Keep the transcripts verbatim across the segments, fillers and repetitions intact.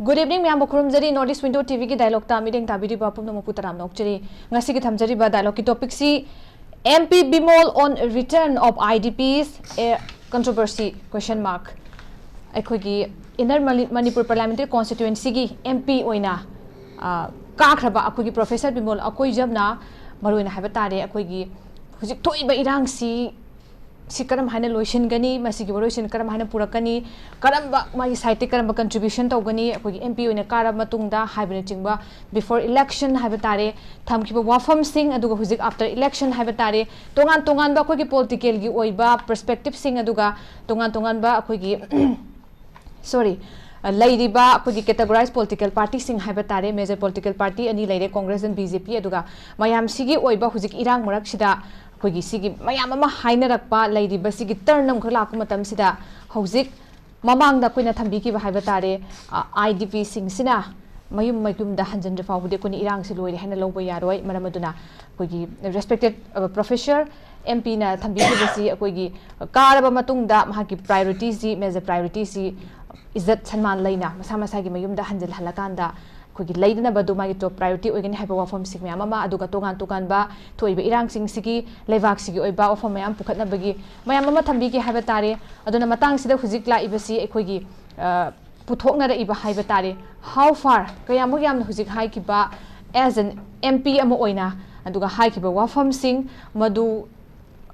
Good evening, ꯃꯌꯥꯝꯕꯨ ꯈꯨꯔꯨꯝꯖꯔꯤ꯫ North East Window T V ꯒꯤ dialogue ꯇ ꯃꯤꯠꯌꯦꯡ ꯇꯥꯕꯤꯔꯤꯕ ꯄꯨꯝꯅꯃꯛꯄꯨ ꯇꯔꯥꯝꯅ ꯑꯣꯛꯆꯔꯤ꯫ ꯉꯁꯤꯒꯤ ꯊꯝꯖꯔꯤꯕ dialogue ꯀꯤ topic ꯁꯤ M P Bimol on return of I D Ps, a controversy, question mark꯫ ꯑꯩꯈꯣꯏꯒꯤ Inner Mani-, Manipur Parliamentary Constituency ꯒꯤ M P ꯑꯣꯏꯅ, ꯑ, ꯀꯥꯈ꯭ꯔꯕ ꯑꯩꯈꯣꯏꯒꯤ Professor ꯕꯤꯃꯣꯜ ꯑꯀꯣꯏꯖꯝꯅ ꯃꯔꯨꯑꯣꯏꯅ ꯍꯥꯏꯕ ꯇꯥꯔꯦ, ꯑꯩꯈꯣꯏꯒꯤ ꯍꯧꯖꯤꯛ ꯊꯣꯛꯏꯕ ꯏꯔꯥꯡꯁꯤ ꯁꯤ ꯀꯔꯝ ꯍꯥꯏꯅ ꯂꯣꯏꯁꯤꯟꯒꯅꯤ, ꯃꯁꯤꯒꯤ ꯋꯥꯔꯣꯏꯁꯤꯟ ꯀꯔꯝ ꯍꯥꯏꯅ ꯄꯨꯔꯛꯀꯅꯤ, ꯀꯔꯝꯕ ꯃꯥꯒꯤ side ꯇꯒꯤ ꯀꯔꯝꯕ contribution ꯇꯧꯒꯅꯤ, ꯑꯩꯈꯣꯏꯒꯤ M P ꯑꯣꯏꯅ ꯀꯥꯔꯕ ꯃꯇꯨꯡꯗ ꯍꯥꯏꯕꯅꯆꯤꯡꯕ, before election ꯍꯥꯏꯕ ꯇꯥꯔꯦ, ꯊꯝꯈꯤꯕ ꯋꯥꯐꯝꯁꯤꯡ, ꯑꯗꯨꯒ ꯍꯧꯖꯤꯛ after election ꯍꯥꯏꯕ ꯇꯥꯔꯦ, ꯇꯣꯉꯥꯟ ꯇꯣꯉꯥꯟꯕ ꯑꯩꯈꯣꯏꯒꯤ political ꯒꯤ ꯑꯣꯏꯕ perspective ꯁꯤꯡ, ꯑꯗꯨꯒ ꯇꯣꯉꯥꯟ ꯇꯣꯉꯥꯟꯕ ꯑꯩꯈꯣꯏꯒꯤ sorry, ꯑ, ꯂꯩꯔꯤꯕ ꯑꯩꯈꯣꯏꯒꯤ categorized political party ꯁꯤꯡ ꯍꯥꯏꯕ ꯇꯥꯔꯦ, major political party ꯑꯅꯤ ꯂꯩꯔꯦ, Congress and B J P, ꯑꯗꯨꯒ ꯃꯌꯥꯝꯁꯤꯒꯤ ꯑꯣꯏꯕ ꯍꯧꯖꯤꯛ ꯏꯔꯥꯡ ꯃꯔꯛꯁꯤꯗ ꯑꯩꯈꯣꯏꯒꯤ ꯁꯤꯒꯤ ꯃꯌꯥꯝ ꯑꯃ ꯍꯥꯏꯅꯔꯛꯄ ꯂꯩꯔꯤꯕ ꯁꯤꯒꯤ turn ꯑꯃꯈꯛ ꯂꯥꯛꯄ ꯃꯇꯝꯁꯤꯗ, ꯍꯧꯖꯤꯛ ꯃꯃꯥꯡꯗ ꯑꯩꯈꯣꯏꯅ ꯊꯝꯕꯤꯈꯤꯕ ꯍꯥꯏꯕ ꯇꯥꯔꯦ, ꯑ, I D P ꯁꯤꯡꯁꯤꯅ ꯃꯌꯨꯝ ꯃꯌꯨꯝꯗ ꯍꯟꯖꯤꯟꯗ꯭ꯔꯤ ꯐꯥꯎꯕꯗꯤ ꯑꯩꯈꯣꯏꯅ ꯏꯔꯥꯡꯁꯤ ꯂꯣꯏꯔꯦ ꯍꯥꯏꯅ ꯂꯧꯕ ꯌꯥꯔꯣꯏ꯫ ꯃꯔꯝ ꯑꯗꯨꯅ ꯑꯩꯈꯣꯏꯒꯤ respected, ꯑ, Professor M P ꯅ ꯊꯝꯕꯤꯈꯤꯕꯁꯤ ꯑꯩꯈꯣꯏꯒꯤ ꯀꯥꯔꯕ ꯃꯇꯨꯡꯗ ꯃꯍꯥꯛꯀꯤ priority ꯁꯤ, major priority ꯁꯤ ꯏꯖꯠ ꯁꯟꯃꯥꯟ ꯂꯩꯅ ꯃꯁꯥ ꯃꯁꯥꯒꯤ ꯃꯌꯨꯝꯗ ꯍꯟꯖꯤꯜꯍꯜꯂꯀꯥꯟꯗ ꯑꯩꯈꯣꯏꯒꯤ ꯂꯩꯗꯅꯕꯗꯨ ꯃꯥꯒꯤ top priority ꯑꯣꯏꯒꯅꯤ ꯍꯥꯏꯕ ꯋꯥꯐꯝꯁꯤꯡ ꯃꯌꯥꯝ ꯑꯃ, ꯑꯗꯨꯒ ꯇꯣꯉꯥꯟ ꯇꯣꯉꯥꯟꯕ ꯊꯣꯛꯏꯕ ꯏꯔꯥꯡꯁꯤꯡꯁꯤꯒꯤ ꯂꯩꯕꯥꯛꯁꯤꯒꯤ ꯑꯣꯏꯕ ꯋꯥꯐꯝ ꯃꯌꯥꯝ ꯄꯨꯈꯠꯅꯕꯒꯤ ꯃꯌꯥꯝ ꯑꯃ ꯊꯝꯕꯤꯒꯦ ꯍꯥꯏꯕ ꯇꯥꯔꯦ꯫ ꯑꯗꯨꯅ ꯃꯇꯥꯡꯁꯤꯗ ꯍꯧꯖꯤꯛ ꯂꯥꯛꯏꯕꯁꯤ ꯑꯩꯈꯣꯏꯒꯤ, ꯑ, ꯄꯨꯊꯣꯛꯅꯔꯛꯏꯕ ꯍꯥꯏꯕ ꯇꯥꯔꯦ, how far, ꯀꯌꯥꯃꯨꯛ ꯌꯥꯝꯅ ꯍꯧꯖꯤꯛ ꯍꯥꯏꯈꯤꯕ as an M P ꯑꯃ ꯑꯣꯏꯅ, ꯑꯗꯨꯒ ꯍꯥꯏꯈꯤꯕ ꯋꯥꯐꯝꯁꯤꯡ ꯃꯗꯨ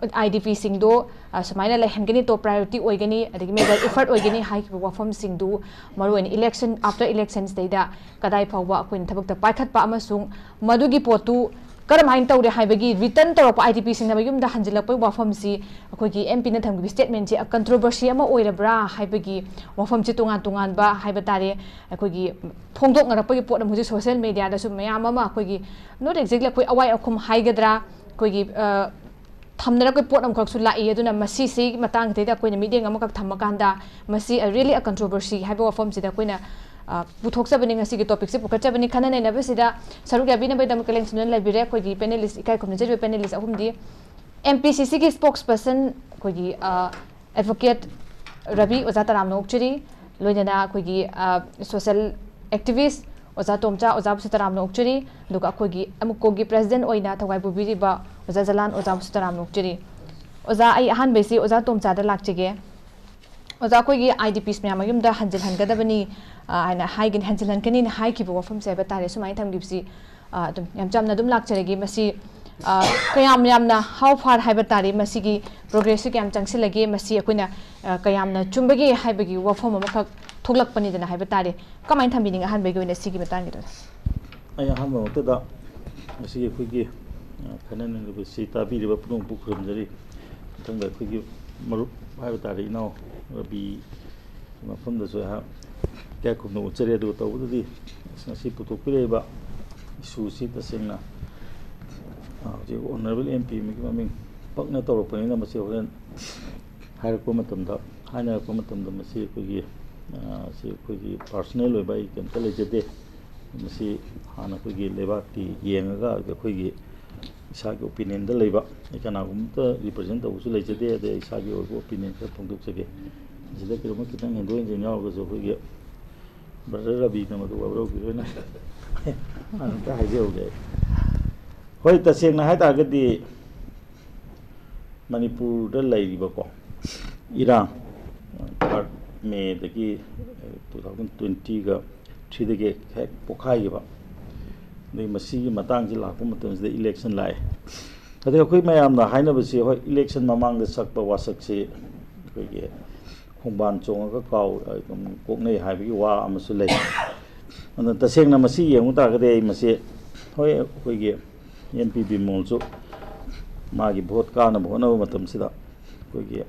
I D P ꯁꯤꯡꯗꯣ, ꯑ, ꯁꯨꯃꯥꯏꯅ ꯂꯩꯍꯟꯒꯅꯤ, top priority ꯑꯣꯏꯒꯅꯤ, ꯑꯗꯒꯤ major effort ꯑꯣꯏꯒꯅꯤ ꯍꯥꯏꯈꯤꯕ ꯋꯥꯐꯝꯁꯤꯡꯗꯨ ꯃꯔꯨꯑꯣꯏꯅ election, after election ꯁꯤꯗꯩꯗ ꯀꯗꯥꯏ ꯐꯥꯎꯕ ꯑꯩꯈꯣꯏꯅ ꯊꯕꯛꯇ ꯄꯥꯏꯈꯠꯄ ꯑꯃꯁꯨꯡ ꯃꯗꯨꯒꯤ ꯄꯣꯠꯇꯨ ꯀꯔꯝꯍꯥꯏꯅ ꯇꯧꯔꯦ ꯍꯥꯏꯕꯒꯤ return ꯇꯧꯔꯛꯄ I D P ꯁꯤꯡꯅ ꯃꯌꯨꯝꯗ ꯍꯟꯖꯤꯜꯂꯛꯄꯒꯤ ꯋꯥꯐꯝꯁꯤ ꯑꯩꯈꯣꯏꯒꯤ M P ꯅ ꯊꯝꯈꯤꯕ statement ꯁꯤ controversy ꯑꯃ ꯑꯣꯏꯔꯕ꯭ꯔꯥ ꯍꯥꯏꯕꯒꯤ ꯋꯥꯐꯝꯁꯤ ꯇꯣꯉꯥꯟ ꯇꯣꯉꯥꯟꯕ ꯍꯥꯏꯕ ꯇꯥꯔꯦ, ꯑꯩꯈꯣꯏꯒꯤ ꯐꯣꯡꯗꯣꯛꯅꯔꯛꯄꯒꯤ ꯄꯣꯠ ꯑꯃ ꯍꯧꯖꯤꯛ social media ꯗꯁꯨ ꯃꯌꯥꯝ ꯑꯃ ꯑꯩꯈꯣꯏꯒꯤ not exactly ꯑꯩꯈꯣꯏ ꯑꯋꯥꯏ ꯑꯈꯨꯝ ꯍꯥꯏꯒꯗ꯭ꯔꯥ, ꯑꯩꯈꯣꯏꯒꯤ, ꯑ, ꯊꯝꯅꯔꯛꯄꯒꯤ ꯄꯣꯠ ꯑꯃꯈꯛꯁꯨ ꯂꯥꯛꯏ꯫ ꯑꯗꯨꯅ ꯃꯁꯤꯁꯤ ꯃꯇꯥꯡꯁꯤꯗꯩꯗ ꯑꯩꯈꯣꯏꯅ ꯃꯤꯠꯌꯦꯡ ꯑꯃꯈꯛ ꯊꯝꯃꯀꯥꯟꯗ ꯃꯁꯤ, ꯑ, really a controversy ꯍꯥꯏꯕ ꯋꯥꯐꯝꯁꯤꯗ ꯑꯩꯈꯣꯏꯅ, ꯑ, ꯄꯨꯊꯣꯛꯆꯕꯅꯤ, ꯉꯁꯤꯒꯤ topic ꯁꯤ ꯄꯨꯈꯠꯆꯕꯅꯤ꯫ ꯈꯟꯅ ꯅꯩꯅꯕꯁꯤꯗ ꯁꯔꯨꯛ ꯌꯥꯕꯤꯅꯕꯒꯤꯗꯃꯛ ꯀꯂꯦꯟ ꯁꯨꯅ ꯂꯩꯕꯤꯔꯦ ꯑꯩꯈꯣꯏꯒꯤ panelist, ꯏꯀꯥꯏ ꯈꯨꯝꯅꯖꯔꯤꯕ panelist ꯑꯍꯨꯝꯗꯤ꯫ M P C C ꯒꯤ spokesperson ꯑꯩꯈꯣꯏꯒꯤ, ꯑ, Advocate ꯔꯕꯤ, ꯑꯣꯖꯥ ꯇꯔꯥꯝꯅ ꯑꯣꯛꯆꯔꯤ꯫ ꯂꯣꯏꯅꯅ ꯑꯩꯈꯣꯏꯒꯤ ꯁꯣꯁꯦꯜ ꯑꯦꯛꯇꯤꯚꯤꯁ ꯑꯣꯖꯥ ꯇꯣꯝꯆꯥ ꯑꯣꯖꯥꯕꯨꯁꯨ ꯇꯔꯥꯝꯅ ꯑꯣꯛꯆꯔꯤ꯫ ꯑꯗꯨꯒ ꯑꯩꯈꯣꯏꯒꯤ ꯑꯃꯨꯛꯀꯣꯒꯤ ꯄ꯭ꯔꯦꯁꯤꯗꯦꯟꯠ ꯑꯣꯏꯅ ꯊꯧꯒꯥꯏ ꯄꯨꯕꯤꯔꯤꯕ ꯑꯣꯖꯥ ꯖꯂꯥꯟ ꯑꯣꯖꯥꯕꯨꯁꯨ ꯇꯔꯥꯝꯅ ꯑꯣꯛꯆꯔꯤ꯫ ꯑꯣꯖꯥ, ꯑꯩ ꯑꯍꯥꯟꯕꯩꯁꯤ ꯑꯣꯖꯥ ꯇꯣꯝꯆꯥꯗ ꯂꯥꯛꯆꯒꯦ꯫ ꯑꯣꯖꯥ, ꯑꯩꯈꯣꯏꯒꯤ ꯑꯥꯏ ꯗꯤ ꯄꯤꯁ ꯃꯌꯥꯝ ꯃꯌꯨꯝꯗ ꯍꯟꯖꯤꯜꯍꯟꯒꯗꯕꯅꯤ, ꯑ, ꯍꯥꯏꯅ ꯍꯥꯏꯒꯅꯤ, ꯍꯟꯖꯤꯜꯍꯟꯒꯅꯤꯅ ꯍꯥꯏꯈꯤꯕ ꯋꯥꯐꯝꯁꯦ ꯍꯥꯏꯕ ꯇꯥꯔꯦ, ꯁꯨꯃꯥꯏꯅ ꯊꯝꯈꯤꯕꯁꯤ, ꯑ, ꯑꯗꯨꯝ ꯌꯥꯝ ꯆꯝꯅ ꯑꯗꯨꯝ ꯂꯥꯛꯆꯔꯒꯦ꯫ ꯃꯁꯤ, ꯑ, ꯀꯌꯥꯝ ꯌꯥꯝꯅ, how far ꯍꯥꯏꯕ ꯇꯥꯔꯦ, ꯃꯁꯤꯒꯤ ꯄ꯭ꯔꯣꯒ꯭ꯔꯦꯁꯁꯤ ꯀꯌꯥꯝ ꯆꯪꯁꯤꯜꯂꯒꯦ, ꯃꯁꯤ ꯑꯩꯈꯣꯏꯅ, ꯑ, ꯀꯌꯥꯝꯅ ꯆꯨꯝꯕꯒꯦ ꯍꯥꯏꯕꯒꯤ ꯋꯥꯐꯝ ꯑꯃꯈꯛ ꯊꯣꯛꯂꯛꯄꯅꯤꯗꯅ ꯍꯥꯏꯕ ꯇꯥꯔꯦ꯫ ꯀꯃꯥꯏꯅ ꯊꯝꯕꯤꯅꯤꯡꯉꯤ ꯑꯍꯥꯟꯕꯒꯤ ꯑꯣꯏꯅ ꯁꯤꯒꯤ ꯃꯇꯥꯡꯒꯤꯗꯣ? ꯑꯩ ꯑꯍꯥꯟꯕ ꯃꯛꯇꯗ ꯉꯁꯤꯒꯤ ꯑꯩꯈꯣꯏꯒꯤ, ꯑ, ꯈꯟꯅꯅꯔꯤꯕꯁꯤ ꯇꯥꯕꯤꯔꯤꯕ ꯄꯨꯝꯅꯃꯛꯄꯨ ꯈꯨꯔꯨꯝꯖꯔꯤ꯫ ꯃꯊꯪꯗ ꯑꯩꯈꯣꯏꯒꯤ ꯃꯔꯨꯞ ꯍꯥꯏꯕ ꯇꯥꯔꯦ, ꯏꯅꯥꯎ ꯔꯕꯤ ꯃꯐꯝꯗꯁꯨ ꯑꯩꯍꯥꯛ ꯏꯀꯥꯏ ꯈꯨꯝꯅ ꯎꯠꯆꯔꯤ꯫ ꯑꯗꯨꯒ ꯇꯧꯕꯗꯗꯤ ꯉꯁꯤ ꯄꯨꯊꯣꯛꯄꯤꯔꯛꯏꯕ ꯏꯁꯨꯁꯤ ꯇꯁꯦꯡꯅ, ꯑ, ꯍꯧꯖꯤꯛ ꯑꯣꯅꯔꯦꯕꯜ ꯑꯦꯝ ꯄꯤ ꯑꯃꯒꯤ ꯃꯃꯤꯡ ꯄꯛꯅ ꯇꯧꯔꯛꯄꯅꯤꯅ ꯃꯁꯤ ꯍꯣꯔꯦꯟ ꯍꯥꯏꯔꯛꯄ ꯃꯇꯝꯗ, ꯍꯥꯏꯅꯔꯛꯄ ꯃꯇꯝꯗ ꯃꯁꯤ ꯑꯩꯈꯣꯏꯒꯤ, ꯑ, ꯁꯤ ꯑꯩꯈꯣꯏꯒꯤ ꯄꯥꯔꯁꯣꯅꯦꯜ ꯑꯣꯏꯕ ꯑꯩ ꯀꯩꯝꯇ ꯂꯩꯖꯗꯦ꯫ ꯃꯁꯤ ꯍꯥꯟꯅ ꯑꯩꯈꯣꯏꯒꯤ ꯂꯩꯕꯥꯛꯀꯤ ꯌꯦꯡꯉꯒ ꯑꯩꯈꯣꯏꯒꯤ ꯏꯁꯥꯒꯤ ꯑꯣꯄꯤꯅꯤꯌꯟꯗ ꯂꯩꯕ, ꯑꯩ ꯀꯅꯥꯒꯨꯝꯕꯇ ꯔꯤꯄ꯭ꯔꯖꯦꯟ ꯇꯧꯕꯁꯨ ꯂꯩꯖꯗꯦ꯫ ꯑꯗꯩ ꯏꯁꯥꯒꯤ ꯑꯣꯏꯕ ꯑꯣꯄꯤꯅꯤꯌꯟ ꯈꯔ ꯐꯣꯡꯗꯣꯛꯆꯒꯦ꯫ ꯃꯁꯤꯗ ꯀꯔꯤꯒꯨꯝꯕ ꯈꯤꯇꯪ ꯍꯦꯟꯗꯣꯛ ꯍꯦꯟꯖꯤꯟ ꯌꯥꯎꯔꯒꯁꯨ ꯑꯩꯈꯣꯏꯒꯤ ꯕ꯭ꯔꯗꯔ ꯔꯕꯤꯅ ꯃꯗꯨ ꯋꯥꯔꯧꯕꯤꯔꯣꯏꯅ ꯑꯝꯇ ꯍꯥꯏꯖꯍꯧꯒꯦ꯫ ꯍꯣꯏ, ꯇꯁꯦꯡꯅ ꯍꯥꯏ ꯇꯥꯔꯒꯗꯤ ꯃꯅꯤꯄꯨꯔꯗ ꯂꯩꯔꯤꯕꯀꯣ ꯏꯔꯥꯡ, ꯊꯥꯔꯠ ꯃꯦꯗꯒꯤ, ꯇꯨ ꯊꯥꯎꯖꯟ ꯇ꯭ꯋꯦꯟꯇꯤꯒ ꯊ꯭ꯔꯤꯗꯒꯤ ꯍꯦꯛ ꯄꯣꯛꯈꯥꯏꯈꯤꯕ, ꯑꯗꯩ ꯃꯁꯤꯒꯤ ꯃꯇꯥꯡꯁꯤ ꯂꯥꯛꯄ ꯃꯇꯝꯁꯤꯗ ꯏꯂꯦꯛꯁꯟ ꯂꯥꯛꯑꯦ꯫ ꯑꯗꯩ ꯑꯩꯈꯣꯏ ꯃꯌꯥꯝꯅ ꯍꯥꯏꯅꯕꯁꯤ, ꯍꯣꯏ, ꯏꯂꯦꯛꯁꯟ ꯃꯃꯥꯡꯗ ꯁꯛꯄ ꯋꯥꯁꯛꯁꯤ ꯑꯩꯈꯣꯏꯒꯤ ꯈꯣꯡꯕꯥꯟ ꯆꯣꯡꯉꯒ ꯀꯥꯎ, ꯑꯗꯨꯝ ꯀꯣꯛꯅꯩ ꯍꯥꯏꯕꯒꯤ ꯋꯥ ꯑꯃꯁꯨ ꯂꯩ꯫ ꯑꯗꯨꯅ ꯇꯁꯦꯡꯅ ꯃꯁꯤ ꯌꯦꯡꯕ ꯇꯥꯔꯒꯗꯤ ꯑꯩ ꯃꯁꯤ, ꯍꯣꯏ, ꯑꯩꯈꯣꯏꯒꯤ ꯑꯦꯝ ꯄꯤ ꯕꯤꯃꯣꯜꯁꯨ ꯃꯥꯒꯤ ꯚꯣꯠ ꯀꯥꯅꯕ ꯍꯣꯠꯅꯕ ꯃꯇꯝꯁꯤꯗ ꯑꯩꯈꯣꯏꯒꯤ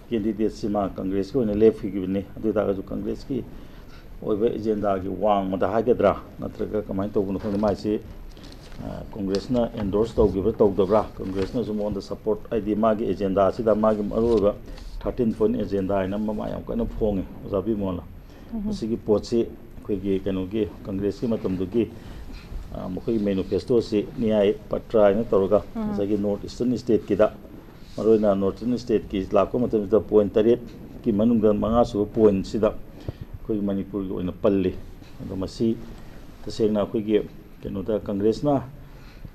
ꯀꯦꯟꯗꯤꯗꯦꯠꯁꯤ ꯃꯥ ꯀꯪꯒ꯭ꯔꯦꯁꯀꯤ ꯑꯣꯏꯅ ꯂꯦꯞꯈꯤꯕꯅꯤ꯫ ꯑꯗꯨ ꯑꯣꯏ ꯇꯥꯔꯒꯁꯨ ꯀꯪꯒ꯭ꯔꯦꯁꯀꯤ ꯑꯣꯏꯕ ꯑꯦꯖꯦꯟꯗꯥꯒꯤ ꯋꯥꯡꯃꯗ ꯍꯥꯏꯒꯗ꯭ꯔꯥ, ꯅꯠꯇ꯭ꯔꯒ ꯀꯃꯥꯏꯅ ꯇꯧꯕꯅꯣ ꯈꯪꯗꯦ, ꯃꯥꯏꯁꯤ, ꯑ, ꯀꯪꯒ꯭ꯔꯦꯁꯅ ꯑꯦꯟꯗꯣꯔꯁ ꯇꯧꯈꯤꯕ꯭ꯔꯥ ꯇꯧꯗꯕ꯭ꯔꯥ, ꯀꯪꯒ꯭ꯔꯦꯁꯅꯁꯨ ꯃꯉꯣꯟꯗ ꯁꯄꯣꯔꯠ, ꯍꯥꯏꯗꯤ ꯃꯥꯒꯤ ꯑꯦꯖꯦꯟꯗꯥꯁꯤꯗ ꯃꯥꯒꯤ ꯃꯔꯨꯑꯣꯏꯕ ꯊꯥꯔꯇꯤꯟ ꯄꯣꯏꯟ ꯑꯦꯖꯦꯟꯗꯥ ꯍꯥꯏꯅ ꯑꯃ ꯃꯥ ꯌꯥꯝ ꯀꯟꯅ ꯐꯣꯡꯉꯤ, ꯑꯣꯖꯥ ꯕꯤꯃꯣꯜꯅ꯫ ꯃꯁꯤꯒꯤ ꯄꯣꯠꯁꯤ ꯑꯩꯈꯣꯏꯒꯤ ꯀꯩꯅꯣꯒꯤ ꯀꯪꯒ꯭ꯔꯦꯁꯀꯤ ꯃꯇꯝꯗꯨꯒꯤ, ꯑ, ꯃꯈꯣꯏꯒꯤ ꯃꯦꯅꯤꯐꯦꯁꯇꯣꯁꯤ ꯅ꯭ꯌꯥꯏ ꯄꯇ꯭ꯔ ꯍꯥꯏꯅ ꯇꯧꯔꯒ ꯉꯁꯥꯏꯒꯤ ꯅꯣꯔꯠ ꯏꯁꯇꯔꯟ ꯁ꯭ꯇꯦꯠꯀꯤꯗ, ꯃꯔꯨꯑꯣꯏꯅ ꯅꯣꯔꯠ ꯏꯁꯇꯔꯟ ꯁ꯭ꯇꯦꯠꯀꯤ ꯂꯥꯛꯄ ꯃꯇꯝꯁꯤꯗ ꯄꯣꯏꯟ ꯇꯔꯦꯠꯀꯤ ꯃꯅꯨꯡꯗ ꯃꯉꯥꯁꯨꯕ ꯄꯣꯏꯟꯁꯤꯗ ꯑꯩꯈꯣꯏꯒꯤ ꯃꯅꯤꯄꯨꯔꯒꯤ ꯑꯣꯏꯅ ꯄꯜꯂꯤ꯫ ꯑꯗꯣ ꯃꯁꯤ ꯇꯁꯦꯡꯅ ꯑꯩꯈꯣꯏꯒꯤ ꯀꯩꯅꯣꯗ ꯀꯪꯒ꯭ꯔꯦꯁꯅ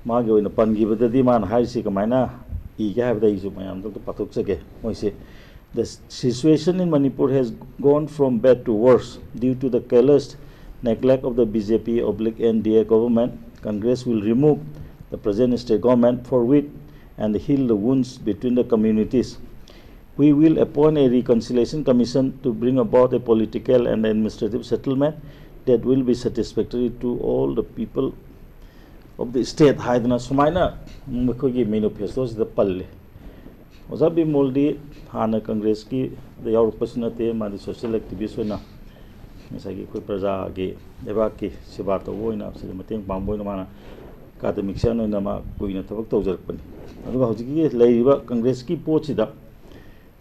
ꯃꯥꯒꯤ ꯑꯣꯏꯅ ꯄꯟꯈꯤꯕꯗꯗꯤ ꯃꯥꯅ ꯍꯥꯏꯔꯤꯁꯤ ꯀꯃꯥꯏꯅ ꯏꯒꯦ ꯍꯥꯏꯕꯗ ꯑꯩꯁꯨ ꯃꯌꯥꯝꯗ ꯑꯝꯇ ꯄꯥꯊꯣꯛꯆꯒꯦ꯫ ꯃꯣꯏꯁꯦ, "The situation in Manipur has gone from bad to worse due to the callous neglect of the B J P oblique N D A government. Congress will remove the present state government forthwith and heal the wounds between the communities. We will appoint a reconciliation commission to bring about a political and administrative settlement that will be satisfactory to all the people of the state" ꯍꯥꯏꯗꯅ ꯁꯨꯃꯥꯏꯅ ꯃꯈꯣꯏꯒꯤ ꯃꯦꯅꯤꯐꯦꯁꯇꯣꯁꯤꯗ ꯄꯜꯂꯤ꯫ ꯑꯣꯖꯥ ꯕꯤꯃꯣꯜꯗꯤ ꯍꯥꯟꯅ ꯀꯪꯒ꯭ꯔꯦꯁꯀꯤꯗ ꯌꯥꯎꯔꯛꯄꯁꯨ ꯅꯠꯇꯦ, ꯃꯥꯗꯤ social ꯑꯦꯛꯇꯤꯚꯤꯁ ꯑꯣꯏꯅ ꯉꯁꯥꯏꯒꯤ ꯑꯩꯈꯣꯏ ꯄ꯭ꯔꯖꯥꯒꯤ ꯂꯩꯕꯥꯛꯀꯤ ꯁꯦꯕꯥ ꯇꯧꯕ ꯑꯣꯏꯅ, ꯁꯤꯗ ꯃꯇꯦꯡ ꯄꯥꯡꯕ ꯑꯣꯏꯅ ꯃꯥꯅ ꯑꯦꯀꯥꯗꯃꯤꯛꯁꯤꯌꯥꯟ ꯑꯣꯏꯅ ꯃꯥ ꯀꯨꯏꯅ ꯊꯕꯛ ꯇꯧꯖꯔꯛꯄꯅꯤ꯫ ꯑꯗꯨꯒ ꯍꯧꯖꯤꯛꯀꯤ ꯂꯩꯔꯤꯕ ꯀꯪꯒ꯭ꯔꯦꯁꯀꯤ ꯄꯣꯠꯁꯤꯗ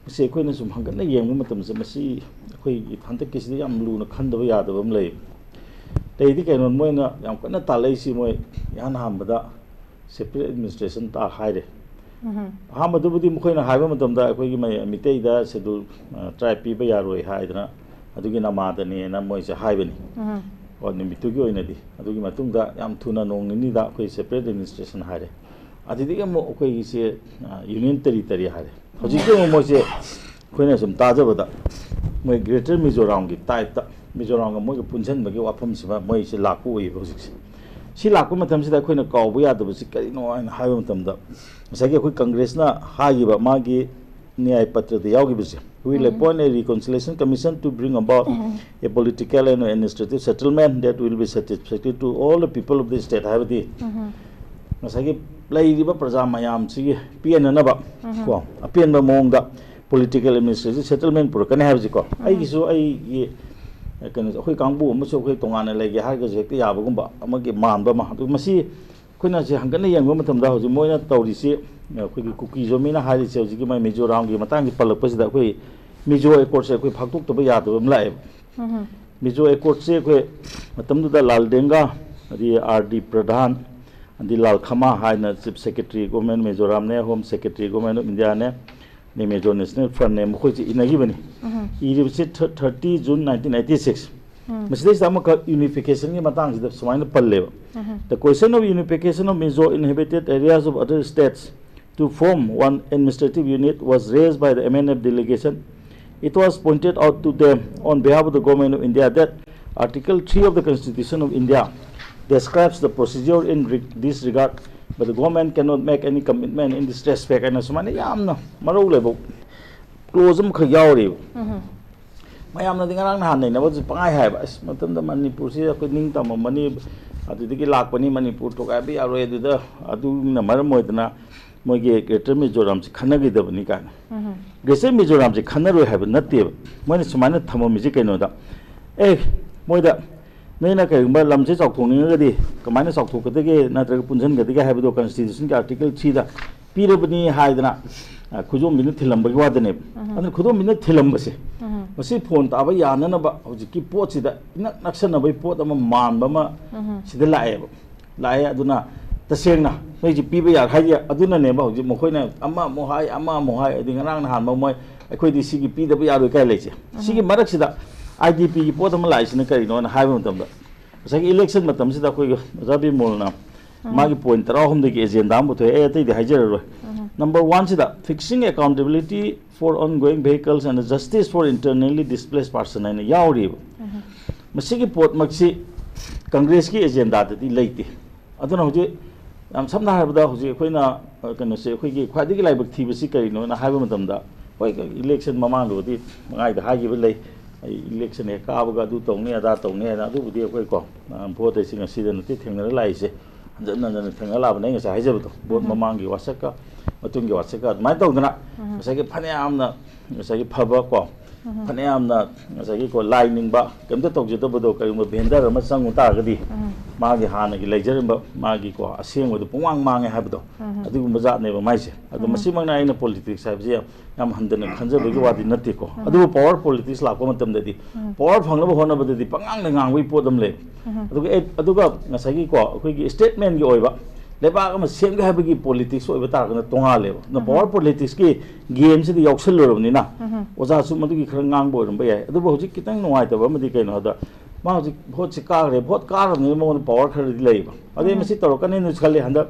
ꯃꯁꯤ ꯑꯩꯈꯣꯏꯅ ꯁꯨꯝ ꯍꯪꯒꯠꯅ ꯌꯦꯡꯕ ꯃꯇꯝꯗ ꯃꯁꯤ ꯑꯩꯈꯣꯏꯒꯤ ꯍꯟꯗꯛꯀꯤꯁꯤꯗ ꯌꯥꯝ ꯂꯨꯅ ꯈꯟꯗꯕ ꯌꯥꯗꯕ ꯑꯃ ꯂꯩ꯫ ꯑꯇꯩꯗꯤ ꯀꯩꯅꯣ, ꯃꯣꯏꯅ ꯌꯥꯝ ꯀꯟꯅ ꯇꯥꯜꯂꯛꯏꯁꯤ ꯃꯣꯏ ꯏꯍꯥꯟ ꯍꯥꯟꯕꯗ ꯁꯦꯄꯔꯦꯠ ꯑꯦꯗꯃꯤꯅꯤꯁꯇ꯭ꯔꯦꯁꯟ ꯇꯥ ꯍꯥꯏꯔꯦ꯫ ꯑꯍꯥꯟꯕꯗꯕꯨꯗꯤ ꯃꯈꯣꯏꯅ ꯍꯥꯏꯕ ꯃꯇꯝꯗ ꯑꯩꯈꯣꯏꯒꯤ ꯃꯩ-, ꯃꯤꯇꯩꯗ ꯁꯦꯗꯨꯜ, ꯑ, ꯇ꯭ꯔꯥꯏꯕ ꯄꯤꯕ ꯌꯥꯔꯣꯏ ꯍꯥꯏꯗꯅ ꯑꯗꯨꯒꯤ ꯅꯃꯥꯗꯅꯦꯅ ꯃꯣꯏꯁꯦ ꯍꯥꯏꯕꯅꯤ꯫ ꯑꯣ, ꯅꯨꯃꯤꯠꯇꯨꯒꯤ ꯑꯣꯏꯅꯗꯤ꯫ ꯑꯗꯨꯒꯤ ꯃꯇꯨꯡꯗ ꯌꯥꯝ ꯊꯨꯅ ꯅꯣꯡ ꯅꯤꯅꯤꯗ ꯑꯩꯈꯣꯏ ꯁꯦꯄꯔꯦꯠ ꯑꯦꯗꯃꯤꯅꯤꯁꯇ꯭ꯔꯦꯁꯟ ꯍꯥꯏꯔꯦ꯫ ꯑꯗꯨꯗꯒꯤ ꯑꯃꯨꯛ ꯑꯩꯈꯣꯏꯒꯤꯁꯦ, ꯑ, ꯌꯨꯅꯤꯌꯟ ꯇꯦꯔꯤꯇꯔꯤ ꯍꯥꯏꯔꯦ꯫ ꯍꯧꯖꯤꯛꯇꯤ ꯑꯃꯨꯛ ꯃꯣꯏꯁꯦ ꯑꯩꯈꯣꯏꯅ ꯁꯨꯝ ꯇꯥꯖꯕꯗ ꯃꯣꯏ ꯒ꯭ꯔꯦꯇꯔ ꯃꯤꯖꯣꯔꯥꯝꯒꯤ ꯇꯥꯏꯞꯇ ꯃꯤꯖꯣꯔꯥꯝꯒ ꯃꯣꯏꯒ ꯄꯨꯟꯁꯤꯟꯕꯒꯤ ꯋꯥꯐꯝꯁꯤꯃ ꯃꯣꯏꯁꯤ ꯂꯥꯛꯄ ꯑꯣꯏꯌꯦꯕ ꯍꯧꯖꯤꯛꯁꯦ꯫ ꯁꯤ ꯂꯥꯛꯄ ꯃꯇꯝꯁꯤꯗ ꯑꯩꯈꯣꯏꯅ ꯀꯥꯎꯕ ꯌꯥꯗꯕꯁꯤ ꯀꯔꯤꯅꯣ ꯍꯥꯏꯅ ꯍꯥꯏꯕ ꯃꯇꯝꯗ, ꯉꯁꯥꯏꯒꯤ ꯑꯩꯈꯣꯏ ꯀꯪꯒ꯭ꯔꯦꯁꯅ ꯍꯥꯏꯈꯤꯕ ꯃꯥꯒꯤ ꯅ꯭ꯌꯥꯌ ꯄꯇ꯭ꯔꯗ ꯌꯥꯎꯈꯤꯕꯁꯦ, "We will appoint a reconciliation commission to bring about a political and administrative settlement that will be satisfactory to all the people of the state" ꯍꯥꯏꯕꯗꯤ ꯉꯁꯥꯏꯒꯤ ꯂꯩꯔꯤꯕ ꯄ꯭ꯔꯖꯥ ꯃꯌꯥꯝꯁꯤꯒꯤ ꯄꯦꯟꯅꯅꯕ ꯀꯣ, ꯑꯄꯦꯟꯕ ꯃꯑꯣꯡꯗ ꯄꯣꯂꯤꯇꯤꯀꯦꯜ ꯑꯦꯗꯃꯤꯅꯤꯁꯇ꯭ꯔꯦꯇꯤꯚ ꯁꯦꯇꯜꯃꯦꯟ ꯄꯨꯔꯛꯀꯅꯤ ꯍꯥꯏꯕꯁꯤꯀꯣ꯫ ꯑꯩꯒꯤꯁꯨ ꯑꯩꯒꯤ ꯀꯩꯅꯣ, ꯑꯩꯈꯣꯏ ꯀꯥꯡꯕꯨ ꯑꯃꯁꯨ ꯑꯩꯈꯣꯏ ꯇꯣꯉꯥꯟꯅ ꯂꯩꯒꯦ ꯍꯥꯏꯔꯒꯁꯨ ꯍꯦꯛꯇ ꯌꯥꯕꯒꯨꯝꯕ ꯑꯃꯒꯤ ꯃꯥꯟꯕ ꯑꯃ꯫ ꯑꯗꯨ ꯃꯁꯤ ꯑꯩꯈꯣꯏꯅ ꯁꯤ ꯍꯪꯒꯠꯅ ꯌꯦꯡꯕ ꯃꯇꯝꯗ ꯍꯧꯖꯤꯛ ꯃꯣꯏꯅ ꯇꯧꯔꯤꯁꯤ, ꯑꯩꯈꯣꯏꯒꯤ ꯀꯨꯀꯤ ꯖꯣꯃꯤꯅ ꯍꯥꯏꯔꯤꯁꯦ ꯍꯧꯖꯤꯛꯀꯤ ꯃꯥꯏ ꯃꯤꯖꯣꯔꯥꯝꯒꯤ ꯃꯇꯥꯡꯁꯤ ꯄꯜꯂꯛꯄꯁꯤꯗ ꯑꯩꯈꯣꯏ ꯃꯤꯖꯣ ꯑꯦꯀꯣꯔꯗꯁꯦ ꯑꯩꯈꯣꯏ ꯐꯥꯛꯇꯣꯛꯇꯕ ꯌꯥꯗꯕ ꯑꯃ ꯂꯥꯛꯑꯦꯕ꯫ ꯃꯤꯖꯣ ꯑꯦꯀꯣꯔꯗꯁꯦ ꯑꯩꯈꯣꯏ ꯃꯇꯝꯗꯨꯗ ꯂꯥꯜꯗꯦꯡꯒ, ꯑꯗꯒꯤ ꯑꯥꯔ ꯗꯤ ꯄ꯭ꯔꯙꯥꯟ, ꯑꯗꯩ ꯂꯥꯜ ꯈꯃꯥ ꯍꯥꯏꯅ ꯆꯤꯐ ꯁꯦꯀ꯭ꯔꯦꯇꯔꯤ ꯒꯣꯔꯃꯦꯟ ꯃꯤꯖꯣꯔꯥꯝꯅꯦ, ꯍꯣꯝ ꯁꯦꯀ꯭ꯔꯦꯇꯔꯤ ꯒꯣꯔꯃꯦꯟ ꯑꯣꯐ ꯏꯟꯗꯤꯌꯥꯅꯦ, ꯃꯤꯖꯣ ꯅꯦꯁꯅꯦꯜ ꯐ꯭ꯔꯟꯅꯦ ꯃꯈꯣꯏꯁꯦ ꯏꯅꯈꯤꯕꯅꯤ꯫ ꯏꯔꯤꯕꯁꯤ thirty June nineteen eighty six꯫ ꯃꯁꯤꯗꯩꯁꯤꯗ ꯑꯃꯈꯛ ꯌꯨꯅꯤꯐꯤꯀꯦꯁꯟꯒꯤ ꯃꯇꯥꯡꯁꯤꯗ ꯁꯨꯃꯥꯏꯅ ꯄꯜꯂꯦꯕ: "The question of unification of Mizo inhabited areas of other states to form one administrative unit was raised by the M N F delegation. It was pointed out to them on behalf of the Government of India that Article three of the Constitution of India describes the procedure in re- this regard, but the government cannot make any commitment in this respect." ꯍꯥꯏꯅ ꯁꯨꯃꯥꯏꯅ ꯌꯥꯝꯅ ꯃꯔꯧ ꯂꯩꯕ close ꯑꯃꯈꯛ ꯌꯥꯎꯔꯤꯕ꯫ ꯃꯌꯥꯝꯅꯗꯤ ꯉꯔꯥꯡ ꯅꯍꯥꯟ ꯅꯩꯅꯕꯁꯨ ꯄꯪꯍꯥꯏ ꯍꯥꯏꯕ, "ꯑꯁ, ꯃꯇꯝꯗ ꯃꯅꯤꯄꯨꯔꯁꯤ ꯑꯩꯈꯣꯏ ꯅꯤꯡ ꯇꯝꯃꯝꯕꯅꯤ, ꯑꯗꯨꯗꯒꯤ ꯂꯥꯛꯄꯅꯤ, ꯃꯅꯤꯄꯨꯔ ꯊꯣꯒꯥꯏꯕ ꯌꯥꯔꯣꯏ, ꯑꯗꯨꯗ ꯑꯗꯨꯅ ꯃꯔꯝ ꯑꯣꯏꯗꯅ ꯃꯣꯏꯒꯤ ꯒ꯭ꯔꯦꯇꯔ ꯃꯤꯖꯣꯔꯥꯝꯁꯤ ꯈꯟꯅꯈꯤꯗꯕꯅꯤ" ꯀꯥꯏꯅ꯫ ꯒ꯭ꯔꯦꯇꯔ ꯃꯤꯖꯣꯔꯥꯝꯁꯤ ꯈꯟꯅꯔꯣꯏ ꯍꯥꯏꯕ ꯅꯠꯇꯦꯕ꯫ ꯃꯣꯏꯅ ꯁꯨꯃꯥꯏꯅ ꯊꯝꯃꯝꯃꯤꯁꯤ ꯀꯩꯅꯣꯗ, ꯑꯦ, ꯃꯣꯏꯗ ꯅꯣꯏꯅ ꯀꯔꯤꯒꯨꯝꯕ ꯂꯝꯁꯦ ꯆꯥꯎꯊꯣꯛꯅꯤꯡꯉꯒꯗꯤ ꯀꯃꯥꯏꯅ ꯆꯥꯎꯊꯣꯛꯀꯗꯒꯦ ꯅꯠꯇ꯭ꯔꯒ ꯄꯨꯟꯁꯤꯟꯒꯗꯒꯦ ꯍꯥꯏꯕꯗꯣ ꯀꯟꯁꯇꯤꯇ꯭ꯌꯨꯁꯟꯒꯤ ꯑꯥꯔꯇꯤꯀꯜ ꯊ꯭ꯔꯤꯗ ꯄꯤꯔꯕꯅꯤ ꯍꯥꯏꯗꯅ, ꯑ, ꯈꯨꯗꯣꯝꯕꯤꯅ ꯊꯤꯜꯂꯝꯕꯒꯤ ꯋꯥꯗꯅꯦꯕ꯫ ꯑꯗꯨꯅ ꯈꯨꯗꯣꯝꯕꯤꯅ ꯊꯤꯜꯂꯝꯕꯁꯦ, ꯃꯁꯤ ꯐꯣꯟ ꯇꯥꯕ ꯌꯥꯅꯅꯕ ꯍꯧꯖꯤꯛꯀꯤ ꯄꯣꯠꯁꯤꯗ ꯏꯅꯛ ꯅꯛꯁꯟꯅꯕꯒꯤ ꯄꯣꯠ ꯑꯃ ꯃꯥꯟꯕ ꯑꯃ ꯁꯤꯗ ꯂꯥꯛꯑꯦꯕ꯫ ꯂꯥꯛꯑꯦ꯫ ꯑꯗꯨꯅ ꯇꯁꯦꯡꯅ ꯅꯣꯏꯁꯤ ꯄꯤꯕ ꯌꯥꯔꯦ ꯍꯥꯏꯗꯤ, ꯑꯗꯨꯅꯅꯦꯕ ꯍꯧꯖꯤꯛ ꯃꯈꯣꯏꯅ ꯑꯃ ꯑꯃꯨꯛ ꯍꯥꯏ, ꯑꯃ ꯑꯃꯨꯛ ꯍꯥꯏ, ꯑꯗꯩ ꯉꯔꯥꯡ ꯅꯍꯥꯟ ꯃꯣꯏ ꯑꯩꯈꯣꯏꯗꯤ ꯁꯤꯒꯤ ꯄꯤꯗꯕ ꯌꯥꯔꯣꯏ ꯀꯥꯏ ꯂꯩꯁꯦ꯫ ꯁꯤꯒꯤ ꯃꯔꯛꯁꯤꯗ ꯑꯥꯏ ꯗꯤ ꯄꯤꯒꯤ ꯄꯣꯠ ꯑꯃ ꯂꯥꯛꯏꯁꯤꯅ ꯀꯔꯤꯅꯣꯅ ꯍꯥꯏꯕ ꯃꯇꯝꯗ, ꯉꯁꯥꯏꯒꯤ ꯏꯂꯦꯛꯁꯟ ꯃꯇꯝꯁꯤꯗ ꯑꯩꯈꯣꯏꯒꯤ ꯑꯣꯖꯥ ꯕꯤꯃꯣꯜꯅ ꯃꯥꯒꯤ ꯄꯣꯏꯟ ꯇꯔꯥꯍꯨꯝꯗꯣꯏꯒꯤ ꯑꯦꯖꯦꯟꯗꯥ ꯑꯃ ꯄꯨꯊꯣꯛꯑꯦ, ꯑꯩ ꯑꯇꯩꯗꯤ ꯍꯥꯏꯖꯔꯔꯣꯏ꯫ ꯅꯝꯕꯔ ꯋꯥꯟꯁꯤꯗ, fixing accountability for ongoing vehicles and justice for internally displaced person ꯍꯥꯏꯅ ꯌꯥꯎꯔꯤꯕ꯫ ꯃꯁꯤꯒꯤ ꯄꯣꯠꯃꯛꯁꯤ ꯀꯪꯒ꯭ꯔꯦꯁꯀꯤ ꯑꯦꯖꯦꯟꯗꯥꯗꯗꯤ ꯂꯩꯇꯦ꯫ ꯑꯗꯨꯅ ꯍꯧꯖꯤꯛ ꯌꯥꯝ ꯁꯝꯅ ꯍꯥꯏꯔꯕꯗ ꯍꯧꯖꯤꯛ ꯑꯩꯈꯣꯏꯅ, ꯑ, ꯀꯩꯅꯣꯁꯦ, ꯑꯩꯈꯣꯏꯒꯤ ꯈ꯭ꯋꯥꯏꯗꯒꯤ ꯂꯥꯏꯕꯛ ꯊꯤꯕꯁꯤ ꯀꯔꯤꯅꯣꯅ ꯍꯥꯏꯕ ꯃꯇꯝꯗ, ꯍꯣꯏ, ꯏꯂꯦꯛꯁꯟ ꯃꯃꯥꯡꯗꯕꯨꯗꯤ ꯃꯉꯥꯏꯗ ꯍꯥꯏꯈꯤꯕ ꯂꯩ, ꯑꯩ ꯏꯂꯦꯛꯁꯟ ꯍꯦꯛ ꯀꯥꯕꯒ ꯑꯗꯨ ꯇꯧꯅꯤ ꯑꯗꯥ ꯇꯧꯅꯤ ꯍꯥꯏꯅ, ꯑꯗꯨꯕꯨꯗꯤ ꯑꯩꯈꯣꯏ ꯀꯣ, ꯑ, ꯚꯣꯠ ꯍꯥꯏꯁꯤ ꯉꯁꯤꯗ ꯅꯠꯇꯦ ꯊꯦꯡꯅꯔ ꯂꯥꯛꯏꯁꯦ, ꯍꯟꯖꯟ ꯍꯟꯖꯟꯅ ꯊꯦꯡꯅ ꯂꯥꯛꯑꯕꯅꯦ꯫ ꯑꯩ ꯉꯁꯥꯏ ꯍꯥꯏꯖꯕꯗꯣ, ꯚꯣꯠ ꯃꯃꯥꯡꯒꯤ ꯋꯥꯁꯛꯀ ꯃꯇꯨꯡꯒꯤ ꯋꯥꯁꯛꯀ ꯑꯗꯨꯃꯥꯏꯅ ꯇꯧꯗꯅ ꯉꯁꯥꯏꯒꯤ ꯐꯅꯌꯥꯝꯅ ꯉꯁꯥꯏꯒꯤ ꯐꯕ ꯀꯣ, ꯐꯅꯌꯥꯝꯅ ꯉꯁꯥꯏꯒꯤ ꯀꯣ ꯂꯥꯏ ꯅꯤꯡꯕ ꯀꯩꯝꯇ ꯇꯧꯖꯗꯕꯗꯣ, ꯀꯔꯤꯒꯨꯝꯕ ꯚꯦꯟꯗꯔ ꯑꯃ ꯆꯪꯉꯨ ꯇꯥꯔꯒꯗꯤ ꯃꯥꯒꯤ ꯍꯥꯟꯅꯒꯤ ꯂꯩꯖꯔꯝꯕ ꯃꯥꯒꯤ ꯀꯣ ꯑꯁꯦꯡꯕꯗꯣ ꯄꯨꯡꯃꯥꯡ ꯃꯥꯡꯉꯦ ꯍꯥꯏꯕꯗꯣ, ꯑꯗꯨꯒꯨꯝꯕ ꯖꯥꯠꯅꯦꯕ ꯃꯥꯏꯁꯦ꯫ ꯑꯗꯣ ꯃꯁꯤꯃꯛꯅ ꯑꯩꯅ ꯄꯣꯂꯤꯇꯤꯛꯁ ꯍꯥꯏꯕꯁꯦ ꯌꯥꯝ, ꯌꯥꯝ ꯍꯟꯊꯅ ꯈꯟꯖꯕꯒꯤ ꯋꯥꯗꯤ ꯅꯠꯇꯦꯀꯣ꯫ ꯑꯗꯨꯕꯨ ꯄꯋꯥꯔ ꯄꯣꯂꯤꯇꯤꯛꯁ ꯂꯥꯛꯄ ꯃꯇꯝꯗꯗꯤ ꯄꯋꯥꯔ ꯐꯪꯅꯕ ꯍꯣꯠꯅꯕꯗꯗꯤ ꯄꯉꯥꯡꯗ ꯉꯥꯡꯕꯒꯤ ꯄꯣꯠ ꯑꯃ ꯂꯩ꯫ ꯑꯗꯨꯒ ꯑꯦ-, ꯑꯗꯨꯒ ꯉꯁꯥꯏꯒꯤꯀꯣ ꯑꯩꯈꯣꯏꯒꯤ ꯁ꯭ꯇꯦꯠꯃꯦꯟꯒꯤ ꯑꯣꯏꯕ ꯂꯩꯕꯥꯛ ꯑꯃ ꯁꯦꯝꯒꯦ ꯍꯥꯏꯕꯒꯤ ꯄꯣꯂꯤꯇꯤꯛꯁ ꯑꯣꯏꯕ ꯇꯥꯔꯒꯅ ꯇꯣꯉꯥꯜꯂꯦꯕ꯫ ꯑꯗꯨꯅ ꯄꯋꯥꯔ ꯄꯣꯂꯤꯇꯤꯛꯁꯀꯤ ꯒꯦꯝꯁꯤꯗ ꯌꯥꯎꯁꯜꯂꯨꯔꯕꯅꯤꯅ ꯑꯣꯖꯥꯁꯨ ꯃꯗꯨꯒꯤ ꯈꯔ ꯉꯥꯡꯕ ꯑꯣꯏꯔꯝꯕ ꯌꯥꯏ꯫ ꯑꯗꯨꯕꯨ ꯍꯧꯖꯤꯛ ꯈꯤꯇꯪ ꯅꯨꯡꯉꯥꯏꯇꯕ ꯑꯃꯗꯤ ꯀꯩꯅꯣ ꯍꯥꯏꯗ, ꯃꯥ ꯍꯧꯖꯤꯛ ꯚꯣꯠꯁꯤ ꯀꯥꯈ꯭ꯔꯦ, ꯚꯣꯠ ꯀꯥꯔꯕꯅꯤꯅ ꯃꯉꯣꯟꯗ ꯄꯋꯥꯔ ꯈꯔꯗꯤ ꯂꯩꯌꯦꯕ꯫ ꯑꯗꯩ ꯃꯁꯤ ꯇꯧꯔꯛꯀꯅꯤꯅꯁꯨ ꯈꯜꯂꯤ꯫ ꯍꯟꯗꯛ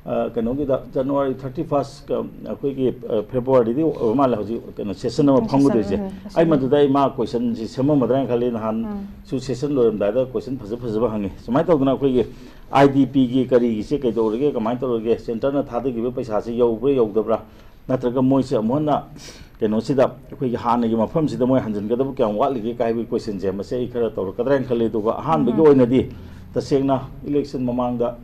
ꯑ, ꯀꯩꯅꯣꯒꯤꯗ ꯖꯅꯋꯥꯔꯤ ꯊꯥꯔꯇꯤ ꯐꯥꯔꯁ, ꯑꯩꯈꯣꯏꯒꯤ, ꯑ, ꯐꯦꯕ꯭ꯔꯨꯋꯥꯔꯤꯗꯤ ꯑꯣꯏꯕ ꯃꯥꯜꯂꯦ ꯍꯧꯖꯤꯛ ꯀꯩꯅꯣ ꯁꯦꯁꯟ ꯑꯃ ꯎꯝ, ꯐꯝꯒꯗꯣꯏꯁꯦ꯫ ꯁꯦꯁꯟ, ꯎꯝ, ꯑꯩ ꯃꯗꯨꯗ ꯑꯩ ꯃꯥ ꯀꯣꯏꯁꯟꯁꯤ ꯁꯦꯝꯃꯝꯃꯗ꯭ꯔꯥ ꯍꯥꯏꯅ ꯈꯜꯂꯤ꯫ ꯅꯍꯥꯟꯁꯨ ꯁꯦꯁꯟ ꯂꯣꯏꯔꯝꯗꯥꯏꯗ ꯀꯣꯏꯁꯟ ꯐꯖ ꯐꯖꯕ ꯍꯪꯉꯤ꯫ ꯁꯨꯃꯥꯏꯅ ꯇꯧꯗꯅ ꯑꯩꯈꯣꯏꯒꯤ ꯑꯥꯏ ꯗꯤ ꯄꯤꯒꯤ ꯀꯔꯤꯒꯤꯁꯦ ꯀꯩꯗꯧꯔꯒꯦ, ꯀꯃꯥꯏꯅ ꯇꯧꯔꯒꯦ, ꯁꯦꯟꯇꯔꯅ ꯊꯥꯗꯈꯤꯕ ꯄꯩꯁꯥꯁꯦ ꯌꯧꯕ꯭ꯔꯥ ꯌꯧꯗꯕ꯭ꯔꯥ, ꯅꯠꯇ꯭ꯔꯒ ꯃꯣꯏꯁꯦ ꯑꯃꯨꯛ ꯍꯟꯅ ꯀꯩꯅꯣꯁꯤꯗ ꯑꯩꯈꯣꯏꯒꯤ ꯍꯥꯟꯅꯒꯤ ꯃꯐꯝꯁꯤꯗ ꯃꯣꯏ ꯍꯟꯖꯤꯟꯒꯗꯕ ꯀꯌꯥꯝ ꯋꯥꯠꯂꯤꯒꯦ ꯀꯥꯏꯕꯒꯤ ꯀꯣꯏꯁꯟꯁꯦ ꯃꯁꯤ ꯑꯩ ꯈꯔ ꯇꯧꯔꯛꯀꯗ꯭ꯔꯥ ꯍꯥꯏꯅ ꯈꯜꯂꯤ꯫ ꯑꯗꯨꯒ ꯑꯍꯥꯟꯕꯒꯤ ꯑꯣꯏꯅꯗꯤ ꯇꯁꯦꯡꯅ ꯏꯂꯦꯛꯁꯟ ꯃꯃꯥꯡꯗ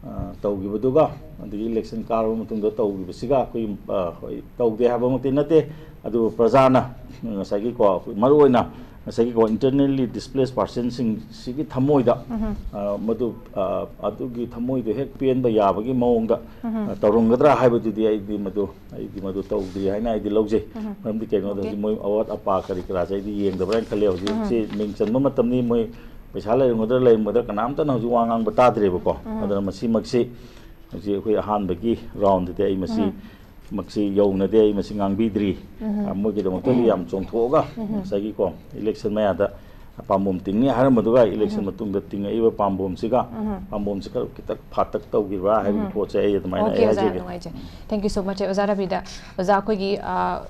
ꯑ, ꯇꯧꯈꯤꯕꯗꯨꯒ, ꯑꯗꯒꯤ ꯏꯂꯦꯛꯁꯟ ꯀꯥꯔꯕ ꯃꯇꯨꯡꯗ ꯇꯧꯈꯤꯕꯁꯤꯒ ꯑꯩꯈꯣꯏ, ꯑ, ꯍꯣꯏ, ꯇꯧꯗꯦ ꯍꯥꯏꯕꯃꯛꯇꯤ ꯅꯠꯇꯦ, ꯑꯗꯨꯕꯨ ꯄ꯭ꯔꯖꯥꯅ ꯉꯁꯥꯏꯒꯤꯀꯣ, ꯑꯩꯈꯣꯏ ꯃꯔꯨꯑꯣꯏꯅ ꯉꯁꯥꯏꯒꯤꯀꯣ, internally displaced personꯁꯤꯡꯁꯤꯒꯤ ꯊꯃꯣꯏꯗ, ꯑ, ꯃꯗꯨ, ꯑ, ꯑꯗꯨꯒꯤ ꯊꯃꯣꯏꯗꯣ ꯍꯦꯛ ꯄꯦꯟꯕ ꯌꯥꯕꯒꯤ ꯃꯑꯣꯡꯗ, ꯑ, ꯇꯧꯔꯝꯒꯗ꯭ꯔꯥ ꯍꯥꯏꯕꯗꯨꯗꯤ ꯑꯩꯗꯤ ꯃꯗꯨ, ꯑꯩꯗꯤ ꯃꯗꯨ ꯇꯧꯗ꯭ꯔꯤ ꯍꯥꯏꯅ ꯑꯩꯗꯤ ꯂꯧꯖꯩ꯫ ꯃꯔꯝꯗꯤ ꯀꯩꯒꯤꯅꯣꯗ ꯍꯧꯖꯤꯛ ꯃꯣꯏ ꯑꯋꯥꯠ ꯑꯄꯥ ꯀꯔꯤ ꯀꯔꯥꯁꯦ ꯑꯩꯗꯤ ꯌꯦꯡꯗꯕ꯭ꯔꯥ ꯍꯥꯏꯅ ꯈꯜꯂꯦ꯫ ꯍꯧꯖꯤꯛ ꯁꯤ ꯃꯤꯡ ꯆꯟꯕ ꯃꯇꯝꯅꯤ, ꯃꯣꯏ ꯄꯩꯁꯥ ꯂꯩꯔꯝꯒꯗ꯭ꯔꯥ ꯂꯩꯔꯝꯒꯗ꯭ꯔꯥ ꯀꯅꯥꯝꯇꯅ ꯍꯧꯖꯤꯛ ꯋꯥ ꯉꯥꯡꯕ ꯇꯥꯗ꯭ꯔꯦꯕꯀꯣ꯫ ꯑꯗꯨꯅ ꯃꯁꯤꯃꯛꯁꯤ ꯍꯧꯖꯤꯛ ꯑꯩꯈꯣꯏ ꯑꯍꯥꯟꯕꯒꯤ ꯔꯥꯎꯟꯗꯗꯤ ꯑꯩ ꯃꯁꯤ, ꯃꯛꯁꯤ ꯌꯧꯅꯗꯦ, ꯑꯩ ꯃꯁꯤ ꯉꯥꯡꯕꯤꯗ꯭ꯔꯤ꯫ ꯑ, ꯃꯣꯏꯒꯤꯗꯃꯛꯇꯗꯤ ꯌꯥꯝ ꯆꯣꯡꯊꯣꯛꯑꯒ ꯉꯁꯥꯏꯒꯤꯀꯣ, ꯏꯂꯦꯛꯁꯟ ꯃꯌꯥꯗ ꯄꯥꯝꯕꯣꯝ ꯇꯤꯡꯅꯤ ꯍꯥꯏꯔꯝꯕꯗꯨꯒ ꯏꯂꯦꯛꯁꯟ ꯃꯇꯨꯡꯗ ꯇꯤꯡꯉꯛꯏꯕ ꯄꯥꯝꯕꯣꯝꯁꯤꯒ, ꯄꯥꯝꯕꯣꯝꯁꯤ ꯈꯔ ꯈꯤꯇꯪ ꯐꯥꯇꯛ ꯇꯧꯈꯤꯕ꯭ꯔꯥ ꯍꯥꯏꯕꯒꯤ ꯄꯣꯠꯁꯦ ꯑꯩ ꯑꯗꯨꯃꯥꯏꯅ ꯑꯣꯀꯦ, ꯑꯩ ꯑꯣꯖꯥ, ꯍꯥꯏꯖꯒꯦ꯫ ꯅꯨꯡꯉꯥꯏꯖꯩ꯫ Thank you so much, ꯑꯣꯖꯥ ꯔꯕꯤꯗ꯫ ꯑꯣꯖꯥ, ꯑꯩꯈꯣꯏꯒꯤ, ꯑ,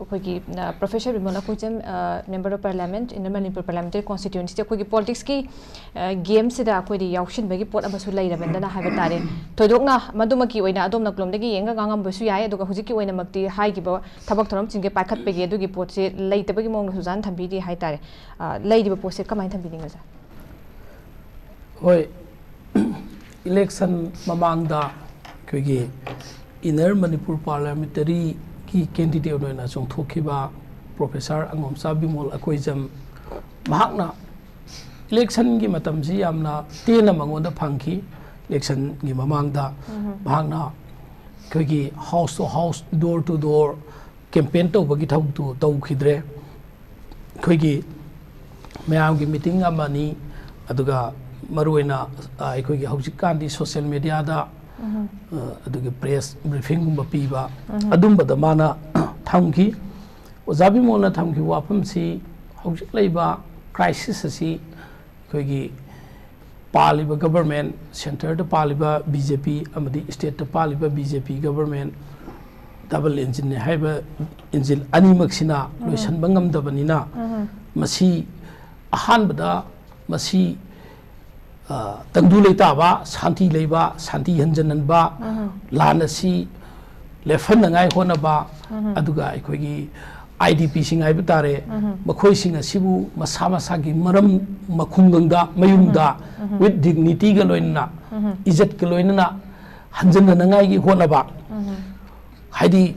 ꯑꯩꯈꯣꯏꯒꯤ, ꯑ, Professor ꯕꯤꯃꯣꯜ ꯑꯀꯣꯏꯖꯝ, ꯑ, Member of Parliament, Inner Manipur Parliamentary Constituency, ꯑꯩꯈꯣꯏꯒꯤ ꯄꯣꯂꯤꯇꯤꯛꯁꯀꯤ, ꯑ, ꯒꯦꯝꯁꯤꯗ ꯑꯩꯈꯣꯏꯗꯤ ꯌꯥꯎꯁꯤꯟꯕꯒꯤ ꯄꯣꯠ ꯑꯃꯁꯨ ꯂꯩꯔꯕꯅꯤꯅ ꯍꯥꯏꯕ ꯇꯥꯔꯦ꯫ ꯊꯣꯏꯗꯣꯛꯅ ꯃꯗꯨꯃꯛꯀꯤ ꯑꯣꯏꯅ ꯑꯗꯣꯝ ꯅꯥꯀꯂꯣꯝꯗꯒꯤ ꯌꯦꯡꯉꯒ ꯉꯥꯡꯉꯝꯕꯁꯨ ꯌꯥꯏ, ꯑꯗꯨꯒ ꯍꯧꯖꯤꯛꯀꯤ ꯑꯣꯏꯅꯃꯛꯇꯤ ꯍꯥꯏꯈꯤꯕ ꯊꯕꯛ ꯊꯧꯔꯝꯁꯤꯡꯁꯦ ꯄꯥꯏꯈꯠꯄꯒꯤ ꯑꯗꯨꯒꯤ ꯄꯣꯠꯁꯦ ꯂꯩꯇꯕꯒꯤ ꯃꯑꯣꯡꯗꯁꯨ ꯑꯣꯖꯥꯅ ꯊꯝꯕꯤꯔꯤ ꯍꯥꯏ ꯇꯥꯔꯦ꯫ ꯑ, ꯂꯩꯔꯤꯕ ꯄꯣꯠꯁꯦ ꯀꯃꯥꯏꯅ ꯊꯝꯕꯤꯅꯤꯡꯉꯤ, ꯑꯣꯖꯥ? ꯍꯣꯏ, ꯏꯂꯦꯛꯁꯟ ꯃꯃꯥꯡꯗ ꯑꯩꯈꯣꯏꯒꯤ Inner Manipur Parliamentary ꯒꯤ candidate ꯑꯣꯏꯅ ꯆꯣꯡꯊꯣꯛꯈꯤꯕ Professor ꯑꯉꯣꯝꯆꯥ ꯕꯤꯃꯣꯜ ꯑꯀꯣꯏꯖꯝ, ꯃꯍꯥꯛꯅ ꯏꯂꯦꯛꯁꯟꯒꯤ ꯃꯇꯝꯁꯤ ꯌꯥꯝꯅ ꯇꯦꯟꯅ ꯃꯉꯣꯟꯗ ꯐꯪꯈꯤ꯫ ꯏꯂꯦꯛꯁꯟꯒꯤ ꯃꯃꯥꯡꯗ ꯃꯍꯥꯛꯅ ꯑꯩꯈꯣꯏꯒꯤ house to house, door to door campaign ꯇꯧꯕꯒꯤ ꯊꯕꯛꯇꯨ ꯇꯧꯈꯤꯗ꯭ꯔꯦ꯫ ꯑꯩꯈꯣꯏꯒꯤ ꯃꯌꯥꯝꯒꯤ meeting ꯑꯃꯅꯤ, ꯑꯗꯨꯒ ꯃꯔꯨꯑꯣꯏꯅ ꯑ, ꯑꯩꯈꯣꯏꯒꯤ ꯍꯧꯖꯤꯛꯀꯥꯟꯗꯤ ꯁꯣꯁꯤꯌꯦꯜ ꯃꯦꯗꯤꯌꯥꯗ ꯑ, ꯑꯗꯨꯒꯤ ꯄ꯭ꯔꯦꯁ ꯕ꯭ꯔꯤꯐꯤꯡꯒꯨꯝꯕ ꯄꯤꯕ, ꯑꯗꯨꯝꯕꯗ ꯃꯥꯅ ꯊꯝꯈꯤ꯫ ꯑꯣꯖꯥ ꯕꯤꯃꯣꯜꯅ ꯊꯝꯈꯤꯕ ꯋꯥꯐꯝꯁꯤ ꯍꯧꯖꯤꯛ ꯂꯩꯕ ꯀ꯭ꯔꯥꯏꯁꯤꯁ ꯑꯁꯤ ꯑꯩꯈꯣꯏꯒꯤ ꯄꯥꯜꯂꯤꯕ ꯒꯕꯔꯃꯦꯟ, ꯁꯦꯟꯇꯔꯗ ꯄꯥꯜꯂꯤꯕ ꯕꯤ ꯖꯦ ꯄꯤ ꯑꯃꯗꯤ ꯁ꯭ꯇꯦꯠꯇ ꯄꯥꯜꯂꯤꯕ ꯕꯤ ꯖꯦ ꯄꯤ ꯒꯕꯔꯃꯦꯟ ꯗꯕꯜ ꯏꯟꯖꯤꯟꯅꯤ ꯍꯥꯏꯕ ꯏꯟꯖꯤꯟ ꯑꯅꯤꯃꯛꯁꯤꯅ ꯂꯣꯏꯁꯤꯟꯕ ꯉꯝꯗꯕꯅꯤꯅ ꯃꯁꯤ ꯑꯍꯥꯟꯕꯗ ꯃꯁꯤ ꯑ, ꯇꯪꯗꯨ ꯂꯩꯇꯥꯕ, ꯁꯥꯟꯇꯤ ꯂꯩꯕ, ꯁꯥꯟꯇꯤ ꯍꯟꯖꯟꯍꯟꯕ, ꯂꯥꯟ ꯑꯁꯤ ꯂꯦꯞꯍꯟꯅꯉꯥꯏ ꯍꯣꯠꯅꯕ, ꯑꯗꯨꯒ ꯑꯩꯈꯣꯏꯒꯤ ꯑꯥꯏ ꯗꯤ ꯄꯤꯁꯤꯡ ꯍꯥꯏꯕ ꯇꯥꯔꯦ, ꯃꯈꯣꯏꯁꯤꯡ ꯑꯁꯤꯕꯨ ꯃꯁꯥ ꯃꯁꯥꯒꯤ ꯃꯔꯝ ꯃꯈꯨꯡꯒꯪꯗ, ꯃꯌꯨꯝꯗ, with dignityꯒ ꯂꯣꯏꯅꯅ, ꯏꯖꯠꯀ ꯂꯣꯏꯅꯅ ꯍꯟꯖꯟꯅꯅꯉꯥꯏꯒꯤ ꯍꯣꯠꯅꯕ꯫ ꯍꯥꯏꯗꯤ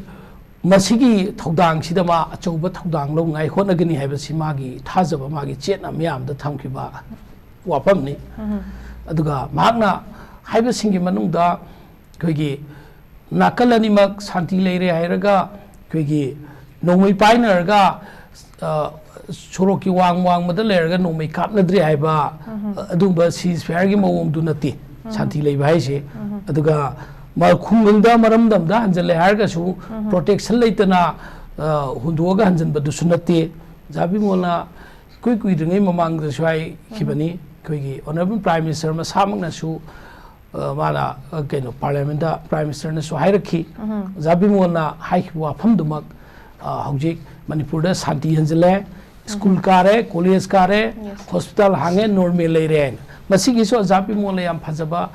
ꯃꯁꯤꯒꯤ ꯊꯧꯗꯥꯡꯁꯤꯗ ꯃꯥ ꯑꯆꯧꯕ ꯊꯧꯗꯥꯡ ꯂꯧꯅꯉꯥꯏ ꯍꯣꯠꯅꯒꯅꯤ ꯍꯥꯏꯕꯁꯤ ꯃꯥꯒꯤ ꯊꯥꯖꯕ, ꯃꯥꯒꯤ ꯆꯦꯠꯅ ꯃꯤꯌꯥꯝꯗ ꯊꯝꯈꯤꯕ ꯋꯥꯐꯝꯅꯤ꯫ ꯑꯗꯨꯒ ꯃꯍꯥꯛꯅ ꯍꯥꯏꯕꯁꯤꯡꯒꯤ ꯃꯅꯨꯡꯗ ꯑꯩꯈꯣꯏꯒꯤ ꯅꯥꯀꯜ ꯑꯅꯤꯃꯛ ꯁꯥꯟꯇꯤ ꯂꯩꯔꯦ ꯍꯥꯏꯔꯒ ꯑꯩꯈꯣꯏꯒꯤ ꯅꯣꯡꯃꯩ ꯄꯥꯏꯅꯔꯒ, ꯑ, ꯁꯣꯔꯣꯛꯀꯤ ꯋꯥꯡ ꯋꯥꯡꯃꯗ ꯂꯩꯔꯒ ꯅꯣꯡꯃꯩ ꯀꯥꯞꯅꯗ꯭ꯔꯦ ꯍꯥꯏꯕ, ꯑꯗꯨꯒꯨꯝꯕ ceasefire ꯒꯤ ꯃꯑꯣꯡꯗꯨ ꯅꯠꯇꯦ ꯁꯥꯟꯇꯤ ꯂꯩꯕ ꯍꯥꯏꯁꯦ꯫ ꯑꯗꯨꯒ ꯃ-, ꯈꯨꯡꯒꯪꯗ ꯃꯔꯝꯗꯝꯗ ꯍꯟꯖꯜꯂꯦ ꯍꯥꯏꯔꯒꯁꯨ protection ꯂꯩꯇꯅ, ꯑ, ꯍꯨꯟꯗꯣꯛꯑꯒ ꯍꯟꯖꯟꯕꯗꯨꯁꯨ ꯅꯠꯇꯦ꯫ ꯑꯣꯖꯥ ꯕꯤꯃꯣꯜꯅ ꯏꯀꯨꯏ ꯀꯨꯏꯗ꯭ꯔꯤꯉꯩ ꯃꯃꯥꯡꯗꯁꯨ ꯍꯥꯏꯈꯤꯕꯅꯤ, ꯑꯩꯈꯣꯏꯒꯤ Honourable Prime Minister ꯃꯁꯥꯃꯛꯅꯁꯨ, ꯑ, ꯃꯥꯅ, ꯑ, ꯀꯩꯅꯣ, Parliament ꯇ Prime Minister ꯅꯁꯨ ꯍꯥꯏꯔꯛꯈꯤ꯫ ꯑꯣꯖꯥ ꯕꯤꯃꯣꯜꯅ ꯍꯥꯏꯈꯤꯕ ꯋꯥꯐꯝꯗꯨꯃꯛ, ꯑ, ꯍꯧꯖꯤꯛ ꯃꯅꯤꯄꯨꯔꯗ ꯁꯥꯟꯇꯤ ꯍꯟꯖꯤꯜꯂꯦ, ꯁ꯭ꯀꯨꯜ ꯀꯥꯔꯦ, ꯀꯣꯂꯦꯖ ꯀꯥꯔꯦ, ꯍꯣꯁꯄꯤꯇꯥꯜ ꯍꯥꯡꯉꯦ, ꯅꯣꯔꯃꯦꯜ ꯂꯩꯔꯦ ꯍꯥꯏꯅ꯫ ꯃꯁꯤꯒꯤꯁꯨ ꯑꯣꯖꯥ ꯕꯤꯃꯣꯜꯅ ꯌꯥꯝ ꯐꯖꯕ,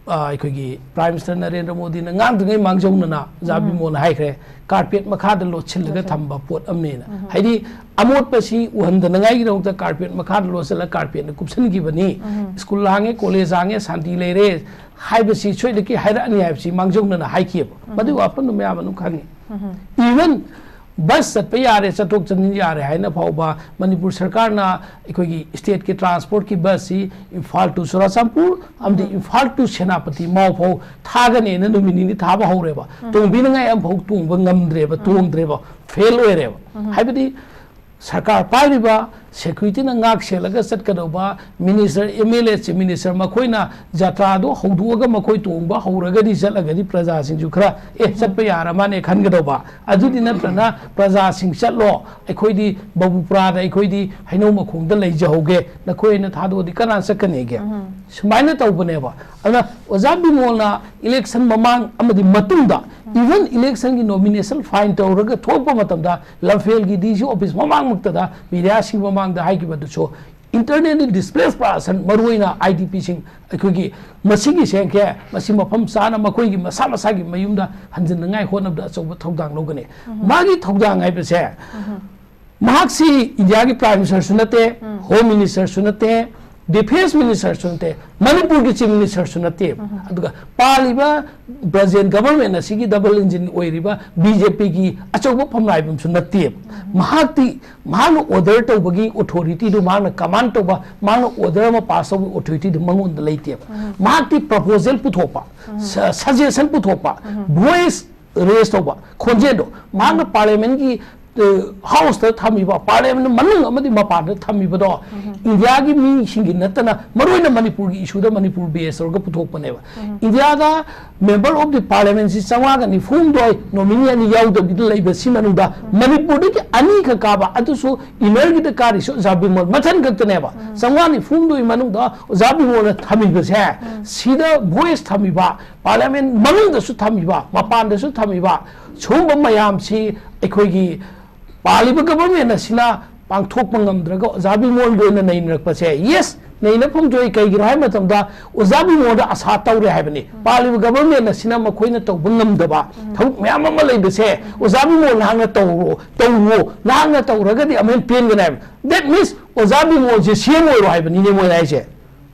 ꯑ, ꯑꯩꯈꯣꯏꯒꯤ Prime Minister ꯅꯔꯦꯟꯗ꯭ꯔ ꯃꯣꯗꯤꯅ ꯉꯥꯡꯗ꯭ꯔꯤꯉꯩ ꯃꯥꯡꯖꯧꯅꯅ ꯑꯣꯖꯥ ꯕꯤꯃꯣꯜꯅ ꯍꯥꯏꯈ꯭ꯔꯦ, ꯀꯥꯔꯄꯦꯠ ꯃꯈꯥꯗ ꯂꯣꯠꯁꯤꯜꯂꯒ ꯊꯝꯕ ꯄꯣꯠ ꯑꯃꯅꯦꯅ꯫ ꯍꯥꯏꯗꯤ ꯑꯃꯣꯠꯄꯁꯤ ꯎꯍꯟꯗꯅꯉꯥꯏꯒꯤꯗꯃꯛꯇ ꯀꯥꯔꯄꯦꯠ ꯃꯈꯥꯗ ꯂꯣꯠꯁꯤꯜꯂꯒ ꯀꯥꯔꯄꯦꯠꯅ ꯀꯨꯞꯁꯤꯟꯈꯤꯕꯅꯤ꯫ ꯁ꯭ꯀꯨꯜ ꯍꯥꯡꯉꯦ, ꯀꯣꯂꯦꯖ ꯍꯥꯡꯉꯦ, ꯁꯥꯟꯇꯤ ꯂꯩꯔꯦ ꯍꯥꯏꯕꯁꯤ ꯁꯣꯏꯗꯅꯀꯤ ꯍꯥꯏꯔꯛꯑꯅꯤ ꯍꯥꯏꯕꯁꯤ ꯃꯥꯡꯖꯧꯅꯅ ꯍꯥꯏꯈꯤꯑꯕ꯫ ꯃꯗꯨꯒꯤ ꯋꯥꯐꯝꯗꯨ ꯃꯌꯥꯝ ꯑꯗꯨꯝ ꯈꯪꯉꯤ꯫ Even ꯕꯁ ꯆꯠꯄ ꯌꯥꯔꯦ, ꯆꯠꯊꯣꯛ ꯆꯠꯁꯤꯟ ꯌꯥꯔꯦ ꯍꯥꯏꯅ ꯐꯥꯎꯕ ꯃꯅꯤꯄꯨꯔ ꯁꯔꯀꯥꯔꯅ ꯑꯩꯈꯣꯏꯒꯤ state ꯀꯤ transport ꯀꯤ ꯕꯁꯁꯤ ꯏꯝꯐꯥꯜ to ꯆꯨꯔꯥꯆꯥꯟꯄꯨꯔ ꯑꯃꯗꯤ ꯏꯝꯐꯥꯜ to ꯁꯦꯅꯥꯄꯇꯤ ꯃꯥꯎ ꯐꯥꯎ ꯊꯥꯒꯅꯦꯅ ꯅꯨꯃꯤꯠ ꯅꯤꯅꯤ ꯊꯥꯕ ꯍꯧꯔꯦꯕ꯫ ꯇꯣꯡꯕꯤꯅꯉꯥꯏ ꯑꯃꯐꯥꯎ ꯇꯣꯡꯕ ꯉꯝꯗ꯭ꯔꯦꯕ, ꯇꯣꯡꯗ꯭ꯔꯦꯕ, ꯐꯦꯜ ꯑꯣꯏꯔꯦꯕ꯫ ꯍꯥꯏꯕꯗꯤ ꯁꯔꯀꯥꯔ ꯄꯥꯏꯔꯤꯕ ꯁꯦꯀ꯭ꯌꯨꯔꯤꯇꯤꯅ ꯉꯥꯛ ꯁꯦꯜꯂꯒ ꯆꯠꯀꯗꯧꯕ minister, M L A, chief minister, ꯃꯈꯣꯏꯅ ꯖꯇ꯭ꯔꯥꯗꯣ ꯍꯧꯗꯣꯛꯑꯒ ꯃꯈꯣꯏ ꯇꯣꯡꯕ ꯍꯧꯔꯒꯗꯤ, ꯆꯠꯂꯒꯗꯤ ꯄ꯭ꯔꯖꯥꯁꯤꯡꯁꯨ ꯈꯔ, "ꯑꯦ, ꯆꯠꯄ ꯌꯥꯔ ꯃꯥꯅꯦ" ꯈꯟꯒꯗꯧꯕ꯫ ꯑꯗꯨꯗꯤ ꯅꯠꯇ꯭ꯔꯅ ꯄ꯭ꯔꯖꯥꯁꯤꯡ ꯆꯠꯂꯣ, ꯑꯩꯈꯣꯏꯗꯤ ꯕꯕꯨꯄꯨꯔꯥꯗ, ꯑꯩꯈꯣꯏꯗꯤ ꯍꯩꯅꯧ ꯃꯈꯣꯡꯗ ꯂꯩꯖꯍꯧꯒꯦ, ꯅꯈꯣꯏ ꯑꯣꯏꯅ ꯊꯥꯗꯣꯛꯑꯗꯤ ꯀꯅꯥ ꯆꯠꯀꯅꯤꯒꯦ? ꯁꯨꯃꯥꯏꯅ ꯇꯧꯕꯅꯦꯕ꯫ ꯑꯗꯨꯅ ꯑꯣꯖꯥ ꯕꯤꯃꯣꯜꯅ ꯏꯂꯦꯛꯁꯟ ꯃꯃꯥꯡ ꯑꯃꯗꯤ ꯃꯇꯨꯡꯗ, ꯏꯚꯟ ꯏꯂꯦꯛꯁꯟꯒꯤ ꯅꯣꯃꯤꯅꯦꯁꯟ ꯐꯥꯏꯟ ꯇꯧꯔꯒ ꯊꯣꯛꯄ ꯃꯇꯝꯗ, ꯂꯝꯐꯦꯜꯒꯤ ꯗꯤ ꯁꯤ ꯑꯣꯐꯤꯁ ꯃꯃꯥꯡꯃꯛꯇꯗ ꯃꯤꯗꯤꯌꯥꯁꯤꯡ ꯃꯃꯥꯡꯗ ꯍꯥꯏꯈꯤꯕꯗꯨꯁꯨ, internally displaced person, ꯃꯔꯨꯑꯣꯏꯅ ꯑꯥꯏ ꯗꯤ ꯄꯤꯁꯤꯡ, ꯑꯩꯈꯣꯏꯒꯤ ꯃꯁꯤꯒꯤ ꯁꯦꯡꯈꯦ, ꯃꯁꯤ ꯃꯐꯝ ꯆꯥꯅ ꯃꯈꯣꯏꯒꯤ ꯃꯁꯥ ꯃꯁꯥꯒꯤ ꯃꯌꯨꯝꯗ ꯍꯟꯖꯤꯟꯅꯉꯥꯏ ꯍꯣꯠꯅꯕꯗ ꯑꯆꯧꯕ ꯊꯧꯗꯥꯡ ꯂꯧꯒꯅꯤ꯫ ꯃꯥꯒꯤ ꯊꯧꯗꯥꯡ ꯍꯥꯏꯕꯁꯦ, ꯃꯍꯥꯛꯁꯤ ꯏꯟꯗꯤꯌꯥꯒꯤ ꯄ꯭ꯔꯥꯏꯝ ꯃꯤꯅꯤꯁꯇꯔꯁꯨ ꯅꯠꯇꯦ, ꯍꯣꯝ ꯃꯤꯅꯤꯁꯇꯔꯁꯨ ꯅꯠꯇꯦ, ꯗꯤꯐꯦꯟꯁ ꯃꯤꯅꯤꯁꯇꯔꯁꯨ ꯅꯠꯇꯦ, ꯃꯅꯤꯄꯨꯔꯒꯤ ꯆꯤꯐ ꯃꯤꯅꯤꯁꯇꯔꯁꯨ ꯅꯠꯇꯦ꯫ ꯑꯗꯨꯒ ꯄꯥꯜꯂꯤꯕ ꯄ꯭ꯔꯖꯦꯟ ꯒꯚꯔꯟꯃꯦꯟ ꯑꯁꯤꯒꯤ ꯗꯕꯜ ꯏꯟꯖꯤꯟ ꯑꯣꯏꯔꯤꯕ ꯕꯤ ꯖꯦ ꯄꯤꯒꯤ ꯑꯆꯧꯕ ꯐꯝꯅꯥꯏꯕ ꯑꯃꯁꯨ ꯅꯠꯇꯦ꯫ ꯃꯍꯥꯛꯇꯤ, ꯃꯍꯥꯛꯅ ꯑꯣꯔꯗꯔ ꯇꯧꯕꯒꯤ ꯑꯣꯊꯣꯔꯤꯇꯤꯗꯨ, ꯃꯍꯥꯛꯅ ꯀꯃꯥꯟ ꯇꯧꯕ, ꯃꯍꯥꯛꯅ ꯑꯣꯔꯗꯔ ꯑꯃ ꯄꯥꯁ ꯇꯧꯕꯒꯤ ꯑꯣꯊꯣꯔꯤꯇꯤꯗꯨ ꯃꯉꯣꯟꯗ ꯂꯩꯇꯦꯕ꯫ ꯃꯍꯥꯛꯇꯤ ꯄ꯭ꯔꯄꯣꯖꯦꯜ ꯄꯨꯊꯣꯛꯄ, ꯁ-, ꯁꯖꯦꯁꯟ ꯄꯨꯊꯣꯛꯄ, ꯚꯣꯏꯁ ꯔꯦꯁ ꯇꯧꯕ, ꯈꯣꯟꯖꯦꯜꯗꯣ, ꯃꯍꯥꯛꯅ ꯄꯥꯔꯂꯤꯌꯥꯃꯦꯟꯒꯤ, ꯑ, ꯍꯥꯎꯁꯇ ꯊꯝꯃꯤꯕ, ꯄꯥꯔꯂꯤꯌꯥꯃꯦꯟ ꯃꯅꯨꯡ ꯑꯃꯗꯤ ꯃꯄꯥꯟꯗ ꯊꯝꯃꯤꯕꯗꯣ, ꯏꯟꯗꯤꯌꯥꯒꯤ ꯃꯤꯁꯤꯡꯒꯤ ꯅꯠꯇꯅ, ꯃꯔꯨꯑꯣꯏꯅ ꯃꯅꯤꯄꯨꯔꯒꯤ ꯏꯁꯨꯗ ꯃꯅꯤꯄꯨꯔ ꯕꯦꯁ ꯇꯧꯔꯒ ꯄꯨꯊꯣꯛꯄꯅꯦꯕ꯫ ꯏꯟꯗꯤꯌꯥꯗ ꯃꯦꯝꯕꯔ ꯑꯣꯐ ꯗꯤ ꯄꯥꯔꯂꯤꯌꯥꯃꯦꯟꯁꯤ ꯆꯥꯝꯃꯉꯥꯒ ꯅꯤꯐꯨ ꯍꯨꯝꯗꯣꯏ ꯅꯣꯃꯤꯅꯤ ꯑꯅꯤ ꯌꯥꯎꯗꯕꯤꯗ ꯂꯩꯕꯁꯤ ꯃꯅꯨꯡꯗ, ꯃꯅꯤꯄꯨꯔꯗꯒꯤ ꯑꯅꯤꯈꯛ ꯀꯥꯕ, ꯑꯗꯨꯁꯨ ꯏꯅꯔꯒꯤꯗ ꯀꯥꯔꯤꯁꯨ ꯑꯣꯖꯥ ꯕꯤꯃꯣꯜ ꯃꯊꯟ ꯈꯛꯇꯅꯦꯕ꯫ ꯆꯥꯝꯃꯉꯥ ꯅꯤꯐꯨ ꯍꯨꯝꯗꯣꯏ ꯃꯅꯨꯡꯗ ꯑꯣꯖꯥ ꯕꯤꯃꯣꯜꯅ ꯊꯝꯃꯤꯕꯁꯦ, ꯁꯤꯗ ꯚꯣꯏꯁ ꯊꯝꯃꯤꯕ, ꯄꯥꯔꯂꯤꯌꯥꯃꯦꯟ ꯃꯅꯨꯡꯗꯁꯨ ꯊꯝꯃꯤꯕ, ꯃꯄꯥꯟꯗꯁꯨ ꯊꯝꯃꯤꯕ, ꯁꯨꯝꯕ ꯃꯌꯥꯝꯁꯤ ꯑꯩꯈꯣꯏꯒꯤ ꯄꯥꯜꯂꯤꯕ ꯒꯚꯔꯟꯃꯦꯟ ꯑꯁꯤꯅ ꯄꯥꯡꯊꯣꯛꯄ ꯉꯝꯗ꯭ꯔꯒ ꯑꯣꯖꯥ ꯕꯤꯃꯣꯜꯒꯤ ꯑꯣꯏꯅ ꯅꯩꯅꯔꯛꯄꯁꯦ, ꯌꯦꯁ, ꯅꯩꯅꯐꯝ ꯊꯣꯛꯏ꯫ ꯀꯩꯒꯤꯅꯣ ꯍꯥꯏꯕ ꯃꯇꯝꯗ, ꯑꯣꯖꯥ ꯕꯤꯃꯣꯜꯗ ꯑꯁꯥ ꯇꯧꯔꯦ ꯍꯥꯏꯕꯅꯤ꯫ ꯄꯥꯜꯂꯤꯕ ꯒꯚꯔꯟꯃꯦꯟ ꯑꯁꯤꯅ ꯃꯈꯣꯏꯅ ꯇꯧꯕ ꯉꯝꯗꯕ ꯊꯕꯛ ꯃꯌꯥꯝ ꯑꯃ ꯂꯩꯕꯁꯦ, ꯑꯣꯖꯥ ꯕꯤꯃꯣꯜ ꯅꯍꯥꯛꯅ ꯇꯧꯔꯣ, ꯇꯧꯔꯣ, ꯅꯍꯥꯛꯅ ꯇꯧꯔꯒꯗꯤ ꯑꯃꯨꯛ ꯍꯦꯟꯅ ꯄꯦꯟꯒꯅꯤ ꯍꯥꯏꯕ꯫ That means ꯑꯣꯖꯥ ꯕꯤꯃꯣꯜꯁꯦ ꯁꯤ ꯑꯦꯝ ꯑꯣꯏꯔꯣ ꯍꯥꯏꯕꯅꯤꯅꯦ ꯃꯣꯏꯅ ꯍꯥꯏꯁꯦ꯫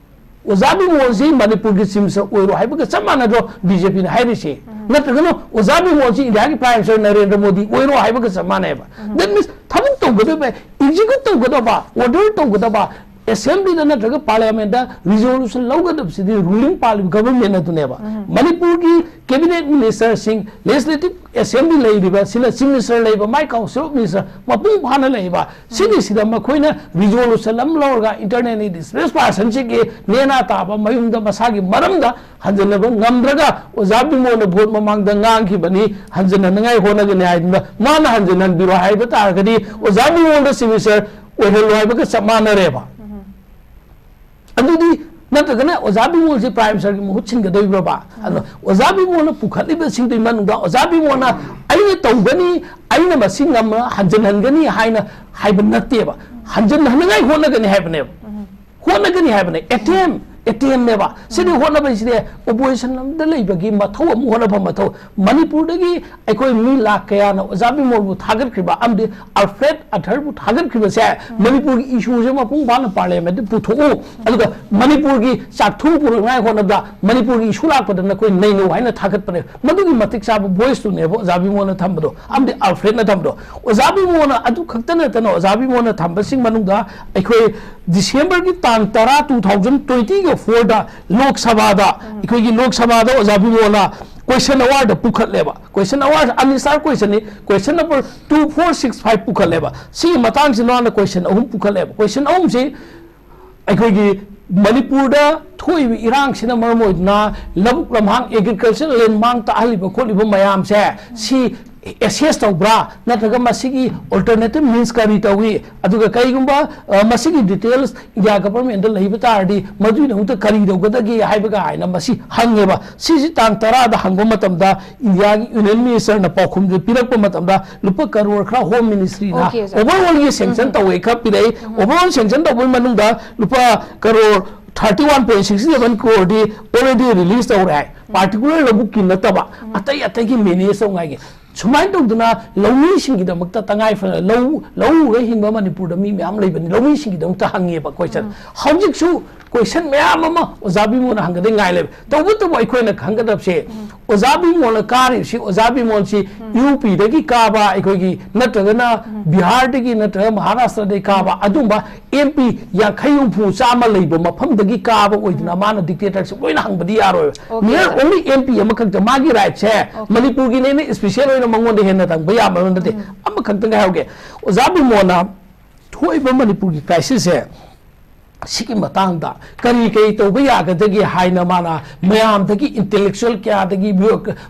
ꯑꯣꯖꯥ ꯕꯤꯃꯣꯜꯁꯤ ꯃꯅꯤꯄꯨꯔꯒꯤ ꯆꯤꯐ ꯃꯤꯅꯤꯁꯇꯔ ꯑꯣꯏꯔꯣ ꯍꯥꯏꯕꯒ ꯆꯞ ꯃꯥꯟꯅꯗ꯭ꯔꯣ ꯕꯤ ꯖꯦ ꯄꯤꯅ ꯍꯥꯏꯔꯤꯁꯤ? ꯅꯠꯇ꯭ꯔꯒꯅ ꯑꯣꯖꯥ ꯕꯤꯃꯣꯜꯁꯤ ꯏꯟꯗꯤꯌꯥꯒꯤ ꯄ꯭ꯔꯥꯏꯝ ꯃꯤꯅꯤꯁꯇꯔ ꯅꯔꯦꯟꯗ꯭ꯔ ꯃꯣꯗꯤ ꯑꯣꯏꯔꯣ ꯍꯥꯏꯕꯒ ꯆꯞ ꯃꯥꯟꯅꯩꯕ꯫ That means ꯊꯕꯛ ꯇꯧꯒꯗꯕ, ꯑꯦꯛꯖꯤꯀ꯭ꯌꯨꯠ ꯇꯧꯒꯗꯕ, ꯑꯣꯔꯗꯔ ꯇꯧꯒꯗꯕ, ꯑꯦꯁꯦꯝꯕ꯭ꯂꯤꯗ ꯅꯠꯇ꯭ꯔꯒ ꯄꯥꯔꯂꯤꯌꯥꯃꯦꯟꯗ ꯔꯤꯖꯣꯂꯨꯁꯟ ꯂꯧꯒꯗꯕꯁꯤꯗꯤ ꯔꯨꯂꯤꯡ ꯄꯥꯔꯂꯤꯕ ꯒꯚꯔꯟꯃꯦꯟ ꯑꯗꯨꯅꯦꯕ꯫ ꯃꯅꯤꯄꯨꯔꯒꯤ ꯀꯦꯕꯤꯅꯦꯠ ꯃꯤꯅꯤꯁꯇꯔꯁꯤꯡ, ꯂꯦꯖꯤꯁꯂꯦꯇꯤꯚ ꯑꯦꯁꯦꯝꯕ꯭ꯂꯤ ꯂꯩꯔꯤꯕ, ꯁꯤꯅ ꯆꯤꯐ ꯃꯤꯅꯤꯁꯇꯔ ꯂꯩꯕ, ꯃꯥꯏ ꯀꯥꯎꯟꯁꯤꯜ ꯑꯣꯐ ꯃꯤꯅꯤꯁꯇꯔ ꯃꯄꯨꯡ ꯐꯥꯅ ꯂꯩꯕ, ꯁꯤꯒꯤꯁꯤꯗ ꯃꯈꯣꯏꯅ ꯔꯤꯖꯣꯂꯨꯁꯟ ꯑꯃ ꯂꯧꯔꯒ ꯏꯟꯇꯔꯅꯦꯜꯂꯤ ꯗꯤꯁꯄ꯭ꯂꯦꯁ ꯄꯥꯔꯁꯟꯁꯤꯡꯒꯤ ꯅꯦꯅꯥ ꯇꯥꯕ ꯃꯌꯨꯝꯗ ꯃꯁꯥꯒꯤ ꯃꯔꯝꯗ ꯍꯟꯖꯤꯟꯅꯕ ꯉꯝꯗ꯭ꯔꯒ ꯑꯣꯖꯥ ꯕꯤꯃꯣꯜꯅ ꯚꯣꯠ ꯃꯃꯥꯡꯗ ꯉꯥꯡꯈꯤꯕꯅꯤ, ꯍꯟꯖꯤꯟꯅꯅꯉꯥꯏ ꯍꯣꯠꯅꯒꯅꯤ ꯍꯥꯏꯗꯨꯅ ꯃꯥꯅ ꯍꯟꯖꯤꯟꯍꯟꯕꯤꯔꯣ ꯍꯥꯏꯕ ꯇꯥꯔꯒꯗꯤ ꯑꯣꯖꯥ ꯕꯤꯃꯣꯜꯗ ꯆꯤꯐ ꯃꯤꯅꯤꯁꯇꯔ ꯑꯣꯏꯍꯜꯂꯣ ꯍꯥꯏꯕꯒ ꯆꯞ ꯃꯥꯟꯅꯔꯦꯕ꯫ ꯑꯗꯨꯗꯤ ꯅꯠꯇ꯭ꯔꯒꯅ ꯑꯣꯖꯥ ꯕꯤꯃꯣꯜꯁꯦ ꯄ꯭ꯔꯥꯏꯝ ꯃꯤꯅꯤꯁꯇꯔꯒꯤ ꯃꯍꯨꯠ ꯁꯤꯟꯒꯗꯣꯏꯕ꯭ꯔꯕ? ꯑꯗꯣ ꯑꯣꯖꯥ ꯕꯤꯃꯣꯜꯅ ꯄꯨꯈꯠꯂꯤꯕꯁꯤꯡꯗꯨꯒꯤ ꯃꯅꯨꯡꯗ ꯑꯣꯖꯥ ꯕꯤꯃꯣꯜꯅ "ꯑꯩꯅ ꯇꯧꯒꯅꯤ, ꯑꯩꯅ ꯃꯁꯤ ꯉꯝꯅ ꯍꯟꯖꯤꯟꯍꯟꯒꯅꯤ" ꯍꯥꯏꯅ ꯍꯥꯏꯕ ꯅꯠꯇꯦꯕ꯫ ꯍꯟꯖꯤꯟꯍꯟꯅꯉꯥꯏ ꯍꯣꯠꯅꯒꯅꯤ ꯍꯥꯏꯕꯅꯦꯕ꯫ ꯍꯣꯠꯅꯒꯅꯤ ꯍꯥꯏꯕꯅꯦ꯫ ꯑꯦꯇꯦꯝ, ꯑꯦꯇꯦꯝꯅꯦꯕ꯫ ꯁꯤꯗꯤ ꯍꯣꯠꯅꯕ ꯍꯥꯏꯁꯤꯗꯤ ꯑꯣꯄꯣꯖꯤꯁꯟ ꯑꯃꯗ ꯂꯩꯕꯒꯤ ꯃꯊꯧ ꯑꯃ ꯍꯣꯠꯅꯕ ꯃꯊꯧ꯫ ꯃꯅꯤꯄꯨꯔꯗꯒꯤ ꯑꯩꯈꯣꯏ ꯃꯤ ꯂꯥꯛ ꯀꯌꯥꯅ ꯑꯣꯖꯥ ꯕꯤꯃꯣꯜꯕꯨ ꯊꯥꯒꯠꯈ꯭ꯔꯤꯕ ꯑꯃꯗꯤ ꯑꯜꯐ꯭ꯔꯦꯗ ꯑꯊꯔꯕꯨ ꯊꯥꯒꯠꯈ꯭ꯔꯤꯕꯁꯦ ꯃꯅꯤꯄꯨꯔꯒꯤ ꯏꯁꯨꯁꯦ ꯃꯄꯨꯡ ꯐꯥꯅ ꯄꯥꯔꯂꯤꯌꯥꯃꯦꯟꯗ ꯄꯨꯊꯣꯛꯎ, ꯑꯗꯨꯒ ꯃꯅꯤꯄꯨꯔꯒꯤ ꯆꯥꯛꯊꯨꯡ ꯄꯨꯔꯛꯅꯉꯥꯏ ꯍꯣꯠꯅꯕꯗ ꯃꯅꯤꯄꯨꯔꯒꯤ ꯏꯁꯨ ꯂꯥꯛꯄꯗ ꯅꯈꯣꯏ ꯅꯩꯅꯧ ꯍꯥꯏꯅ ꯊꯥꯒꯠꯄꯅꯦ꯫ ꯃꯗꯨꯒꯤ ꯃꯇꯤꯛ ꯆꯥꯕ ꯚꯣꯏꯁꯇꯨꯅꯦꯕ ꯑꯣꯖꯥ ꯕꯤꯃꯣꯜꯅ ꯊꯝꯕꯗꯣ ꯑꯃꯗꯤ ꯑꯜꯐ꯭ꯔꯦꯗꯅ ꯊꯝꯕꯗꯣ꯫ ꯑꯣꯖꯥ ꯕꯤꯃꯣꯜꯅ ꯑꯗꯨ ꯈꯛꯇ ꯅꯠꯇꯅ ꯑꯣꯖꯥ ꯕꯤꯃꯣꯜꯅ ꯊꯝꯕꯁꯤꯡ ꯃꯅꯨꯡꯗ ꯑꯩꯈꯣꯏ ꯗꯤꯁꯦꯝꯕꯔꯒꯤ ꯇꯥꯡ ꯇꯔꯥ, two thousand twenty-fourꯗ ꯂꯣꯛ ꯁꯚꯥꯗ, ꯑꯩꯈꯣꯏꯒꯤ ꯂꯣꯛ ꯁꯚꯥꯗ ꯑꯣꯖꯥ ꯕꯤꯃꯣꯜꯅ ꯀꯣꯏꯁꯟ ꯑꯋꯥꯔꯗ ꯄꯨꯈꯠꯂꯦꯕ꯫ ꯀꯣꯏꯁꯟ ꯑꯋꯥꯔ ꯑꯅꯤ ꯁ꯭ꯇꯥꯔ ꯀꯣꯏꯁꯟꯅꯤ, ꯀꯣꯏꯁꯟ number two four six five ꯄꯨꯈꯠꯂꯦꯕ꯫ ꯁꯤꯒꯤ ꯃꯇꯥꯡꯁꯤ ꯃꯥꯅ ꯀꯣꯏꯁꯟ ꯑꯍꯨꯝ ꯄꯨꯈꯠꯂꯦꯕ꯫ ꯀꯣꯏꯁꯟ ꯑꯍꯨꯝꯁꯤ ꯑꯩꯈꯣꯏꯒꯤ ꯃꯅꯤꯄꯨꯔꯗ ꯊꯣꯛꯏꯕ ꯏꯔꯥꯡꯁꯤꯅ ꯃꯔꯝ ꯑꯣꯏꯗꯨꯅ ꯂꯧꯕꯨꯛ ꯂꯝꯍꯥꯡ, ꯑꯦꯒ꯭ꯔꯤꯀꯜꯆꯔ ꯂꯦꯟ ꯃꯥꯡ ꯇꯥꯛꯍꯜꯂꯤꯕ ꯈꯣꯠꯂꯤꯕ ꯃꯌꯥꯝꯁꯦ ꯁꯤ ꯑꯦꯁꯦꯁ ꯇꯧꯕ꯭ꯔꯥ, ꯅꯠꯇ꯭ꯔꯒ ꯃꯁꯤꯒꯤ ꯑꯜꯇꯔꯅꯦꯇꯤꯚ ꯃꯤꯟꯁ ꯀꯔꯤ ꯇꯧꯏ, ꯑꯗꯨꯒ ꯀꯔꯤꯒꯨꯝꯕ, ꯑ, ꯃꯁꯤꯒꯤ ꯗꯤꯇꯦꯜꯁ ꯏꯟꯗꯤꯌꯥ ꯒꯚꯔꯟꯃꯦꯟꯗ ꯂꯩꯕ ꯇꯥꯔꯗꯤ ꯃꯗꯨꯒꯤꯗꯃꯛꯇ ꯀꯔꯤ ꯇꯧꯒꯗꯒꯦ ꯍꯥꯏꯕꯒ ꯍꯥꯏꯅ ꯃꯁꯤ ꯍꯪꯉꯦꯕ꯫ ꯁꯤꯁꯤ ꯇꯥꯡ ꯇꯔꯥꯗ ꯍꯪꯕ ꯃꯇꯝꯗ ꯏꯟꯗꯤꯌꯥꯒꯤ ꯌꯨꯅꯤꯌꯟ ꯃꯤꯅꯤꯁꯇꯔꯅ ꯄꯥꯎꯈꯨꯝꯁꯦ ꯄꯤꯔꯛꯄ ꯃꯇꯝꯗ ꯂꯨꯄꯥ ꯀꯔꯣꯔ ꯈꯔ ꯍꯣꯝ ꯃꯤꯅꯤꯁꯇ꯭ꯔꯤꯅ Okay, sir. ꯑꯣꯚꯔꯑꯣꯜꯒꯤ ꯁꯦꯡꯁꯟ ꯇꯧꯋꯦ ꯈꯔ ꯄꯤꯔꯛꯏ꯫ ꯑꯣꯚꯔꯑꯣꯜ ꯁꯦꯡꯁꯟ ꯇꯧꯕꯒꯤ ꯃꯅꯨꯡꯗ ꯂꯨꯄꯥ crore thirty one point six seven crore ꯗꯤ already release ꯇꯧꯔꯦ ꯍꯥꯏ꯫ ꯄꯥꯔꯇꯤꯀꯨꯂꯔ ꯂꯧꯕꯨꯛꯀꯤ ꯅꯠꯇꯕ ꯑꯇꯩ ꯑꯇꯩꯒꯤ ꯃꯦꯅꯦꯖ ꯇꯧꯉꯥꯏꯒꯤ꯫ ꯁꯨꯃꯥꯏꯅ ꯇꯧꯗꯅ ꯂꯧꯃꯤꯁꯤꯡꯒꯤꯗꯃꯛꯇ ꯇꯉꯥꯏ ꯐꯗꯅ ꯂꯧ, ꯂꯧ ꯎꯔꯒ ꯍꯤꯡꯕ ꯃꯅꯤꯄꯨꯔꯗ ꯃꯤ ꯃꯌꯥꯝ ꯂꯩꯕꯅꯤ꯫ ꯂꯧꯃꯤꯁꯤꯡꯒꯤꯗꯃꯛꯇ ꯍꯪꯉꯦꯕ ꯀꯣꯏꯁꯟ꯫ ꯍꯧꯖꯤꯛꯁꯨ ꯀꯣꯏꯁꯟ ꯃꯌꯥꯝ ꯑꯃ ꯑꯣꯖꯥ ꯕꯤꯃꯣꯜꯅ ꯍꯪꯒꯗꯣꯏ ꯉꯥꯏ ꯂꯩꯕ꯫ ꯇꯧꯕꯇꯕꯨ ꯑꯩꯈꯣꯏꯅ ꯈꯪꯒꯗꯕꯁꯦ, ꯑꯣꯖꯥ ꯕꯤꯃꯣꯜꯅ ꯀꯥꯔꯤꯕꯁꯤ, ꯑꯣꯖꯥ ꯕꯤꯃꯣꯜꯁꯤ ꯌꯨ ꯄꯤꯗꯒꯤ ꯀꯥꯕ, ꯑꯩꯈꯣꯏꯒꯤ ꯅꯠꯇ꯭ꯔꯒꯅ ꯕꯤꯍꯥꯔꯗꯒꯤ ꯅꯠꯇ꯭ꯔꯒ ꯃꯍꯥꯔꯥꯁꯇ꯭ꯔꯗꯒꯤ ꯀꯥꯕ ꯑꯗꯨꯝꯕ ꯑꯦꯝ ꯄꯤ ꯌꯥꯡꯈꯩ, ꯍꯨꯝꯐꯨ, ꯆꯥꯝꯃ ꯂꯩꯕ ꯃꯐꯝꯗꯒꯤ ꯀꯥꯕ ꯑꯣꯏꯗꯅ ꯃꯥꯅ dictatorship ꯂꯣꯏꯅ ꯍꯪꯕꯗꯤ ꯌꯥꯔꯣꯏꯕ꯫ Okay, Mere sir. only M P ꯑꯃꯈꯛꯇ ꯃꯥꯒꯤ rightꯁꯦ ꯃꯅꯤꯄꯨꯔꯒꯤꯅꯦꯅ special ꯑꯣꯏꯅ ꯃꯉꯣꯟꯗ ꯍꯦꯟꯅ ꯇꯪꯕ ꯌꯥꯕ ꯅꯠꯇꯦ꯫ ꯑꯃꯈꯛꯇꯪ ꯍꯥꯏꯍꯧꯒꯦ, ꯑꯣꯖꯥ ꯕꯤꯃꯣꯜꯅ ꯊꯣꯛꯏꯕ ꯃꯅꯤꯄꯨꯔꯒꯤ crisisꯁꯦ, ꯁꯤꯒꯤ ꯃꯇꯥꯡꯗ ꯀꯔꯤ ꯀꯔꯤ ꯇꯧꯕ ꯌꯥꯒꯗꯒꯦ ꯍꯥꯏꯅ ꯃꯥꯅ ꯃꯌꯥꯝꯗꯒꯤ, intellectual ꯀꯌꯥꯗꯒꯤ,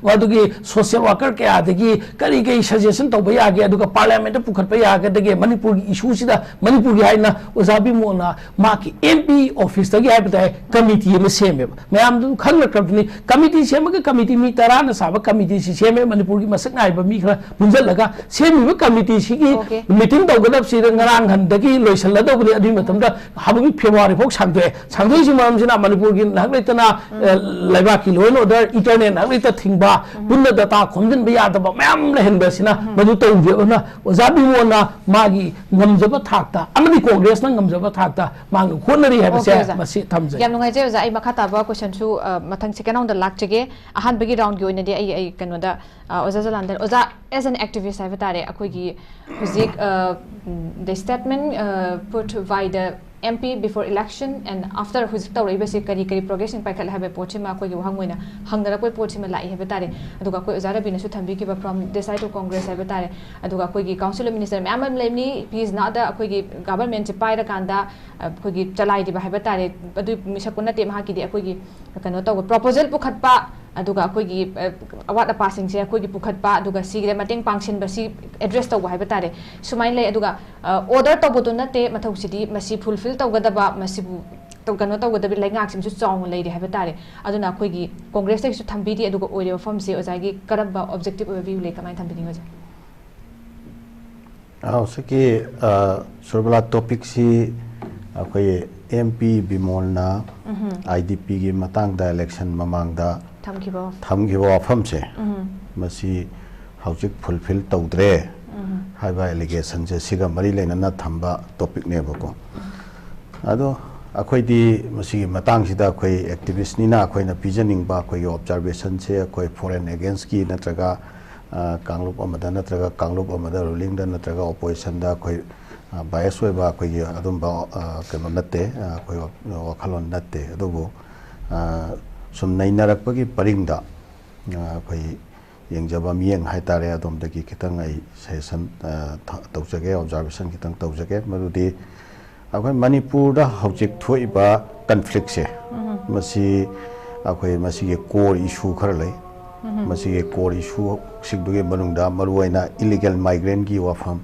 ꯑꯗꯨꯒꯤ social worker ꯀꯌꯥꯗꯒꯤ ꯀꯔꯤ ꯀꯔꯤ suggestion ꯇꯧꯕ ꯌꯥꯒꯦ, ꯑꯗꯨꯒ parliamentꯇ ꯄꯨꯈꯠꯄ ꯌꯥꯒꯗꯒꯦ, ꯃꯅꯤꯄꯨꯔꯒꯤ issueꯁꯤꯗ, ꯃꯅꯤꯄꯨꯔꯒꯤ ꯍꯥꯏꯅ ꯑꯣꯖꯥ ꯕꯤꯃꯣꯜꯅ ꯃꯍꯥꯛꯀꯤ ꯑꯦꯝ ꯄꯤ officeꯇꯒꯤ ꯍꯥꯏꯕ ꯇꯥꯏ, committee ꯑꯃ ꯁꯦꯝꯃꯦꯕ꯫ ꯃꯌꯥꯝꯗꯨ ꯈꯪꯅꯈ꯭ꯔꯕꯅꯤ, committee ꯁꯦꯝꯃꯒ committee ꯃꯤ ꯇꯔꯥꯅ ꯁꯥꯕ committeeꯁꯤ ꯁꯦꯝꯃꯦ, ꯃꯅꯤꯄꯨꯔꯒꯤ ꯃꯁꯛ ꯅꯥꯏꯕ ꯃꯤ ꯈꯔ ꯄꯨꯟꯁꯤꯜꯂꯒ ꯁꯦꯝꯃꯤꯕ committeeꯁꯤꯒꯤ Okay. meeting ꯇꯧꯒꯗꯕꯁꯤꯗ ꯉꯔꯥꯡ ꯍꯟꯗꯒꯤ ꯂꯣꯏꯁꯤꯜꯂꯗꯧꯕꯅꯤ꯫ ꯑꯗꯨꯒꯤ ꯃꯇꯝꯗ ꯍꯧꯖꯤꯛ February ꯐꯥꯎ ꯁꯥꯡꯗꯣꯛꯑꯦ꯫ ꯁꯥꯡꯗꯣꯛꯏꯁꯤ ꯃꯔꯝꯁꯤꯅ ꯃꯅꯤꯄꯨꯔꯒꯤ ꯅꯍꯥꯛ ꯂꯩꯇꯅ, ꯑ, ꯂꯩꯕꯥꯛꯀꯤ law and order, internet ꯅꯍꯥꯛ ꯂꯩꯇ ꯊꯤꯡꯕ, ꯄꯨꯟꯅ data ꯈꯣꯝꯖꯤꯟꯕ ꯌꯥꯗꯕ ꯃꯌꯥꯝ ꯂꯩꯍꯟꯕꯁꯤꯅ ꯃꯗꯨ ꯇꯧꯗꯦ꯫ ꯑꯗꯨꯅ ꯑꯣꯖꯥ ꯕꯤꯃꯣꯜꯅ ꯃꯥꯒꯤ ꯉꯝꯖꯕ ꯊꯥꯛꯇ ꯑꯃꯗꯤ Congressꯅ ꯉꯝꯖꯕ ꯊꯥꯛꯇ ꯃꯥꯅ ꯍꯣꯠꯅꯔꯤ ꯍꯥꯏꯕꯁꯦ Okay, ꯑꯣꯖꯥ꯫ ꯃꯁꯤ ꯊꯝꯖꯒꯦ꯫ ꯌꯥꯝ ꯅꯨꯡꯉꯥꯏꯖꯩ ꯑꯣꯖꯥ꯫ ꯑꯩ ꯃꯈꯥ ꯇꯥꯕ questionꯁꯨ, ꯑ, ꯃꯊꯪ second roundꯗ ꯂꯥꯛꯆꯒꯦ꯫ ꯑꯍꯥꯟꯕꯒꯤ roundꯒꯤ ꯑꯣꯏꯅꯗꯤ ꯑꯩ, ꯑꯩ ꯀꯩꯅꯣꯗ, ꯑ, ꯑꯣꯖꯥ ꯖꯂꯥꯟꯗ, ꯑꯣꯖꯥ, as an activist ꯍꯥꯏꯕ ꯇꯥꯔꯦ, ꯑꯩꯈꯣꯏꯒꯤ ꯍꯧꯖꯤꯛ, ꯑ, the statement, ꯑ, put by the M P before election and after ꯍꯧꯖꯤꯛ ꯇꯧꯔꯛꯏꯕꯁꯤ ꯀꯔꯤ ꯀꯔꯤ progressꯁꯤꯡ ꯄꯥꯏꯈꯠꯂꯦ ꯍꯥꯏꯕ ꯄꯣꯠꯁꯤꯃ ꯑꯩꯈꯣꯏꯒꯤ ꯋꯥꯍꯪ ꯑꯣꯏꯅ ꯍꯪꯅꯔꯛꯄ ꯄꯣꯠꯁꯤꯃ ꯂꯥꯛꯏ ꯍꯥꯏꯕ ꯇꯥꯔꯦ꯫ ꯑꯗꯨꯒ ꯑꯩꯈꯣꯏ ꯑꯣꯖꯥ ꯔꯕꯤꯅꯁꯨ ꯊꯝꯕꯤꯈꯤꯕ from Desai to Congress ꯍꯥꯏꯕ ꯇꯥꯔꯦ꯫ ꯑꯗꯨꯒ ꯑꯩꯈꯣꯏꯒꯤ Council of Minister ꯃꯌꯥꯝ ꯑꯃ ꯂꯩꯕꯅꯤ, he is not the, ꯑꯩꯈꯣꯏꯒꯤ governmentꯁꯦ ꯄꯥꯏꯔꯀꯥꯟꯗ ꯑꯩꯈꯣꯏꯒꯤ ꯆꯂꯥꯏꯔꯤꯕ ꯍꯥꯏꯕ ꯇꯥꯔꯦ, ꯑꯗꯨꯒꯤ ꯃꯤꯁꯛꯄꯨ ꯅꯠꯇꯦ꯫ ꯃꯍꯥꯛꯀꯤꯗꯤ ꯑꯩꯈꯣꯏꯒꯤ ꯀꯩꯅꯣ ꯇꯧꯕ, proposal ꯄꯨꯈꯠꯄ, ꯑꯗꯨꯒ ꯑꯩꯈꯣꯏꯒꯤ, ꯑ, ꯑꯋꯥꯠ ꯑꯄꯥꯁꯤꯡꯁꯦ ꯑꯩꯈꯣꯏꯒꯤ ꯄꯨꯈꯠꯄ, ꯑꯗꯨꯒ ꯁꯤꯒꯤꯗ ꯃꯇꯦꯡ ꯄꯥꯡꯁꯤꯟꯕ, ꯁꯤ address ꯇꯧꯕ ꯍꯥꯏꯕ ꯇꯥꯔꯦ꯫ ꯁꯨꯃꯥꯏꯅ ꯂꯩ꯫ ꯑꯗꯨꯒ, ꯑ, order ꯇꯧꯕꯗꯨ ꯅꯠꯇꯦ ꯃꯊꯧꯁꯤꯗꯤ, ꯃꯁꯤ fulfill ꯇꯧꯒꯗꯕ, ꯃꯁꯤꯕꯨ ꯇꯧ-, ꯀꯩꯅꯣ ꯇꯧꯒꯗꯕ ꯂꯩꯉꯥꯛꯁꯤꯡꯁꯨ ꯆꯥꯎꯅ ꯂꯩꯔꯤ ꯍꯥꯏꯕ ꯇꯥꯔꯦ꯫ ꯑꯗꯨꯅ ꯑꯩꯈꯣꯏꯒꯤ Congressꯇꯒꯤꯁꯨ ꯊꯝꯕꯤꯔꯤ, ꯑꯗꯨꯒ ꯑꯣꯏꯔꯤꯕ ꯋꯥꯐꯝꯁꯦ ꯑꯣꯖꯥꯒꯤ ꯀꯔꯝꯕ objective ꯑꯣꯏꯕ view ꯂꯩ, ꯀꯃꯥꯏꯅ ꯊꯝꯕꯤꯅꯤꯡꯉꯤ ꯑꯣꯖꯥ? ꯍꯧꯖꯤꯛꯀꯤ, ꯑ, ꯁꯨꯔꯕꯂꯥ, topicꯁꯤ ꯑꯩꯈꯣꯏ ꯑꯦꯝ ꯄꯤ ꯕꯤꯃꯣꯜꯅ ꯑꯥꯏ ꯗꯤ ꯄꯤꯒꯤ ꯃꯇꯥꯡꯗ election ꯃꯃꯥꯡꯗ ꯊꯝꯈꯤꯕ꯫ ꯊꯝꯈꯤꯕ ꯋꯥꯐꯝꯁꯦ, ꯃꯁꯤ ꯍꯧꯖꯤꯛ fulfill ꯇꯧꯗ꯭ꯔꯦ ꯍꯥꯏꯕ allegationꯁꯦ ꯁꯤꯒ ꯃꯔꯤ ꯂꯩꯅꯅ ꯊꯝꯕ topicꯅꯦꯕꯀꯣ꯫ ꯑꯗꯣ ꯑꯩꯈꯣꯏꯗꯤ ꯃꯁꯤꯒꯤ ꯃꯇꯥꯡꯁꯤꯗ ꯑꯩꯈꯣꯏ activistꯅꯤꯅ ꯑꯩꯈꯣꯏꯅ ꯄꯤꯖꯅꯤꯡꯕ ꯑꯩꯈꯣꯏꯒꯤ observationꯁꯦ ꯑꯩꯈꯣꯏ foreign againstꯀꯤ ꯅꯠꯇ꯭ꯔꯒ, ꯑ, ꯀꯥꯡꯂꯨꯞ ꯑꯃꯗ ꯅꯠꯇ꯭ꯔꯒ ꯀꯥꯡꯂꯨꯞ ꯑꯃꯗ, ruling ꯅꯠꯇ꯭ꯔꯒ oppositionꯗ ꯑꯩꯈꯣꯏ, ꯑ, bias ꯑꯣꯏꯕ ꯑꯩꯈꯣꯏꯒꯤ ꯑꯗꯨꯝꯕ, ꯑ, ꯀꯩꯅꯣ ꯅꯠꯇꯦ, ꯑ, ꯑꯩꯈꯣꯏ ꯋꯥ-, ꯋꯥꯈꯜꯂꯣꯟ ꯅꯠꯇꯦ꯫ ꯑꯗꯨꯕꯨ, ꯑ, ꯁꯨꯝ ꯅꯩꯅꯔꯛꯄꯒꯤ ꯄꯔꯤꯡꯗ, ꯑ, ꯑꯩꯈꯣꯏ ꯌꯦꯡꯖꯕ ꯃꯤꯠꯌꯦꯡ ꯍꯥꯏꯇꯥꯔꯦ, ꯑꯗꯣꯝꯗꯒꯤ ꯈꯤꯇꯪ ꯑꯩ suggestion, ꯑ, ꯊ-, ꯇꯧꯖꯒꯦ, observation ꯈꯤꯇꯪ ꯇꯧꯖꯒꯦ꯫ ꯃꯗꯨꯗꯤ ꯑꯩꯈꯣꯏ ꯃꯅꯤꯄꯨꯔꯗ ꯍꯧꯖꯤꯛ ꯊꯣꯛꯏꯕ conflictꯁꯦ, ꯃꯁꯤ ꯑꯩꯈꯣꯏ ꯃꯁꯤꯒꯤ core issue ꯈꯔ ꯂꯩ꯫ ꯃꯁꯤꯒꯤ core issueꯁꯤꯡꯗꯨꯒꯤ ꯃꯅꯨꯡꯗ ꯃꯔꯨꯑꯣꯏꯅ illegal migrantꯀꯤ ꯋꯥꯐꯝ,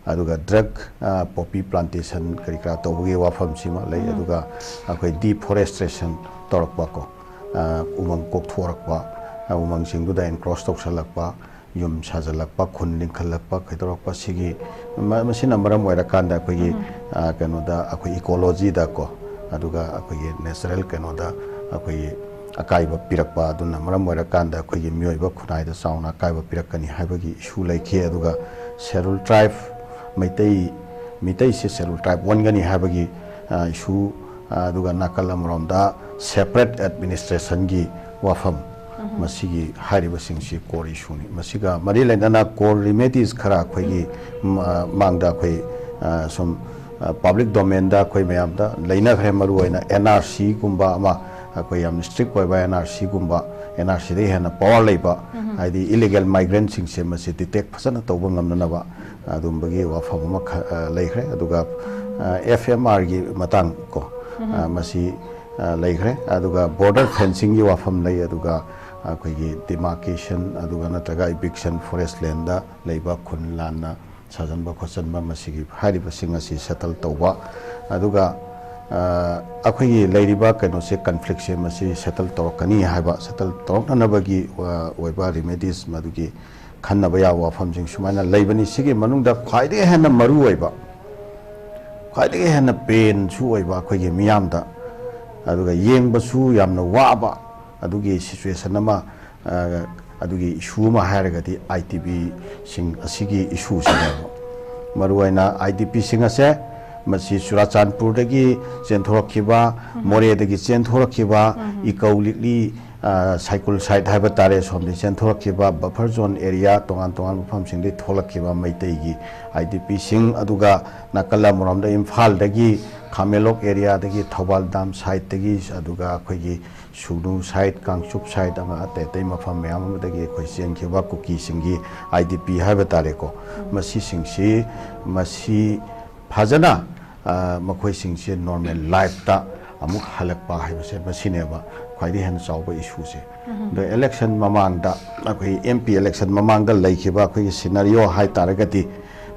ꯑꯗꯨꯒ drug, ꯑ, poppy plantation ꯀꯔꯤ ꯀꯔꯥ ꯇꯧꯕꯒꯤ ꯋꯥꯐꯝꯁꯤꯃ ꯂꯩ꯫ ꯑꯗꯨꯒ ꯑꯩꯈꯣꯏ deforestation ꯇꯧꯔꯛꯄ ꯀꯣ, ꯑ, ꯎꯃꯪ ꯀꯣꯛꯊꯣꯔꯛꯄ, ꯑ, ꯎꯃꯪꯁꯤꯡꯗꯨꯗ encroach ꯇꯧꯁꯜꯂꯛꯄ, ꯌꯨꯝ ꯁꯥꯖꯜꯂꯛꯄ, ꯈꯨꯟ ꯂꯤꯡꯈꯠꯂꯛꯄ, ꯀꯩꯗꯧꯔꯛꯄ, ꯁꯤꯒꯤ ꯃ-, ꯃꯁꯤꯅ ꯃꯔꯝ ꯑꯣꯏꯔꯀꯥꯟꯗ ꯑꯩꯈꯣꯏꯒꯤ, ꯑ, ꯀꯩꯅꯣꯗ, ꯑꯩꯈꯣꯏ ecologyꯗ ꯀꯣ, ꯑꯗꯨꯒ ꯑꯩꯈꯣꯏꯒꯤ natural ꯀꯩꯅꯣꯗ ꯑꯩꯈꯣꯏꯒꯤ ꯑꯀꯥꯏꯕ ꯄꯤꯔꯛꯄ, ꯑꯗꯨꯅ ꯃꯔꯝ ꯑꯣꯏꯔꯀꯥꯟꯗ ꯑꯩꯈꯣꯏꯒꯤ ꯃꯤꯑꯣꯏꯕ ꯈꯨꯟꯅꯥꯏꯗ ꯆꯥꯎꯅ ꯑꯀꯥꯏꯕ ꯄꯤꯔꯛꯀꯅꯤ ꯍꯥꯏꯕꯒꯤ issue ꯂꯩꯈꯤ꯫ ꯑꯗꯨꯒ schedule tribe, Meitei, ꯃꯤꯇꯩꯁꯦ schedule tribe ꯑꯣꯟꯒꯅꯤ ꯍꯥꯏꯕꯒꯤ, ꯑ, issue, ꯑ, ꯑꯗꯨꯒ ꯅꯥꯀꯜ ꯑꯃꯔꯣꯝꯗ separate administrationꯒꯤ ꯋꯥꯐꯝ, ꯃꯁꯤꯒꯤ ꯍꯥꯏꯔꯤꯕꯁꯤꯡꯁꯤ core issueꯅꯤ꯫ ꯃꯁꯤꯒ ꯃꯔꯤ ꯂꯩꯅꯅ core remedies ꯈꯔ ꯑꯩꯈꯣꯏꯒꯤ ꯃ-, ꯃꯥꯡꯗ ꯑꯩꯈꯣꯏ, ꯑ, ꯁꯨꯝ, ꯑ, public domainꯗ ꯑꯩꯈꯣꯏ ꯃꯌꯥꯝꯗ ꯂꯩꯅꯈ꯭ꯔꯦ꯫ ꯃꯔꯨꯑꯣꯏꯅ NRCꯒꯨꯝꯕ ꯑꯃ, ꯑꯩꯈꯣꯏ ꯌꯥꯝ strict ꯑꯣꯏꯕ NRCꯒꯨꯝꯕ, NRCꯗꯒꯤ ꯍꯦꯟꯅ power ꯂꯩꯕ, ꯍꯥꯏꯗꯤ illegal migrantꯁꯤꯡꯁꯦ ꯃꯁꯤ detect ꯐꯖꯅ ꯇꯧꯕ ꯉꯝꯅꯅꯕ ꯑꯗꯨꯝꯕꯒꯤ ꯋꯥꯐꯝ ꯑꯃꯈꯛ, ꯑ, ꯂꯩꯈ꯭ꯔꯦ꯫ ꯑꯗꯨꯒ, ꯑ, FMRꯒꯤ ꯃꯇꯥꯡ ꯀꯣ, ꯑ, ꯃꯁꯤ, ꯑ, ꯂꯩꯈ꯭ꯔꯦ꯫ ꯑꯗꯨꯒ border fencingꯒꯤ ꯋꯥꯐꯝ ꯂꯩ꯫ ꯑꯗꯨꯒ ꯑꯩꯈꯣꯏꯒꯤ demarcation, ꯑꯗꯨꯒ ꯅꯠꯇ꯭ꯔꯒ eviction, forest landꯗ ꯂꯩꯕ ꯈꯨꯟ ꯂꯥꯟꯅ ꯁꯥꯖꯟꯕ ꯈꯣꯠꯆꯟꯕ, ꯃꯁꯤꯒꯤ ꯍꯥꯏꯔꯤꯕꯁꯤꯡ ꯑꯁꯤ settle ꯇꯧꯕ꯫ ꯑꯗꯨꯒ, ꯑ, ꯑꯩꯈꯣꯏꯒꯤ ꯂꯩꯔꯤꯕ ꯀꯩꯅꯣꯁꯦ, conflictꯁꯦ ꯃꯁꯤ settle ꯇꯧꯔꯛꯀꯅꯤ ꯍꯥꯏꯕ, settle ꯇꯧꯔꯛꯅꯅꯕꯒꯤ, ꯑ, ꯑꯣꯏꯕ remedies, ꯃꯗꯨꯒꯤ ꯈꯟꯅꯕ ꯌꯥꯕ ꯋꯥꯐꯝꯁꯤꯡ ꯁꯨꯃꯥꯏꯅ ꯂꯩꯕꯅꯤ꯫ ꯁꯤꯒꯤ ꯃꯅꯨꯡꯗ ꯈ꯭ꯋꯥꯏꯗꯒꯤ ꯍꯦꯟꯅ ꯃꯔꯨ ꯑꯣꯏꯕ, ꯈ꯭ꯋꯥꯏꯗꯒꯤ ꯍꯦꯟꯅ painꯁꯨ ꯑꯣꯏꯕ ꯑꯩꯈꯣꯏꯒꯤ ꯃꯤꯌꯥꯝꯗ, ꯑꯗꯨꯒ ꯌꯦꯡꯕꯁꯨ ꯌꯥꯝꯅ ꯋꯥꯕ ꯑꯗꯨꯒꯤ situation ꯑꯃ, ꯑ, ꯑꯗꯨꯒꯤ issue ꯑꯃ ꯍꯥꯏꯔꯒꯗꯤ IDPꯁꯤꯡ ꯑꯁꯤꯒꯤ issueꯁꯤꯅꯦꯕ꯫ ꯃꯔꯨꯑꯣꯏꯅ IDPꯁꯤꯡ ꯑꯁꯦ ꯃꯁꯤ ꯆꯨꯔꯥꯆꯥꯟꯄꯨꯔꯗꯒꯤ ꯆꯦꯟꯊꯣꯔꯛꯈꯤꯕ, ꯃꯣꯔꯦꯗꯒꯤ ꯆꯦꯟꯊꯣꯔꯛꯈꯤꯕ, ꯏꯀꯧ ꯂꯤꯛꯂꯤ, ꯑ, ꯁꯥꯏꯀꯨꯜ ꯁꯥꯏꯠ ꯍꯥꯏꯕ ꯇꯥꯔꯦ, ꯁꯣꯝꯗꯒꯤ ꯆꯦꯟꯊꯣꯔꯛꯈꯤꯕ, ꯕꯐꯔ ꯖꯣꯟ ꯑꯦꯔꯤꯌꯥ, ꯇꯣꯉꯥꯟ ꯇꯣꯉꯥꯟꯕ ꯃꯐꯝꯁꯤꯡꯗꯒꯤ ꯊꯣꯛꯂꯛꯈꯤꯕ ꯃꯩꯇꯩꯒꯤ ꯑꯥꯏ ꯗꯤ ꯄꯤꯁꯤꯡ, ꯑꯗꯨꯒ ꯅꯥꯀꯜ ꯑꯃꯔꯣꯝꯗ ꯏꯝꯐꯥꯜꯗꯒꯤ, ꯈꯥꯃꯦꯟꯂꯣꯛ ꯑꯦꯔꯤꯌꯥꯗꯒꯤ, ꯊꯧꯕꯥꯜ ꯗꯥꯝ ꯁꯥꯏꯠꯇꯒꯤ, ꯑꯗꯨꯒ ꯑꯩꯈꯣꯏꯒꯤ ꯁꯨꯒꯅꯨ ꯁꯥꯏꯠ, ꯀꯥꯡꯆꯨꯞ ꯁꯥꯏꯠ, ꯑꯃ ꯑꯇꯩ ꯑꯇꯩ ꯃꯐꯝ ꯃꯌꯥꯝ ꯑꯃꯗꯒꯤ ꯑꯩꯈꯣꯏ ꯆꯦꯟꯈꯤꯕ ꯀꯨꯀꯤꯁꯤꯡꯒꯤ ꯑꯥꯏ ꯗꯤ ꯄꯤ ꯍꯥꯏꯕ ꯇꯥꯔꯦꯀꯣ꯫ ꯃꯁꯤꯁꯤꯡꯁꯤ, ꯃꯁꯤ ꯐꯖꯅ, ꯑ, ꯃꯈꯣꯏꯁꯤꯡꯁꯦ ꯅꯣꯔꯃꯦꯜ ꯂꯥꯏꯐꯇ ꯑꯃꯨꯛ ꯍꯜꯂꯛꯄ ꯍꯥꯏꯕꯁꯦ ꯃꯁꯤꯅꯦꯕ ꯈ꯭ꯋꯥꯏꯗꯒꯤ ꯍꯦꯟꯅ ꯆꯥꯎꯕ ꯏꯁꯨꯁꯦ꯫ ꯑꯗꯣ ꯏꯂꯦꯛꯁꯟ ꯃꯃꯥꯡꯗ, ꯑꯩꯈꯣꯏ ꯑꯦꯝ ꯄꯤ ꯏꯂꯦꯛꯁꯟ ꯃꯃꯥꯡꯗ ꯂꯩꯈꯤꯕ ꯑꯩꯈꯣꯏꯒꯤ ꯁꯤꯅꯥꯔꯤꯑꯣ ꯍꯥꯏ ꯇꯥꯔꯒꯗꯤ,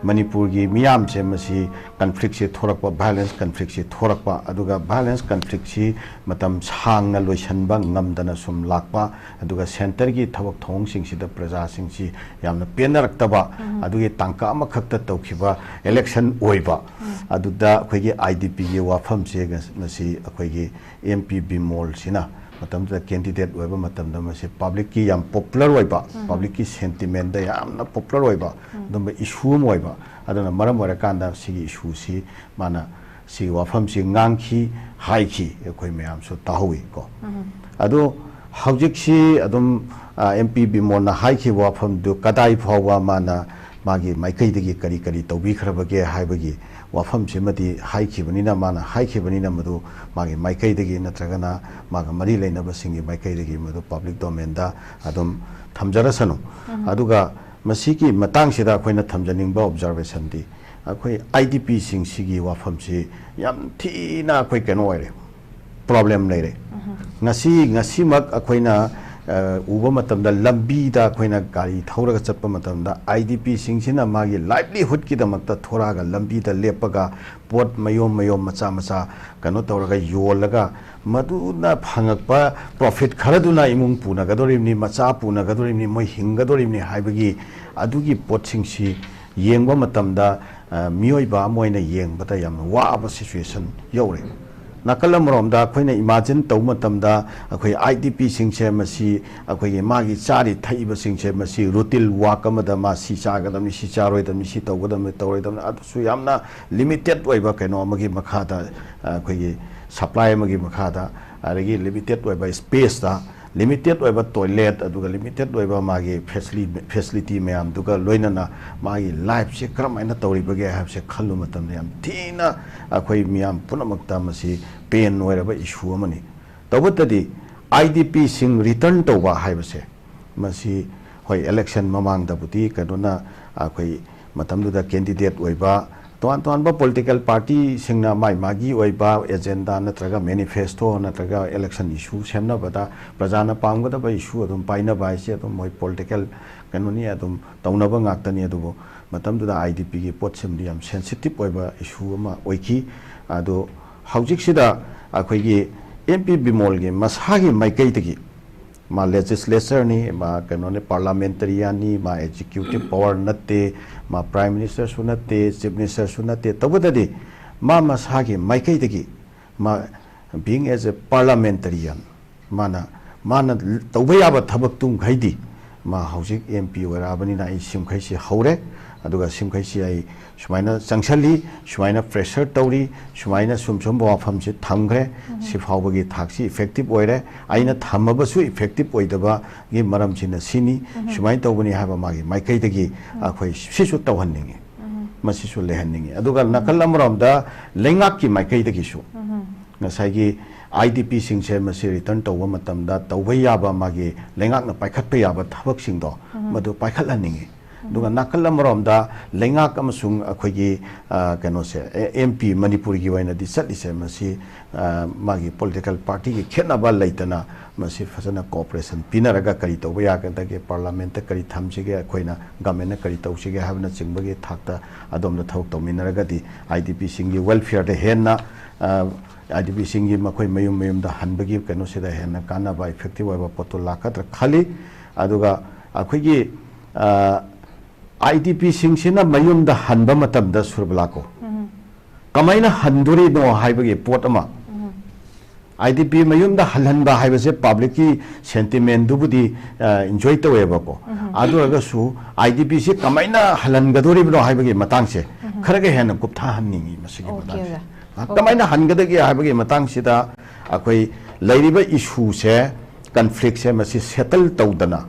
ꯃꯅꯤꯄꯨꯔꯒꯤ ꯃꯤꯌꯥꯝꯁꯦ ꯃꯁꯤ ꯀꯟꯐ꯭ꯂꯤꯛꯁꯦ ꯊꯣꯔꯛꯄ, ꯚꯥꯏꯑꯣꯂꯦꯟꯁ ꯀꯟꯐ꯭ꯂꯤꯛꯁꯦ ꯊꯣꯔꯛꯄ, ꯑꯗꯨꯒ ꯚꯥꯏꯑꯣꯂꯦꯟꯁ ꯀꯟꯐ꯭ꯂꯤꯛꯁꯤ ꯃꯇꯝ ꯁꯥꯡꯅ ꯂꯣꯏꯁꯤꯟꯕ ꯉꯝꯗꯅ ꯁꯨꯝ ꯂꯥꯛꯄ, ꯑꯗꯨꯒ ꯁꯦꯟꯇꯔꯒꯤ ꯊꯕꯛ ꯊꯧꯑꯣꯡꯁꯤꯡꯁꯤꯗ ꯄ꯭ꯔꯖꯥꯁꯤꯡꯁꯤ ꯌꯥꯝꯅ ꯄꯦꯟꯅꯔꯛꯇꯕ, ꯑꯗꯨꯒꯤ ꯇꯥꯡꯀꯛ ꯑꯃꯈꯛꯇ ꯇꯧꯈꯤꯕ ꯏꯂꯦꯛꯁꯟ ꯑꯣꯏꯕ, ꯑꯗꯨꯗ ꯑꯩꯈꯣꯏꯒꯤ ꯑꯥꯏ ꯗꯤ ꯄꯤꯒꯤ ꯋꯥꯐꯝꯁꯦ ꯉ-, ꯉꯁꯤ ꯑꯩꯈꯣꯏꯒꯤ ꯑꯦꯝ ꯄꯤ ꯕꯤꯃꯣꯜꯁꯤꯅ ꯃꯇꯝꯗꯨꯗ ꯀꯦꯟꯗꯤꯗꯦꯠ ꯑꯣꯏꯕ ꯃꯇꯝꯗ ꯃꯁꯤ ꯄꯕ꯭ꯂꯤꯛꯀꯤ ꯌꯥꯝ ꯄꯣꯄꯨꯂꯔ ꯑꯣꯏꯕ, ꯄꯕ꯭ꯂꯤꯛꯀꯤ ꯁꯦꯟꯇꯤꯃꯦꯟꯗ ꯌꯥꯝꯅ ꯄꯣꯄꯨꯂꯔ ꯑꯣꯏꯕ ꯑꯗꯨꯝꯕ ꯏꯁꯨ ꯑꯃ ꯑꯣꯏꯕ, ꯑꯗꯨꯅ ꯃꯔꯝ ꯑꯣꯏꯔꯀꯥꯟꯗ ꯁꯤꯒꯤ ꯏꯁꯨꯁꯤ ꯃꯥꯅ ꯁꯤꯒꯤ ꯋꯥꯐꯝꯁꯤ ꯉꯥꯡꯈꯤ, ꯍꯥꯏꯈꯤ, ꯑꯩꯈꯣꯏ ꯃꯌꯥꯝꯁꯨ ꯇꯥꯍꯧꯋꯤ ꯀꯣ꯫ ꯑꯗꯣ ꯍꯧꯖꯤꯛꯁꯤ ꯑꯗꯨꯝ, ꯑ, ꯑꯦꯝ ꯄꯤ ꯕꯤꯃꯣꯜꯅ ꯍꯥꯏꯈꯤꯕ ꯋꯥꯐꯝꯗꯨ ꯀꯗꯥꯏ ꯐꯥꯎꯕ ꯃꯥꯅ ꯃꯥꯒꯤ ꯃꯥꯏꯀꯩꯗꯒꯤ ꯀꯔꯤ ꯀꯔꯤ ꯇꯧꯕꯤꯈ꯭ꯔꯕꯒꯦ ꯍꯥꯏꯕꯒꯤ ꯋꯥꯐꯝꯁꯤꯃꯗꯤ ꯍꯥꯏꯈꯤꯕꯅꯤꯅ, ꯃꯥꯅ ꯍꯥꯏꯈꯤꯕꯅꯤꯅ ꯃꯗꯨ ꯃꯥꯒꯤ ꯃꯥꯏꯀꯩꯗꯒꯤ ꯅꯠꯇ꯭ꯔꯒꯅ ꯃꯥꯒ ꯃꯔꯤ ꯂꯩꯅꯕꯁꯤꯡꯒꯤ ꯃꯥꯏꯀꯩꯗꯒꯤ ꯃꯗꯨ ꯄꯕ꯭ꯂꯤꯛ ꯗꯣꯃꯦꯟꯗ ꯑꯗꯨꯝ ꯊꯝꯖꯔꯁꯅꯨ꯫ ꯑꯗꯨꯒ ꯃꯁꯤꯒꯤ ꯃꯇꯥꯡꯁꯤꯗ ꯑꯩꯈꯣꯏꯅ ꯊꯝꯖꯅꯤꯡꯕ ꯑꯣꯕꯖꯥꯔꯕꯦꯁꯟꯗꯤ, ꯑꯩꯈꯣꯏ ꯑꯥꯏ ꯗꯤ ꯄꯤꯁꯤꯡꯁꯤꯒꯤ ꯋꯥꯐꯝꯁꯤ ꯌꯥꯝ ꯊꯤꯅ ꯑꯩꯈꯣꯏ ꯀꯩꯅꯣ ꯑꯣꯏꯔꯦ, ꯄ꯭ꯔꯣꯕ꯭ꯂꯦꯝ ꯂꯩꯔꯦ꯫ ꯉꯁꯤ, ꯉꯁꯤꯃꯛ ꯑꯩꯈꯣꯏꯅ, ꯑ, ꯎꯕ ꯃꯇꯝꯗ, ꯂꯝꯕꯤꯗ ꯑꯩꯈꯣꯏꯅ ꯒꯥꯔꯤ ꯊꯧꯔꯒ ꯆꯠꯄ ꯃꯇꯝꯗ, ꯑꯥꯏ ꯗꯤ ꯄꯤꯁꯤꯡꯁꯤꯅ ꯃꯥꯒꯤ ꯂꯥꯏꯚꯂꯤꯍꯨꯗꯀꯤꯗꯃꯛꯇ ꯊꯣꯔꯛꯑꯒ ꯂꯝꯕꯤꯗ ꯂꯦꯞꯄꯒ ꯄꯣꯠ ꯃꯌꯣꯝ ꯃꯌꯣꯝ, ꯃꯆꯥ ꯃꯆꯥ ꯀꯩꯅꯣ ꯇꯧꯔꯒ ꯌꯣꯜꯂꯒ ꯃꯗꯨꯅ ꯐꯪꯉꯛꯄ ꯄ꯭ꯔꯣꯐꯤꯠ ꯈꯔꯗꯨꯅ ꯏꯃꯨꯡ ꯄꯨꯅꯒꯗꯧꯔꯤꯕꯅꯤ, ꯃꯆꯥ ꯄꯨꯅꯒꯗꯧꯔꯤꯕꯅꯤ, ꯃꯣꯏ ꯍꯤꯡꯒꯗꯧꯔꯤꯕꯅꯤ ꯍꯥꯏꯕꯒꯤ ꯑꯗꯨꯒꯤ ꯄꯣꯠꯁꯤꯡꯁꯤ ꯌꯦꯡꯕ ꯃꯇꯝꯗ, ꯑ, ꯃꯤꯑꯣꯏꯕ ꯑꯃ ꯑꯣꯏꯅ ꯌꯦꯡꯕꯗ ꯌꯥꯝꯅ ꯋꯥꯕ ꯁꯤꯆꯨꯋꯦꯁꯟ ꯌꯧꯔꯦ꯫ ꯅꯥꯀꯜ ꯑꯃꯔꯣꯝꯗ ꯑꯩꯈꯣꯏꯅ ꯏꯃꯥꯖꯤꯟ ꯇꯧꯕ ꯃꯇꯝꯗ, ꯑꯩꯈꯣꯏ ꯑꯥꯏ ꯗꯤ ꯄꯤꯁꯤꯡꯁꯦ ꯃꯁꯤ ꯑꯩꯈꯣꯏꯒꯤ ꯃꯥꯒꯤ ꯆꯥꯔꯤ ꯊꯛꯏꯕꯁꯤꯡꯁꯦ ꯃꯁꯤ ꯔꯨꯇꯤꯟ ꯋꯥꯛ ꯑꯃꯗ ꯃꯥ ꯁꯤ ꯆꯥꯒꯗꯕꯅꯤ, ꯁꯤ ꯆꯥꯔꯣꯏꯗꯕꯅꯤ, ꯁꯤ ꯇꯧꯒꯗꯕꯅꯤ, ꯇꯧꯔꯣꯏꯗꯕꯅꯤ, ꯑꯗꯨꯁꯨ ꯌꯥꯝꯅ ꯂꯤꯃꯤꯇꯦꯠ ꯑꯣꯏꯕ ꯀꯩꯅꯣ ꯑꯃꯒꯤ ꯃꯈꯥꯗ, ꯑꯩꯈꯣꯏꯒꯤ ꯁꯄ꯭ꯂꯥꯏ ꯑꯃꯒꯤ ꯃꯈꯥꯗ, ꯑꯗꯒꯤ ꯂꯤꯃꯤꯇꯦꯠ ꯑꯣꯏꯕ ꯁ꯭ꯄꯦꯁꯇ, ꯂꯤꯃꯤꯇꯦꯠ ꯑꯣꯏꯕ ꯇꯣꯏꯂꯦꯠ, ꯑꯗꯨꯒ ꯂꯤꯃꯤꯇꯦꯠ ꯑꯣꯏꯕ ꯃꯥꯒꯤ ꯐꯦꯁꯤꯂꯤꯇꯤ ꯃꯌꯥꯝꯗꯨꯒ ꯂꯣꯏꯅꯅ ꯃꯥꯒꯤ ꯂꯥꯏꯐꯁꯦ ꯀꯔꯝꯍꯥꯏꯅ ꯇꯧꯔꯤꯕꯒꯦ ꯍꯥꯏꯕꯁꯦ ꯈꯜꯂꯨꯕ ꯃꯇꯝꯗ ꯌꯥꯝ ꯊꯤꯅ ꯑꯩꯈꯣꯏ ꯃꯤꯌꯥꯝ ꯄꯨꯝꯅꯃꯛꯇ ꯃꯁꯤ ꯄꯦꯟ ꯑꯣꯏꯔꯕ ꯏꯁꯨ ꯑꯃꯅꯤ꯫ ꯇꯧꯕꯇꯗꯤ ꯑꯥꯏ ꯗꯤ ꯄꯤꯁꯤꯡ ꯔꯤꯇꯔꯟ ꯇꯧꯕ ꯍꯥꯏꯕꯁꯦ, ꯃꯁꯤ ꯍꯣꯏ, ꯏꯂꯦꯛꯁꯟ ꯃꯃꯥꯡꯗꯕꯨꯗꯤ ꯀꯩꯅꯣꯅ, ꯑꯩꯈꯣꯏ ꯃꯇꯝꯗꯨꯗ ꯀꯦꯟꯗꯤꯗꯦꯠ ꯑꯣꯏꯕ ꯇꯣꯉꯥꯟ ꯇꯣꯉꯥꯟꯕ ꯄꯣꯂꯤꯇꯤꯀꯦꯜ ꯄꯥꯔꯇꯤꯁꯤꯡꯅ ꯃꯥꯏ ꯃꯥꯒꯤ ꯑꯣꯏꯕ ꯑꯦꯖꯦꯟꯗꯥ ꯅꯠꯇ꯭ꯔꯒ ꯃꯦꯅꯤꯐꯦꯁꯇꯣ ꯅꯠꯇ꯭ꯔꯒ ꯏꯂꯦꯛꯁꯟ ꯏꯁꯨ ꯁꯦꯝꯅꯕꯗ ꯄ꯭ꯔꯖꯥꯅ ꯄꯥꯝꯒꯗꯕ ꯏꯁꯨ ꯑꯗꯨꯝ ꯄꯥꯏꯅꯕ ꯍꯥꯏꯁꯦ ꯑꯗꯨꯝ ꯃꯣꯏ ꯄꯣꯂꯤꯇꯤꯀꯦꯜ ꯀꯩꯅꯣꯅꯤ, ꯑꯗꯨꯝ ꯇꯧꯅꯕ ꯉꯥꯛꯇꯅꯤ꯫ ꯑꯗꯨꯕꯨ ꯃꯇꯝꯗꯨꯗ ꯑꯥꯏ ꯗꯤ ꯄꯤꯒꯤ ꯄꯣꯠꯁꯤꯃꯗꯤ ꯌꯥꯝ ꯁꯦꯟꯁꯤꯇꯤꯞ ꯑꯣꯏꯕ ꯏꯁꯨ ꯑꯃ ꯑꯣꯏꯈꯤ꯫ ꯑꯗꯣ ꯍꯧꯖꯤꯛꯁꯤꯗ ꯑꯩꯈꯣꯏꯒꯤ ꯑꯦꯝ ꯄꯤ ꯕꯤꯃꯣꯜꯒꯤ ꯃꯁꯥꯒꯤ ꯃꯥꯏꯀꯩꯗꯒꯤ, ꯃꯥ ꯂꯦꯖꯤꯁꯂꯦꯆꯔꯅꯤ, ꯃꯥ ꯀꯩꯅꯣꯅꯤ, ꯄꯥꯔꯂꯥꯃꯦꯟꯇꯔꯤꯌꯥꯟꯅꯤ, ꯃꯥ ꯑꯦꯛꯖꯤꯀ꯭ꯌꯨꯇꯤꯞ ꯄꯋꯥꯔ ꯅꯠꯇꯦ, ꯃꯥ ꯄ꯭ꯔꯥꯏꯝ ꯃꯤꯅꯤꯁꯇꯔꯁꯨ ꯅꯠꯇꯦ, ꯆꯤꯐ ꯃꯤꯅꯤꯁꯇꯔꯁꯨ ꯅꯠꯇꯦ꯫ ꯇꯧꯕꯇꯗꯤ ꯃꯥ ꯃꯁꯥꯒꯤ ꯃꯥꯏꯀꯩꯗꯒꯤ, ꯃꯥ being as a parliamentarian, ꯃꯥꯅ, ꯃꯥꯅ ꯇꯧꯕ ꯌꯥꯕ ꯊꯕꯛꯇꯨ ꯃꯈꯩꯗꯤ ꯃꯥ ꯍꯧꯖꯤꯛ ꯑꯦꯝ ꯄꯤ ꯑꯣꯏꯔꯛꯑꯕꯅꯤꯅ ꯑꯩ ꯁꯤꯃꯈꯩꯁꯤ ꯍꯧꯔꯦ, ꯑꯗꯨꯒ ꯁꯤꯃꯈꯩꯁꯤ ꯑꯩ ꯁꯨꯃꯥꯏꯅ ꯆꯪꯁꯜꯂꯤ, ꯁꯨꯃꯥꯏꯅ ꯄ꯭ꯔꯦꯁꯔ ꯇꯧꯔꯤ, ꯁꯨꯃꯥꯏꯅ ꯁꯨꯝ ꯁꯨꯝꯕ ꯋꯥꯐꯝꯁꯤ ꯊꯝꯈ꯭ꯔꯦ, ꯁꯤ ꯐꯥꯎꯕꯒꯤ ꯊꯥꯛꯁꯤ ꯏꯐꯦꯛꯇꯤꯞ ꯑꯣꯏꯔꯦ, ꯑꯩꯅ ꯊꯝꯃꯕꯁꯨ ꯏꯐꯦꯛꯇꯤꯞ ꯑꯣꯏꯗꯕꯒꯤ ꯃꯔꯝꯁꯤꯅ ꯁꯤꯅꯤ, ꯁꯨꯃꯥꯏꯅ ꯇꯧꯕꯅꯤ ꯍꯥꯏꯕ ꯃꯥꯒꯤ ꯃꯥꯏꯀꯩꯗꯒꯤ ꯑꯩꯈꯣꯏ ꯁꯤꯁꯨ ꯇꯧꯍꯟꯅꯤꯡꯉꯤ, ꯃꯁꯤꯁꯨ ꯂꯩꯍꯟꯅꯤꯡꯉꯤ꯫ ꯑꯗꯨꯒ ꯅꯥꯀꯜ ꯑꯃꯔꯣꯝꯗ ꯂꯩꯉꯥꯛꯀꯤ ꯃꯥꯏꯀꯩꯗꯒꯤꯁꯨ ꯉꯁꯥꯏꯒꯤ ꯑꯥꯏ ꯗꯤ ꯄꯤꯁꯤꯡꯁꯦ ꯃꯁꯤ ꯔꯤꯇꯔꯟ ꯇꯧꯕ ꯃꯇꯝꯗ ꯇꯧꯕ ꯌꯥꯕ ꯃꯥꯒꯤ ꯂꯩꯉꯥꯛꯅ ꯄꯥꯏꯈꯠꯄ ꯌꯥꯕ ꯊꯕꯛꯁꯤꯡꯗꯣ ꯃꯗꯨ ꯄꯥꯏꯈꯠꯍꯟꯅꯤꯡꯉꯤ꯫ ꯑꯗꯨꯒ ꯅꯥꯀꯜ ꯑꯃꯔꯣꯝꯗ ꯂꯩꯉꯥꯛ ꯑꯃꯁꯨꯡ ꯑꯩꯈꯣꯏꯒꯤ, ꯑ, ꯀꯩꯅꯣꯁꯦ, ꯑꯦ-, ꯑꯦꯝ ꯄꯤ ꯃꯅꯤꯄꯨꯔꯒꯤ ꯑꯣꯏꯅꯗꯤ ꯆꯠꯂꯤꯁꯦ ꯃꯁꯤ, ꯑ, ꯃꯥꯒꯤ ꯄꯣꯂꯤꯇꯤꯀꯦꯜ ꯄꯥꯔꯇꯤꯒꯤ ꯈꯦꯠꯅꯕ ꯂꯩꯇꯅ ꯃꯁꯤ ꯐꯖꯅ ꯀꯣꯑꯣꯄꯔꯦꯁꯟ ꯄꯤꯅꯔꯒ ꯀꯔꯤ ꯇꯧꯕ ꯌꯥꯒꯗꯒꯦ, ꯄꯥꯔꯂꯥꯃꯦꯟꯠꯇ ꯀꯔꯤ ꯊꯝꯁꯤꯒꯦ, ꯑꯩꯈꯣꯏꯅ ꯒꯃꯦꯟꯅ ꯀꯔꯤ ꯇꯧꯁꯤꯒꯦ ꯍꯥꯏꯕꯅꯆꯤꯡꯕꯒꯤ ꯊꯥꯛꯇ ꯑꯗꯣꯝꯗ ꯊꯕꯛ ꯇꯧꯃꯤꯟꯅꯔꯒꯗꯤ ꯑꯥꯏ ꯗꯤ ꯄꯤꯁꯤꯡꯒꯤ ꯋꯦꯜꯐꯤꯌꯔꯗ ꯍꯦꯟꯅ, ꯑ, ꯑꯥꯏ ꯗꯤ ꯄꯤꯁꯤꯡꯒꯤ ꯃꯈꯣꯏ ꯃꯌꯨꯝ ꯃꯌꯨꯝꯗ ꯍꯟꯕꯒꯤ ꯀꯩꯅꯣꯁꯤꯗ ꯍꯦꯟꯅ ꯀꯥꯟꯅꯕ, ꯏꯐꯦꯛꯇꯤꯞ ꯑꯣꯏꯕ ꯄꯣꯠꯇꯨ ꯂꯥꯛꯀꯗ꯭ꯔꯥ ꯈꯜꯂꯤ꯫ ꯑꯗꯨꯒ ꯑꯩꯈꯣꯏꯒꯤ, ꯑ, ꯑꯥꯏ ꯗꯤ ꯄꯤꯁꯤꯡꯁꯤꯅ ꯃꯌꯨꯝꯗ ꯍꯟꯕ ꯃꯇꯝꯗ, ꯁꯨꯔꯕꯂꯥꯀꯣ, ꯀꯃꯥꯏꯅ ꯍꯟꯗꯣꯔꯤꯅꯣ ꯍꯥꯏꯕꯒꯤ ꯄꯣꯠ ꯑꯃ ꯑꯥꯏ ꯗꯤ ꯄꯤ ꯃꯌꯨꯝꯗ ꯍꯜꯍꯟꯕ ꯍꯥꯏꯕꯁꯦ ꯄꯕ꯭ꯂꯤꯛꯀꯤ ꯁꯦꯟꯇꯤꯃꯦꯟꯗꯨꯕꯨꯗꯤ ꯑꯦꯟꯖꯣꯏ ꯇꯧꯋꯦꯕꯀꯣ꯫ ꯑꯗꯨ ꯑꯣꯏꯔꯒꯁꯨ ꯑꯥꯏ ꯗꯤ ꯄꯤꯁꯤ ꯀꯃꯥꯏꯅ ꯍꯜꯍꯟꯒꯗꯣꯔꯤꯕꯅꯣ ꯍꯥꯏꯕꯒꯤ ꯃꯇꯥꯡꯁꯦ ꯈꯔꯒ ꯍꯦꯟꯅ ꯀꯨꯞꯊꯍꯟꯅꯤꯡꯉꯤ ꯃꯁꯤꯒꯤ Okay, ꯃꯇꯥꯡꯁꯦ꯫ ꯑꯣꯖꯥ꯫ ꯑ, ꯀꯃꯥꯏꯅ ꯍꯟꯒꯗꯒꯦ ꯍꯥꯏꯕꯒꯤ ꯃꯇꯥꯡꯁꯤꯗ ꯑꯩꯈꯣꯏ ꯂꯩꯔꯤꯕ ꯏꯁꯨꯁꯦ, ꯀꯟꯐ꯭ꯂꯤꯛꯁꯦ ꯃꯁꯤ ꯁꯦꯇꯜ ꯇꯧꯗꯅ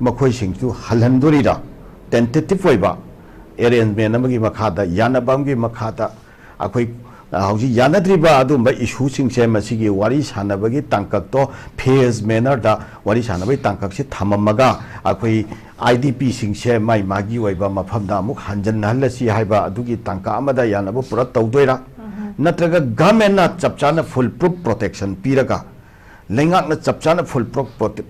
ꯃꯈꯣꯏꯁꯤꯡꯁꯨ ꯍꯜꯍꯟꯗꯣꯔꯤꯔꯥ, ꯇꯦꯟꯇꯦꯇꯤꯞ ꯑꯣꯏꯕ ꯑꯦꯔꯦꯟꯖꯃꯦꯟ ꯑꯃꯒꯤ ꯃꯈꯥꯗ, ꯌꯥꯅꯕ ꯑꯃꯒꯤ ꯃꯈꯥꯗ ꯑꯩꯈꯣꯏ ꯍꯧꯖꯤꯛ ꯌꯥꯅꯗ꯭ꯔꯤꯕ ꯑꯗꯨꯒꯨꯝꯕ ꯏꯁꯨꯁꯤꯡꯁꯦ ꯃꯁꯤꯒꯤ ꯋꯥꯔꯤ ꯁꯥꯟꯅꯕꯒꯤ ꯇꯥꯡꯀꯛꯇꯣ ꯐꯦꯖ ꯃꯦꯅꯔꯗ ꯋꯥꯔꯤ ꯁꯥꯟꯅꯕꯒꯤ ꯇꯥꯡꯀꯛꯁꯤ ꯊꯝꯃꯝꯃꯒ ꯑꯩꯈꯣꯏ ꯑꯥꯏ ꯗꯤ ꯄꯤꯁꯤꯡꯁꯦ ꯃꯥꯏ ꯃꯥꯒꯤ ꯑꯣꯏꯕ ꯃꯐꯝꯗ ꯑꯃꯨꯛ ꯍꯟꯖꯤꯟꯅꯍꯜꯂꯁꯤ ꯍꯥꯏꯕ ꯑꯗꯨꯒꯤ ꯇꯥꯡꯀꯛ ꯑꯃꯗ ꯌꯥꯅꯕ ꯄꯨꯔꯥ ꯇꯧꯗꯣꯏꯔꯥ? ꯅꯠꯇ꯭ꯔꯒ ꯒꯚꯔꯟꯃꯦꯟꯅ ꯆꯞ ꯆꯥꯅ ꯐꯨꯜ ꯄ꯭ꯔꯨꯐ ꯄ꯭ꯔꯣꯇꯦꯛꯁꯟ ꯄꯤꯔꯒ, ꯂꯩꯉꯥꯛꯅ ꯆꯞ ꯆꯥꯅ ꯐꯨꯜ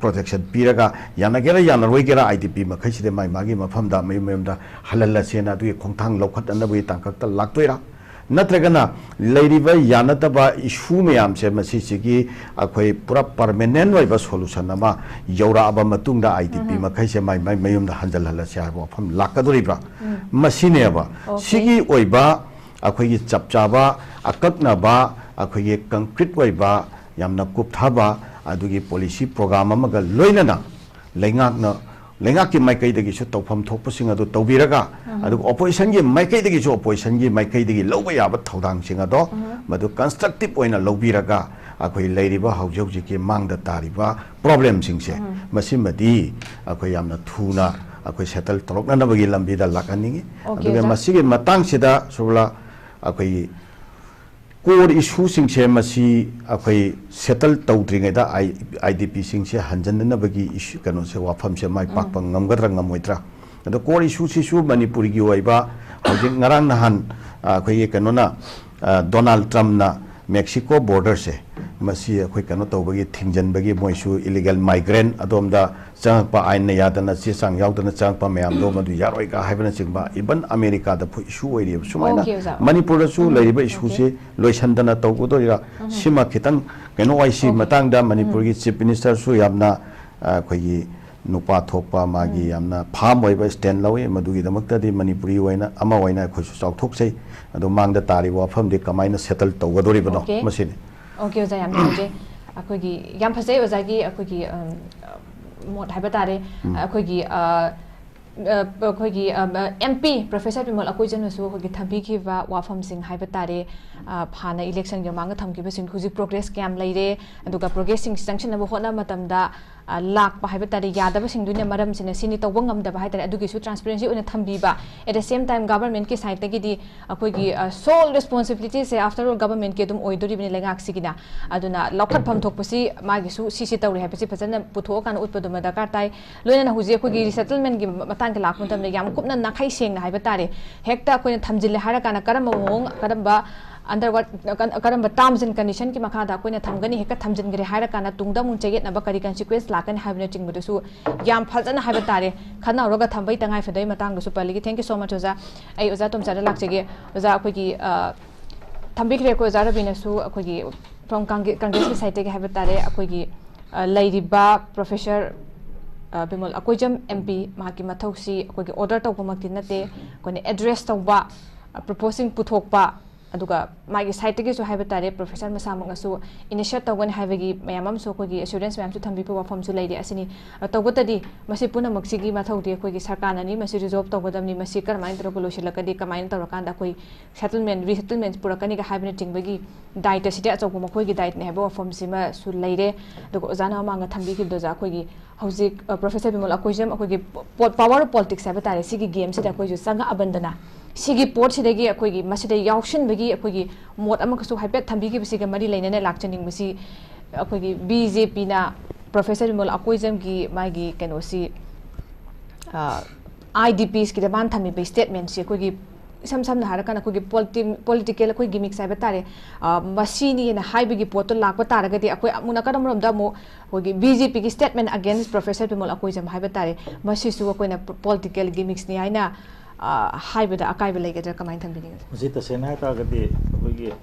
ꯄ꯭ꯔꯣꯇꯦꯛꯁꯟ ꯄꯤꯔꯒ, ꯌꯥꯅꯒꯦꯔꯥ ꯌꯥꯅꯔꯣꯏꯒꯦꯔꯥ ꯑꯥꯏ ꯗꯤ ꯄꯤ ꯃꯈꯩꯁꯤꯗꯤ ꯃꯥꯏ ꯃꯥꯒꯤ ꯃꯐꯝꯗ ꯃꯌꯨꯝ ꯃꯌꯨꯝꯗ ꯍꯜꯍꯜꯂꯁꯦꯅ ꯑꯗꯨꯒꯤ ꯈꯣꯡꯊꯥꯡ ꯂꯧꯈꯠꯅꯅꯕꯒꯤ ꯇꯥꯡꯀꯛꯇ ꯂꯥꯛꯇꯣꯏꯔꯥ? ꯅꯠꯇ꯭ꯔꯒꯅ ꯂꯩꯔꯤꯕ ꯌꯥꯅꯗꯕ ꯏꯁꯨ ꯃꯌꯥꯝꯁꯦ ꯃꯁꯤꯁꯤꯒꯤ ꯑꯩꯈꯣꯏ ꯄꯨꯔꯥ ꯄꯔꯃꯦꯅꯦꯟ ꯑꯣꯏꯕ ꯁꯣꯂꯨꯁꯟ ꯑꯃ ꯌꯧꯔꯛꯑꯕ ꯃꯇꯨꯡꯗ ꯑꯥꯏ ꯗꯤ ꯄꯤ ꯃꯈꯩꯁꯦ ꯃꯥꯏ ꯃꯥꯏ ꯃꯌꯨꯝꯗ ꯍꯟꯖꯜꯍꯜꯂꯁꯦ ꯍꯥꯏꯕ ꯋꯥꯐꯝ ꯂꯥꯛꯀꯗꯣꯔꯤꯕ꯭ꯔꯥ? ꯃꯁꯤꯅꯦꯕ꯫ Okay. ꯁꯤꯒꯤ ꯑꯣꯏꯕ ꯑꯩꯈꯣꯏꯒꯤ ꯆꯞ ꯆꯥꯕ, ꯑꯀꯛꯅꯕ, ꯑꯩꯈꯣꯏꯒꯤ ꯀꯪꯀ꯭ꯔꯤꯠ ꯑꯣꯏꯕ, ꯌꯥꯝꯅ ꯀꯨꯞꯊꯕ ꯑꯗꯨꯒꯤ ꯄꯣꯂꯤꯁꯤ ꯄ꯭ꯔꯣꯒ꯭ꯔꯥꯝ ꯑꯃꯒ ꯂꯣꯏꯅꯅ ꯂꯩꯉꯥꯛꯅ, ꯂꯩꯉꯥꯛꯀꯤ ꯃꯥꯏꯀꯩꯗꯒꯤꯁꯨ ꯇꯧꯐꯝ ꯊꯣꯛꯄꯁꯤꯡ ꯑꯗꯨ ꯇꯧꯕꯤꯔꯒ, ꯑꯗꯨꯒ ꯑꯣꯄꯣꯖꯤꯁꯟꯒꯤ ꯃꯥꯏꯀꯩꯗꯒꯤꯁꯨ, ꯑꯣꯄꯣꯖꯤꯁꯟꯒꯤ ꯃꯥꯏꯀꯩꯗꯒꯤ ꯂꯧꯕ ꯌꯥꯕ ꯊꯧꯗꯥꯡꯁꯤꯡ ꯑꯗꯣ ꯃꯗꯨ ꯀꯟꯁꯇ꯭ꯔꯛꯇꯤꯞ ꯑꯣꯏꯅ ꯂꯧꯕꯤꯔꯒ ꯑꯩꯈꯣꯏ ꯂꯩꯔꯤꯕ ꯍꯧꯖꯤꯛ ꯍꯧꯖꯤꯛꯀꯤ ꯃꯥꯡꯗ ꯇꯥꯔꯤꯕ ꯄ꯭ꯔꯣꯕ꯭ꯂꯦꯝꯁꯤꯡꯁꯦ ꯃꯁꯤꯃꯗꯤ ꯑꯩꯈꯣꯏ ꯌꯥꯝꯅ ꯊꯨꯅ ꯑꯩꯈꯣꯏ ꯁꯦꯇꯜ ꯇꯧꯔꯛꯅꯅꯕꯒꯤ ꯂꯝꯕꯤꯗ ꯂꯥꯛꯍꯟꯅꯤꯡꯉꯤ꯫ Okay, ꯑꯗꯨꯒ ꯑꯣꯖꯥ꯫ ꯃꯁꯤꯒꯤ ꯃꯇꯥꯡꯁꯤꯗ ꯁꯨꯔꯂꯥ, ꯑꯩꯈꯣꯏꯒꯤ ꯀꯣꯔ ꯏꯁꯨꯁꯤꯡꯁꯦ ꯃꯁꯤ ꯑꯩꯈꯣꯏ ꯁꯦꯇꯜ ꯇꯧꯗ꯭ꯔꯤꯉꯩꯗ ꯑꯥꯏ ꯗꯤ ꯄꯤꯁꯤꯡꯁꯦ ꯍꯟꯖꯤꯟꯅꯅꯕꯒꯤ ꯏꯁꯨ, ꯀꯩꯅꯣꯁꯦ, ꯋꯥꯐꯝꯁꯦ ꯃꯥꯏ ꯄꯥꯛꯄ ꯉꯝꯒꯗ꯭ꯔꯥ ꯉꯝꯃꯣꯏꯗ꯭ꯔꯥ? ꯑꯗꯣ ꯀꯣꯔ ꯏꯁꯨꯁꯤꯁꯨ ꯃꯅꯤꯄꯨꯔꯒꯤ ꯑꯣꯏꯕ ꯍꯧꯖꯤꯛ ꯉꯔꯥꯡ ꯅꯍꯥꯟ, ꯑ, ꯑꯩꯈꯣꯏꯒꯤ ꯀꯩꯅꯣꯅ, ꯑ, ꯗꯣꯅꯥꯜꯗ ꯇ꯭ꯔꯝꯞꯅ ꯃꯦꯛꯁꯤꯀꯣ ꯕꯣꯔꯗꯔꯁꯦ ꯃꯁꯤ ꯑꯩꯈꯣꯏ ꯀꯩꯅꯣ ꯇꯧꯕꯒꯤ ꯊꯤꯡꯖꯤꯟꯕꯒꯤ ꯃꯣꯏꯁꯨ ꯏꯂꯤꯒꯦꯜ ꯃꯥꯏꯒ꯭ꯔꯦꯟ ꯑꯗꯣꯝꯗ ꯆꯪꯉꯛꯄ, ꯑꯥꯏꯟꯅ ꯌꯥꯗꯅ ꯆꯦ ꯆꯥꯡ ꯌꯥꯎꯗꯅ ꯆꯪꯉꯛꯄ ꯃꯌꯥꯝꯗꯣ ꯃꯗꯨ ꯌꯥꯔꯣꯏꯒ ꯍꯥꯏꯕꯅꯆꯤꯡꯕ, ꯏꯚꯟ ꯑꯃꯦꯔꯤꯀꯥꯗ ꯐꯥꯎ ꯏꯁꯨ ꯑꯣꯏꯔꯤꯑꯕ꯫ ꯁꯨꯃꯥꯏꯅ Okay, ꯑꯣꯖꯥ꯫ ꯃꯅꯤꯄꯨꯔꯗꯁꯨ ꯎꯝ, ꯂꯩꯔꯤꯕ okay. ꯏꯁꯨꯁꯤ ꯂꯣꯏꯁꯟꯗꯅ ꯇꯧꯒꯗꯣꯏꯔꯥ? ꯁꯤꯃ ꯈꯤꯇꯪ ꯀꯩꯅꯣ ꯑꯣꯏ꯫ ꯁꯤ Okay. ꯃꯇꯥꯡꯗ ꯎꯝ꯫ ꯃꯅꯤꯄꯨꯔꯒꯤ ꯆꯤꯐ ꯃꯤꯅꯤꯁꯇꯔꯁꯨ ꯌꯥꯝꯅ, ꯑ, ꯑꯩꯈꯣꯏꯒꯤ ꯅꯨꯄꯥ ꯊꯣꯛꯄ, ꯃꯥꯒꯤ ꯌꯥꯝꯅ ꯐꯥꯝ ꯑꯣꯏꯕ ꯁ꯭ꯇꯦꯟ ꯂꯧꯏ꯫ ꯃꯗꯨꯒꯤꯗꯃꯛꯇꯗꯤ ꯃꯅꯤꯄꯨꯔꯤ ꯑꯣꯏꯅ, ꯑꯃ ꯑꯣꯏꯅ ꯑꯩꯈꯣꯏꯁꯨ ꯆꯥꯎꯊꯣꯛꯆꯩ꯫ ꯑꯗꯣ ꯃꯥꯡꯗ ꯇꯥꯔꯤꯕ ꯋꯥꯐꯝꯗꯤ ꯀꯃꯥꯏꯅ ꯁꯦꯇꯜ ꯇꯧꯒꯗꯧꯔꯤꯕꯅꯣ? Okay. ꯃꯁꯤꯅꯤ꯫ ꯑꯣꯀꯦ ꯑꯣꯖꯥ, ꯌꯥꯝ ꯅꯨꯡꯉꯥꯏꯖꯩ꯫ ꯑꯩꯈꯣꯏꯒꯤ ꯌꯥꯝ ꯐꯖꯩ ꯑꯣꯖꯥꯒꯤ ꯑꯩꯈꯣꯏꯒꯤ ꯎꯝ, ꯃꯣꯠ ꯍꯥꯏꯕ ꯇꯥꯔꯦ꯫ ꯑꯩꯈꯣꯏꯒꯤ ꯑ, ꯑ, ꯑꯩꯈꯣꯏꯒꯤ ꯑꯦꯝ ꯄꯤ ꯄ꯭ꯔꯣꯐꯦꯁꯔ ꯕꯤꯃꯣꯜ ꯑꯀꯣꯏꯖꯝꯅꯁꯨ ꯑꯩꯈꯣꯏꯒꯤ ꯊꯝꯕꯤꯈꯤꯕ ꯋꯥꯐꯝꯁꯤꯡ ꯍꯥꯏꯕ ꯇꯥꯔꯦ, ꯑ, ꯍꯥꯟꯅ ꯏꯂꯦꯛꯁꯟꯒꯤ ꯃꯃꯥꯡꯗ ꯊꯝꯈꯤꯕꯁꯤꯡ ꯍꯧꯖꯤꯛ ꯄ꯭ꯔꯣꯒ꯭ꯔꯦꯁ ꯀꯌꯥꯝ ꯂꯩꯔꯦ, ꯑꯗꯨꯒ ꯄ꯭ꯔꯣꯒ꯭ꯔꯦꯁꯁꯤꯡꯁꯤ ꯆꯪꯁꯤꯟꯅꯕ ꯍꯣꯠꯅꯕ ꯃꯇꯝꯗ ꯑ, ꯂꯥꯛꯄ ꯍꯥꯏꯕ ꯇꯥꯔꯦ, ꯌꯥꯗꯕꯁꯤꯡꯗꯨꯅ ꯃꯔꯝꯁꯤꯅ ꯁꯤꯅꯤ ꯇꯧꯕ ꯉꯝꯗꯕ ꯍꯥꯏ ꯇꯥꯔꯦ, ꯑꯗꯨꯒꯤꯁꯨ ꯇ꯭ꯔꯥꯟꯁꯄꯦꯔꯦꯟꯁꯤ ꯑꯣꯏꯅ ꯊꯝꯕꯤꯕ꯫ At the same time government ꯀꯤ side ꯇꯒꯤꯗꯤ ꯑꯩꯈꯣꯏꯒꯤ ꯁꯣꯜ ꯔꯦꯁꯄꯣꯟꯁꯤꯕꯤꯂꯤꯇꯤꯁꯦ after all government ꯀꯤ ꯑꯗꯨꯝ ꯑꯣꯏꯗꯣꯔꯤꯕꯅꯤ ꯂꯩꯉꯥꯛꯁꯤꯒꯤꯅ꯫ ꯑꯗꯨꯅ ꯂꯧꯈꯠꯐꯝ ꯊꯣꯛꯄꯁꯤ ꯃꯥꯒꯤꯁꯨ ꯁꯤꯁꯤ ꯇꯧꯔꯦ ꯍꯥꯏꯕꯁꯤ ꯐꯖꯅ ꯄꯨꯊꯣꯛꯑꯀꯥꯟꯗ ꯎꯠꯄꯗꯨꯃ ꯗꯔꯀꯥꯔ ꯇꯥꯏ꯫ ꯂꯣꯏꯅꯅ ꯍꯧꯖꯤꯛ ꯑꯩꯈꯣꯏꯒꯤ ꯔꯤꯁꯦꯇꯜꯃꯦꯟꯒꯤ ꯃꯇꯥꯡꯗ ꯂꯥꯛꯄ ꯃꯇꯝꯗ ꯌꯥꯝ ꯀꯨꯞꯅ ꯅꯥꯈꯩ ꯁꯦꯡꯅ ꯍꯥꯏꯕ ꯇꯥꯔꯦ, ꯍꯦꯛꯇ ꯑꯩꯈꯣꯏꯅ ꯊꯝꯖꯤꯜꯂꯦ ꯍꯥꯏꯔꯀꯥꯟꯗ ꯀꯔꯝꯕ ꯃꯑꯣꯡ, ꯀꯔꯝꯕ under what, ꯀꯔꯝꯕ terms and condition ꯀꯤ ꯃꯈꯥꯗ ꯑꯩꯈꯣꯏꯅ ꯊꯝꯒꯅꯤ, ꯍꯦꯛꯇ ꯊꯝꯖꯤꯟꯈ꯭ꯔꯦ ꯍꯥꯏꯔꯀꯥꯟꯗ ꯇꯨꯡꯗ ꯑꯃꯨꯛ ꯆꯌꯦꯠꯅꯕ ꯀꯔꯤ consequence ꯂꯥꯛꯀꯅꯤ ꯍꯥꯏꯕꯅꯆꯤꯡꯕꯗꯨꯁꯨ ꯌꯥꯝ ꯐꯖꯅ ꯍꯥꯏꯕ ꯇꯥꯔꯦ, ꯈꯟꯅꯍꯧꯔꯒ ꯊꯝꯕꯒꯤ ꯇꯉꯥꯏ ꯐꯗꯕꯒꯤ ꯃꯇꯥꯡꯗꯁꯨ ꯄꯜꯂꯤ꯫ Thank you so much ꯑꯣꯖꯥ꯫ ꯑꯩ ꯑꯣꯖꯥ ꯇꯣꯝꯆꯥꯗ ꯂꯥꯛꯆꯒꯦ꯫ ꯑꯣꯖꯥ, ꯑꯩꯈꯣꯏꯒꯤ ꯑ, ꯊꯝꯕꯤꯈ꯭ꯔꯦꯀꯣ ꯑꯣꯖꯥ ꯔꯕꯤꯅꯁꯨ, ꯑꯩꯈꯣꯏꯒꯤ from ꯀꯪꯒꯦ-, ꯀꯪꯒ꯭ꯔꯦꯁꯀꯤ side ꯇꯒꯤ ꯍꯥꯏꯕ ꯇꯥꯔꯦ, ꯑꯩꯈꯣꯏꯒꯤ ꯑ, ꯂꯩꯔꯤꯕ ꯄ꯭ꯔꯣꯐꯦꯁꯔ ꯑ, ꯕꯤꯃꯣꯜ ꯑꯀꯣꯏꯖꯝ ꯑꯦꯝ ꯄꯤ, ꯃꯍꯥꯛꯀꯤ ꯃꯊꯧꯁꯤ ꯑꯩꯈꯣꯏꯒꯤ ꯑꯣꯔꯗꯔ ꯇꯧꯕꯃꯛꯇꯤ ꯅꯠꯇꯦ, ꯑꯩꯈꯣꯏꯅ ꯑꯦꯗ꯭ꯔꯦꯁ ꯇꯧꯕ, ꯄ꯭ꯔꯣꯄꯣꯖꯁꯤꯡ ꯄꯨꯊꯣꯛꯄ, ꯑꯗꯨꯒ ꯃꯥꯒꯤ ꯁꯥꯏꯠꯇꯒꯤꯁꯨ ꯍꯥꯏꯕ ꯇꯥꯔꯦ, ꯄ꯭ꯔꯣꯐꯦꯁꯔ ꯃꯁꯥꯃꯛꯅꯁꯨ ꯏꯅꯤꯁꯤꯌꯦꯠ ꯇꯧꯒꯅꯤ ꯍꯥꯏꯕꯒꯤ ꯃꯌꯥꯝ ꯑꯃꯁꯨ, ꯑꯩꯈꯣꯏꯒꯤ ꯑꯦꯁꯨꯔꯦꯟꯁ ꯃꯌꯥꯝꯁꯨ ꯊꯝꯕꯤꯕ ꯋꯥꯐꯝꯁꯨ ꯂꯩꯔꯤ꯫ ꯑꯁꯤꯅꯤ, ꯑ, ꯇꯧꯕꯇꯗꯤ ꯃꯁꯤ ꯄꯨꯝꯅꯃꯛꯁꯤꯒꯤ ꯃꯊꯧꯗꯤ ꯑꯩꯈꯣꯏꯒꯤ ꯁꯔꯀꯥꯔꯅꯅꯤ꯫ ꯃꯁꯤ ꯔꯤꯖꯣꯜꯕ ꯇꯧꯒꯗꯕꯅꯤ꯫ ꯃꯁꯤ ꯀꯔꯝꯍꯥꯏꯅ ꯇꯧꯔꯒ ꯂꯣꯏꯁꯤꯜꯂꯛꯀꯅꯤ, ꯀꯃꯥꯏꯅ ꯇꯧꯔꯀꯥꯟꯗ ꯑꯩꯈꯣꯏ ꯁꯦꯇꯜꯃꯦꯟ, ꯔꯤꯁꯦꯇꯜꯃꯦꯟ ꯄꯨꯔꯛꯀꯅꯤꯒ ꯍꯥꯏꯕꯅꯆꯤꯡꯕꯒꯤ ꯗꯥꯏꯇꯁꯤꯗꯤ ꯑꯆꯧꯕ ꯃꯈꯣꯏꯒꯤ ꯗꯥꯏꯠꯅꯤ ꯍꯥꯏꯕ ꯋꯥꯐꯝꯁꯤꯃꯁꯨ ꯂꯩꯔꯦ꯫ ꯑꯗꯨꯒ ꯑꯣꯖꯥꯅ ꯃꯃꯥꯡꯗ ꯊꯝꯕꯤꯈꯤꯕꯗꯁꯨ ꯑꯩꯈꯣꯏꯒꯤ ꯍꯧꯖꯤꯛ, ꯑ, ꯄ꯭ꯔꯣꯐꯦꯁꯔ ꯕꯤꯃꯣꯜ ꯑꯀꯣꯏꯖꯝ ꯑꯩꯈꯣꯏꯒꯤ ꯄꯣ-, power of politics ꯍꯥꯏꯕ ꯇꯥꯔꯦ, ꯁꯤꯒꯤ ꯒꯦꯝꯁꯤꯗ ꯑꯩꯈꯣꯏꯁꯨ ꯆꯪꯉꯛꯑꯕꯅꯤꯅ, ꯁꯤꯒꯤ ꯄꯣꯠꯁꯤꯗꯒꯤ ꯑꯩꯈꯣꯏꯒꯤ ꯃꯁꯤꯗ ꯌꯥꯎꯁꯤꯟꯕꯒꯤ ꯑꯩꯈꯣꯏꯒꯤ ꯃꯣꯠ ꯑꯃꯈꯛꯁꯨ ꯍꯥꯏꯐꯦꯠ ꯊꯝꯕꯤꯈꯤꯕꯁꯤꯒ ꯃꯔꯤ ꯂꯩꯅꯅ ꯂꯥꯛꯆꯅꯤꯡꯕꯁꯤ, ꯑꯩꯈꯣꯏꯒꯤ ꯕꯤ ꯖꯦ ꯄꯤꯅ ꯄ꯭ꯔꯣꯐꯦꯁꯔ ꯕꯤꯃꯣꯜ ꯑꯀꯣꯏꯖꯝꯒꯤ ꯃꯥꯒꯤ ꯀꯩꯅꯣꯁꯤ, ꯑ, ꯑꯥꯏ ꯗꯤ ꯄꯤꯁꯀꯤꯗ ꯃꯥꯅ ꯊꯝꯃꯤꯕ ꯁ꯭ꯇꯦꯠꯃꯦꯟꯁꯤ ꯑꯩꯈꯣꯏꯒꯤ ꯏꯁꯝ ꯁꯝꯅ ꯍꯥꯏꯔꯀꯥꯟꯗ ꯑꯩꯈꯣꯏꯒꯤ ꯄꯣꯂꯤꯇꯤ-, ꯄꯣꯂꯤꯇꯤꯀꯦꯜ ꯑꯩꯈꯣꯏ ꯒꯤꯃꯤꯛꯁ ꯍꯥꯏꯕ ꯇꯥꯔꯦ, ꯑ, ꯃꯁꯤꯅꯤꯅ ꯍꯥꯏꯕꯒꯤ ꯄꯣꯠꯇꯣ ꯂꯥꯛꯄ ꯇꯥꯔꯒꯗꯤ ꯑꯩꯈꯣꯏ ꯑꯃꯨꯛ ꯅꯥꯀꯟ ꯑꯃꯔꯣꯝꯗ ꯑꯃꯨꯛ ꯑꯩꯈꯣꯏꯒꯤ ꯕꯤ ꯖꯦ ꯄꯤꯒꯤ statement against professor Bimol Akoijam ꯍꯥꯏꯕ ꯇꯥꯔꯦ, ꯃꯁꯤꯁꯨ ꯑꯩꯈꯣꯏꯅ ꯄꯣꯂꯤꯇꯤꯀꯦꯜ ꯒꯤꯃꯤꯛꯁꯅꯤ ꯍꯥꯏꯅ, ꯑ, ꯍꯥꯏꯕꯗ ꯑꯀꯥꯏꯕ ꯂꯩꯒꯗ꯭ꯔꯥ, ꯀꯃꯥꯏꯅ ꯊꯝꯕꯤꯅꯤꯡꯉꯤ? ꯃꯁꯤ ꯇꯁꯦꯡꯅ ꯍꯥꯏ ꯇꯥꯔꯒꯗꯤ ꯑꯩꯈꯣꯏꯒꯤ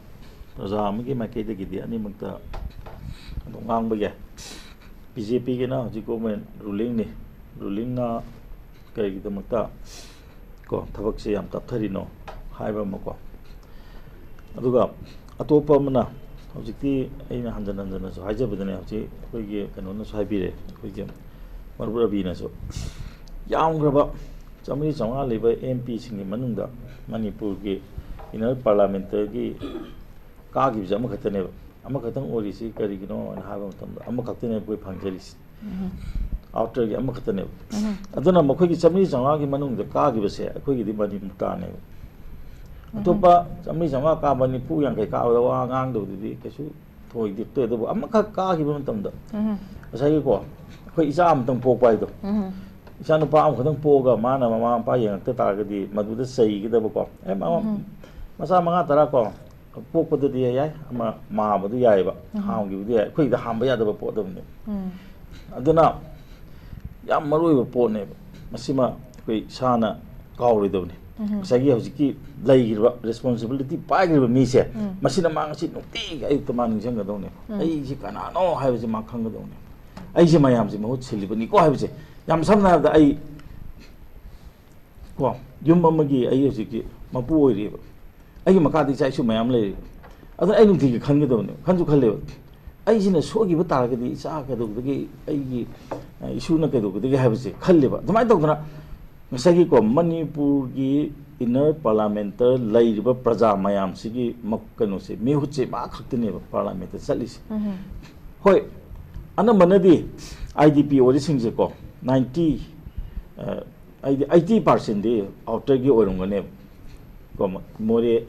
ꯑꯣꯖꯥ ꯑꯃꯒꯤ ꯃꯥꯏꯀꯩꯗꯒꯤꯗꯤ ꯑꯅꯤꯃꯛꯇ ꯑꯗꯨꯝ ꯉꯥꯡꯕ ꯌꯥꯏ꯫ ꯕꯤ ꯖꯦ ꯄꯤꯒꯤꯅ ꯍꯧꯖꯤꯛ ꯒꯣꯔꯃꯦꯟ ꯔꯨꯂꯤꯡꯅꯤ, ꯔꯨꯂꯤꯡꯅ ꯀꯔꯤꯒꯤꯗꯃꯛꯇ ꯀꯣ ꯊꯕꯛꯁꯦ ꯌꯥꯝ ꯇꯞꯊꯔꯤꯅꯣ ꯍꯥꯏꯕ ꯑꯃꯀꯣ, ꯑꯗꯨꯒ ꯑꯇꯣꯞꯄ ꯑꯃꯅ ꯍꯧꯖꯤꯛꯇꯤ ꯑꯩꯅ ꯍꯟꯖꯟ ꯍꯟꯖꯟꯅꯁꯨ ꯍꯥꯏꯖꯕꯗꯨꯅꯦ, ꯍꯧꯖꯤꯛ ꯑꯩꯈꯣꯏꯒꯤ ꯀꯩꯅꯣꯅꯁꯨ ꯍꯥꯏꯕꯤꯔꯦ, ꯑꯩꯈꯣꯏꯒꯤ ꯃꯔꯨꯞ ꯔꯕꯤꯅꯁꯨ, ꯌꯥꯝꯈ꯭ꯔꯕ ꯆꯥꯃꯔꯤ ꯆꯥꯃꯉꯥ ꯂꯩꯕ ꯑꯦꯝ ꯄꯤꯁꯤꯡꯒꯤ ꯃꯅꯨꯡꯗ ꯃꯅꯤꯄꯨꯔꯒꯤ ꯏꯟꯅꯔ ꯄꯥꯔꯂꯥꯃꯦꯟꯇꯔꯒꯤ ꯀꯥꯈꯤꯕꯁꯦ ꯑꯃꯈꯛꯇꯅꯦꯕ꯫ ꯑꯃꯈꯛꯇꯪ ꯑꯣꯏꯔꯤꯁꯤ ꯀꯔꯤꯒꯤꯅꯣ ꯍꯥꯏꯅ ꯍꯥꯏꯕ ꯃꯇꯝꯗ, ꯑꯃꯈꯛꯇꯅꯦꯕ ꯑꯩꯈꯣꯏ ꯐꯪꯖꯔꯤꯁꯤ꯫ ꯑꯥꯎꯇꯔꯒꯤ ꯑꯃꯈꯛꯇꯅꯦꯕ꯫ ꯑꯗꯨꯅ ꯃꯈꯣꯏꯒꯤ ꯆꯥꯃꯔꯤ ꯆꯥꯃꯉꯥꯒꯤ ꯃꯅꯨꯡꯗ ꯀꯥꯈꯤꯕꯁꯦ ꯑꯩꯈꯣꯏꯒꯤꯗꯤ ꯃꯅꯤꯄꯨꯔ ꯇꯥꯅꯦꯕ꯫ ꯑꯇꯣꯞꯄ ꯆꯥꯃꯔꯤ ꯆꯥꯃꯉꯥ ꯀꯥꯕ, ꯅꯤꯐꯨ ꯌꯥꯡꯈꯩ ꯀꯥꯕꯗ ꯋꯥ ꯉꯥꯡꯗꯕꯗꯨꯗꯤ ꯀꯩꯁꯨ ꯊꯣꯏꯗꯦ꯫ ꯑꯗꯨꯕꯨ ꯑꯃꯈꯛ ꯀꯥꯈꯤꯕ ꯃꯇꯝꯗ, ꯎꯝ꯫ ꯉꯁꯥꯏꯒꯤꯀꯣ, ꯑꯩꯈꯣꯏ ꯏꯆꯥ ꯑꯃꯇꯪ ꯄꯣꯛꯄ ꯍꯥꯏꯗꯣ, ꯎꯝ꯫ ꯏꯆꯥ ꯅꯨꯄꯥ ꯑꯃꯈꯛꯇꯪ ꯄꯣꯛꯑꯒ ꯃꯥꯅ ꯃꯃꯥ ꯃꯄꯥ ꯌꯦꯡꯉꯛꯇ ꯇꯥꯔꯒꯗꯤ ꯃꯗꯨꯗ ꯆꯩꯒꯗꯕꯀꯣ꯫ ꯑꯦ, ꯃꯃꯥ, ꯎꯝ꯫ ꯃꯆꯥ ꯃꯉꯥ ꯇꯔꯥ ꯀꯣ, ꯄꯣꯛꯄꯗꯗꯤ ꯌꯥꯏ, ꯑꯃ ꯃꯥꯕꯗꯨ ꯌꯥꯏꯑꯕ, ꯎꯝ꯫ ꯍꯥꯝꯈꯤꯕꯗꯤ ꯌꯥꯏ, ꯑꯩꯈꯣꯏꯗ ꯍꯥꯝꯕ ꯌꯥꯗꯕ ꯄꯣꯠ ꯑꯃꯅꯤ꯫ ꯎꯝ꯫ ꯑꯗꯨꯅ ꯌꯥꯝ ꯃꯔꯨ ꯑꯣꯏꯕ ꯄꯣꯠꯅꯦꯕ꯫ ꯃꯁꯤꯃ ꯑꯩꯈꯣꯏ ꯏꯁꯥꯅ ꯀꯥꯎꯔꯣꯏꯗꯕꯅꯤ꯫ ꯎꯝ꯫ ꯉꯁꯥꯏꯒꯤ ꯍꯧꯖꯤꯛꯀꯤ ꯂꯩꯈ꯭ꯔꯤꯕ, ꯔꯦꯁꯄꯣꯟꯁꯤꯕꯤꯂꯤꯇꯤ ꯄꯥꯏꯈ꯭ꯔꯤꯕ ꯃꯤꯁꯦ, ꯎꯝ꯫ ꯃꯁꯤꯅ ꯃꯥ ꯉꯁꯤ ꯅꯨꯡꯇꯤꯒꯤ ꯑꯌꯨꯛꯇ ꯃꯥ ꯅꯤꯡꯁꯤꯡꯒꯗꯧꯅꯦꯕ꯫ ꯎꯝ꯫ ꯑꯩꯁꯦ ꯀꯅꯥꯅꯣ ꯍꯥꯏꯕꯁꯦ ꯃꯥ ꯈꯪꯒꯗꯧꯅꯦꯕ꯫ ꯑꯩꯁꯦ ꯃꯌꯥꯝꯁꯦ ꯃꯍꯨꯠ ꯁꯤꯜꯂꯤꯕꯅꯤꯀꯣ ꯍꯥꯏꯕꯁꯦ꯫ ꯌꯥꯝ ꯁꯝꯅ ꯍꯥꯏꯔꯕꯗ, ꯑꯩ ꯀꯣ, ꯌꯨꯝ ꯑꯃꯒꯤ ꯑꯩ ꯍꯧꯖꯤꯛꯀꯤ ꯃꯄꯨ ꯑꯣꯏꯔꯤꯕ, ꯑꯩꯒꯤ ꯃꯈꯥꯗ ꯏꯆꯥ ꯏꯁꯨ ꯃꯌꯥꯝ ꯂꯩꯔꯤꯕ꯫ ꯑꯗꯨꯅ ꯑꯩ ꯅꯨꯡꯇꯤꯒꯤ ꯈꯟꯒꯗꯕꯅꯦꯕ, ꯈꯟꯁꯨ ꯈꯜꯂꯦꯕ, ꯑꯩꯁꯤꯅ ꯁꯣꯏꯈꯤꯕ ꯇꯥꯔꯒꯗꯤ ꯏꯆꯥ ꯀꯩꯗꯧꯕꯗꯒꯤ, ꯑꯩꯒꯤ, ꯑ, ꯏꯁꯨꯅ ꯀꯩꯗꯧꯕꯗꯒꯤ ꯍꯥꯏꯕꯁꯦ ꯈꯜꯂꯦꯕ꯫ ꯑꯗꯨꯃꯥꯏꯅ ꯇꯧꯗꯅ ꯉꯁꯥꯏꯒꯤꯀꯣ, ꯃꯅꯤꯄꯨꯔꯒꯤ ꯏꯟꯅꯔ ꯄꯥꯔꯂꯥꯃꯦꯟꯇꯔ ꯂꯩꯔꯤꯕ ꯄ꯭ꯔꯖꯥ ꯃꯌꯥꯝꯁꯤꯒꯤ ꯃ-, ꯀꯩꯅꯣꯁꯦ, ꯃꯤꯍꯨꯠꯁꯦ ꯃꯥ ꯈꯛꯇꯅꯦꯕ ꯄꯥꯔꯂꯥꯃꯦꯟꯇ ꯆꯠꯂꯤꯁꯦ꯫ ꯎꯝ꯫ ꯍꯣꯏ, ꯑꯅꯝꯕꯅꯗꯤ ꯑꯥꯏ ꯗꯤ ꯄꯤ ꯑꯣꯏꯔꯤꯁꯤꯡꯁꯦꯀꯣ, ꯅꯥꯏꯟꯇꯤ, ꯑ, ꯑꯩꯗꯤ ꯑꯩꯠꯇꯤ ꯄꯥꯔꯁꯦꯟꯗꯤ ꯑꯥꯎꯇꯔꯒꯤ ꯑꯣꯏꯔꯝꯒꯅꯦꯕ꯫ ꯀꯣ, ꯃ-, ꯃꯣꯔꯦ,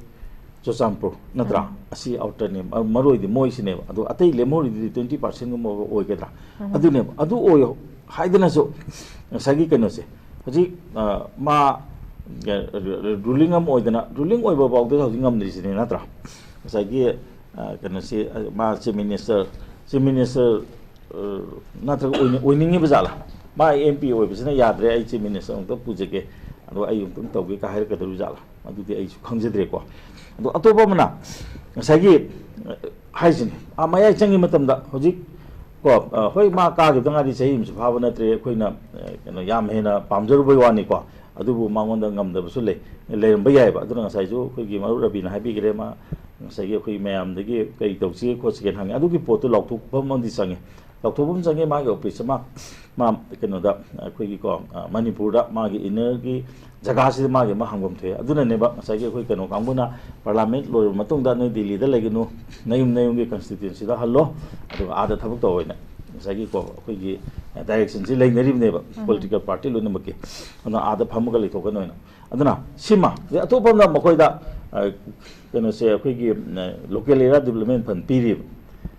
ꯆꯨꯔꯆꯥꯟꯄꯨꯔ ꯅꯠꯇ꯭ꯔꯥ? ꯎꯝ꯫ ꯑꯁꯤ ꯑꯥꯎꯇꯔꯅꯦ꯫ ꯃ-, ꯃꯔꯨ ꯑꯣꯏꯗꯤ ꯃꯣꯏꯁꯤꯅꯦꯕ꯫ ꯑꯗꯣ ꯑꯇꯩ ꯂꯦꯝꯍꯧꯔꯤꯗꯨꯗꯤ twenty percent ꯒꯨꯝꯕ ꯑꯣꯏꯒꯗ꯭ꯔꯥ? ꯎꯝ꯫ ꯑꯗꯨꯅꯦꯕ꯫ ꯑꯗꯨ ꯑꯣꯏꯌꯣ ꯍꯥꯏꯗꯅꯁꯨ ꯉꯁꯥꯏꯒꯤ ꯀꯩꯅꯣꯁꯦ, ꯍꯧꯖꯤꯛ, ꯑ, ꯃꯥ, ꯑ, ꯔꯨ-, ꯔꯨꯂꯤꯡ ꯑꯃ ꯑꯣꯏꯗꯅ, ꯔꯨꯂꯤꯡ ꯑꯣꯏꯕ ꯐꯥꯎꯗ ꯍꯧꯖꯤꯛ ꯉꯝꯗ꯭ꯔꯤꯁꯤꯅꯦ ꯅꯠꯇ꯭ꯔꯥ? ꯉꯁꯥꯏꯒꯤ, ꯑ, ꯀꯩꯅꯣꯁꯤ, ꯑ, ꯃꯥ ꯆꯤꯐ ꯃꯤꯅꯤꯁꯇꯔ, ꯆꯤꯐ ꯃꯤꯅꯤꯁꯇꯔ, ꯑ, ꯅꯠꯇ꯭ꯔꯒ ꯑꯣꯏꯅꯤꯡ-, ꯑꯣꯏꯅꯤꯡꯉꯤꯕ ꯖꯥꯠꯂꯥ? ꯃꯥ ꯑꯦꯝ ꯄꯤ ꯑꯣꯏꯕꯁꯤꯅ ꯌꯥꯗ꯭ꯔꯦ, ꯑꯩ ꯆꯤꯐ ꯃꯤꯅꯤꯁꯇꯔ ꯑꯃꯨꯛꯇ ꯄꯨꯖꯒꯦ, ꯑꯗꯣ ꯑꯩ ꯑꯃꯨꯛꯇꯪ ꯇꯧꯒꯦ ꯀ ꯍꯥꯏꯔꯛꯀꯗꯧꯔꯤꯕ ꯖꯥꯠꯂꯥ? ꯑꯗꯨꯗꯤ ꯑꯩꯁꯨ ꯈꯪꯖꯗ꯭ꯔꯦꯀꯣ꯫ ꯑꯗꯣ ꯑꯇꯣꯞꯄ ꯑꯃꯅ ꯉꯁꯥꯏꯒꯤ, ꯑ, ꯍꯥꯏꯁꯤꯅꯤ, ꯑꯥ, ꯃꯌꯥꯏ ꯆꯪꯉꯤ ꯃꯇꯝꯗ ꯍꯧꯖꯤꯛ ꯀꯣ, ꯑ, ꯍꯣꯏ, ꯃꯥ ꯀꯥꯈꯤꯕꯗ ꯉꯥꯏꯔꯤ, ꯆꯍꯤ ꯑꯃꯁꯨ ꯐꯥꯕ ꯅꯠꯇ꯭ꯔꯦ, ꯑꯩꯈꯣꯏꯅ, ꯑ, ꯀꯩꯅꯣ, ꯌꯥꯝ ꯍꯦꯟꯅ ꯄꯥꯝꯖꯔꯨꯕꯩ ꯋꯥꯅꯤꯀꯣ꯫ ꯑꯗꯨꯕꯨ ꯃꯉꯣꯟꯗ ꯉꯝꯗꯕꯁꯨ ꯂꯩ, ꯂꯩꯔꯝꯕ ꯌꯥꯏꯑꯕ꯫ ꯑꯗꯨꯅ ꯉꯁꯥꯏꯁꯨ ꯑꯩꯈꯣꯏꯒꯤ ꯃꯔꯨꯞ ꯔꯕꯤꯅ ꯍꯥꯏꯕꯤꯈ꯭ꯔꯦ, ꯃꯥ ꯉꯁꯥꯏꯒꯤ ꯑꯩꯈꯣꯏ ꯃꯌꯥꯝꯗꯒꯤ ꯀꯔꯤ ꯇꯧꯁꯤꯒꯦ ꯈꯣꯠꯁꯤꯒꯦꯅ ꯍꯪꯉꯤ꯫ ꯑꯗꯨꯒꯤ ꯄꯣꯠꯇꯨ ꯂꯥꯎꯊꯣꯛꯐꯝ ꯑꯃꯗꯤ ꯆꯪꯉꯤ꯫ ꯂꯥꯎꯊꯣꯛꯐꯝ ꯆꯪꯉꯤ, ꯃꯥꯒꯤ ꯑꯣꯐꯤꯁ ꯑꯃ, ꯃꯥ ꯀꯩꯅꯣꯗ, ꯑꯩꯈꯣꯏꯒꯤꯀꯣ, ꯑ, ꯃꯅꯤꯄꯨꯔꯗ ꯃꯥꯒꯤ ꯏꯟꯅꯔꯒꯤ ꯖꯒꯥꯁꯤꯗ ꯃꯥꯒꯤ ꯑꯃ ꯍꯥꯡꯐꯝ ꯊꯣꯛꯑꯦ꯫ ꯑꯗꯨꯅꯅꯦꯕ ꯉꯁꯥꯏꯒꯤ ꯑꯩꯈꯣꯏ ꯀꯩꯅꯣ ꯀꯥꯡꯕꯨꯅ ꯄꯥꯔꯂꯥꯃꯦꯟ ꯂꯣꯏꯔꯕ ꯃꯇꯨꯡꯗ ꯅꯣꯏ ꯗꯤꯜꯂꯤꯗ ꯂꯩꯒꯅꯨ, ꯅꯌꯨꯝ ꯅꯌꯨꯝꯒꯤ ꯀꯟꯁꯇꯤꯇ꯭ꯋꯦꯟꯁꯤꯗ ꯍꯜꯂꯣ, ꯑꯗꯨꯒ ꯑꯥꯗ ꯊꯕꯛ ꯇꯧꯑꯣꯅ ꯉꯁꯥꯏꯒꯤꯀꯣ ꯑꯩꯈꯣꯏꯒꯤ ꯗꯥꯏꯔꯦꯛꯁꯟꯁꯤ ꯂꯩꯅꯔꯤꯕꯅꯦꯕ, ꯎꯝ꯫ Political party ꯂꯣꯏꯅꯃꯛꯀꯤ꯫ ꯑꯗꯨꯅ ꯑꯥꯗ ꯐꯝꯃꯒ ꯂꯩꯊꯣꯛꯀꯅꯣꯅ꯫ ꯑꯗꯨꯅ ꯁꯤꯃ, ꯑꯗꯩ ꯑꯇꯣꯞꯄ ꯑꯃꯅ ꯃꯈꯣꯏꯗ, ꯑ, ꯀꯩꯅꯣꯁꯦ, ꯑꯩꯈꯣꯏꯒꯤ, ꯑ, ꯂꯣꯀꯦꯜ ꯑꯦꯔꯤꯌꯥ ꯗꯤꯕꯂꯞꯃꯦꯟ ꯐꯟ ꯄꯤꯔꯤꯕ꯫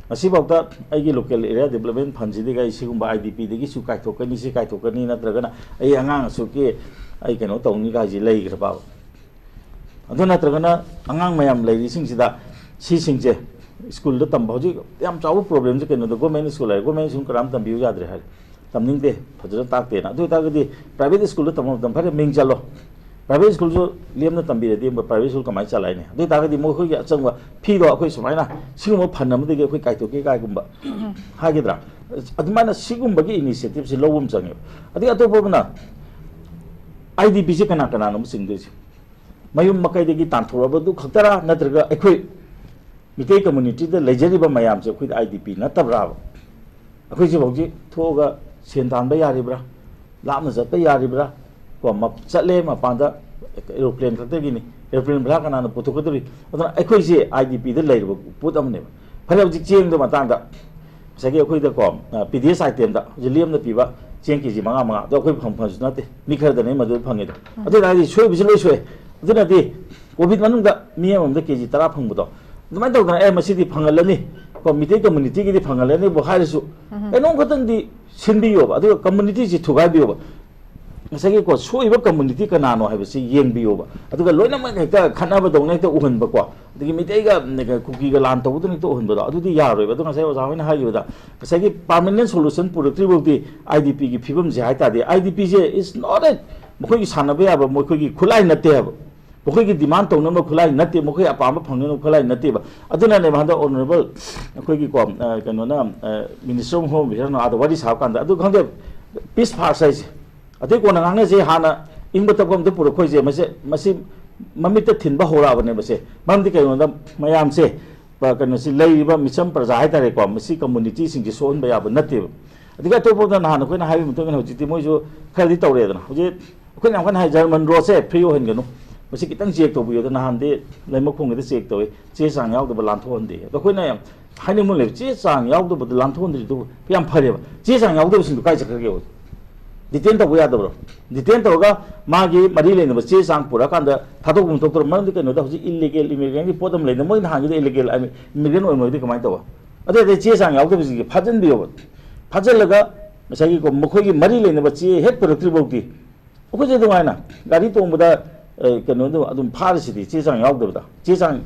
ꯉꯁꯤꯐꯥꯎꯗ ꯑꯩꯒꯤ ꯂꯣꯀꯦꯜ ꯑꯦꯔꯤꯌꯥ ꯗꯤꯕꯂꯞꯃꯦꯟ ꯐꯟꯁꯤꯗꯒꯤ ꯑꯩ ꯁꯤꯒꯨꯝꯕ ꯑꯥꯏ ꯗꯤ ꯄꯤꯗꯒꯤꯁꯨ ꯀꯥꯏꯊꯣꯛꯀꯅꯤ, ꯁꯤ ꯀꯥꯏꯊꯣꯛꯀꯅꯤ, ꯅꯠꯇ꯭ꯔꯒꯅ ꯑꯩ ꯑꯉꯥꯡ ꯑꯁꯨꯛꯀꯤ ꯑꯩ ꯀꯩꯅꯣ ꯇꯧꯅꯤ ꯀꯥꯏꯁꯤ ꯂꯩꯈ꯭ꯔꯕ? ꯑꯗꯨ ꯅꯠꯇ꯭ꯔꯒꯅ ꯑꯉꯥꯡ ꯃꯌꯥꯝ ꯂꯩꯔꯤꯁꯤꯡꯁꯤꯗ ꯁꯤꯁꯤꯡꯁꯦ ꯁ꯭ꯀꯨꯜꯗ ꯇꯝꯕ, ꯍꯧꯖꯤꯛ ꯌꯥꯝ ꯆꯥꯎꯕ ꯄ꯭ꯔꯣꯕ꯭ꯂꯦꯝꯁꯦ ꯀꯩꯅꯣꯗ, ꯒꯣꯔꯃꯦꯟ ꯁ꯭ꯀꯨꯜ ꯍꯥꯏꯔꯦ, ꯒꯣꯔꯃꯦꯟ ꯁ꯭ꯀꯨꯜ ꯀꯅꯥꯝ ꯇꯝꯕꯤꯌꯨ ꯌꯥꯗ꯭ꯔꯦ ꯍꯥꯏꯔꯦ, ꯇꯝꯅꯤꯡꯗꯦ, ꯐꯖꯅ ꯇꯥꯛꯇꯦꯅ꯫ ꯑꯗꯨ ꯑꯣꯏꯇꯥꯔꯒꯗꯤ ꯄ꯭ꯔꯥꯏꯚꯦꯠ ꯁ꯭ꯀꯨꯜꯗ ꯇꯝꯕ ꯃꯇꯝ ꯐꯔꯦ, ꯃꯤꯡ ꯆꯜꯂꯣ꯫ ꯄ꯭ꯔꯥꯏꯚꯦꯠ ꯁ꯭ꯀꯨꯜꯁꯨ ꯂꯦꯝꯅ ꯇꯝꯕꯤꯔꯗꯤ ꯄ꯭ꯔꯥꯏꯚꯦꯠ ꯁ꯭ꯀꯨꯜ ꯀꯃꯥꯏꯅ ꯆꯂꯥꯏꯅꯤ? ꯑꯗꯨ ꯑꯣꯏꯇꯥꯔꯒꯗꯤ ꯃꯈꯣꯏꯒꯤ ꯑꯆꯪꯕ ꯐꯤꯗꯣ ꯑꯩꯈꯣꯏ ꯁꯨꯃꯥꯏꯅ ꯁꯤꯒꯨꯝꯕ ꯐꯟ ꯑꯃꯗꯒꯤ ꯑꯩꯈꯣꯏ ꯀꯥꯏꯊꯣꯛꯀꯦ ꯀꯥꯏꯒꯨꯝꯕ ꯍꯥꯏꯒꯗ꯭ꯔꯥ? ꯑꯗꯨꯃꯥꯏꯅ ꯁꯤꯒꯨꯝꯕꯒꯤ ꯏꯅꯤꯁꯤꯌꯦꯇꯤꯞꯁꯤ ꯂꯧꯕ ꯑꯃ ꯆꯪꯉꯦꯕ꯫ ꯑꯗꯒꯤ ꯑꯇꯣꯞꯄ ꯑꯃꯅ ꯑꯥꯏ ꯗꯤ ꯄꯤꯁꯦ ꯀꯅꯥ ꯀꯅꯥꯅꯣ ꯑꯃ ꯆꯤꯡꯗꯣꯏꯁꯦ? ꯃꯌꯨꯝ ꯃꯀꯩꯗꯒꯤ ꯇꯥꯟꯊꯣꯔꯛꯑꯕꯗꯨ ꯈꯛꯇꯔꯥ, ꯅꯠꯇ꯭ꯔꯒ ꯑꯩꯈꯣꯏ ꯃꯤꯇꯩ ꯀꯝꯃꯨꯅꯤꯇꯤꯗ ꯂꯩꯖꯔꯤꯕ ꯃꯌꯥꯝꯁꯦ ꯑꯩꯈꯣꯏꯗ ꯑꯥꯏ ꯗꯤ ꯄꯤ ꯅꯠꯇꯕ꯭ꯔꯥꯕ? ꯑꯩꯈꯣꯏꯁꯤ ꯍꯧꯖꯤꯛ ꯊꯣꯛꯑꯒ ꯁꯦꯟ ꯇꯥꯟꯕ ꯌꯥꯔꯤꯕ꯭ꯔꯥ? ꯂꯥꯞꯅ ꯆꯠꯄ ꯌꯥꯔꯤꯕ꯭ꯔꯥ? ꯀꯣ, ꯃꯞ-, ꯆꯠꯂꯦ ꯃꯄꯥꯟꯗ, ꯑꯦꯔꯣꯄ꯭ꯂꯦꯟ ꯈꯛꯇꯒꯤꯅꯤ, ꯑꯦꯔꯣꯄ꯭ꯂꯦꯟ ꯚꯔꯥ ꯀꯅꯥꯅ ꯄꯨꯊꯣꯛꯀꯗꯧꯔꯤ? ꯑꯗꯨꯅ ꯑꯩꯈꯣꯏꯁꯦ ꯑꯥꯏ ꯗꯤ ꯄꯤꯗ ꯂꯩꯔꯤꯕ ꯄꯣꯠ ꯑꯃꯅꯦꯕ꯫ ꯐꯔꯦ, ꯍꯧꯖꯤꯛ ꯆꯦꯡꯗ ꯃꯇꯥꯡꯗ ꯉꯁꯥꯏꯒꯤ ꯑꯩꯈꯣꯏꯗꯀꯣ, ꯑ, ꯄꯤ ꯗꯤ ꯑꯦꯁ ꯑꯥꯏꯇꯦꯝꯗ ꯍꯧꯖꯤꯛ ꯂꯦꯝꯅ ꯄꯤꯕ ꯆꯦꯡ ꯀꯦ ꯖꯤ ꯃꯉꯥ ꯃꯉꯥ, ꯑꯗꯣ ꯑꯩꯈꯣꯏ ꯐꯪ-, ꯐꯪꯁꯨ ꯅꯠꯇꯦ, ꯃꯤ ꯈꯔꯗꯅ ꯃꯗꯨ ꯐꯪꯉꯤꯗꯣ꯫ ꯎꯝ꯫ ꯑꯗꯨ ꯑꯣꯏꯇꯥꯔꯗꯤ ꯁꯣꯏꯕꯁꯨ ꯂꯣꯏ ꯁꯣꯏ꯫ ꯑꯗꯨꯅꯗꯤ ꯀꯣꯚꯤꯗ ꯃꯅꯨꯡꯗ ꯃꯤ ꯑꯃꯃꯝꯗ ꯀꯦ ꯖꯤ ꯇꯔꯥ ꯐꯪꯕꯗꯣ, ꯑꯗꯨꯃꯥꯏꯅ ꯇꯧꯗꯅ, "ꯑꯦ, ꯃꯁꯤꯗꯤ ꯐꯪꯍꯜꯂꯅꯤ, ꯀꯣ, ꯃꯤꯇꯩ ꯀꯝꯃꯨꯅꯤꯇꯤꯒꯤꯗꯤ ꯐꯪꯍꯜꯂꯅꯤꯕꯨ" ꯍꯥꯏꯔꯁꯨ, ꯎꯝ꯫ ꯀꯩꯅꯣꯝ ꯈꯛꯇꯪꯗꯤ ꯁꯤꯟꯕꯤꯌꯣꯕ, ꯑꯗꯨꯒ ꯀꯝꯃꯨꯅꯤꯇꯤꯁꯤ ꯊꯨꯒꯥꯏꯕꯤꯌꯣꯕ꯫ ꯉꯁꯥꯏꯒꯤ ꯀꯣ, ꯁꯣꯛꯏꯕ ꯀꯝꯃꯨꯅꯤꯇꯤ ꯀꯅꯥꯅꯣ ꯍꯥꯏꯕꯁꯤ ꯌꯦꯡꯕꯤꯌꯣꯕ꯫ ꯑꯗꯨꯒ ꯂꯣꯏꯅꯃꯛ ꯍꯦꯛꯇ ꯈꯠꯅꯕꯗꯧꯅ ꯍꯦꯛꯇ ꯎꯍꯟꯕꯀꯣ, ꯑꯗꯒꯤ ꯃꯤꯇꯩꯒ, ꯀꯨꯀꯤꯒ ꯂꯥꯟ ꯇꯧꯕꯗꯧꯅ ꯍꯦꯛꯇ ꯎꯍꯟꯕꯗꯣ, ꯑꯗꯨꯗꯤ ꯌꯥꯔꯣꯏꯕ꯫ ꯑꯗꯣ ꯉꯁꯥꯏ ꯑꯣꯖꯥ ꯍꯣꯏꯅ ꯍꯥꯏꯈꯤꯕꯗ, ꯉꯁꯥꯏꯒꯤ ꯄꯥꯔꯃꯅꯦꯟ ꯁꯣꯂꯨꯁꯟ ꯄꯨꯔꯛꯇ꯭ꯔꯤ ꯐꯥꯎꯗꯤ ꯑꯥꯏ ꯗꯤ ꯄꯤꯒꯤ ꯐꯤꯕꯝꯁꯦ ꯍꯥꯏ ꯇꯥꯔꯗꯤ, I D ꯄꯤꯁꯦ is not a, ꯃꯈꯣꯏꯒꯤ ꯁꯥꯟꯅꯕ ꯌꯥꯕ ꯃꯈꯣꯏꯒꯤ ꯈꯨꯠꯂꯥꯏ ꯅꯠꯇꯦ ꯍꯥꯏꯕ꯫ ꯃꯈꯣꯏꯒꯤ ꯗꯤꯃꯥꯟ ꯇꯧꯅꯕ ꯈꯨꯠꯂꯥꯏ ꯅꯠꯇꯦ, ꯃꯈꯣꯏ ꯑꯄꯥꯝꯕ ꯐꯪꯅꯅꯕ ꯈꯨꯠꯂꯥꯏ ꯅꯠꯇꯦꯕ꯫ ꯑꯗꯨꯅꯅꯦꯕ ꯍꯟꯗꯛ ꯑꯣꯅꯔꯦꯕꯜ ꯑꯩꯈꯣꯏꯒꯤꯀꯣ, ꯑ, ꯀꯩꯅꯣꯅ, ꯑ, ꯃꯤꯅꯤꯁꯇꯔ ꯑꯣꯐ ꯍꯣꯝ ꯑꯦꯐꯤꯌꯔꯅ ꯑꯥꯗ ꯋꯥꯔꯤ ꯁꯥꯕ ꯀꯥꯟꯗ, "ꯑꯗꯨ ꯈꯪꯗꯦ, ꯄꯤꯁ ꯐꯥꯔꯁ ꯍꯥꯏꯁꯦ, ꯑꯇꯩ ꯀꯣꯟꯅ ꯉꯥꯡꯅꯁꯦ, ꯍꯥꯟꯅ ꯏꯪꯕ ꯇꯞꯄ ꯑꯝꯇ ꯄꯨꯔꯛꯈꯣꯁꯦ, ꯃꯁꯤ, ꯃꯁꯤ ꯃꯃꯤꯠꯇ ꯊꯤꯟꯕ ꯍꯧꯔꯛꯑꯕꯅꯦꯕ ꯁꯦ꯫ ꯃꯔꯝꯗꯤ ꯀꯩꯅꯣꯗ ꯃꯌꯥꯝꯁꯦ, ꯄ-, ꯀꯩꯅꯣꯁꯤ, ꯂꯩꯔꯤꯕ ꯃꯤꯆꯝ ꯄ꯭ꯔꯖꯥ ꯍꯥꯏꯇꯥꯔꯦꯀꯣ, ꯃꯁꯤ ꯀꯝꯃꯨꯅꯤꯇꯤꯁꯤꯡꯁꯤ ꯁꯣꯛꯍꯟꯕ ꯌꯥꯕ ꯅꯠꯇꯦꯕ꯫ ꯑꯗꯒꯤ ꯑꯇꯣꯞꯄꯗ ꯅꯍꯥꯟ ꯑꯩꯈꯣꯏꯅ ꯍꯥꯏꯕ ꯃꯇꯨꯡ ꯏꯟꯅ ꯍꯧꯖꯤꯛꯇꯤ ꯃꯣꯏꯁꯨ ꯈꯔꯗꯤ ꯇꯧꯔꯦꯗꯅ꯫ ꯍꯧꯖꯤꯛ ꯑꯩꯈꯣꯏꯅ ꯌꯥꯝ ꯀꯟꯅ ꯍꯥꯏ, "ꯖꯔꯃꯟ ꯔꯣꯗꯁꯦ ꯐ꯭ꯔꯤ ꯑꯣꯏꯍꯟꯒꯅꯨ, ꯃꯁꯤ ꯈꯤꯇꯪ ꯆꯦꯛ ꯇꯧꯕꯤꯌꯨ"꯫ ꯑꯗꯣ ꯅꯍꯥꯟꯗꯤ ꯂꯩꯃꯈꯣꯡꯒꯤꯗ ꯆꯦꯛ ꯇꯧꯋꯤ, ꯆꯦ ꯆꯥꯡ ꯌꯥꯎꯗꯕ ꯂꯥꯟꯊꯣꯛꯍꯟꯗꯦ꯫ ꯑꯗꯣ ꯑꯩꯈꯣꯏꯅ ꯌꯥꯝ ꯍꯥꯏꯅꯤꯡꯕ ꯂꯩꯕ, ꯆꯦ ꯆꯥꯡ ꯌꯥꯎꯗꯕꯗ ꯂꯥꯟꯊꯣꯛꯍꯟꯗ꯭ꯔꯤꯗꯨ ꯌꯥꯝ ꯐꯔꯦꯕ꯫ ꯆꯦ ꯆꯥꯡ ꯌꯥꯎꯗꯕꯁꯤꯡꯗꯨ ꯀꯥꯏ ꯆꯠꯈ꯭ꯔꯒꯦꯕ? ꯗꯤꯇꯦꯟ ꯇꯧꯕ ꯌꯥꯗꯕ꯭ꯔꯣ? ꯗꯤꯇꯦꯟ ꯇꯧꯔꯒ ꯃꯥꯒꯤ ꯃꯔꯤ ꯂꯩꯅꯕ ꯆꯦ ꯆꯥꯡ ꯄꯨꯔꯛꯑꯀꯥꯟꯗ ꯊꯥꯗꯣꯛꯐꯝ ꯊꯣꯛꯇ꯭ꯔꯣ? ꯃꯔꯝꯗꯤ ꯀꯩꯅꯣꯗ ꯍꯧꯖꯤꯛ ꯏꯂꯤꯒꯦꯜ ꯏꯃꯤꯒ꯭ꯔꯦꯟꯒꯤ ꯄꯣꯠ ꯑꯃ ꯂꯩꯗꯅ, ꯃꯣꯏ ꯅꯍꯥꯟꯒꯤꯗꯣ ꯏꯂꯤꯒꯦꯜ ꯏꯃꯤꯒ꯭ꯔꯦꯟ ꯑꯣꯏꯔꯝꯃꯒꯗꯤ ꯀꯃꯥꯏꯅ ꯇꯧꯕ? ꯑꯗꯨ ꯑꯣꯏꯔꯗꯤ ꯆꯦ ꯆꯥꯡ ꯌꯥꯎꯗꯕꯁꯤꯡꯁꯦ ꯐꯥꯖꯤꯟꯕꯤꯌꯣꯕ꯫ ꯐꯥꯖꯤꯜꯂꯒ ꯉꯁꯥꯏꯒꯤꯀꯣ, ꯃꯈꯣꯏꯒꯤ ꯃꯔꯤ ꯂꯩꯅꯕ ꯆꯦ ꯍꯦꯛ ꯄꯨꯔꯛꯇ꯭ꯔꯤ ꯐꯥꯎꯗꯤ ꯑꯩꯈꯣꯏꯁꯦ ꯑꯗꯨꯃꯥꯏꯅ ꯒꯥꯔꯤ ꯇꯣꯡꯕꯗ, ꯑ, ꯀꯩꯅꯣꯗꯣ ꯑꯗꯨꯝ ꯐꯥꯔꯤꯁꯤꯗꯤ, ꯆꯦ ꯆꯥꯡ ꯌꯥꯎꯗꯕꯗ, ꯆꯦ ꯆꯥꯡ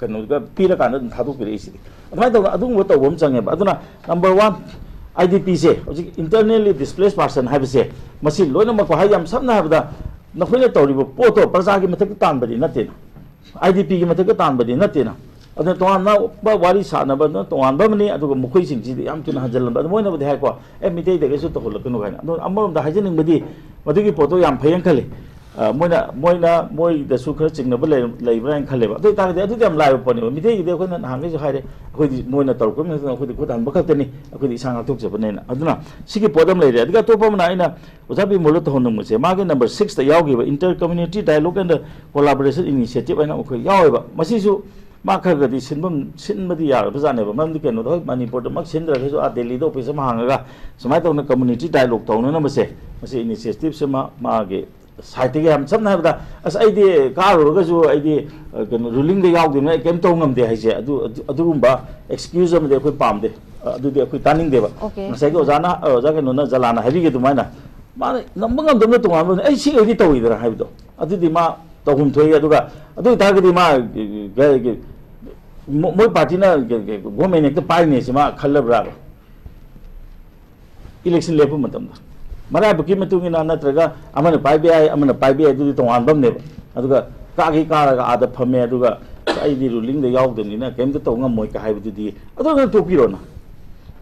ꯀꯩꯅꯣꯒ ꯄꯤꯔꯀꯥꯟꯗ ꯑꯗꯨꯝ ꯊꯥꯗꯣꯛꯄꯤꯔꯛꯏꯁꯤꯗꯤ꯫ ꯑꯗꯨꯃꯥꯏꯅ ꯇꯧꯗꯅ ꯑꯗꯨꯒꯨꯝꯕ ꯇꯧꯕ ꯑꯃ ꯆꯪꯉꯦꯕ꯫ ꯑꯗꯨꯅ number one, I D Pꯁꯦ, ꯍꯧꯖꯤꯛ internally displaced person ꯍꯥꯏꯕꯁꯦ, ꯃꯁꯤ ꯂꯣꯏꯅꯃꯛꯀꯣ, ꯍꯥꯏꯗꯤ ꯌꯥꯝ ꯁꯝꯅ ꯍꯥꯏꯔꯕꯗ ꯅꯈꯣꯏꯅ ꯇꯧꯔꯤꯕ ꯄꯣꯠꯇꯣ ꯄ꯭ꯔꯖꯥꯒꯤ ꯃꯊꯛꯇ ꯇꯥꯟꯕꯗꯤ ꯅꯠꯇꯦꯅ, I D Pꯒꯤ ꯃꯊꯛꯇ ꯇꯥꯟꯕꯗꯤ ꯅꯠꯇꯦꯅ꯫ ꯑꯗꯨꯅ ꯇꯣꯉꯥꯟꯕ ꯋꯥꯔꯤ ꯁꯥꯟꯅꯕꯗꯨꯅ ꯇꯣꯉꯥꯟꯕ ꯑꯃꯅꯤ, ꯑꯗꯨꯒ ꯃꯈꯣꯏꯁꯤꯡꯁꯤꯗꯤ ꯌꯥꯝ ꯊꯨꯅ ꯍꯟꯖꯤꯜꯂꯝꯕ꯫ ꯑꯗꯨ ꯃꯣꯏꯅꯕꯨꯗꯤ ꯍꯥꯏꯀꯣ, "ꯑꯦ, ꯃꯤꯇꯩꯗ ꯀꯩꯁꯨ ꯇꯧꯍꯜꯂꯛꯀꯅꯨ" ꯍꯥꯏꯅ꯫ ꯑꯗꯣ ꯑꯃꯔꯣꯝꯗ ꯍꯥꯏꯖꯅꯤꯡꯕꯗꯤ, ꯃꯗꯨꯒꯤ ꯄꯣꯠꯇꯣ ꯌꯥꯝ ꯐꯩꯌꯦꯅ ꯈꯜꯂꯤ꯫ ꯑ, ꯃꯣꯏꯅ, ꯃꯣꯏꯅ, ꯃꯣꯏꯗꯁꯨ ꯈꯔ ꯆꯤꯡꯅꯕ ꯂꯩ-, ꯂꯩꯕ꯭ꯔꯥ ꯍꯥꯏꯅ ꯈꯜꯂꯦꯕ꯫ ꯑꯗꯨ ꯑꯣꯏꯇꯥꯔꯒꯗꯤ ꯑꯗꯨꯗꯤ ꯌꯥꯝ ꯂꯥꯏꯕ ꯄꯣꯠꯅꯦꯕ꯫ ꯃꯤꯇꯩꯒꯤꯗꯤ ꯑꯩꯈꯣꯏꯅ ꯅꯍꯥꯟꯈꯩꯁꯨ ꯍꯥꯏꯔꯦ, ꯑꯩꯈꯣꯏꯗꯤ ꯃꯣꯏꯅ ꯇꯧꯔꯛꯄ ꯃꯇꯝꯗ ꯑꯩꯈꯣꯏꯗꯤ ꯈꯨꯠ ꯍꯟꯕ ꯈꯛꯇꯅꯤ, ꯑꯩꯈꯣꯏꯗꯤ ꯏꯁꯥ ꯉꯥꯛꯊꯣꯛꯆꯕꯅꯦꯅ꯫ ꯑꯗꯨꯅ ꯁꯤꯒꯤ ꯄꯣꯠ ꯑꯃ ꯂꯩꯔꯦ꯫ ꯑꯗꯨꯒ ꯑꯇꯣꯞꯄ ꯑꯃꯅ ꯑꯩꯅ ꯑꯣꯖꯥ ꯕꯤꯃꯣꯜꯗ ꯇꯧꯍꯟꯅꯤꯡꯕꯁꯦ, ꯃꯥꯒꯤ number sixꯇ ꯌꯥꯎꯈꯤꯕ inter community dialogue and collaboration initiative ꯍꯥꯏꯅ ꯑꯩꯈꯣꯏ ꯌꯥꯎꯋꯦꯕ꯫ ꯃꯁꯤꯁꯨ ꯃꯥ ꯈꯔ ꯈꯔꯗꯤ ꯁꯤꯟꯐꯝ, ꯁꯤꯟꯕꯗꯤ ꯌꯥꯔꯕꯖꯥꯠꯅꯦꯕ꯫ ꯃꯔꯝꯗꯤ ꯀꯩꯅꯣꯗ, ꯍꯣꯏ, ꯃꯅꯤꯄꯨꯔꯗꯃꯛ ꯁꯤꯟꯗ꯭ꯔꯒꯁꯨ ꯑꯥ ꯗꯦꯜꯂꯤꯗ ꯑꯣꯐꯤꯁ ꯑꯃ ꯍꯥꯡꯉꯒ ꯁꯨꯃꯥꯏꯅ ꯇꯧꯅ community dialogue ꯇꯧꯅꯅꯕꯁꯦ, ꯃꯁꯤ initiativeꯁꯦ ꯃꯥ, ꯃꯥꯒꯤ ꯁꯥꯏꯠꯇꯒꯤ, ꯌꯥꯝ ꯁꯝꯅ ꯍꯥꯏꯔꯕꯗ, "ꯑꯁ, ꯑꯩꯗꯤ ꯀꯥꯔꯨꯔꯒꯁꯨ ꯑꯩꯗꯤ, ꯑ, ꯀꯩꯅꯣ, rulingꯗ ꯌꯥꯎꯗꯦꯅ ꯑꯩ ꯀꯩꯝ ꯇꯧ ꯉꯝꯗꯦ" ꯍꯥꯏꯁꯦ, ꯑꯗꯨ, ꯑꯗꯨ, ꯑꯗꯨꯒꯨꯝꯕ excuse ꯑꯃꯗꯤ ꯑꯩꯈꯣꯏ ꯄꯥꯝꯗꯦ꯫ ꯑ, ꯑꯗꯨꯗꯤ ꯑꯩꯈꯣꯏ ꯇꯥꯅꯤꯡꯗꯦꯕ꯫ Okay. ꯉꯁꯥꯏꯒꯤ ꯑꯣꯖꯥꯅ, ꯑ, ꯑꯣꯖꯥ ꯀꯩꯅꯣꯅ, ꯖꯂꯥꯅ ꯍꯥꯏꯕꯤꯒꯦ ꯑꯗꯨꯃꯥꯏꯅ, ꯃꯥꯅ ꯉꯝꯕ ꯉꯝꯗꯕꯅ ꯇꯣꯉꯥꯟꯕ ꯑꯃꯅꯤ, ꯑꯩ ꯁꯤ ꯑꯣꯏꯗꯤ ꯇꯧꯋꯤꯗꯅ ꯍꯥꯏꯕꯗꯣ, ꯑꯗꯨꯗꯤ ꯃꯥ ꯇꯧꯐꯝ ꯊꯣꯛꯏ꯫ ꯑꯗꯨꯒ ꯑꯗꯨ ꯑꯣꯏꯇꯥꯔꯒꯗꯤ ꯃꯥ, ꯃꯣ-, ꯃꯣꯏ ꯄꯥꯔꯇꯤꯅ ꯒꯣꯔꯃꯦꯟ ꯍꯦꯛꯇ ꯄꯥꯏꯅꯦꯁꯤ ꯃꯥ ꯈꯜꯂꯕ꯭ꯔꯥꯕ? ꯏꯂꯦꯛꯁꯟ ꯂꯦꯞꯄ ꯃꯇꯝꯗ ꯃꯔꯥꯏꯕꯛꯀꯤ ꯃꯇꯨꯡ ꯏꯟꯅ, ꯅꯠꯇ꯭ꯔꯒ ꯑꯃꯅ ꯄꯥꯏꯕ ꯌꯥꯏ, ꯑꯃꯅ ꯄꯥꯏꯕ ꯌꯥꯏ, ꯑꯗꯨꯗꯤ ꯇꯣꯉꯥꯟꯕ ꯑꯃꯅꯦꯕ꯫ ꯑꯗꯨꯒ ꯀꯥꯒꯦ ꯀꯥꯔꯒ ꯑꯥꯗ ꯐꯝꯃꯦ, ꯑꯗꯨꯒ "ꯑꯩꯗꯤ ꯔꯨꯂꯤꯡꯗ ꯌꯥꯎꯗꯕꯅꯤꯅ ꯀꯩꯝꯇ ꯇꯧ ꯉꯝꯃꯣꯏ" ꯀ ꯍꯥꯏꯕꯗꯨꯗꯤ, ꯑꯗꯨ ꯅꯪ ꯇꯣꯛꯄꯤꯔꯣꯅ,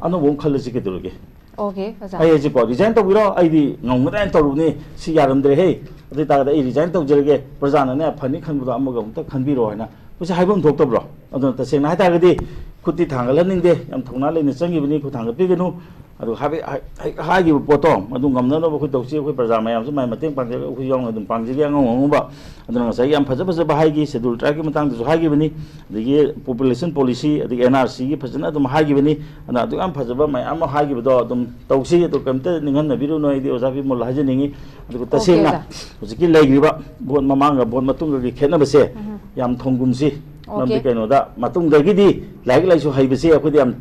ꯑꯅꯧꯕ ꯑꯃ ꯈꯜꯂꯁꯤ ꯀꯩꯗꯧꯔꯒꯦ? Okay, ꯑꯣꯖꯥ꯫ ꯑꯩ ꯍꯥꯏꯁꯤꯀꯣ, resign ꯇꯧꯕꯤꯔꯣ, ꯑꯩꯗꯤ ꯉꯝꯒꯗ꯭ꯔꯥ ꯍꯥꯏꯅ ꯇꯧꯔꯨꯕꯅꯤ, ꯁꯤ ꯌꯥꯔꯝꯗ꯭ꯔꯦꯍꯦ꯫ ꯑꯗꯨ ꯑꯣꯏꯇꯥꯔꯒꯗꯤ ꯑꯩ ꯔꯤꯖꯥꯏꯟ ꯇꯧꯖꯔꯒꯦ, ꯄ꯭ꯔꯖꯥꯅꯅꯦ ꯐꯅꯤ ꯈꯟꯕꯗꯣ ꯑꯃꯒ ꯑꯃꯨꯛꯇ ꯈꯟꯕꯤꯔꯣ ꯍꯥꯏꯅ ꯑꯩꯈꯣꯏꯁꯦ ꯍꯥꯏꯐꯝ ꯊꯣꯛꯇꯕ꯭ꯔꯣ? ꯑꯗꯨꯅ ꯇꯁꯦꯡꯅ ꯍꯥꯏꯇꯥꯔꯒꯗꯤ ꯈꯨꯠꯇꯤ ꯊꯥꯡꯒꯠꯍꯟꯅꯤꯡꯗꯦ, ꯌꯥꯝ ꯊꯧꯅꯥ ꯂꯩꯅ ꯆꯪꯈꯤꯕꯅꯤ, ꯈꯨꯠ ꯊꯥꯡꯒꯠꯄꯤꯒꯅꯨ꯫ ꯑꯗꯨ ꯍꯥꯏꯕ-, ꯍꯥꯏ-, ꯍꯥꯏꯈꯤꯕ ꯄꯣꯠꯇꯣ ꯑꯗꯨ ꯉꯝꯅꯅꯕ ꯑꯩꯈꯣꯏ ꯇꯧꯁꯤ꯫ ꯑꯩꯈꯣꯏ ꯄ꯭ꯔꯖꯥ ꯃꯌꯥꯝꯁꯨ ꯃꯥꯏ ꯃꯇꯦꯡ ꯄꯥꯡꯖꯒꯦ, ꯑꯩꯈꯣꯏ ꯌꯥꯎꯅ ꯑꯗꯨꯝ ꯄꯥꯡꯖꯒꯦ꯫ ꯑꯉꯝ ꯑꯉꯝꯕ, ꯑꯗꯨꯅ ꯉꯁꯥꯏꯒꯤ ꯌꯥꯝ ꯐꯖ ꯐꯖꯕ ꯍꯥꯏꯈꯤ, ꯁꯦꯗꯨꯜ ꯇ꯭ꯔꯥꯏꯕꯀꯤ ꯃꯇꯥꯡꯗꯁꯨ ꯍꯥꯏꯈꯤꯕꯅꯤ, ꯑꯗꯒꯤ ꯄꯣꯄꯨꯂꯦꯁꯟ ꯄꯣꯂꯤꯁꯤ, ꯑꯗꯒꯤ ꯑꯦꯟ ꯑꯥꯔ ꯁꯤꯒꯤ ꯐꯖꯅ ꯑꯗꯨꯝ ꯍꯥꯏꯈꯤꯕꯅꯤ꯫ ꯑꯗꯨꯅ ꯑꯗꯨꯛ ꯌꯥꯝ ꯐꯖꯕ ꯃꯌꯥꯝ ꯑꯃ ꯍꯥꯏꯈꯤꯕꯗꯣ ꯑꯗꯨꯝ ꯇꯧꯁꯤ, ꯑꯗꯨ ꯀꯔꯤꯝꯇ ꯅꯤꯡꯍꯟꯅꯕꯤꯔꯨꯅꯨ꯫ ꯑꯩꯗꯤ ꯑꯣꯖꯥ ꯕꯤꯃꯣꯜ ꯍꯥꯏꯖꯅꯤꯡꯉꯤ꯫ ꯑꯗꯨꯒ ꯑꯣꯀꯦ, ꯇꯁꯦꯡꯅ ꯑꯣꯖꯥ꯫ ꯍꯧꯖꯤꯛꯀꯤ ꯂꯩꯈ꯭ꯔꯤꯕ ꯚꯣꯠ ꯃꯃꯥꯡꯒ ꯚꯣꯠ ꯃꯇꯨꯡꯒꯒꯤ ꯈꯦꯠꯅꯕꯁꯦ ꯎꯝ꯫ ꯌꯥꯝ ꯊꯣꯡꯒꯨꯝꯁꯤ꯫ ꯃꯔꯝꯗꯤ ꯑꯣꯀꯦ꯫ ꯀꯩꯅꯣꯗ, ꯃꯇꯨꯡꯗꯒꯤꯗꯤ ꯂꯥꯏꯔꯤꯛ ꯂꯥꯏꯁꯨ ꯍꯩꯕꯁꯦ ꯑꯩꯈꯣꯏꯗꯤ ꯌꯥꯝ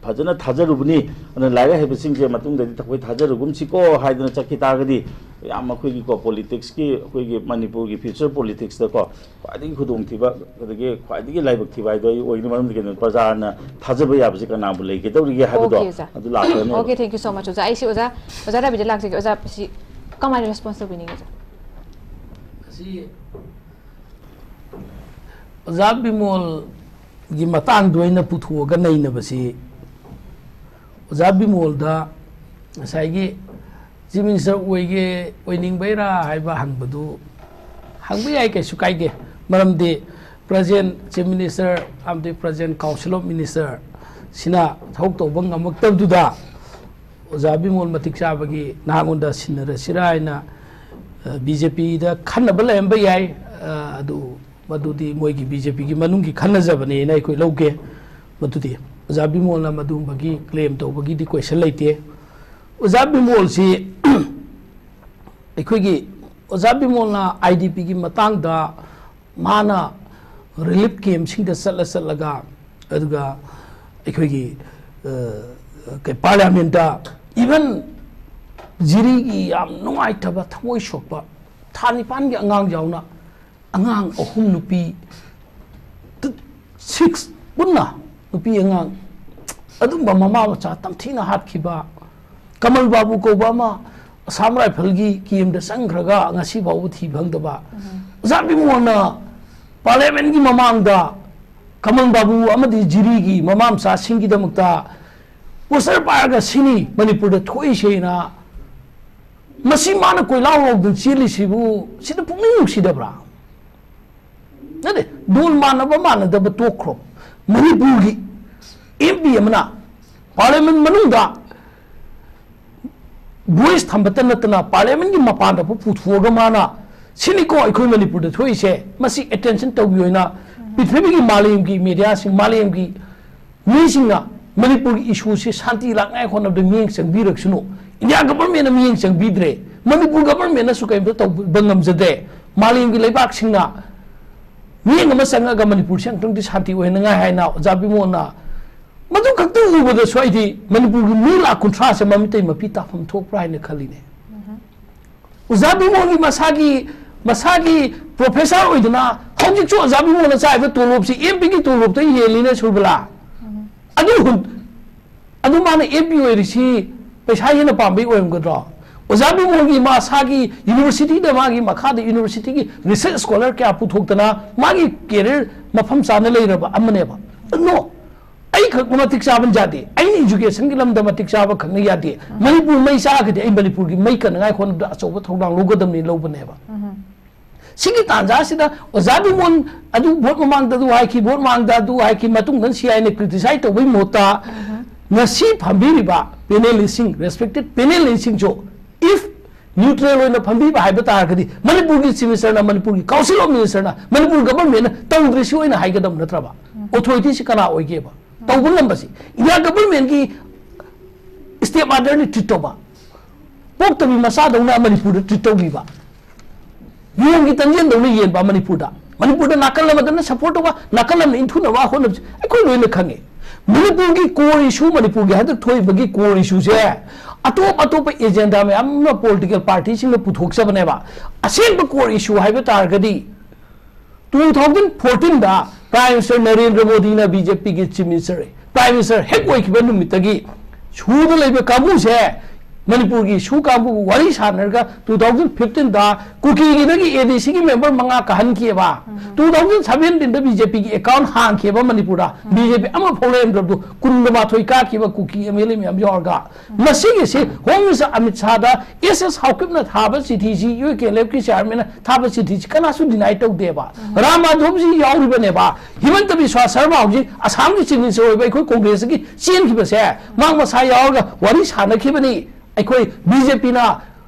ꯐꯖꯅ ꯊꯥꯖꯔꯨꯕꯅꯤ꯫ ꯑꯗꯨꯅ ꯂꯥꯏꯔꯤꯛ ꯍꯩꯕꯁꯤꯡꯁꯦ ꯃꯇꯨꯡꯗꯗꯤ ꯑꯩꯈꯣꯏ ꯊꯥꯖꯔꯨꯒꯨꯝꯁꯤꯀꯣ ꯍꯥꯏꯗꯅ ꯆꯠꯈꯤ ꯇꯥꯔꯒꯗꯤ, ꯌꯥꯝ ꯑꯩꯈꯣꯏꯒꯤꯀꯣ, ꯄꯣꯂꯤꯇꯤꯛꯁꯀꯤ, ꯑꯩꯈꯣꯏꯒꯤ ꯃꯅꯤꯄꯨꯔꯒꯤ ꯐ꯭ꯌꯨꯆꯔ ꯄꯣꯂꯤꯇꯤꯛꯁꯇꯀꯣ ꯈ꯭ꯋꯥꯏꯗꯒꯤ ꯈꯨꯗꯣꯡꯊꯤꯕ, ꯑꯗꯒꯤ ꯈ꯭ꯋꯥꯏꯗꯒꯤ ꯂꯥꯏꯕꯛ ꯊꯤꯕ ꯍꯥꯏꯗꯣ ꯑꯩ ꯑꯣꯏꯅꯤ꯫ ꯃꯔꯝꯗꯤ ꯀꯩꯅꯣ, ꯄ꯭ꯔꯖꯥꯅ ꯊꯥꯖꯕ ꯌꯥꯕꯁꯦ ꯀꯅꯥꯕꯨ ꯂꯩꯒꯗꯧꯔꯤꯒꯦ ꯍꯥꯏꯕꯗꯣ ꯑꯣꯀꯦ, ꯑꯣꯖꯥ꯫ ꯑꯗꯨ ꯂꯥꯛꯀꯅꯦꯕ꯫ Okay, thank you so much, ꯑꯣꯖꯥ꯫ ꯑꯩꯁꯤ ꯑꯣꯖꯥ, ꯑꯣꯖꯥ ꯔꯕꯤꯗ ꯂꯥꯛꯆꯒꯦ꯫ ꯑꯣꯖꯥ, ꯁꯤ ꯀꯃꯥꯏꯅ ꯔꯦꯁꯄꯣꯟꯁ ꯇꯧꯕꯤꯅꯤꯡꯉꯤ, ꯑꯣꯖꯥ? ꯑꯁꯤ ꯑꯣꯖꯥ ꯕꯤꯃꯣꯜꯒꯤ ꯃꯇꯥꯡꯗ ꯑꯣꯏꯅ ꯄꯨꯊꯣꯛꯑꯒ ꯅꯩꯅꯕꯁꯤ, ꯑꯣꯖꯥ ꯕꯤꯃꯣꯜꯗ ꯉꯁꯥꯏꯒꯤ ꯆꯤꯐ ꯃꯤꯅꯤꯁꯇꯔ ꯑꯣꯏꯒꯦ, ꯑꯣꯏꯅꯤꯡꯕꯩꯔꯥ ꯍꯥꯏꯕ ꯍꯪꯕꯗꯨ ꯍꯪꯕ ꯌꯥꯏ, ꯀꯩꯁꯨ ꯀꯥꯏꯗꯦ꯫ ꯃꯔꯝꯗꯤ ꯄ꯭ꯔꯖꯦꯟ ꯆꯤꯐ ꯃꯤꯅꯤꯁꯇꯔ ꯑꯃꯗꯤ ꯄ꯭ꯔꯖꯦꯟ ꯀꯥꯎꯟꯁꯤꯜ ꯑꯣꯐ ꯃꯤꯅꯤꯁꯇꯔ ꯁꯤꯅ ꯊꯕꯛ ꯇꯧꯕ ꯉꯝꯃꯛꯇꯕꯗꯨꯗ ꯑꯣꯖꯥ ꯕꯤꯃꯣꯜ ꯃꯇꯤꯛ ꯆꯥꯕꯒꯤ ꯅꯍꯥꯛꯉꯣꯟꯗ ꯁꯤꯟꯅꯔꯁꯤꯔꯥ ꯍꯥꯏꯅ, ꯑ, ꯕꯤ ꯖꯦ ꯄꯤꯗ ꯈꯟꯅꯕ ꯂꯩꯔꯝꯕ ꯌꯥꯏ꯫ ꯑ, ꯑꯗꯨ ꯃꯗꯨꯗꯤ ꯃꯣꯏꯒꯤ ꯕꯤ ꯖꯦ ꯄꯤꯒꯤ ꯃꯅꯨꯡꯒꯤ ꯈꯟꯅꯖꯕꯅꯦꯅ ꯑꯩꯈꯣꯏ ꯂꯧꯒꯦ꯫ ꯃꯗꯨꯗꯤ ꯑꯣꯖꯥ ꯕꯤꯃꯣꯜꯅ ꯃꯗꯨꯒꯨꯝꯕꯒꯤ ꯀ꯭ꯂꯦꯝ ꯇꯧꯕꯒꯤꯗꯤ ꯀꯣꯏꯁꯟ ꯂꯩꯇꯦ꯫ ꯑꯣꯖꯥ ꯕꯤꯃꯣꯜꯁꯤ ꯑꯩꯈꯣꯏꯒꯤ ꯑꯣꯖꯥ ꯕꯤꯃꯣꯜꯅ ꯑꯥꯏ ꯗꯤ ꯄꯤꯒꯤ ꯃꯇꯥꯡꯗ ꯃꯥꯅ ꯔꯤꯂꯤꯐ ꯀꯦꯝꯁꯤꯡꯗ ꯆꯠꯂ ꯆꯠꯂꯒ, ꯑꯗꯨꯒ ꯑꯩꯈꯣꯏꯒꯤ, ꯑ, ꯀꯩ, ꯄꯥꯔꯂꯤꯌꯥꯃꯦꯟꯇ, ꯏꯚꯟ ꯖꯤꯔꯤꯒꯤ ꯌꯥꯝ ꯅꯨꯡꯉꯥꯏꯇꯕ, ꯊꯃꯣꯏ ꯁꯣꯛꯄ, ꯊꯥ ꯅꯤꯄꯥꯟꯒꯤ ꯑꯉꯥꯡ ꯌꯥꯎꯅ, ꯑꯉꯥꯡ ꯑꯍꯨꯝ, ꯅꯨꯄꯤ ꯇ-, ꯁꯤꯛꯁ ꯄꯨꯟꯅ, ꯅꯨꯄꯤ ꯑꯉꯥꯡ ꯑꯗꯨꯝꯕ ꯃꯃꯥ ꯃꯆꯥ ꯇꯝꯊꯤꯅ ꯍꯥꯠꯈꯤꯕ, ꯀꯃꯜ ꯕꯥꯕꯨ ꯀꯧꯕ ꯑꯃ ꯑꯁꯥꯝ ꯔꯥꯏꯐꯜꯒꯤ ꯀꯦꯝꯗ ꯆꯪꯈ꯭ꯔꯒ ꯉꯁꯤ ꯐꯥꯎꯕ ꯊꯤ ꯐꯪꯗꯕ, ꯎꯝ꯫ ꯑꯣꯖꯥ ꯕꯤꯃꯣꯜꯅ ꯄꯥꯔꯂꯤꯌꯥꯃꯦꯟꯒꯤ ꯃꯃꯥꯡꯗ ꯀꯃꯜ ꯕꯥꯕꯨ ꯑꯃꯗꯤ ꯖꯤꯔꯤꯒꯤ ꯃꯃꯥ ꯃꯆꯥꯁꯤꯡꯒꯤꯗꯃꯛꯇ ꯄꯣꯁꯇꯔ ꯄꯥꯏꯔꯒ ꯁꯤꯅꯤ ꯃꯅꯤꯄꯨꯔꯗ ꯊꯣꯛꯏꯁꯦꯅ ꯃꯁꯤ ꯃꯥꯅ ꯀꯣꯏꯂꯥꯎ ꯂꯥꯎꯗꯅ ꯆꯦꯜꯂꯤꯁꯤꯕꯨ ꯁꯤꯗ ꯄꯨꯛꯅꯤꯡ ꯅꯨꯡꯁꯤꯗꯕ꯭ꯔꯥ? ꯅꯠꯇꯦ, ꯗꯣꯜ ꯃꯥꯟꯅꯕ ꯃꯥꯟꯅꯗꯕ ꯇꯣꯛꯈ꯭ꯔꯣ꯫ ꯃꯅꯤꯄꯨꯔꯒꯤ ꯑꯦꯝ ꯄꯤ ꯑꯃꯅ ꯄꯥꯔꯂꯤꯌꯥꯃꯦꯟ ꯃꯅꯨꯡꯗ ꯚꯣꯏꯁ ꯊꯝꯕꯇ ꯅꯠꯇꯅ ꯄꯥꯔꯂꯤꯌꯥꯃꯦꯟꯒꯤ ꯃꯄꯥꯟꯗ ꯐꯥꯎ ꯄꯨꯊꯣꯛꯑꯒ ꯃꯥꯅ, "ꯁꯤꯅꯤꯀꯣ ꯑꯩꯈꯣꯏ ꯃꯅꯤꯄꯨꯔꯗ ꯊꯣꯛꯏꯁꯦ, ꯃꯁꯤ ꯑꯦꯇꯦꯟꯁꯟ ꯇꯧꯕꯤꯌꯨ" ꯍꯥꯏꯅ ꯄ꯭ꯔꯤꯊꯤꯕꯤꯒꯤ ꯃꯥꯂꯦꯝꯒꯤ ꯃꯦꯗꯤꯌꯥꯁꯤꯡ, ꯃꯥꯂꯦꯝꯒꯤ ꯃꯤꯁꯤꯡꯅ ꯃꯅꯤꯄꯨꯔꯒꯤ ꯏꯁꯨꯁꯤ ꯁꯥꯟꯇꯤ ꯂꯥꯛꯅꯉꯥꯏ ꯍꯣꯠꯅꯕꯗ ꯃꯤꯠꯌꯦꯡ ꯆꯪꯕꯤꯔꯛꯁꯅꯨ꯫ ꯏꯟꯗꯤꯌꯥ ꯒꯕꯔꯃꯦꯟꯅ ꯃꯤꯠꯌꯦꯡ ꯆꯪꯕꯤꯗ꯭ꯔꯦ, ꯃꯅꯤꯄꯨꯔ ꯒꯕꯔꯃꯦꯟꯅꯁꯨ ꯀꯔꯤꯝꯇ ꯇꯧꯕ ꯉꯝꯖꯗꯦ꯫ ꯃꯥꯂꯦꯝꯒꯤ ꯂꯩꯕꯥꯛꯁꯤꯡꯅ ꯃꯤꯠꯌꯦꯡ ꯑꯃ ꯆꯪꯉꯒ ꯃꯅꯤꯄꯨꯔꯁꯤ ꯑꯃꯨꯛꯇꯪꯗꯤ ꯁꯥꯟꯇꯤ ꯑꯣꯏꯍꯟꯅꯉꯥꯏ ꯍꯥꯏꯅ ꯑꯣꯖꯥ ꯕꯤꯃꯣꯜꯅ ꯃꯗꯨ ꯈꯛꯇ ꯎꯕꯗꯁꯨ ꯑꯩꯗꯤ ꯃꯅꯤꯄꯨꯔꯒꯤ ꯃꯤ ꯂꯥꯈ ꯀꯨꯟꯊ꯭ꯔꯥꯁꯦ ꯃꯃꯤꯇꯩ ꯃꯄꯤ ꯇꯥꯐꯝ ꯊꯣꯛꯄ꯭ꯔꯥ ꯍꯥꯏꯅ ꯈꯜꯂꯤꯅꯦ꯫ ꯑꯣꯖꯥ ꯕꯤꯃꯣꯜꯒꯤ ꯃꯁꯥꯒꯤ, ꯃꯁꯥꯒꯤ ꯄ꯭ꯔꯣꯐꯦꯁꯔ ꯑꯣꯏꯗꯅ ꯍꯧꯖꯤꯛꯁꯨ ꯑꯣꯖꯥ ꯕꯤꯃꯣꯜꯅ ꯆꯥꯔꯤꯕ ꯇꯣꯂꯣꯞꯁꯤ ꯑꯦꯝ ꯄꯤꯒꯤ ꯇꯣꯂꯣꯞꯇ ꯍꯦꯜꯂꯤꯅꯦ ꯁꯨꯔꯕꯂꯥ꯫ ꯑꯗꯨ ꯍꯨꯟ-, ꯑꯗꯨ ꯃꯥꯅ ꯑꯦꯝ ꯄꯤ ꯑꯣꯏꯔꯤꯁꯤ ꯄꯩꯁꯥ ꯍꯦꯟꯅ ꯄꯥꯝꯕꯩ ꯑꯣꯏꯔꯝꯒꯗ꯭ꯔꯣ? ꯑꯣꯖꯥ ꯕꯤꯃꯣꯜꯒꯤ ꯃꯁꯥꯒꯤ ꯌꯨꯅꯤꯚꯔꯁꯤꯇꯤꯗ, ꯃꯥꯒꯤ ꯃꯈꯥꯗ ꯌꯨꯅꯤꯚꯔꯁꯤꯇꯤꯒꯤ ꯔꯤꯁꯔꯆ ꯁ꯭ꯀꯣꯂꯔ ꯀꯌꯥ ꯄꯨꯊꯣꯛꯇꯅ ꯃꯥꯒꯤ ꯀꯦꯔꯤꯌꯔ ꯃꯐꯝ ꯆꯥꯅ ꯂꯩꯔꯕ ꯑꯃꯅꯦꯕ꯫ ꯅꯣ, ꯑꯩ ꯈꯛ ꯃꯇꯤꯛ ꯆꯥꯕꯅ ꯌꯥꯗꯦ, ꯑꯩꯅ ꯏꯖꯨꯀꯦꯁꯟꯒꯤ ꯂꯝꯗ ꯃꯇꯤꯛ ꯆꯥꯕ ꯈꯛꯅ ꯌꯥꯗꯦ꯫ ꯃꯅꯤꯄꯨꯔ ꯃꯩ ꯆꯥꯈ꯭ꯔꯗꯤ ꯑꯩ ꯃꯅꯤꯄꯨꯔꯒꯤ ꯃꯩ ꯀꯟꯅꯉꯥꯏ ꯍꯣꯠꯅꯕꯗ ꯑꯆꯧꯕ ꯊꯧꯗꯥꯡ ꯂꯧꯒꯗꯕꯅꯤ ꯂꯧꯕꯅꯦꯕ꯫ ꯁꯤꯒꯤ ꯇꯥꯟꯖꯥꯁꯤꯗ ꯑꯣꯖꯥ ꯕꯤꯃꯣꯜ ꯑꯗꯨ ꯚꯣꯠ ꯃꯃꯥꯡꯗ ꯑꯗꯨ ꯍꯥꯏꯈꯤ, ꯚꯣꯠ ꯃꯃꯥꯡꯗ ꯑꯗꯨ ꯍꯥꯏꯈꯤ, ꯃꯇꯨꯡꯗ ꯁꯤ ꯍꯥꯏꯅ ꯀ꯭ꯔꯤꯇꯤꯁꯥꯏꯖ ꯇꯧꯕꯒꯤ ꯃꯍꯨꯠꯇ ꯉꯁꯤ ꯐꯝꯕꯤꯔꯤꯕ ꯄꯦꯅꯦꯂꯤꯁꯁꯤꯡ, ꯔꯦꯁꯄꯦꯛꯇꯦꯠ ꯄꯦꯅꯦꯂꯤꯁꯁꯤꯡꯁꯨ, ꯏꯐ ꯅ꯭ꯌꯨꯇ꯭ꯔꯦꯜ ꯑꯣꯏꯅ ꯐꯝꯕꯤꯕ ꯍꯥꯏꯕ ꯇꯥꯔꯒꯗꯤ ꯃꯅꯤꯄꯨꯔꯒꯤ ꯆꯤꯐ ꯃꯤꯅꯤꯁꯇꯔꯅ, ꯃꯅꯤꯄꯨꯔꯒꯤ ꯀꯥꯎꯟꯁꯤꯜ ꯑꯣꯐ ꯃꯤꯅꯤꯁꯇꯔꯅ, ꯃꯅꯤꯄꯨꯔ ꯒꯕꯔꯃꯦꯟꯅ ꯇꯧꯗ꯭ꯔꯤꯁꯤ ꯑꯣꯏꯅ ꯍꯥꯏꯒꯗꯕ ꯅꯠꯇ꯭ꯔꯕ? ꯑꯣꯊꯣꯔꯤꯇꯤꯁꯤ ꯀꯅꯥ ꯑꯣꯏꯒꯦꯕ? ꯇꯧꯕ ꯉꯝꯕꯁꯤ ꯏꯟꯗꯤꯌꯥ ꯒꯕꯔꯃꯦꯟꯒꯤ ꯁ꯭ꯇꯦꯞ ꯃꯥꯗꯔꯅ ꯇ꯭ꯔꯤꯠ ꯇꯧꯕ, ꯄꯣꯛꯇꯕꯤ ꯃꯆꯥꯗꯧꯅ ꯃꯅꯤꯄꯨꯔꯗ ꯇ꯭ꯔꯤꯠ ꯇꯧꯕꯤꯕ, ꯌꯣꯡꯒꯤ ꯇꯟꯖꯦꯜꯗꯧꯅ ꯌꯦꯟꯕ ꯃꯅꯤꯄꯨꯔꯗ, ꯃꯅꯤꯄꯨꯔꯗ ꯅꯥꯀꯜ ꯑꯃꯗꯅ ꯁꯄꯣꯔꯠ ꯇꯧꯕ, ꯅꯥꯀꯜ ꯑꯃꯅ ꯏꯟꯊꯨꯅꯕ ꯍꯣꯠꯅꯕꯁꯤ ꯑꯩꯈꯣꯏ ꯂꯣꯏꯅ ꯈꯪꯉꯤ꯫ ꯃꯅꯤꯄꯨꯔꯒꯤ ꯀꯣꯔ ꯏꯁꯨ, ꯃꯅꯤꯄꯨꯔꯒꯤ ꯍꯟꯗꯛ ꯊꯣꯛꯏꯕꯒꯤ ꯀꯣꯔ ꯏꯁꯨꯁꯦ ꯑꯇꯣꯞ ꯑꯇꯣꯞꯄ ꯑꯦꯖꯦꯟꯗꯥ ꯃꯌꯥꯝ ꯑꯃ ꯄꯣꯂꯤꯇꯤꯀꯦꯜ ꯄꯥꯔꯇꯤꯁꯤꯡꯅ ꯄꯨꯊꯣꯛꯆꯕꯅꯦꯕ꯫ ꯑꯁꯦꯡꯕ ꯀꯣꯔ ꯏꯁꯨ ꯍꯥꯏꯕ ꯇꯥꯔꯒꯗꯤ ꯇꯨ ꯊꯥꯎꯖꯟ ꯐꯣꯔꯇꯤꯟꯗ ꯄ꯭ꯔꯥꯏꯝ ꯃꯤꯅꯤꯁꯇꯔ ꯅꯔꯦꯟꯗ꯭ꯔ ꯃꯣꯗꯤꯅ ꯕꯤ ꯖꯦ ꯄꯤꯒꯤ ꯆꯤꯐ ꯃꯤꯅꯤꯁꯇꯔ, ꯄ꯭ꯔꯥꯏꯝ ꯃꯤꯅꯤꯁꯇꯔ ꯍꯦꯛ ꯑꯣꯏꯈꯤꯕ ꯅꯨꯃꯤꯠꯇꯒꯤ ꯁꯨꯗ ꯂꯩꯕ ꯀꯥꯡꯕꯨꯁꯦ ꯃꯅꯤꯄꯨꯔꯒꯤ ꯏꯁꯨ ꯀꯥꯡꯕꯨ ꯋꯥꯔꯤ ꯁꯥꯟꯅꯔꯒ two thousand fifteen ꯗ ꯀꯨꯀꯤꯒꯤꯗꯒꯤ ADC ꯒꯤ member ꯃꯉꯥ ꯀꯥꯍꯟꯈꯤꯑꯕ꯫ Two thousand seventeen ꯗ BJP ꯒꯤ account ꯍꯥꯡꯈꯤꯑꯕ ꯃꯅꯤꯄꯨꯔꯗ꯫ BJP ꯑꯃꯐꯥꯎ ꯂꯩꯔꯝꯗ꯭ꯔꯕꯗꯨ ꯀꯨꯟꯒ ꯃꯥꯊꯣꯏ ꯀꯥꯈꯤꯕ ꯀꯨꯀꯤ MLA ꯃꯌꯥꯝ ꯌꯥꯎꯔꯒ꯫ ꯃꯁꯤꯒꯤꯁꯤ Home Minister Amit ꯁꯥꯍꯗ S S ꯍꯥꯎꯀꯤꯞꯅ ꯊꯥꯕ ꯆꯤꯊꯤꯁꯤ, UKLF ꯀꯤ chairman ꯅ ꯊꯥꯕ ꯆꯤꯊꯤꯁꯤ ꯀꯅꯥꯁꯨ deny ꯇꯧꯗꯦꯕ꯫ ꯔꯥꯝ ꯃꯥꯙꯣꯕꯖꯤ ꯌꯥꯎꯔꯤꯕꯅꯦꯕ꯫ ꯍꯤꯃꯟꯇ ꯕꯤꯁ꯭ꯋꯥ ꯁꯔꯃ ꯍꯧꯖꯤꯛ ꯑꯁꯥꯝꯒꯤ chief minister ꯑꯣꯏꯕ ꯑꯩꯈꯣꯏ ꯀꯣꯡꯒ꯭ꯔꯦꯁꯇꯒꯤ ꯆꯦꯟꯈꯤꯕꯁꯦ ꯃꯍꯥꯛ ꯃꯁꯥ ꯌꯥꯎꯔꯒ ꯋꯥꯔꯤ ꯁꯥꯟꯅꯈꯤꯕꯅꯤ꯫ ꯑꯩꯈꯣꯏ BJP ꯅ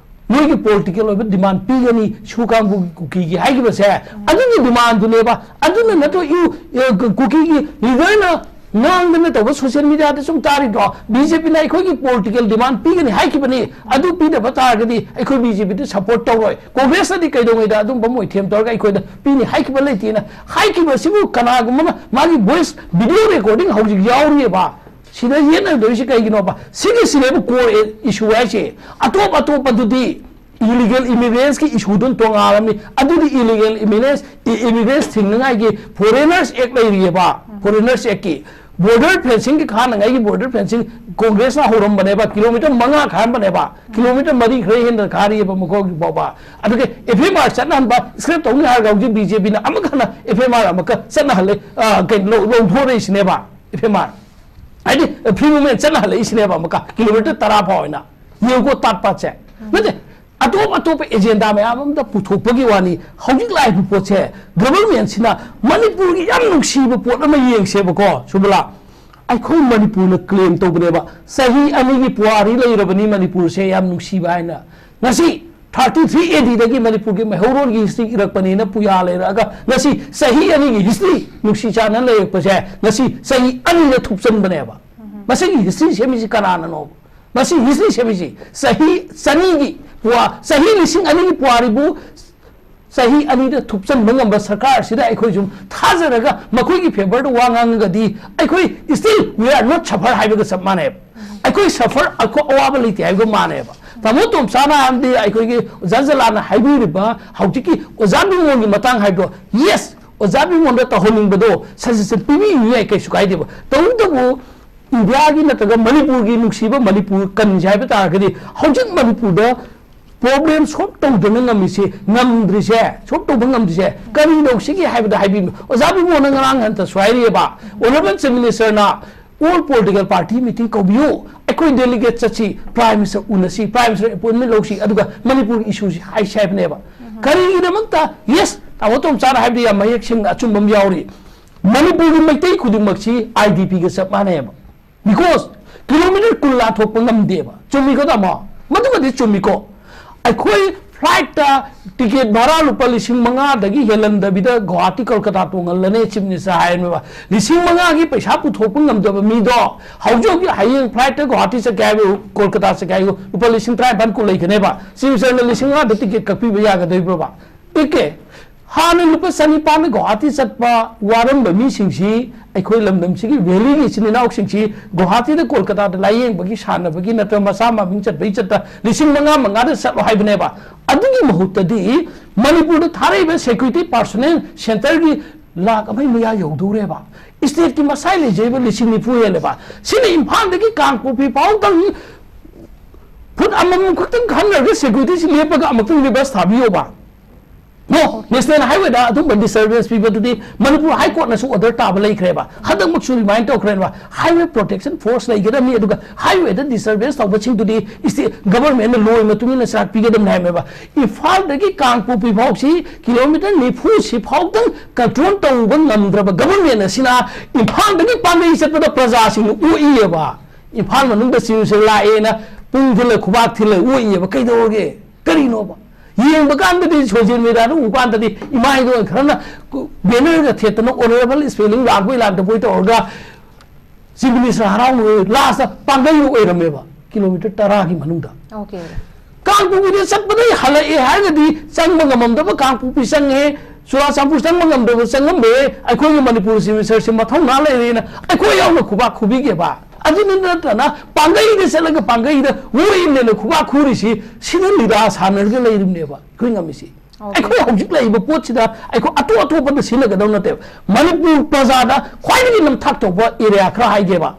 ꯅꯣꯏꯒꯤ political ꯑꯣꯏꯕ demand ꯄꯤꯒꯅꯤ ꯁꯨ ꯀꯥꯡꯕꯨꯒꯤ ꯀꯨꯀꯤꯒꯤ ꯍꯥꯏꯈꯤꯕꯁꯦ, ꯑꯗꯨꯒꯤ demand ꯗꯨꯅꯦꯕ꯫ ꯑꯗꯨꯅ ꯅꯠꯇ꯭ꯔꯣ ꯏꯎ-, ꯑ, ꯀꯨꯀꯤꯒꯤ leader ꯅ ꯉꯥꯡꯗꯅ ꯇꯧꯕ social media ꯗ ꯁꯨꯝ ꯇꯥꯔꯤꯗꯣ? BJP ꯅ ꯑꯩꯈꯣꯏꯒꯤ political demand ꯄꯤꯒꯅꯤ ꯍꯥꯏꯈꯤꯕꯅꯤ, ꯑꯗꯨ ꯄꯤꯗꯕ ꯇꯥꯔꯒꯗꯤ ꯑꯩꯈꯣꯏ BJP ꯗ support ꯇꯧꯔꯣꯏ꯫ Congress ꯅꯗꯤ ꯀꯩꯗꯧꯉꯩꯗ ꯑꯗꯨꯝꯕ ꯃꯣꯏꯊꯦꯝ ꯇꯧꯔꯒ ꯑꯩꯈꯣꯏꯗ ꯄꯤꯅꯤ ꯍꯥꯏꯈꯤꯕ ꯂꯩꯇꯦꯅ ꯍꯥꯏꯈꯤꯕꯁꯤꯕꯨ ꯀꯅꯥꯒꯨꯝꯕ ꯑꯃ ꯃꯥꯒꯤ voice video recording ꯍꯧꯖꯤꯛ ꯌꯥꯎꯔꯤꯑꯕ꯫ ꯁꯤꯗ ꯌꯦꯠꯅꯗꯣꯏꯁꯤ ꯀꯩꯒꯤꯅꯣꯕ? ꯁꯤꯒꯤꯁꯤꯅꯦꯕ core issue ꯍꯥꯏꯁꯦ꯫ ꯑꯇꯣꯞ ꯑꯇꯣꯞꯄꯗꯨꯗꯤ illegal immigrants ꯀꯤ issue ꯗꯨꯅ ꯇꯣꯉꯥꯜꯂꯝꯅꯤ꯫ ꯑꯗꯨꯗꯤ illegal immigrants, i-, immigrants ꯊꯤꯡꯅꯉꯥꯏꯒꯤ Foreigners Act ꯂꯩꯔꯤꯑꯕ, Foreigners Act ꯀꯤ꯫ Border fencing ꯒꯤ ꯈꯥꯅꯉꯥꯏꯒꯤ border fencing Congress ꯅ ꯍꯧꯔꯝꯕꯅꯦꯕ, kilometre ꯃꯉꯥ ꯈꯥꯔꯝꯕꯅꯦꯕ, kilometre ꯃꯔꯤ ꯈꯔ ꯍꯦꯟꯅ ꯈꯥꯔꯤꯑꯕ ꯃꯈꯣꯏꯒꯤ ꯐꯥꯎꯕ꯫ ꯑꯗꯨꯒ FIR ꯆꯠꯅꯍꯟꯕ, scrap ꯇꯧꯅꯤ ꯍꯥꯏꯔꯒ ꯍꯧꯖꯤꯛ BJP ꯅ ꯑꯃꯨꯛ ꯍꯟꯅ FIR ꯑꯃꯨꯛꯀ ꯆꯠꯅꯍꯜꯂꯦ, ꯑ, ꯀꯩꯅꯣ, ꯂꯧ-, ꯂꯧꯊꯣꯔꯛꯏꯁꯤꯅꯦꯕ꯫ FIR ꯍꯥꯏꯗꯤ free movement ꯆꯠꯅꯍꯜꯂꯛꯏꯁꯤꯅꯦꯕ ꯑꯃꯨꯛꯀ, kilometre ꯇꯔꯥ ꯐꯥꯎ ꯍꯥꯏꯅ꯫ ꯌꯦꯡꯉꯨꯀꯣ ꯇꯥꯠ ꯄꯥꯠꯁꯦ꯫ ꯅꯠꯇꯦ, ꯑꯇꯣꯞ ꯑꯇꯣꯞꯄ agenda ꯃꯌꯥꯝ ꯑꯃꯗ ꯄꯨꯊꯣꯛꯄꯒꯤ ꯋꯥꯅꯤ꯫ ꯍꯧꯖꯤꯛ ꯂꯥꯛꯏꯕ ꯄꯣꯠꯁꯦ government ꯁꯤꯅ ꯃꯅꯤꯄꯨꯔꯒꯤ ꯌꯥꯝ ꯅꯨꯡꯁꯤꯕ ꯄꯣꯠ ꯑꯃ ꯌꯦꯡꯁꯦꯕꯀꯣ, ꯁꯨꯕꯂꯥ꯫ ꯑꯩꯈꯣꯏ ꯃꯅꯤꯄꯨꯔꯅ claim ꯇꯧꯕꯅꯦꯕ, ꯆꯍꯤ ꯑꯅꯤꯒꯤ ꯄꯨꯋꯥꯔꯤ ꯂꯩꯔꯕꯅꯤ ꯃꯅꯤꯄꯨꯔꯁꯦ ꯌꯥꯝ ꯅꯨꯡꯁꯤꯕ ꯍꯥꯏꯅ꯫ ꯉꯁꯤ thirty three A D ꯗꯒꯤ ꯃꯅꯤꯄꯨꯔꯒꯤ ꯃꯩꯍꯧꯔꯣꯜꯒꯤ history ꯏꯔꯛꯄꯅꯦꯅ ꯄꯨꯌꯥ ꯂꯩꯔꯛꯑꯒ ꯉꯁꯤ ꯆꯍꯤ ꯑꯅꯤꯒꯤ history ꯅꯨꯡꯁꯤ ꯆꯥꯟꯅ ꯂꯩꯔꯛꯄꯁꯦ ꯉꯁꯤ ꯆꯍꯤ ꯑꯅꯤꯗ ꯊꯨꯞꯆꯟꯕꯅꯦꯕ꯫ ꯃꯁꯤꯒꯤ history ꯁꯦꯝꯃꯤꯁꯤ ꯀꯅꯥꯅꯅꯣ? ꯃꯁꯤ history ꯁꯦꯝꯃꯤꯁꯤ ꯆꯍꯤ ꯆꯅꯤꯒꯤ ꯄꯨꯋꯥ-, ꯆꯍꯤ ꯂꯤꯁꯤꯡ ꯑꯅꯤꯒꯤ ꯄꯨꯋꯥꯔꯤꯕꯨ ꯆꯍꯤ ꯑꯅꯤꯗ ꯊꯨꯞꯆꯟꯕ ꯉꯝꯕ ꯁꯔꯀꯥꯔ ꯑꯁꯤꯗ ꯑꯩꯈꯣꯏ ꯁꯨꯝ ꯊꯥꯖꯔꯒ ꯃꯈꯣꯏꯒꯤ favour ꯗ ꯋꯥ ꯉꯥꯡꯉꯒꯗꯤ ꯑꯩꯈꯣꯏ still we are not suffer ꯍꯥꯏꯕꯒ ꯆꯞ ꯃꯥꯟꯅꯩꯕ꯫ ꯑꯩꯈꯣꯏ suffer, ꯑꯩꯈꯣꯏ ꯑꯋꯥꯕ ꯂꯩꯇꯦ ꯍꯥꯏꯕꯒ ꯃꯥꯟꯅꯩꯕ꯫ ꯇꯥꯃꯣ ꯇꯣꯝꯆꯥꯅ ꯑꯃꯗꯤ ꯑꯩꯈꯣꯏꯒꯤ ꯑꯣꯖꯥ ꯖꯂꯥꯟꯅ ꯍꯥꯏꯕꯤꯔꯤꯕ ꯍꯧꯖꯤꯛꯀꯤ ꯑꯣꯖꯥ ꯕꯤꯃꯣꯜꯒꯤ ꯃꯇꯥꯡ ꯍꯥꯏꯕꯗꯣ, yes, ꯑꯣꯖꯥ ꯕꯤꯃꯣꯜꯗ ꯇꯧꯍꯟꯅꯤꯡꯕꯗꯣ suggestion ꯄꯤꯕꯤꯌꯨ ꯌꯥꯏ, ꯀꯩꯁꯨ ꯀꯥꯏꯗꯦꯕ꯫ ꯇꯧꯕꯇꯕꯨ ꯏꯟꯗꯤꯌꯥꯒꯤ ꯅꯠꯇ꯭ꯔꯒ ꯃꯅꯤꯄꯨꯔꯒꯤ ꯅꯨꯡꯁꯤꯕ ꯃꯅꯤꯄꯨꯔ ꯀꯟꯁꯦ ꯍꯥꯏꯕ ꯇꯥꯔꯒꯗꯤ, ꯍꯧꯖꯤꯛ ꯃꯅꯤꯄꯨꯔꯗ problem solve ꯇꯧꯗꯅ ꯉꯝꯃꯤꯁꯦ, ꯉꯝꯗ꯭ꯔꯤꯁꯦ, solve ꯇꯧꯕ ꯉꯝꯗ꯭ꯔꯤꯁꯦ ꯀꯔꯤꯅꯣ ꯁꯤꯒꯤ ꯍꯥꯏꯕꯗ ꯍꯥꯏꯕꯤꯌꯨ꯫ ꯑꯣꯖꯥ ꯕꯤꯃꯣꯜꯅ ꯉꯔꯥꯡ ꯍꯟꯇꯁꯨ ꯍꯥꯏꯔꯤꯑꯕ, Honourable Chief Minister ꯅ all political party meeting ꯀꯧꯕꯤꯌꯨ, ꯑꯩꯈꯣꯏ delegate ꯆꯠꯁꯤ, Prime Minister ꯎꯅꯁꯤ, Prime Minister appointment ꯂꯧꯁꯤ, ꯑꯗꯨꯒ ꯃꯅꯤꯄꯨꯔꯒꯤ issue ꯁꯤ ꯍꯥꯏꯁꯤ ꯍꯥꯏꯕꯅꯦꯕ꯫ ꯀꯔꯤꯒꯤꯗꯃꯛꯇ? Yes, ꯇꯥꯃꯣ ꯇꯣꯝꯆꯥꯅ ꯍꯥꯏꯕꯗ ꯌꯥꯝ ꯃꯌꯦꯛ ꯁꯦꯡꯅ ꯑꯆꯨꯝꯕ ꯑꯃ ꯌꯥꯎꯔꯤ꯫ ꯃꯅꯤꯄꯨꯔꯒꯤ ꯃꯩꯇꯩ ꯈꯨꯗꯤꯡꯃꯛꯁꯤ I D P ꯒ ꯆꯞ ꯃꯥꯟꯅꯩꯕ꯫ Because kilometre ꯀꯨꯟ ꯂꯥꯟꯊꯣꯛꯄ ꯉꯝꯗꯦꯕ꯫ ꯆꯨꯝꯃꯤꯀꯣ ꯇꯥꯃꯣ? ꯃꯗꯨꯃꯗꯤ ꯆꯨꯝꯃꯤꯀꯣ꯫ ꯑꯩꯈꯣꯏ flight ꯇ ticket ꯚꯔꯥ ꯂꯨꯄꯥ ꯂꯤꯁꯤꯡ ꯃꯉꯥꯗꯒꯤ ꯍꯦꯜꯍꯟꯗꯕꯤꯗ ꯒꯨꯋꯥꯍꯥꯇꯤ ꯀꯣꯜꯀꯇꯥ ꯇꯣꯡꯍꯜꯂꯅꯤ Chief Minister ꯍꯥꯏꯔꯝꯃꯦꯕ꯫ ꯂꯤꯁꯤꯡ ꯃꯉꯥꯒꯤ ꯄꯩꯁꯥ ꯄꯨꯊꯣꯛꯄ ꯉꯝꯗꯕ ꯃꯤꯗꯣ ꯍꯧꯖꯤꯛ ꯍꯧꯖꯤꯛ ꯍꯌꯦꯡ flight ꯇ ꯒꯨꯋꯥꯍꯥꯇꯤ ꯆꯠꯀꯦ ꯍꯥꯏꯕ, ꯀꯣꯜꯀꯇꯥ ꯆꯠꯀꯦ ꯍꯥꯏꯕ ꯂꯨꯄꯥ ꯂꯤꯁꯤꯡ ꯇꯔꯥꯅꯤꯄꯥꯟ ꯀꯨꯟ ꯂꯩꯒꯅꯦꯕ꯫ Chief Minister ꯅ ꯂꯤꯁꯤꯡ ꯃꯉꯥꯗ ticket ꯀꯛꯄꯤꯕ ꯌꯥꯒꯗꯣꯏꯕ꯭ꯔꯣꯕ? ꯏꯀꯦ, ꯍꯥꯟꯅ ꯂꯨꯄꯥ ꯆꯅꯤꯄꯥꯟꯗ ꯒꯨꯋꯥꯍꯥꯇꯤ ꯆꯠꯄ ꯋꯥꯔꯝꯕ ꯃꯤꯁꯤꯡꯁꯤ, ꯑꯩꯈꯣꯏ ꯂꯝꯗꯝꯁꯤꯒꯤ valley ꯒꯤ ꯏꯆꯤꯟ ꯏꯅꯥꯎꯁꯤꯡꯁꯤ ꯒꯨꯋꯥꯍꯥꯇꯤꯗ ꯀꯣꯜꯀꯇꯥꯗ ꯂꯥꯏꯌꯦꯡꯕꯒꯤ, ꯁꯥꯟꯅꯕꯒꯤ ꯅꯠꯇ꯭ꯔꯒ ꯃꯆꯥ ꯃꯃꯤꯡ ꯆꯠꯄꯒꯤ ꯆꯠꯇ ꯂꯤꯁꯤꯡ ꯃꯉꯥ, ꯃꯉꯥꯗ ꯆꯠꯂꯣ ꯍꯥꯏꯕꯅꯦꯕ꯫ ꯑꯗꯨꯒꯤ ꯃꯍꯨꯠꯇꯗꯤ ꯃꯅꯤꯄꯨꯔꯗ ꯊꯥꯔꯛꯏꯕ security personnel centre ꯒꯤ ꯂꯥꯈ ꯑꯃꯒꯤ ꯃꯌꯥ ꯌꯧꯗꯧꯔꯦꯕ꯫ State ꯀꯤ ꯃꯁꯥꯏ ꯂꯩꯖꯔꯤꯕ ꯂꯤꯁꯤꯡ ꯅꯤꯐꯨ ꯍꯦꯜꯂꯦꯕ꯫ ꯁꯤꯅ ꯏꯝꯐꯥꯜꯗꯒꯤ ꯀꯥꯡꯄꯣꯛꯄꯤ ꯐꯥꯎꯗꯪ ꯐꯨꯠ ꯑꯃꯃꯝ ꯈꯛꯇꯪ ꯈꯟꯅꯔꯒ security ꯁꯤ ꯂꯦꯞꯄꯒ ꯑꯃꯨꯛꯇꯪ reverse ꯊꯥꯕꯤꯌꯣꯕ꯫ No, National Highway ꯗ ꯑꯗꯨꯝꯕ disturbance ꯄꯤꯕꯗꯨꯗꯤ ꯃꯅꯤꯄꯨꯔ High Court ꯅꯁꯨ order ꯇꯥꯕ ꯂꯩꯈ꯭ꯔꯦꯕ꯫ ꯍꯟꯗꯛꯃꯛꯁꯨ remind ꯇꯧꯈ꯭ꯔꯦꯕ꯫ Highway Protection Force ꯂꯩꯒꯗꯕꯅꯤ, ꯑꯗꯨꯒ highway ꯗ disturbance ꯇꯧꯕꯁꯤꯡꯗꯨꯗꯤ state government ꯅ law ꯒꯤ ꯃꯇꯨꯡ ꯏꯟꯅ ꯆꯥꯛ ꯄꯤꯒꯗꯕꯅꯤ ꯍꯥꯏꯕꯅꯦꯕ꯫ ꯏꯝꯐꯥꯜꯗꯒꯤ ꯀꯥꯡꯄꯣꯛꯄꯤ ꯐꯥꯎꯁꯤ kilometre ꯅꯤꯐꯨ ꯁꯤ ꯐꯥꯎꯗꯪ control ꯇꯧꯕ ꯉꯝꯗ꯭ꯔꯕ government ꯑꯁꯤꯅ ꯏꯝꯐꯥꯜꯗꯒꯤ ꯄꯥꯡꯒꯩ ꯆꯠꯄꯗ ꯄ꯭ꯔꯖꯥꯁꯤꯡꯅ ꯑꯣꯛꯏꯌꯦꯕ꯫ ꯏꯝꯐꯥꯜ ꯃꯅꯨꯡꯗ ꯆꯤꯔꯨꯁꯦ ꯂꯥꯛꯑꯦꯅ ꯄꯨꯡ ꯊꯤꯜꯂ ꯈꯨꯕꯥꯛ ꯊꯤꯜꯂ ꯑꯣꯛꯏꯌꯦꯕ꯫ ꯀꯩꯗꯧꯔꯒꯦ? ꯀꯔꯤꯅꯣꯕ? ꯌꯦꯡꯕ ꯀꯥꯟꯗꯗꯤ social media ꯗ ꯎꯕ ꯀꯥꯟꯗꯗꯤ ꯏꯃꯥꯏꯗꯣ ꯈꯔꯅ banner ꯒ ꯊꯦꯠꯇꯅ honourable spelling ꯂꯥꯛꯄꯣꯏ ꯂꯥꯛꯇꯕꯣꯏ ꯇꯧꯔꯒ Chief Minister ꯍꯔꯥꯎ ꯂꯣꯏ, last ꯇ ꯄꯥꯡꯒꯩ ꯑꯣꯏꯔꯝꯃꯦꯕ kilometre ꯇꯔꯥꯒꯤ ꯃꯅꯨꯡꯗ꯫ Okay. ꯀꯥꯡꯄꯣꯛꯄꯤꯗ ꯆꯠꯄꯗꯩ ꯍꯜꯂꯛꯑꯦ ꯍꯥꯏꯔꯒꯗꯤ ꯆꯪꯕ ꯉꯝꯃꯝꯗꯕ ꯀꯥꯡꯄꯣꯛꯄꯤ ꯆꯪꯉꯦ, ꯆꯨꯔꯥꯆꯥꯟꯄꯨꯔ ꯆꯪꯕ ꯉꯝꯗꯕ ꯆꯪꯉꯝꯃꯦ, ꯑꯩꯈꯣꯏꯒꯤ ꯃꯅꯤꯄꯨꯔ Chief Minister ꯁꯦ ꯃꯊꯧꯅꯥ ꯂꯩꯔꯦꯅ ꯑꯩꯈꯣꯏ ꯌꯥꯎꯅ ꯈꯨꯕꯥꯛ ꯈꯨꯕꯤꯒꯦꯕ꯫ ꯑꯗꯨꯅ ꯅꯠꯇꯅ ꯄꯥꯡꯒꯩꯗ ꯆꯠꯂꯒ ꯄꯥꯡꯒꯩꯗ ꯋꯣꯏꯅꯦꯅ ꯈꯨꯕꯥꯛ ꯈꯨꯔꯤꯁꯤ ꯁꯤꯅ ꯂꯤꯂꯥ ꯁꯥꯟꯅꯔꯒ ꯂꯩꯔꯤꯕꯅꯦꯕ ꯑꯩꯈꯣꯏ ꯉꯝꯃꯤꯁꯤ꯫ Okay. ꯑꯩꯈꯣꯏ ꯍꯧꯖꯤꯛ ꯂꯩꯔꯤꯕ ꯄꯣꯠꯁꯤꯗ ꯑꯩꯈꯣꯏ ꯑꯇꯣꯞ ꯑꯇꯣꯞꯄꯗ ꯁꯤꯖꯤꯟꯅꯒꯗꯧ ꯅꯠꯇꯦꯕ꯫ ꯃꯅꯤꯄꯨꯔ ꯄ꯭ꯔꯖꯥꯗ ꯈ꯭ꯋꯥꯏꯗꯒꯤ ꯅꯝꯊꯥꯛ ꯇꯧꯕ area ꯈꯔ ꯍꯥꯏꯒꯦꯕ꯫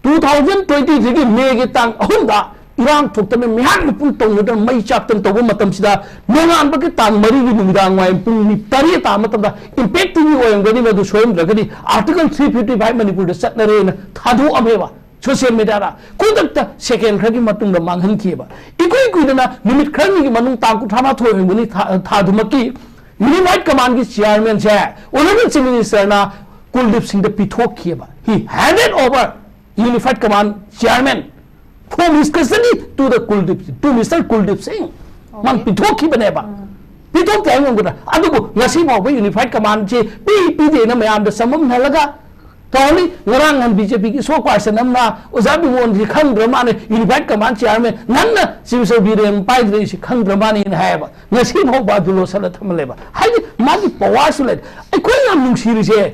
ꯇꯨ ꯊꯥꯎꯖꯟ ꯇ꯭ꯋꯦꯟꯇꯤ ꯊ꯭ꯔꯤꯒꯤ ꯃꯦꯒꯤ ꯇꯥꯡ ꯑꯍꯨꯝꯗ ꯏꯔꯥꯡ ꯊꯣꯛꯇꯅ ꯃꯤꯍꯥꯠ ꯃꯤꯄꯨꯟ ꯇꯧꯅꯗꯅ ꯃꯩ ꯆꯥꯛꯇꯅ ꯇꯧꯕ ꯃꯇꯝꯁꯤꯗ, ꯅꯣꯡꯉꯥꯟꯕꯒꯤ ꯇꯥꯡ ꯃꯔꯤꯒꯤ ꯅꯨꯃꯤꯗꯥꯡ ꯋꯥꯏꯔꯝ ꯄꯨꯡ ꯇꯔꯦꯠ ꯇꯥꯕ ꯃꯇꯝꯗ ꯏꯝꯄꯦꯛ ꯇꯤꯚꯤ ꯑꯣꯏꯔꯝꯒꯅꯤ, ꯃꯗꯨ ꯁꯣꯏꯔꯝꯗ꯭ꯔꯒꯗꯤ ꯑꯥꯔꯇꯤꯀꯜ ꯊ꯭ꯔꯤ ꯐꯤꯐꯇꯤ ꯐꯥꯏꯚ ꯃꯅꯤꯄꯨꯔꯗ ꯆꯠꯅꯔꯦꯅ ꯊꯥꯗꯣꯛꯑꯝꯃꯦꯕ꯫ ꯁꯣꯁꯤꯌꯦꯜ ꯃꯤꯗꯤꯌꯥꯗ ꯈꯨꯗꯛꯇ ꯁꯦꯀꯦꯟ ꯈꯔꯒꯤ ꯃꯇꯨꯡꯗ ꯃꯥꯡꯍꯟꯈꯤꯑꯕ꯫ ꯏꯀꯨꯏ ꯀꯨꯏꯗꯅ ꯅꯨꯃꯤꯠ ꯈꯔꯅꯤꯒꯤ ꯃꯅꯨꯡ, ꯇꯥꯡ ꯀꯨꯟꯊ꯭ꯔꯥ ꯃꯥꯊꯣꯏ ꯑꯣꯏꯔꯝꯒꯅꯤ ꯊꯥ-, ꯊꯥꯗꯨꯃꯛꯀꯤ ꯌꯨꯅꯤꯐꯥꯏꯠ ꯀꯃꯥꯟꯒꯤ ꯆꯤꯌꯥꯔꯃꯦꯟꯁꯦ ꯑꯣꯅꯔꯦꯕꯜ ꯆꯤꯐ ꯃꯤꯅꯤꯁꯇꯔꯅ ꯀꯨꯜꯗꯤꯞ ꯁꯤꯡꯗ ꯄꯤꯊꯣꯛꯈꯤꯑꯕ꯫ He handed over unified command chairman from his custody to the Kuldeep, to Mister Kuldeep Singh. ꯃꯥꯅ ꯄꯤꯊꯣꯛꯈꯤꯕꯅꯦꯕ꯫ ꯄꯤꯊꯣꯛꯇꯦ ꯍꯥꯏ ꯉꯝꯒꯗ꯭ꯔꯥ? ꯑꯗꯨꯕꯨ ꯉꯁꯤ ꯐꯥꯎꯕ ꯌꯨꯅꯤꯐꯥꯏꯠ ꯀꯃꯥꯟꯁꯦ ꯄꯤ ꯄꯤꯗꯦꯅ ꯃꯌꯥꯝꯗ ꯆꯃꯝꯅꯍꯜꯂꯒ ꯇꯧꯍꯜꯂꯤ꯫ ꯉꯔꯥꯡ ꯅꯍꯥꯟ ꯕꯤ ꯖꯦ ꯄꯤꯒꯤ ꯏꯁꯄꯣꯛ ꯄꯥꯔꯁꯟ ꯑꯃꯅ ꯑꯣꯖꯥ ꯕꯤꯃꯣꯟꯁꯤ ꯈꯪꯗ꯭ꯔ ꯃꯥꯜꯂꯦ, ꯌꯨꯅꯤꯐꯥꯏꯠ ꯀꯃꯥꯟ ꯆꯤꯌꯥꯔꯃꯦꯟ ꯅꯪꯅ ꯆꯤꯐ ꯃꯤꯅꯤꯁꯇꯔ ꯕꯤꯔꯦꯟ ꯄꯥꯏꯗ꯭ꯔꯦ, ꯑꯩꯁꯤ ꯈꯪꯗ꯭ꯔ ꯃꯥꯜꯂꯦꯅ ꯍꯥꯏꯌꯦꯕ꯫ ꯉꯁꯤ ꯐꯥꯎꯕ ꯑꯗꯨ ꯂꯣꯠꯁꯤꯜꯂ ꯊꯝꯍꯜꯂꯦꯕ꯫ ꯍꯥꯏꯗꯤ ꯃꯥꯒꯤ ꯄꯋꯥꯔꯁꯨ ꯂꯩ꯫ ꯑꯩꯈꯣꯏ ꯌꯥꯝ ꯅꯨꯡꯁꯤꯔꯤꯁꯦ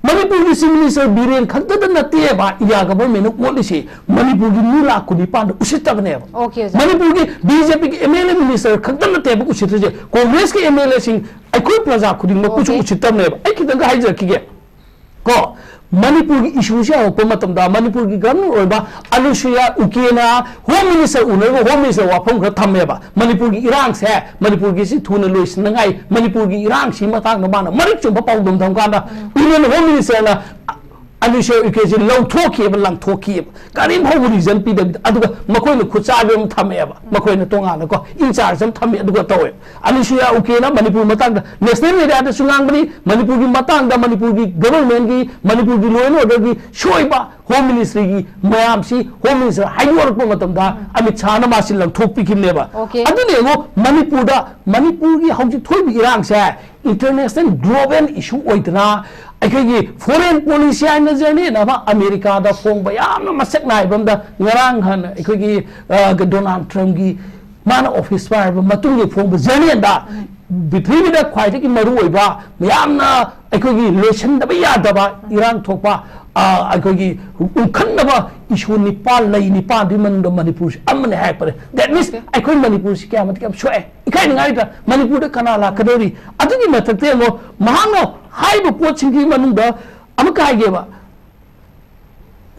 ꯃꯅꯤꯄꯨꯔꯒꯤ ꯆꯤꯐ ꯃꯤꯅꯤꯁꯇꯔ ꯕꯤꯔꯦꯟ ꯈꯛꯇꯗ ꯅꯠꯇꯦꯕ ꯏꯟꯗꯤꯌꯥ ꯒꯚꯔꯟꯃꯦꯟꯠꯅ ꯑꯣꯠꯂꯤꯁꯤ, ꯃꯅꯤꯄꯨꯔꯒꯤ ꯃꯤ ꯂꯥꯈ ꯀꯨꯟꯅꯤꯄꯥꯟꯗ ꯎꯁꯤꯠꯇꯕꯅꯦꯕ꯫ ꯑꯣꯀꯦ, ꯑꯣꯖꯥ꯫ ꯃꯅꯤꯄꯨꯔꯒꯤ ꯕꯤ ꯖꯦ ꯄꯤꯒꯤ ꯑꯦꯝ ꯑꯦꯜ ꯑꯦ ꯃꯤꯅꯤꯁꯇꯔ ꯈꯛꯇ ꯅꯠꯇꯦꯕ ꯎꯁꯤꯠꯇ꯭ꯔꯤꯁꯦ, ꯀꯣꯡꯒ꯭ꯔꯦꯁꯀꯤ ꯑꯦꯝ ꯑꯦꯜ ꯑꯦꯁꯤꯡ, ꯑꯩꯈꯣꯏ ꯄ꯭ꯔꯖꯥ ꯈꯨꯗꯤꯡꯃꯛꯄꯨꯁꯨ ꯑꯣꯀꯦ꯫ ꯎꯁꯤꯠꯇꯕꯅꯦꯕ꯫ ꯑꯩ ꯈꯤꯇꯪꯒ ꯍꯥꯏꯖꯔꯛꯈꯤꯒꯦ ꯀꯣ꯫ ꯃꯅꯤꯄꯨꯔꯒꯤ ꯏꯁꯨꯁꯦ ꯍꯧꯔꯛꯄ ꯃꯇꯝꯗ ꯃꯅꯤꯄꯨꯔꯒꯤ ꯒꯚꯔꯅꯔ ꯑꯣꯏꯕ ꯑꯅꯨꯁꯨꯌꯥ ꯎꯀꯦꯅ ꯍꯣꯝ ꯃꯤꯅꯤꯁꯇꯔ ꯎꯅꯔꯒ ꯍꯣꯝ ꯃꯤꯅꯤꯁꯇꯔ ꯋꯥꯐꯝ ꯈꯔ ꯊꯝꯃꯦꯕ꯫ ꯃꯅꯤꯄꯨꯔꯒꯤ ꯏꯔꯥꯡꯁꯦ, ꯃꯅꯤꯄꯨꯔꯒꯤꯁꯤ ꯊꯨꯅ ꯂꯣꯏꯁꯤꯟꯅꯉꯥꯏ, ꯃꯅꯤꯄꯨꯔꯒꯤ ꯏꯔꯥꯡꯁꯤꯒꯤ ꯃꯇꯥꯡꯗ ꯃꯥꯅ ꯃꯔꯤꯛ ꯆꯨꯝꯕ ꯄꯥꯎꯗꯝ ꯊꯝꯀꯥꯟꯗ, ꯎꯝ꯫ ꯏꯟꯗꯤꯌꯟ ꯍꯣꯝ ꯃꯤꯅꯤꯁꯇꯔꯅ ꯑꯅꯨꯁꯨꯌꯥ ꯎꯀꯦꯁꯤ ꯂꯧꯊꯣꯛꯈꯤꯑꯕ, ꯂꯪꯊꯣꯛꯈꯤꯑꯕ, ꯀꯔꯤꯝ ꯐꯥꯎꯕ ꯔꯤꯖꯟ ꯄꯤꯗꯕꯤꯗ꯫ ꯑꯗꯨꯒ ꯃꯈꯣꯏꯅ ꯈꯨꯠꯆꯥꯕꯤ ꯑꯃ ꯊꯝꯃꯦꯕ, ꯃꯈꯣꯏꯅ ꯇꯣꯉꯥꯟꯅꯀꯣ ꯏꯟꯆꯥꯔꯖ ꯑꯃ ꯊꯝꯃꯦ, ꯑꯗꯨꯒ ꯇꯧꯋꯦ꯫ ꯑꯅꯨꯁꯨꯌꯥ ꯎꯀꯦꯅ ꯃꯅꯤꯄꯨꯔ ꯃꯇꯥꯡꯗ ꯅꯦꯁꯅꯦꯜ ꯃꯦꯗꯤꯌꯥꯗꯁꯨ ꯉꯥꯡꯕꯅꯤ, ꯃꯅꯤꯄꯨꯔꯒꯤ ꯃꯇꯥꯡꯗ, ꯃꯅꯤꯄꯨꯔꯒꯤ ꯒꯚꯔꯟꯃꯦꯟꯠꯀꯤ, ꯃꯅꯤꯄꯨꯔꯒꯤ ꯂꯣ ꯑꯦꯟ ꯑꯣꯔꯗꯔꯒꯤ ꯁꯣꯏꯕ ꯍꯣꯝ ꯃꯤꯅꯤꯁꯇ꯭ꯔꯤꯒꯤ ꯃꯌꯥꯝꯁꯤ ꯍꯣꯝ ꯃꯤꯅꯤꯁꯇꯔ ꯍꯥꯏꯗꯣꯔꯛꯄ ꯃꯇꯝꯗ ꯑꯃꯤꯠ ꯁꯥꯍꯅ ꯃꯥꯁꯤ ꯂꯪꯊꯣꯛꯄꯤꯈꯤꯕꯅꯦꯕ꯫ ꯑꯣꯀꯦ꯫ ꯑꯗꯨꯅ ꯌꯦꯡꯉꯣ, ꯃꯅꯤꯄꯨꯔꯗ, ꯃꯅꯤꯄꯨꯔꯒꯤ ꯍꯧꯖꯤꯛ ꯊꯣꯛꯏꯕ ꯏꯔꯥꯡꯁꯦ ꯏꯟꯇꯔꯅꯦꯁꯅꯦꯜ ꯒ꯭ꯂꯣꯕꯦꯜ ꯏꯁꯨ ꯑꯣꯏꯗꯅ ꯑꯩꯈꯣꯏꯒꯤ ꯐꯣꯔꯦꯟ ꯄꯣꯂꯤꯁꯤ ꯍꯥꯏꯅ ꯖꯔꯅꯦꯜ ꯑꯃ ꯑꯃꯦꯔꯤꯀꯥꯗ ꯐꯣꯡꯕ ꯌꯥꯝꯅ ꯃꯁꯛ ꯅꯥꯏꯕ ꯑꯃꯗ ꯉꯔꯥꯡ ꯍꯥꯟꯅ ꯑꯩꯈꯣꯏꯒꯤ, ꯑ, ꯗꯣꯅꯥꯜꯗ ꯇ꯭ꯔꯝꯞꯀꯤ ꯃꯥꯅ ꯑꯣꯐꯤꯁ ꯄꯥꯏꯔꯕ ꯃꯇꯨꯡꯒꯤ ꯐꯣꯡꯕ ꯖꯔꯅꯦꯜꯗ ꯄ꯭ꯔꯤꯊꯤꯕꯤꯗ ꯈ꯭ꯋꯥꯏꯗꯒꯤ ꯃꯔꯨꯑꯣꯏꯕ ꯃꯌꯥꯝꯅ ꯑꯩꯈꯣꯏꯒꯤ ꯂꯣꯏꯁꯤꯟꯗꯕ ꯌꯥꯗꯕ ꯏꯔꯥꯡ ꯊꯣꯛꯄ, ꯑ, ꯑꯩꯈꯣꯏꯒꯤ ꯎꯪꯈꯠꯅꯕ ꯏꯁꯨ ꯅꯤꯄꯥꯟ ꯂꯩ, ꯅꯤꯄꯥꯟꯗꯨꯒꯤ ꯃꯅꯨꯡꯗ ꯃꯅꯤꯄꯨꯔꯁꯤ ꯑꯃꯅꯤ ꯍꯥꯏꯔꯛꯄꯅꯦ꯫ That means okay. ꯑꯩꯈꯣꯏ ꯃꯅꯤꯄꯨꯔꯁꯤ ꯀꯌꯥ ꯃꯇꯤꯛ ꯌꯥꯝ ꯁꯣꯛꯑꯦ꯫ ꯏꯀꯥꯏꯅꯤꯡꯉꯥꯏ ꯂꯩꯇ꯭ꯔꯥ? ꯃꯅꯤꯄꯨꯔꯗ ꯀꯅꯥ ꯂꯥꯛꯀꯗꯧꯔꯤ? ꯑꯗꯨꯒꯤ ꯃꯊꯛꯇ ꯌꯦꯡꯉꯣ, ꯃꯍꯥꯛꯅ ꯍꯥꯏꯔꯤꯕ ꯄꯣꯠꯁꯤꯡꯒꯤ ꯃꯅꯨꯡꯗ ꯑꯃꯨꯛꯀ ꯍꯥꯏꯒꯦꯕ,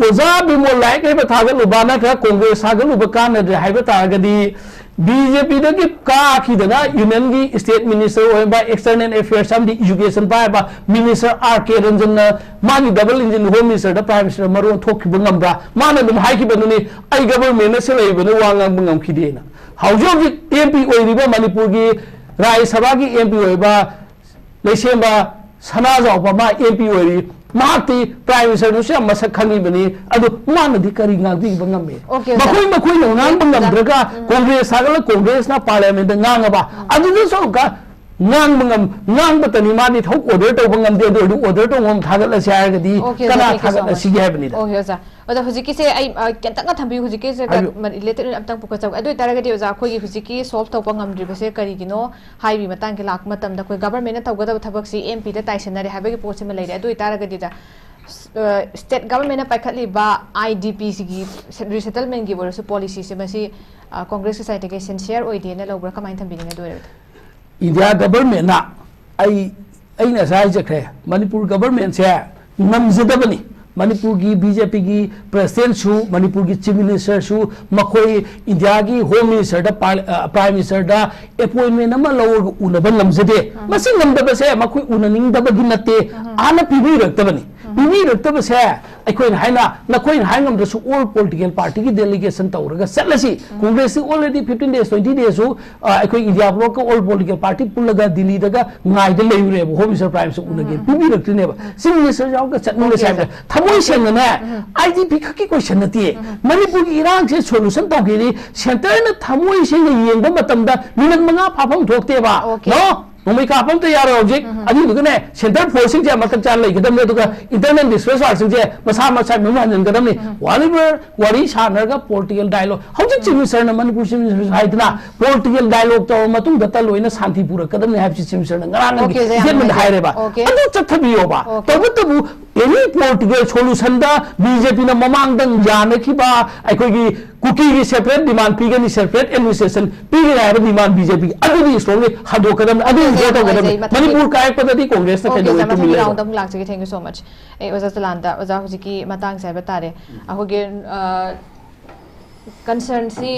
ꯑꯣꯖꯥ ꯕꯤꯃꯣꯜ ꯂꯥꯏꯔꯤꯛ ꯍꯩꯕ ꯊꯥꯒꯠꯂꯨꯕ ꯅꯠꯇ꯭ꯔꯒ ꯀꯣꯡꯒ꯭ꯔꯦꯁ ꯊꯥꯒꯠꯂꯨꯕ ꯀꯥꯟꯅꯗ꯭ꯔꯦ ꯍꯥꯏꯕ ꯇꯥꯔꯒꯗꯤ, ꯕꯤ ꯖꯦ ꯄꯤꯗꯒꯤ ꯀꯥꯈꯤꯗꯅ ꯌꯨꯅꯤꯌꯟꯒꯤ ꯁ꯭ꯇꯦꯠ ꯃꯤꯅꯤꯁꯇꯔ ꯑꯣꯏꯕ, ꯑꯦꯛꯁꯇꯔꯅꯦꯜ ꯑꯦꯐꯤꯌꯔꯁ ꯑꯃꯗꯤ ꯏꯖꯨꯀꯦꯁꯟ ꯄꯥꯏꯕ ꯃꯤꯅꯤꯁꯇꯔ ꯑꯥꯔ ꯀꯦ ꯔꯟꯖꯟꯅ ꯃꯥꯒꯤ ꯗꯕꯜ ꯏꯟꯖꯤꯟ ꯍꯣꯝ ꯃꯤꯅꯤꯁꯇꯔꯗ ꯄ꯭ꯔꯥꯏꯝ ꯃꯤꯅꯤꯁꯇꯔ ꯃꯔꯨ ꯑꯣꯟꯊꯣꯛꯈꯤꯕ ꯉꯝꯕ꯭ꯔꯥ? ꯃꯥꯅ ꯑꯗꯨꯝ ꯍꯥꯏꯈꯤꯕꯗꯨꯅꯤ, "ꯑꯩ ꯒꯕꯔꯃꯦꯟꯅ ꯁꯤꯜꯂꯛꯏꯕꯅ ꯋꯥ ꯉꯥꯡꯕ ꯉꯝꯈꯤꯗꯦꯅ"꯫ ꯍꯧꯖꯤꯛ ꯍꯧꯖꯤꯛ ꯑꯦꯝ ꯄꯤ ꯑꯣꯏꯔꯤꯕ, ꯃꯅꯤꯄꯨꯔꯒꯤ ꯔꯥꯖ꯭ꯌ ꯁꯚꯥꯒꯤ ꯑꯦꯝ ꯄꯤ ꯑꯣꯏꯕ ꯂꯩꯁꯦꯝꯕ ꯁꯅꯥꯖꯥꯎꯕ ꯃꯥ ꯑꯦꯝ ꯄꯤ ꯑꯣꯏꯔꯤ, ꯃꯍꯥꯛꯇꯤ ꯄ꯭ꯔꯥꯏꯝ ꯃꯤꯅꯤꯁꯇꯔꯗꯨꯁꯨ ꯌꯥꯝ ꯃꯁꯛ ꯈꯪꯉꯤꯕꯅꯤ, ꯑꯗꯨ ꯃꯥꯅꯗꯤ ꯀꯔꯤ ꯉꯥꯡꯕꯤꯕ ꯉꯝꯃꯤ? ꯑꯣꯀꯦ, ꯑꯣꯖꯥ꯫ ꯃꯈꯣꯏ ꯃꯈꯣꯏꯅ ꯉꯥꯡꯕ ꯉꯝꯗ꯭ꯔꯒ ꯎꯝ꯫ ꯀꯣꯡꯒ꯭ꯔꯦꯁ ꯊꯥꯒꯠꯂ ꯀꯣꯡꯒ꯭ꯔꯦꯁꯅ ꯄꯥꯔꯂꯤꯌꯥꯃꯦꯟꯗ ꯉꯥꯡꯉꯕ, ꯎꯝ꯫ ꯑꯗꯨꯗꯁꯨ ꯑꯃꯨꯛꯀ ꯉꯥꯡꯕ ꯉꯝ-, ꯉꯥꯡꯕꯇꯅꯤ, ꯃꯥꯗꯤ ꯊꯕꯛ ꯑꯣꯔꯗꯔ ꯇꯧꯕ ꯉꯝꯗꯦ, ꯑꯗꯨ ꯑꯣꯏꯔꯗꯤ ꯑꯣꯔꯗꯔ ꯇꯧꯕ ꯑꯃ ꯊꯥꯒꯠꯂꯁꯤ ꯍꯥꯏꯔꯒꯗꯤ ꯑꯣꯀꯦ, ꯑꯣꯖꯥ, ꯀꯅꯥ thank you so much꯫ ꯊꯥꯒꯠꯂꯁꯤꯒꯦ ꯍꯥꯏꯕꯅꯤꯗ꯫ ꯑꯣꯀꯦ, ꯑꯣꯖꯥ꯫ ꯑꯣꯖꯥ, ꯍꯧꯖꯤꯛꯀꯤꯁꯦ ꯑꯩ, ꯑ, ꯈꯤꯇꯪꯒ ꯊꯝꯕꯤꯌꯨ, ꯍꯧꯖꯤꯛꯀꯤꯁꯦ ꯍꯥꯏꯕꯤꯌꯨ꯫ ꯃ-, ꯔꯤꯂꯦꯇꯦꯠ ꯑꯣꯏꯅ ꯑꯝꯇꯪ ꯄꯨꯈꯠꯆꯧꯒꯦ꯫ ꯑꯗꯨ ꯑꯣꯏꯇꯥꯔꯒꯗꯤ, ꯑꯣꯖꯥ, ꯑꯩꯈꯣꯏꯒꯤ ꯍꯧꯖꯤꯛꯀꯤ ꯁꯣꯜꯕ ꯇꯧꯕ ꯉꯝꯗ꯭ꯔꯤꯕꯁꯦ ꯀꯔꯤꯒꯤꯅꯣ ꯍꯥꯏꯕꯒꯤ ꯃꯇꯥꯡꯒꯤ ꯂꯥꯛꯄ ꯃꯇꯝꯗ, ꯑꯩꯈꯣꯏ ꯒꯚꯔꯟꯃꯦꯟꯠꯅ ꯇꯧꯒꯗꯕ ꯊꯕꯛꯁꯤ ꯑꯦꯝ ꯄꯤꯗ ꯇꯥꯏꯁꯤꯟꯅꯔꯦ ꯍꯥꯏꯕꯒꯤ ꯄꯣꯠꯁꯤꯃ ꯂꯩꯔꯦ꯫ ꯑꯗꯨ ꯑꯣꯏꯇꯥꯔꯒꯗꯤ, ꯑꯣꯖꯥ, ꯁ-, ꯑ, ꯁ꯭ꯇꯦꯠ ꯒꯚꯔꯟꯃꯦꯟꯠꯅ ꯄꯥꯏꯈꯠꯂꯤꯕ ꯑꯥꯏ ꯗꯤ ꯄꯤꯁꯤꯒꯤ ꯁꯦ-, ꯔꯤꯁꯦꯇꯜꯃꯦꯟꯠꯀꯤ ꯑꯣꯏꯔꯁꯨ ꯄꯣꯂꯤꯁꯤꯁꯦ, ꯃꯁꯤ, ꯑ, ꯀꯣꯡꯒ꯭ꯔꯦꯁꯀꯤ ꯁꯥꯏꯠꯇꯒꯤ ꯁꯤꯟꯁꯤꯌꯔ ꯑꯣꯏꯗꯦꯅ ꯂꯧꯕ꯭ꯔꯥ? ꯀꯃꯥꯏꯅ ꯊꯝꯕꯤꯅꯤꯡꯉꯤ ꯑꯗꯨ ꯑꯣꯏꯔꯒꯗꯤ? ꯏꯟꯗꯤꯌꯥ ꯒꯚꯔꯟꯃꯦꯟꯠꯅ, ꯑꯩ, ꯑꯩꯅ ꯉꯁꯥꯏ ꯍꯥꯏꯖꯈ꯭ꯔꯦ, ꯃꯅꯤꯄꯨꯔ ꯒꯚꯔꯟꯃꯦꯟꯠꯁꯦ ꯉꯝꯖꯗꯕꯅꯤ꯫ ꯃꯅꯤꯄꯨꯔꯒꯤ ꯕꯤ ꯖꯦ ꯄꯤꯒꯤ ꯄ꯭ꯔꯦꯁꯤꯗꯦꯟꯠꯁꯨ, ꯃꯅꯤꯄꯨꯔꯒꯤ ꯆꯤꯐ ꯃꯤꯅꯤꯁꯇꯔꯁꯨ, ꯃꯈꯣꯏ ꯏꯟꯗꯤꯌꯥꯒꯤ ꯍꯣꯝ ꯃꯤꯅꯤꯁꯇꯔꯗ, ꯄ꯭ꯔꯥꯏ-, ꯑ, ꯄ꯭ꯔꯥꯏꯝ ꯃꯤꯅꯤꯁꯇꯔꯗ ꯑꯦꯄꯣꯏꯟꯃꯦꯟꯠ ꯑꯃ ꯂꯧꯔꯒ ꯎꯅꯕ ꯉꯝꯖꯗꯦ꯫ ꯎꯝ꯫ ꯃꯁꯤ ꯉꯝꯗꯕꯁꯦ ꯃꯈꯣꯏ ꯎꯅꯅꯤꯡꯗꯕꯒꯤ ꯅꯠꯇꯦ, ꯎꯝ꯫ ꯍꯥꯟꯅ ꯄꯤꯕꯤꯔꯛꯇꯕꯅꯤ꯫ ꯎꯝ꯫ ꯄꯤꯕꯤꯔꯛꯇꯕꯁꯦ ꯑꯩꯈꯣꯏꯅ ꯍꯥꯏꯅ, ꯅꯈꯣꯏꯅ ꯍꯥꯏ ꯉꯝꯗ꯭ꯔꯁꯨ, all political party ꯒꯤ delegation ꯇꯧꯔꯒ ꯆꯠꯂꯁꯤ꯫ ꯎꯝ꯫ ꯀꯣꯡꯒ꯭ꯔꯦꯁꯁꯤ already fifteen days, twenty days ꯁꯨ, ꯑ, ꯑꯩꯈꯣꯏ ꯏꯟꯗꯤꯌꯥ ꯕ꯭ꯂꯣꯛꯀ all political party ꯄꯨꯜꯂꯒ ꯗꯤꯜꯂꯤꯗꯒ ꯉꯥꯏꯗ ꯂꯩꯔꯨꯔꯦꯕ, ꯍꯣꯝ ꯃꯤꯅꯤꯁꯇꯔ ꯄ꯭ꯔꯥꯏꯝ ꯃꯤꯅꯤꯁꯇꯔ ꯎꯅꯒꯦ꯫ ꯎꯝ, ꯎꯝ꯫ ꯄꯤꯕꯤꯔꯛꯇ꯭ꯔꯤꯅꯦꯕ꯫ ꯎꯝ꯫ ꯆꯤꯐ ꯃꯤꯅꯤꯁꯇꯔ ꯌꯥꯎꯔꯒ ꯆꯠꯃꯤꯟꯅꯁꯦ ꯑꯣꯀꯦ, ꯍꯥꯏꯕꯗ ꯑꯣꯀꯦ꯫ ꯊꯃꯣꯏ ꯁꯦꯡꯅꯅꯦ, ꯎꯝ꯫ ꯑꯥꯏ ꯗꯤ ꯄꯤ ꯈꯛꯀꯤ ꯀꯣꯏꯁꯟ ꯅꯠꯇꯦ꯫ ꯎꯝ꯫ ꯃꯅꯤꯄꯨꯔꯒꯤ ꯏꯔꯥꯡꯁꯦ ꯁꯣꯂꯨꯁꯟ ꯇꯧꯒꯦꯗꯤ ꯁꯦꯟꯇꯔꯅ ꯊꯃꯣꯏ ꯁꯦꯡꯅ ꯌꯦꯡꯕ ꯃꯇꯝꯗ ꯃꯤꯅꯠ ꯃꯉꯥ ꯐꯥꯐꯝ ꯊꯣꯛꯇꯦꯕ꯫ ꯑꯣꯀꯦ꯫ ꯅꯣ? ꯅꯣꯡꯃꯩ ꯀꯥꯞꯄ ꯑꯝꯇ ꯌꯥꯔꯣꯏ ꯍꯧꯖꯤꯛ꯫ ꯎꯝ꯫ ꯑꯗꯨꯗꯨꯒꯅꯦ, ꯁꯦꯟꯇꯔ ꯐꯣꯔꯁꯁꯤꯡꯁꯦ ꯃꯇꯝ ꯆꯥꯅ ꯂꯩꯒꯗꯕꯅꯦ, ꯑꯗꯨꯒ ꯎꯝ꯫ ꯏꯟꯇꯔꯅꯦꯜ ꯗꯤꯁꯄ꯭ꯂꯦꯁ ꯋꯥꯔꯗꯁꯤꯡꯁꯦ ꯃꯁꯥ ꯃꯁꯥ ꯃꯌꯨꯝ ꯍꯟꯖꯤꯟꯒꯗꯕꯅꯤ꯫ ꯎꯝ꯫ ꯋꯥꯔꯤꯕꯔ ꯋꯥꯔꯤ ꯁꯥꯟꯅꯔꯒ ꯄꯣꯂꯤꯇꯤꯀꯦꯜ ꯗꯥꯏꯂꯣꯒ, ꯍꯧꯖꯤꯛ ꯎꯝ꯫ ꯆꯤꯐ ꯃꯤꯅꯤꯁꯇꯔꯅ, ꯃꯅꯤꯄꯨꯔ ꯆꯤꯐ ꯃꯤꯅꯤꯁꯇꯔ ꯍꯥꯏꯗꯅ, ꯎꯝ꯫ ꯄꯣꯂꯤꯇꯤꯀꯦꯜ ꯗꯥꯏꯂꯣꯒ ꯇꯧꯔ ꯃꯇꯨꯡꯗꯇ ꯂꯣꯏꯅ ꯁꯥꯟꯇꯤ ꯄꯨꯔꯛꯀꯗꯕꯅꯤ ꯍꯥꯏꯕꯁꯤ ꯆꯤꯐ ꯃꯤꯅꯤꯁꯇꯔꯅ ꯉꯔꯥꯡ ꯑꯣꯀꯦ, ꯑꯣꯖꯥ, ꯌꯥꯝ ꯏꯁꯇꯦꯠꯃꯦꯟꯠ ꯅꯨꯡꯉꯥꯏꯖꯔꯦ꯫ ꯍꯥꯏꯔꯦꯕ꯫ ꯑꯣꯀꯦ꯫ ꯑꯗꯨ ꯆꯠꯊꯕꯤꯌꯣꯕ꯫ ꯑꯣꯀꯦ꯫ ꯇꯧꯕꯇꯕꯨ ꯑꯦꯅꯤ ꯄꯣꯂꯤꯇꯤꯀꯦꯜ ꯁꯣꯂꯨꯁꯟꯗ ꯕꯤ ꯖꯦ ꯄꯤꯅ ꯃꯃꯥꯡꯗ ꯌꯥꯅꯈꯤꯕ ꯑꯩꯈꯣꯏꯒꯤ ꯀꯨꯀꯤꯒꯤ ꯁꯦꯄꯔꯦꯠ ꯗꯤꯃꯥꯟ ꯄꯤꯒꯅꯤ, ꯁꯦꯄꯔꯦꯠ ꯑꯦꯗꯃꯤꯅꯤꯁꯇ꯭ꯔꯦꯁꯟ ꯄꯤꯒꯅꯤ ꯍꯥꯏꯕ ꯗꯤꯃꯥꯟ ꯕꯤ ꯖꯦ ꯄꯤꯒꯤ ꯑꯗꯨꯗꯤ ꯏꯁꯇ꯭ꯔꯣꯡꯂꯤ ꯍꯟꯗꯣꯛꯀꯗꯕꯅꯤ, ꯑꯗꯨ ꯑꯣꯀꯦ, ꯏꯟꯁꯤꯌꯣꯔ ꯇꯧꯒꯗꯕꯅꯤ꯫ ꯃꯊꯪꯒꯤ ꯃꯅꯤꯄꯨꯔ ꯀꯥꯏꯔꯛꯄꯗꯗꯤ ꯀꯣꯡꯒ꯭ꯔꯦꯁꯅ ꯑꯣꯀꯦ, ꯀꯩꯗꯧꯉꯩ ꯃꯊꯪꯒꯤ ꯇꯨꯃꯤꯟ ꯂꯩꯔꯣꯏ꯫ ꯔꯥꯎꯟꯗ ꯑꯃꯨꯛ ꯂꯥꯛꯆꯒꯦ꯫ Thank you so much꯫ ꯑꯦ, ꯑꯣꯖꯥ ꯆꯂꯥꯟꯗ, ꯑꯣꯖꯥ, ꯍꯧꯖꯤꯛꯀꯤ ꯃꯇꯥꯡꯁꯦ ꯍꯥꯏꯕ ꯇꯥꯔꯦ, ꯑꯩꯈꯣꯏꯒꯤ ꯀꯟꯁꯔꯟꯁꯤ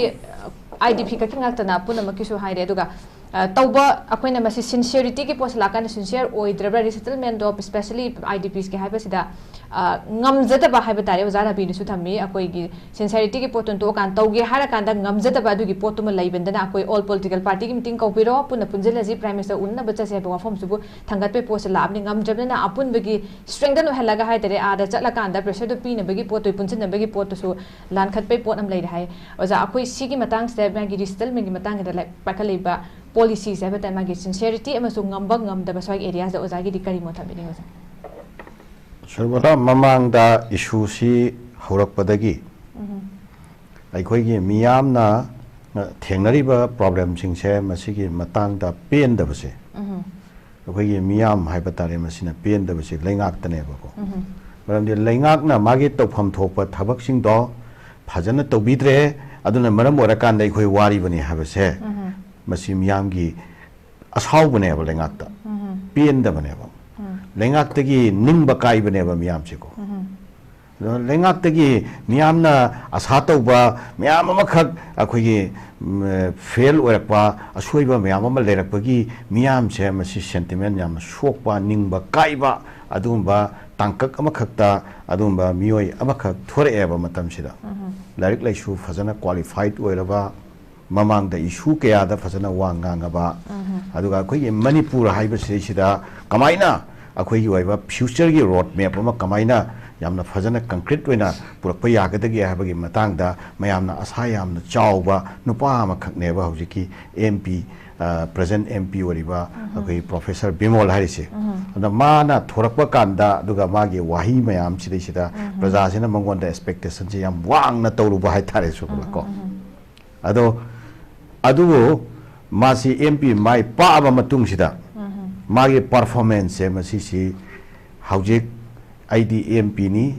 ꯑꯥꯏ ꯗꯤ ꯄꯤ ꯈꯛꯀꯤ ꯉꯥꯛꯇꯅ ꯄꯨꯝꯅꯃꯛꯀꯤꯁꯨ ꯍꯥꯏꯔꯦ꯫ ꯑꯗꯨꯒ ꯑ, ꯇꯧꯕ ꯑꯩꯈꯣꯏꯅ ꯃꯁꯤ ꯁꯤꯟꯁꯤꯌꯔꯤꯇꯤꯒꯤ ꯄꯣꯠꯁꯦ ꯂꯥꯛꯀꯥꯟꯗ ꯁꯤꯟꯁꯤꯌꯔ ꯑꯣꯏꯗ꯭ꯔꯕ꯭ꯔꯥ? ꯔꯤꯁꯦꯇꯜꯃꯦꯟꯗꯣ, ꯁ꯭ꯄꯦꯁꯦꯂꯤ ꯑꯥꯏ ꯗꯤ ꯄꯤꯁꯀꯤ ꯍꯥꯏꯕꯁꯤꯗ ꯑ, ꯉꯝꯖꯗꯕ ꯍꯥꯏꯕ ꯇꯥꯔꯦ꯫ ꯑꯣꯖꯥ ꯔꯕꯤꯅꯁꯨ ꯊꯝꯃꯤ, ꯑꯩꯈꯣꯏꯒꯤ ꯁꯤꯟꯁꯤꯌꯔꯤꯇꯤꯒꯤ ꯄꯣꯠꯇꯨ ꯇꯣꯛꯑꯀꯥꯟꯗ ꯇꯧꯒꯦ ꯍꯥꯏꯔꯀꯥꯟꯗ ꯉꯝꯖꯗꯕ ꯑꯗꯨꯒꯤ ꯄꯣꯠꯇꯨꯃ ꯂꯩꯕꯅꯤꯅ ꯑꯩꯈꯣꯏ ꯑꯣꯜ ꯄꯣꯂꯤꯇꯤꯀꯦꯜ ꯄꯥꯔꯇꯤꯒꯤ ꯃꯤꯇꯤꯡ ꯀꯧꯕꯤꯔꯣ, ꯄꯨꯟꯅ ꯄꯨꯟꯁꯤꯜꯂꯁꯤ, ꯄ꯭ꯔꯥꯏꯝ ꯃꯤꯅꯤꯁꯇꯔ ꯎꯅꯅꯕ ꯆꯠꯁꯦ ꯍꯥꯏꯕ ꯋꯥꯐꯝꯁꯤꯕꯨ ꯊꯥꯡꯒꯠꯄꯒꯤ ꯄꯣꯠꯁꯦ ꯂꯥꯛꯑꯕꯅꯤ꯫ ꯉꯝꯗ꯭ꯔꯕꯅꯤꯅ ꯑꯄꯨꯟꯕꯒꯤ ꯁ꯭ꯇ꯭ꯔꯦꯡꯊꯟ ꯑꯣꯏꯍꯜꯂꯒ ꯍꯥꯏ ꯇꯥꯔꯦ, ꯑꯥꯗ ꯆꯠꯂꯀꯥꯟꯗ ꯄ꯭ꯔꯦꯁꯔꯗꯨ ꯄꯤꯅꯕꯒꯤ ꯄꯣꯠꯇꯨ, ꯄꯨꯟꯁꯤꯟꯅꯕꯒꯤ ꯄꯣꯠꯇꯨꯁꯨ ꯂꯥꯟꯈꯠꯄꯒꯤ ꯄꯣꯠ ꯑꯃ ꯂꯩꯔꯦ ꯍꯥꯏ꯫ ꯑꯣꯖꯥ, ꯑꯩꯈꯣꯏ ꯁꯤꯒꯤ ꯃꯇꯥꯡꯁꯤꯗ, ꯃꯥꯒꯤ ꯔꯤꯁꯦꯇꯜꯃꯦꯟꯒꯤ ꯃꯇꯥꯡꯁꯤꯗ ꯂꯥꯏꯛ ꯄꯥꯏꯈꯠꯂꯛꯏꯕ ꯄꯣꯂꯤꯁꯤꯁꯦ ꯍꯥꯏꯕ ꯇꯥꯔꯦ, ꯃꯥꯒꯤ ꯁꯤꯟꯁꯤꯌꯔꯤꯇꯤ ꯑꯃꯁꯨꯡ ꯉꯝꯕ ꯉꯝꯗꯕ ꯁ꯭ꯋꯥꯏꯒꯤ ꯑꯦꯔꯤꯌꯥꯁꯤꯗ ꯑꯣꯖꯥꯒꯤꯗꯤ ꯀꯔꯤ ꯃꯣꯠ ꯊꯝꯕꯤꯅꯤꯡꯉꯤ ꯑꯣꯖꯥ? ꯁꯨꯔꯕꯂꯥ, ꯃꯃꯥꯡꯗ ꯏꯁꯨꯁꯤ ꯍꯧꯔꯛꯄꯗꯒꯤ ꯑꯩꯈꯣꯏꯒꯤ ꯃꯤꯌꯥꯝꯅ ꯊꯦꯡꯅꯔꯤꯕ ꯄ꯭ꯔꯣꯕ꯭ꯂꯦꯝꯁꯤꯡꯁꯦ, ꯃꯁꯤꯒꯤ ꯃꯇꯥꯡꯗ ꯄꯦꯟꯗꯕꯁꯦ, ꯑꯩꯈꯣꯏꯒꯤ ꯃꯤꯌꯥꯝ ꯍꯥꯏꯕ ꯇꯥꯔꯦ, ꯃꯁꯤꯅ ꯄꯦꯟꯗꯕꯁꯦ ꯂꯩꯉꯥꯛꯇꯅꯦꯕꯀꯣ꯫ ꯃꯔꯝꯗꯤ ꯂꯩꯉꯥꯛꯅ ꯃꯥꯒꯤ ꯇꯧꯐꯝ ꯊꯣꯛꯄ ꯊꯕꯛꯁꯤꯡꯗꯣ ꯐꯖꯅ ꯇꯧꯕꯤꯗ꯭ꯔꯦ, ꯑꯗꯨꯅ ꯃꯔꯝ ꯑꯣꯏꯔꯀꯥꯟꯗ ꯑꯩꯈꯣꯏ ꯋꯥꯔꯤꯕꯅꯤ ꯍꯥꯏꯕꯁꯦ, ꯃꯁꯤ ꯃꯤꯌꯥꯝꯒꯤ ꯑꯁꯥꯎꯕꯅꯦꯕ ꯂꯩꯉꯥꯛꯇ, ꯄꯦꯟꯗꯕꯅꯦꯕ꯫ ꯂꯩꯉꯥꯛꯇꯒꯤ ꯅꯤꯡꯕ ꯀꯥꯏꯕꯅꯦꯕ ꯃꯤꯌꯥꯝꯁꯦꯀꯣ꯫ ꯑꯗꯣ ꯂꯩꯉꯥꯛꯇꯒꯤ ꯃꯤꯌꯥꯝꯅ ꯑꯁꯥ ꯇꯧꯕ ꯃꯌꯥꯝ ꯑꯃꯈꯛ ꯑꯩꯈꯣꯏꯒꯤ, ꯎꯝ, ꯐꯦꯜ ꯑꯣꯏꯔꯛꯄ, ꯑꯁꯣꯏꯕ ꯃꯌꯥꯝ ꯑꯃ ꯂꯩꯔꯛꯄꯒꯤ ꯃꯤꯌꯥꯝꯁꯦ, ꯃꯁꯤ ꯁꯦꯟꯇꯤꯃꯦꯟ ꯌꯥꯝꯅ ꯁꯣꯛꯄ, ꯅꯤꯡꯕ ꯀꯥꯏꯕ, ꯑꯗꯨꯒꯨꯝꯕ ꯇꯥꯡꯀꯛ ꯑꯃꯈꯛꯇ ꯑꯗꯨꯒꯨꯝꯕ ꯃꯤꯑꯣꯏ ꯑꯃꯈꯛ ꯊꯣꯔꯛꯑꯦꯕ ꯃꯇꯝꯁꯤꯗ꯫ ꯂꯥꯏꯔꯤꯛ ꯂꯥꯏꯁꯨ ꯐꯖꯅ ꯀ꯭ꯋꯥꯂꯤꯐꯥꯏꯠ ꯑꯣꯏꯔꯕ, ꯃꯃꯥꯡꯗ ꯏꯁꯨ ꯀꯌꯥꯗ ꯐꯖꯅ ꯋꯥ ꯉꯥꯡꯉꯕ, ꯑꯗꯨꯒ ꯑꯩꯈꯣꯏꯒꯤ ꯃꯅꯤꯄꯨꯔ ꯍꯥꯏꯕꯁꯤꯗꯩꯁꯤꯗ ꯀꯃꯥꯏꯅ ꯑꯩꯈꯣꯏꯒꯤ ꯑꯣꯏꯕ ꯐ꯭ꯌꯨꯆꯔꯒꯤ ꯔꯣꯗ ꯃꯦꯞ ꯑꯃ ꯀꯃꯥꯏꯅ ꯌꯥꯝꯅ ꯐꯖꯅ ꯀꯟꯀ꯭ꯔꯤꯠ ꯑꯣꯏꯅ ꯄꯨꯔꯛꯄ ꯌꯥꯒꯗꯒꯦ ꯍꯥꯏꯕꯒꯤ ꯃꯇꯥꯡꯗ ꯃꯌꯥꯝꯅ ꯑꯁꯥ ꯌꯥꯝꯅ ꯆꯥꯎꯕ ꯅꯨꯄꯥ ꯑꯃꯈꯛꯅꯦꯕ ꯍꯧꯖꯤꯛꯀꯤ M P, present M P ꯑꯣꯏꯔꯤꯕ ꯑꯩꯈꯣꯏ ꯄ꯭ꯔꯣꯐꯦꯁꯔ ꯕꯤꯃꯣꯜ ꯍꯥꯏꯔꯤꯁꯦ꯫ ꯑꯗ ꯃꯥꯅ ꯊꯣꯔꯛꯄ ꯀꯥꯟꯗ, ꯑꯗꯨꯒ ꯃꯥꯒꯤ ꯋꯥꯍꯩ ꯃꯌꯥꯝꯁꯤꯗꯩꯁꯤꯗ ꯄ꯭ꯔꯖꯥꯁꯤꯅ ꯃꯉꯣꯟꯗ ꯑꯦꯛꯁꯄꯦꯛꯇꯦꯁꯟꯁꯦ ꯌꯥꯝ ꯋꯥꯡꯅ ꯇꯧꯔꯨꯕ ꯍꯥꯏꯇꯥꯔꯦ, ꯁꯨꯃꯂꯥ ꯀꯣ꯫ ꯑꯗꯣ ꯑꯗꯨꯕꯨ ꯃꯥꯁꯤ ꯑꯦꯝ ꯄꯤ ꯃꯥꯏ ꯄꯥꯛꯑꯕ ꯃꯇꯨꯡꯁꯤꯗ ꯃꯥꯒꯤ ꯄꯔꯐꯣꯔꯃꯦꯟꯁꯁꯦ ꯃꯁꯤꯁꯤ ꯍꯧꯖꯤꯛ ꯑꯩꯗꯤ ꯑꯦꯝ ꯄꯤꯅꯤ,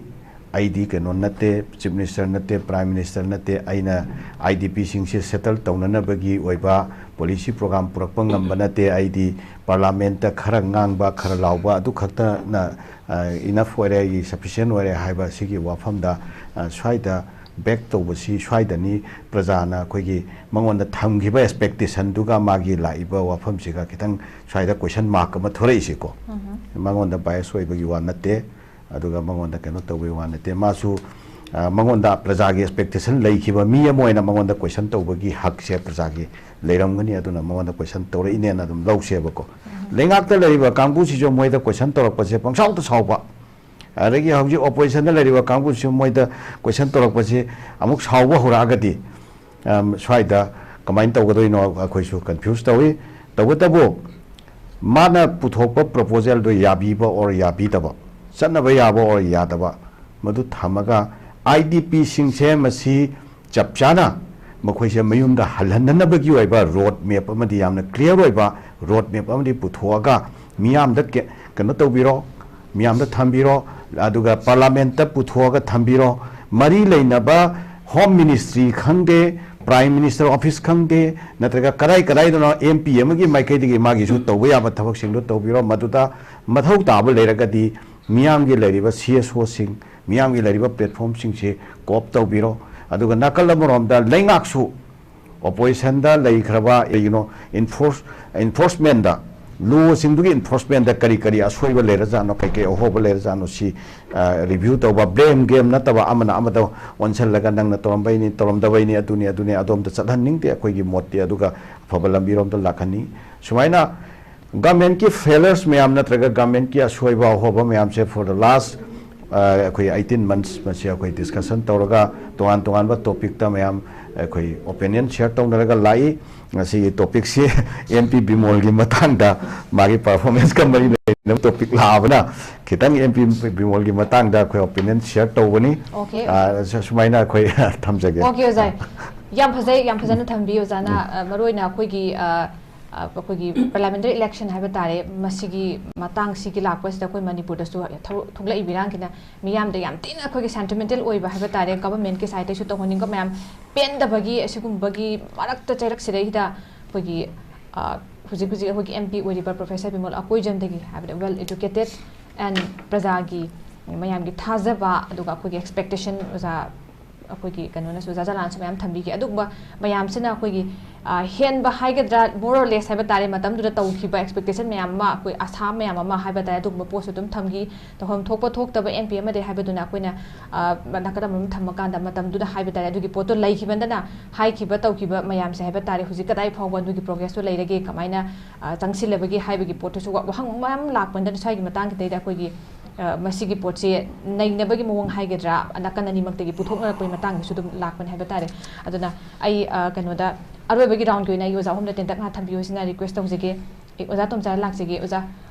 ꯑꯩꯗꯤ ꯀꯩꯅꯣ ꯅꯠꯇꯦ, ꯆꯤꯐ ꯃꯤꯅꯤꯁꯇꯔ ꯅꯠꯇꯦ, ꯄ꯭ꯔꯥꯏꯝ ꯃꯤꯅꯤꯁꯇꯔ ꯅꯠꯇꯦ, ꯑꯩꯅ ꯑꯥꯏ ꯗꯤ ꯄꯤꯁꯤꯡꯁꯦ ꯁꯦꯇꯜ ꯇꯧꯅꯅꯕꯒꯤ ꯑꯣꯏꯕ ꯄꯣꯂꯤꯁꯤ ꯄ꯭ꯔꯣꯒ꯭ꯔꯥꯝ ꯄꯨꯔꯛꯄ ꯉꯝꯕ ꯅꯠꯇꯦ, ꯑꯩꯗꯤ ꯄꯥꯔꯂꯥꯃꯦꯟꯠꯇ ꯈꯔ ꯉꯥꯡꯕ, ꯈꯔ ꯂꯥꯎꯕ ꯑꯗꯨ ꯈꯛꯇꯅ ꯏꯅꯐ ꯑꯣꯏꯔꯦ, ꯑꯩꯒꯤ ꯁꯐꯤꯁꯤꯌꯦꯟ ꯑꯣꯏꯔꯦ ꯍꯥꯏꯕ ꯁꯤꯒꯤ ꯋꯥꯐꯝꯗ, ꯑ, ꯁ꯭ꯋꯥꯏꯗ ꯕꯦꯛ ꯇꯧꯕꯁꯤ ꯁ꯭ꯋꯥꯏꯗꯅꯤ ꯄ꯭ꯔꯖꯥꯅ ꯑꯩꯈꯣꯏꯒꯤ ꯃꯉꯣꯟꯗ ꯊꯝꯈꯤꯕ ꯑꯦꯛꯁꯄꯦꯛꯇꯦꯁꯟꯗꯨꯒ ꯃꯥꯒꯤ ꯂꯥꯛꯏꯕ ꯋꯥꯐꯝꯁꯤꯒ ꯈꯤꯇꯪ ꯁ꯭ꯋꯥꯏꯗ ꯀꯣꯏꯁꯟ ꯃꯥꯔꯛ ꯑꯃ ꯊꯣꯔꯛꯏꯁꯤꯀꯣ꯫ ꯃꯉꯣꯟꯗ ꯕꯥꯏꯁ ꯑꯣꯏꯕꯒꯤ ꯋꯥ ꯅꯠꯇꯦ, ꯑꯗꯨꯒ ꯃꯉꯣꯟꯗ ꯀꯩꯅꯣ ꯇꯧꯕꯒꯤ ꯋꯥ ꯅꯠꯇꯦ꯫ ꯃꯥꯁꯨ, ꯑ, ꯃꯉꯣꯟꯗ ꯄ꯭ꯔꯖꯥꯒꯤ ꯑꯦꯛꯁꯄꯦꯛꯇꯦꯁꯟ ꯂꯩꯈꯤꯕ ꯃꯤ ꯑꯃ ꯑꯣꯏꯅ ꯃꯉꯣꯟꯗ ꯀꯣꯏꯁꯟ ꯇꯧꯕꯒꯤ ꯍꯛꯁꯦ ꯄ꯭ꯔꯖꯥꯒꯤ ꯂꯩꯔꯝꯒꯅꯤ, ꯑꯗꯨꯅ ꯃꯉꯣꯟꯗ ꯀꯣꯏꯁꯟ ꯇꯧꯔꯛꯏꯅꯦꯅ ꯑꯗꯨꯝ ꯂꯧꯁꯦꯕꯀꯣ꯫ ꯂꯩꯉꯥꯛꯇ ꯂꯩꯔꯤꯕ ꯀꯥꯡꯕꯨꯁꯤꯁꯨ ꯃꯣꯏꯗ ꯀꯣꯏꯁꯟ ꯇꯧꯔꯛꯄꯁꯦ ꯄꯪꯁꯥꯎꯗ ꯁꯥꯎꯕ, ꯑꯗꯒꯤ ꯍꯧꯖꯤꯛ ꯑꯣꯄꯣꯖꯤꯁꯟꯗ ꯂꯩꯔꯤꯕ ꯀꯥꯡꯕꯨꯁꯤꯁꯨ ꯃꯣꯏꯗ ꯀꯣꯏꯁꯟ ꯇꯧꯔꯛꯄꯁꯤ ꯑꯃꯨꯛ ꯁꯥꯎꯕ ꯍꯧꯔꯛꯑꯒꯗꯤ, ꯑꯝ, ꯁ꯭ꯋꯥꯏꯗ ꯀꯃꯥꯏꯅ ꯇꯧꯒꯗꯣꯏꯅꯣ ꯑꯩꯈꯣꯏꯁꯨ ꯀꯟꯐ꯭ꯌꯨꯁ ꯇꯧꯏ꯫ ꯇꯧꯕꯇꯕꯨ ꯃꯥꯅ ꯄꯨꯊꯣꯛꯄ ꯄ꯭ꯔꯣꯄꯣꯖꯦꯜꯗꯣ ꯌꯥꯕꯤꯕ ꯑꯣꯔ ꯌꯥꯕꯤꯗꯕ, ꯆꯠꯅꯕ ꯌꯥꯕ ꯑꯣꯔ ꯌꯥꯗꯕ, ꯃꯗꯨ ꯊꯝꯃꯒ ꯑꯥꯏ ꯗꯤ ꯄꯤꯁꯤꯡꯁꯦ ꯃꯁꯤ ꯆꯞ ꯆꯥꯅ ꯃꯈꯣꯏꯁꯦ ꯃꯌꯨꯝꯗ ꯍꯜꯍꯟꯅꯅꯕꯒꯤ ꯑꯣꯏꯕ ꯔꯣꯗ ꯃꯦꯞ ꯑꯃꯗꯤ ꯌꯥꯝꯅ ꯀ꯭ꯂꯤꯌꯥꯔ ꯑꯣꯏꯕ ꯔꯣꯗ ꯃꯦꯞ ꯑꯃꯗꯤ ꯄꯨꯊꯣꯛꯑꯒ ꯃꯤꯌꯥꯝꯗ ꯀꯦ-, ꯀꯩꯅꯣ ꯇꯧꯕꯤꯔꯣ, ꯃꯤꯌꯥꯝꯗ ꯊꯝꯕꯤꯔꯣ, ꯑꯗꯨꯒ ꯄꯥꯔꯂꯥꯃꯦꯟꯠꯇ ꯄꯨꯊꯣꯛꯑꯒ ꯊꯝꯕꯤꯔꯣ꯫ ꯃꯔꯤ ꯂꯩꯅꯕ ꯍꯣꯝ ꯃꯤꯅꯤꯁꯇ꯭ꯔꯤ ꯈꯪꯗꯦ, ꯄ꯭ꯔꯥꯏꯝ ꯃꯤꯅꯤꯁꯇꯔ ꯑꯣꯐꯤꯁ ꯈꯪꯗꯦ, ꯅꯠꯇ꯭ꯔꯒ ꯀꯗꯥꯏ ꯀꯗꯥꯏꯗꯅꯣ ꯑꯦꯝ ꯄꯤ ꯑꯃꯒꯤ ꯃꯥꯏꯀꯩꯗꯒꯤ ꯃꯥꯒꯤꯁꯨ ꯇꯧꯕ ꯌꯥꯕ ꯊꯕꯛꯁꯤꯡꯗꯣ ꯇꯧꯕꯤꯔꯣ꯫ ꯃꯗꯨꯗ ꯃꯊꯧ ꯇꯥꯕ ꯂꯩꯔꯒꯗꯤ ꯃꯤꯌꯥꯝꯒꯤ ꯂꯩꯔꯤꯕ ꯁꯤ ꯑꯦꯁ ꯑꯣꯁꯤꯡ, ꯃꯤꯌꯥꯝꯒꯤ ꯂꯩꯔꯤꯕ ꯄ꯭ꯂꯦꯠꯐꯣꯝꯁꯤꯡꯁꯤ ꯀꯣꯞ ꯇꯧꯕꯤꯔꯣ꯫ ꯑꯗꯨꯒ ꯅꯥꯀꯜ ꯑꯃꯔꯣꯝꯗ ꯂꯩꯉꯥꯛꯁꯨ ꯑꯣꯄꯣꯖꯤꯁꯟꯗ ꯂꯩꯈ꯭ꯔꯕ, ꯀꯩꯒꯤꯅꯣ, ꯏꯟꯐꯣꯔꯁ-, ꯏꯟꯐꯣꯔꯁꯃꯦꯟꯗ, ꯂꯣꯁꯤꯡꯗꯨꯒꯤ ꯏꯟꯐꯣꯔꯁꯃꯦꯟꯗ ꯀꯔꯤ ꯀꯔꯤ ꯑꯁꯣꯏꯕ ꯂꯩꯔꯖꯥꯠꯅꯣ, ꯀꯩ ꯀꯩ ꯑꯍꯣꯕ ꯂꯩꯔꯖꯥꯠꯅꯣ, ꯁꯤ, ꯑ, ꯔꯤꯚ꯭ꯌꯨ ꯇꯧꯕ, ꯕ꯭ꯂꯦꯝ ꯒꯦꯝ ꯅꯠꯇꯕ ꯑꯃꯅ ꯑꯃꯗ ꯑꯣꯟꯁꯤꯜꯂꯒ ꯅꯪꯅ ꯇꯧꯔꯝꯕꯩꯅꯤ, ꯇꯧꯔꯝꯗꯕꯩꯅꯤ, ꯑꯗꯨꯅꯤ, ꯑꯗꯨꯅꯤ, ꯑꯗꯣꯝꯗ ꯆꯠꯍꯟꯅꯤꯡꯗꯦ ꯑꯩꯈꯣꯏꯒꯤ ꯃꯣꯠꯇꯤ, ꯑꯗꯨꯒ ꯑꯐꯕ ꯂꯝꯕꯤꯔꯣꯝꯗ ꯂꯥꯛꯍꯟꯅꯤꯡꯉꯤ꯫ ꯁꯨꯃꯥꯏꯅ ꯒꯃꯦꯟꯠꯀꯤ ꯐꯦꯂꯔꯁ ꯃꯌꯥꯝ ꯅꯠꯇ꯭ꯔꯒ ꯒꯃꯦꯟꯠꯀꯤ ꯑꯁꯣꯏꯕ ꯑꯍꯣꯕ ꯃꯌꯥꯝꯁꯦ for the last, ꯑ, ꯑꯩꯈꯣꯏ eighteen months ꯃꯁꯤ ꯑꯩꯈꯣꯏ ꯗꯤꯁꯀꯁꯟ ꯇꯧꯔꯒ ꯇꯣꯉꯥꯟ ꯇꯣꯉꯥꯟꯕ ꯇꯣꯄꯤꯛꯇ ꯃꯌꯥꯝ ꯑꯩꯈꯣꯏ ꯑꯣꯄꯤꯅꯤꯌꯟ ꯁꯤꯌꯔ ꯇꯧꯅꯔꯒ ꯂꯥꯛꯏ꯫ ꯉꯁꯤꯒꯤ ꯇꯣꯄꯤꯛꯁꯤ ꯑꯦꯝ ꯄꯤ ꯕꯤꯃꯣꯜꯒꯤ ꯃꯇꯥꯡꯗ ꯃꯥꯒꯤ ꯄꯔꯐꯣꯔꯃꯦꯟꯁꯀ ꯃꯔꯤ ꯂꯩꯅꯕ ꯇꯣꯄꯤꯛ ꯂꯥꯛꯑꯕꯅ ꯈꯤꯇꯪ ꯑꯦꯝ ꯄꯤ ꯕꯤꯃꯣꯜꯒꯤ ꯃꯇꯥꯡꯗ ꯑꯩꯈꯣꯏ ꯑꯣꯄꯤꯅꯤꯌꯟ ꯁꯤꯌꯔ ꯇꯧꯕꯅꯤ꯫ ꯑꯣꯀꯦ꯫ ꯑ, ꯁ-, ꯁꯨꯃꯥꯏꯅ ꯑꯩꯈꯣꯏ ꯊꯝꯖꯒꯦ꯫ ꯑꯣꯀꯦ, ꯑꯣꯖꯥ꯫ ꯌꯥꯝ ꯐꯖꯩ, ꯌꯥꯝ ꯐꯖꯅ ꯊꯝꯕꯤ, ꯑꯣꯖꯥꯅ꯫ ꯎꯝ꯫ ꯑ, ꯃꯔꯨꯑꯣꯏꯅ ꯑꯩꯈꯣꯏꯒꯤ, ꯑ, ꯑ, ꯑꯩꯈꯣꯏꯒꯤ ꯄꯥꯔꯂꯤꯌꯥꯃꯦꯟꯇꯔꯤ ꯏꯂꯦꯛꯁꯟ ꯍꯥꯏꯕ ꯇꯥꯔꯦ, ꯃꯁꯤꯒꯤ ꯃꯇꯥꯡꯁꯤꯒꯤ ꯂꯥꯛꯄꯁꯤꯗ ꯑꯩꯈꯣꯏ ꯃꯅꯤꯄꯨꯔꯗꯁꯨ ꯊꯣꯛ-, ꯊꯣꯛꯂꯛꯏꯕ ꯏꯔꯥꯡꯁꯤꯅ ꯃꯤꯌꯥꯝꯗ ꯌꯥꯝ ꯊꯤꯅ ꯑꯩꯈꯣꯏꯒꯤ ꯁꯦꯟꯇꯤꯃꯦꯟꯇꯦꯜ ꯑꯣꯏꯕ ꯍꯥꯏꯕ ꯇꯥꯔꯦ, ꯒꯚꯔꯟꯃꯦꯟꯠꯀꯤ ꯁꯥꯏꯠꯇꯩꯁꯨ ꯇꯧꯍꯟꯅꯤꯡꯕ ꯃꯌꯥꯝ, ꯄꯦꯟꯗꯕꯒꯤ ꯑꯁꯤꯒꯨꯝꯕꯒꯤ ꯃꯔꯛꯇ ꯆꯩꯔꯛꯁꯤꯗꯩꯁꯤꯗ ꯑꯩꯈꯣꯏꯒꯤ, ꯑ, ꯍꯧꯖꯤꯛ ꯍꯧꯖꯤꯛ ꯑꯩꯈꯣꯏꯒꯤ ꯑꯦꯝ ꯄꯤ ꯑꯣꯏꯔꯤꯕ ꯄ꯭ꯔꯣꯐꯦꯁꯔ ꯕꯤꯃꯣꯜ ꯑꯀꯣꯏꯖꯝꯗꯒꯤ ꯍꯥꯏꯕꯗꯤ well educated and ꯄ꯭ꯔꯖꯥꯒꯤ ꯃꯌꯥꯝꯒꯤ ꯊꯥꯖꯕ, ꯑꯗꯨꯒ ꯑꯩꯈꯣꯏꯒꯤ ꯑꯦꯛꯁꯄꯦꯛꯇꯦꯁꯟ ꯑꯣꯖꯥ ꯑꯩꯈꯣꯏꯒꯤ ꯀꯩꯅꯣꯅꯁꯨ, ꯑꯣꯖꯥ ꯖꯂꯥꯟꯁꯨ ꯃꯌꯥꯝ ꯊꯝꯕꯤꯈꯤ꯫ ꯑꯗꯨꯒꯨꯝꯕ ꯃꯌꯥꯝꯁꯤꯅ ꯑꯩꯈꯣꯏꯒꯤ, ꯑ, ꯍꯦꯟꯕ ꯍꯥꯏꯒꯗ꯭ꯔꯥ, more or less ꯍꯥꯏꯕ ꯇꯥꯔꯦ, ꯃꯇꯝꯗꯨꯗ ꯇꯧꯈꯤꯕ ꯑꯦꯛꯁꯄꯦꯛꯇꯦꯁꯟ ꯃꯌꯥꯝ ꯑꯃ, ꯑꯩꯈꯣꯏ ꯑꯁꯥ ꯃꯌꯥꯝ ꯑꯃ ꯍꯥꯏꯕ ꯇꯥꯔꯦ, ꯑꯗꯨꯒꯨꯝꯕ ꯄꯣꯠꯁꯨ ꯑꯗꯨꯝ ꯊꯝꯈꯤ꯫ ꯇꯧꯐꯝ ꯊꯣꯛꯄ ꯊꯣꯛꯇꯕ ꯑꯦꯝ ꯄꯤ ꯑꯃꯗꯤ ꯍꯥꯏꯕꯗꯨꯅ ꯑꯩꯈꯣꯏꯅ, ꯑ, ꯅꯥꯀꯟ ꯑꯃꯗ ꯊꯝꯃꯀꯥꯟꯗ ꯃꯇꯝꯗꯨꯗ ꯍꯥꯏꯕ ꯇꯥꯔꯦ, ꯑꯗꯨꯒꯤ ꯄꯣꯠꯇꯣ ꯂꯩꯈꯤꯕꯗꯅ ꯍꯥꯏꯈꯤꯕ ꯇꯧꯈꯤꯕ ꯃꯌꯥꯝꯁꯦ ꯍꯥꯏꯕ ꯇꯥꯔꯦ, ꯍꯧꯖꯤꯛ ꯀꯗꯥꯏ ꯐꯥꯎꯕ ꯑꯗꯨꯒꯤ ꯄ꯭ꯔꯣꯒ꯭ꯔꯦꯁꯇꯣ ꯂꯩꯔꯒꯦ, ꯀꯃꯥꯏꯅ, ꯑ, ꯆꯪꯁꯤꯜꯂꯕꯒꯦ ꯍꯥꯏꯕꯒꯤ ꯄꯣꯠꯇꯨꯁꯨ ꯋꯥ-, ꯋꯥꯍꯪ ꯃꯌꯥꯝ ꯂꯥꯛꯄꯅꯤꯅ ꯁ꯭ꯋꯥꯏꯒꯤ ꯃꯇꯥꯡꯁꯤꯗꯩꯗ ꯑꯩꯈꯣꯏꯒꯤ, ꯑ, ꯃꯁꯤꯒꯤ ꯄꯣꯠꯁꯦ ꯅꯩꯅꯕꯒꯤ ꯃꯑꯣꯡ ꯍꯥꯏꯒꯗ꯭ꯔꯥ, ꯅꯥꯀꯟ ꯑꯅꯤꯃꯛꯇꯒꯤ ꯄꯨꯊꯣꯛꯅꯔꯛꯄꯒꯤ ꯃꯇꯥꯡꯗꯁꯨ ꯑꯗꯨꯝ ꯂꯥꯛꯄꯅꯦ ꯍꯥꯏꯕ ꯇꯥꯔꯦ꯫ ꯑꯗꯨꯅ ꯑꯩ, ꯑ, ꯀꯩꯅꯣꯗ ꯑꯔꯣꯏꯕꯒꯤ ꯔꯥꯎꯟꯒꯤ ꯑꯣꯏꯅ ꯑꯩ ꯑꯣꯖꯥ ꯑꯍꯨꯝꯗ ꯇꯦꯟꯇꯛ ꯉꯥꯏꯍꯥꯛ ꯊꯝꯕꯤꯌꯨ ꯍꯥꯏꯁꯤꯅ ꯔꯤꯀ꯭ꯋꯦꯁ ꯇꯧꯖꯒꯦ꯫ ꯑꯩ ꯑꯣꯖꯥ ꯇꯣꯝꯆꯥꯗ ꯂꯥꯛꯆꯒꯦ꯫ ꯑꯣꯖꯥ,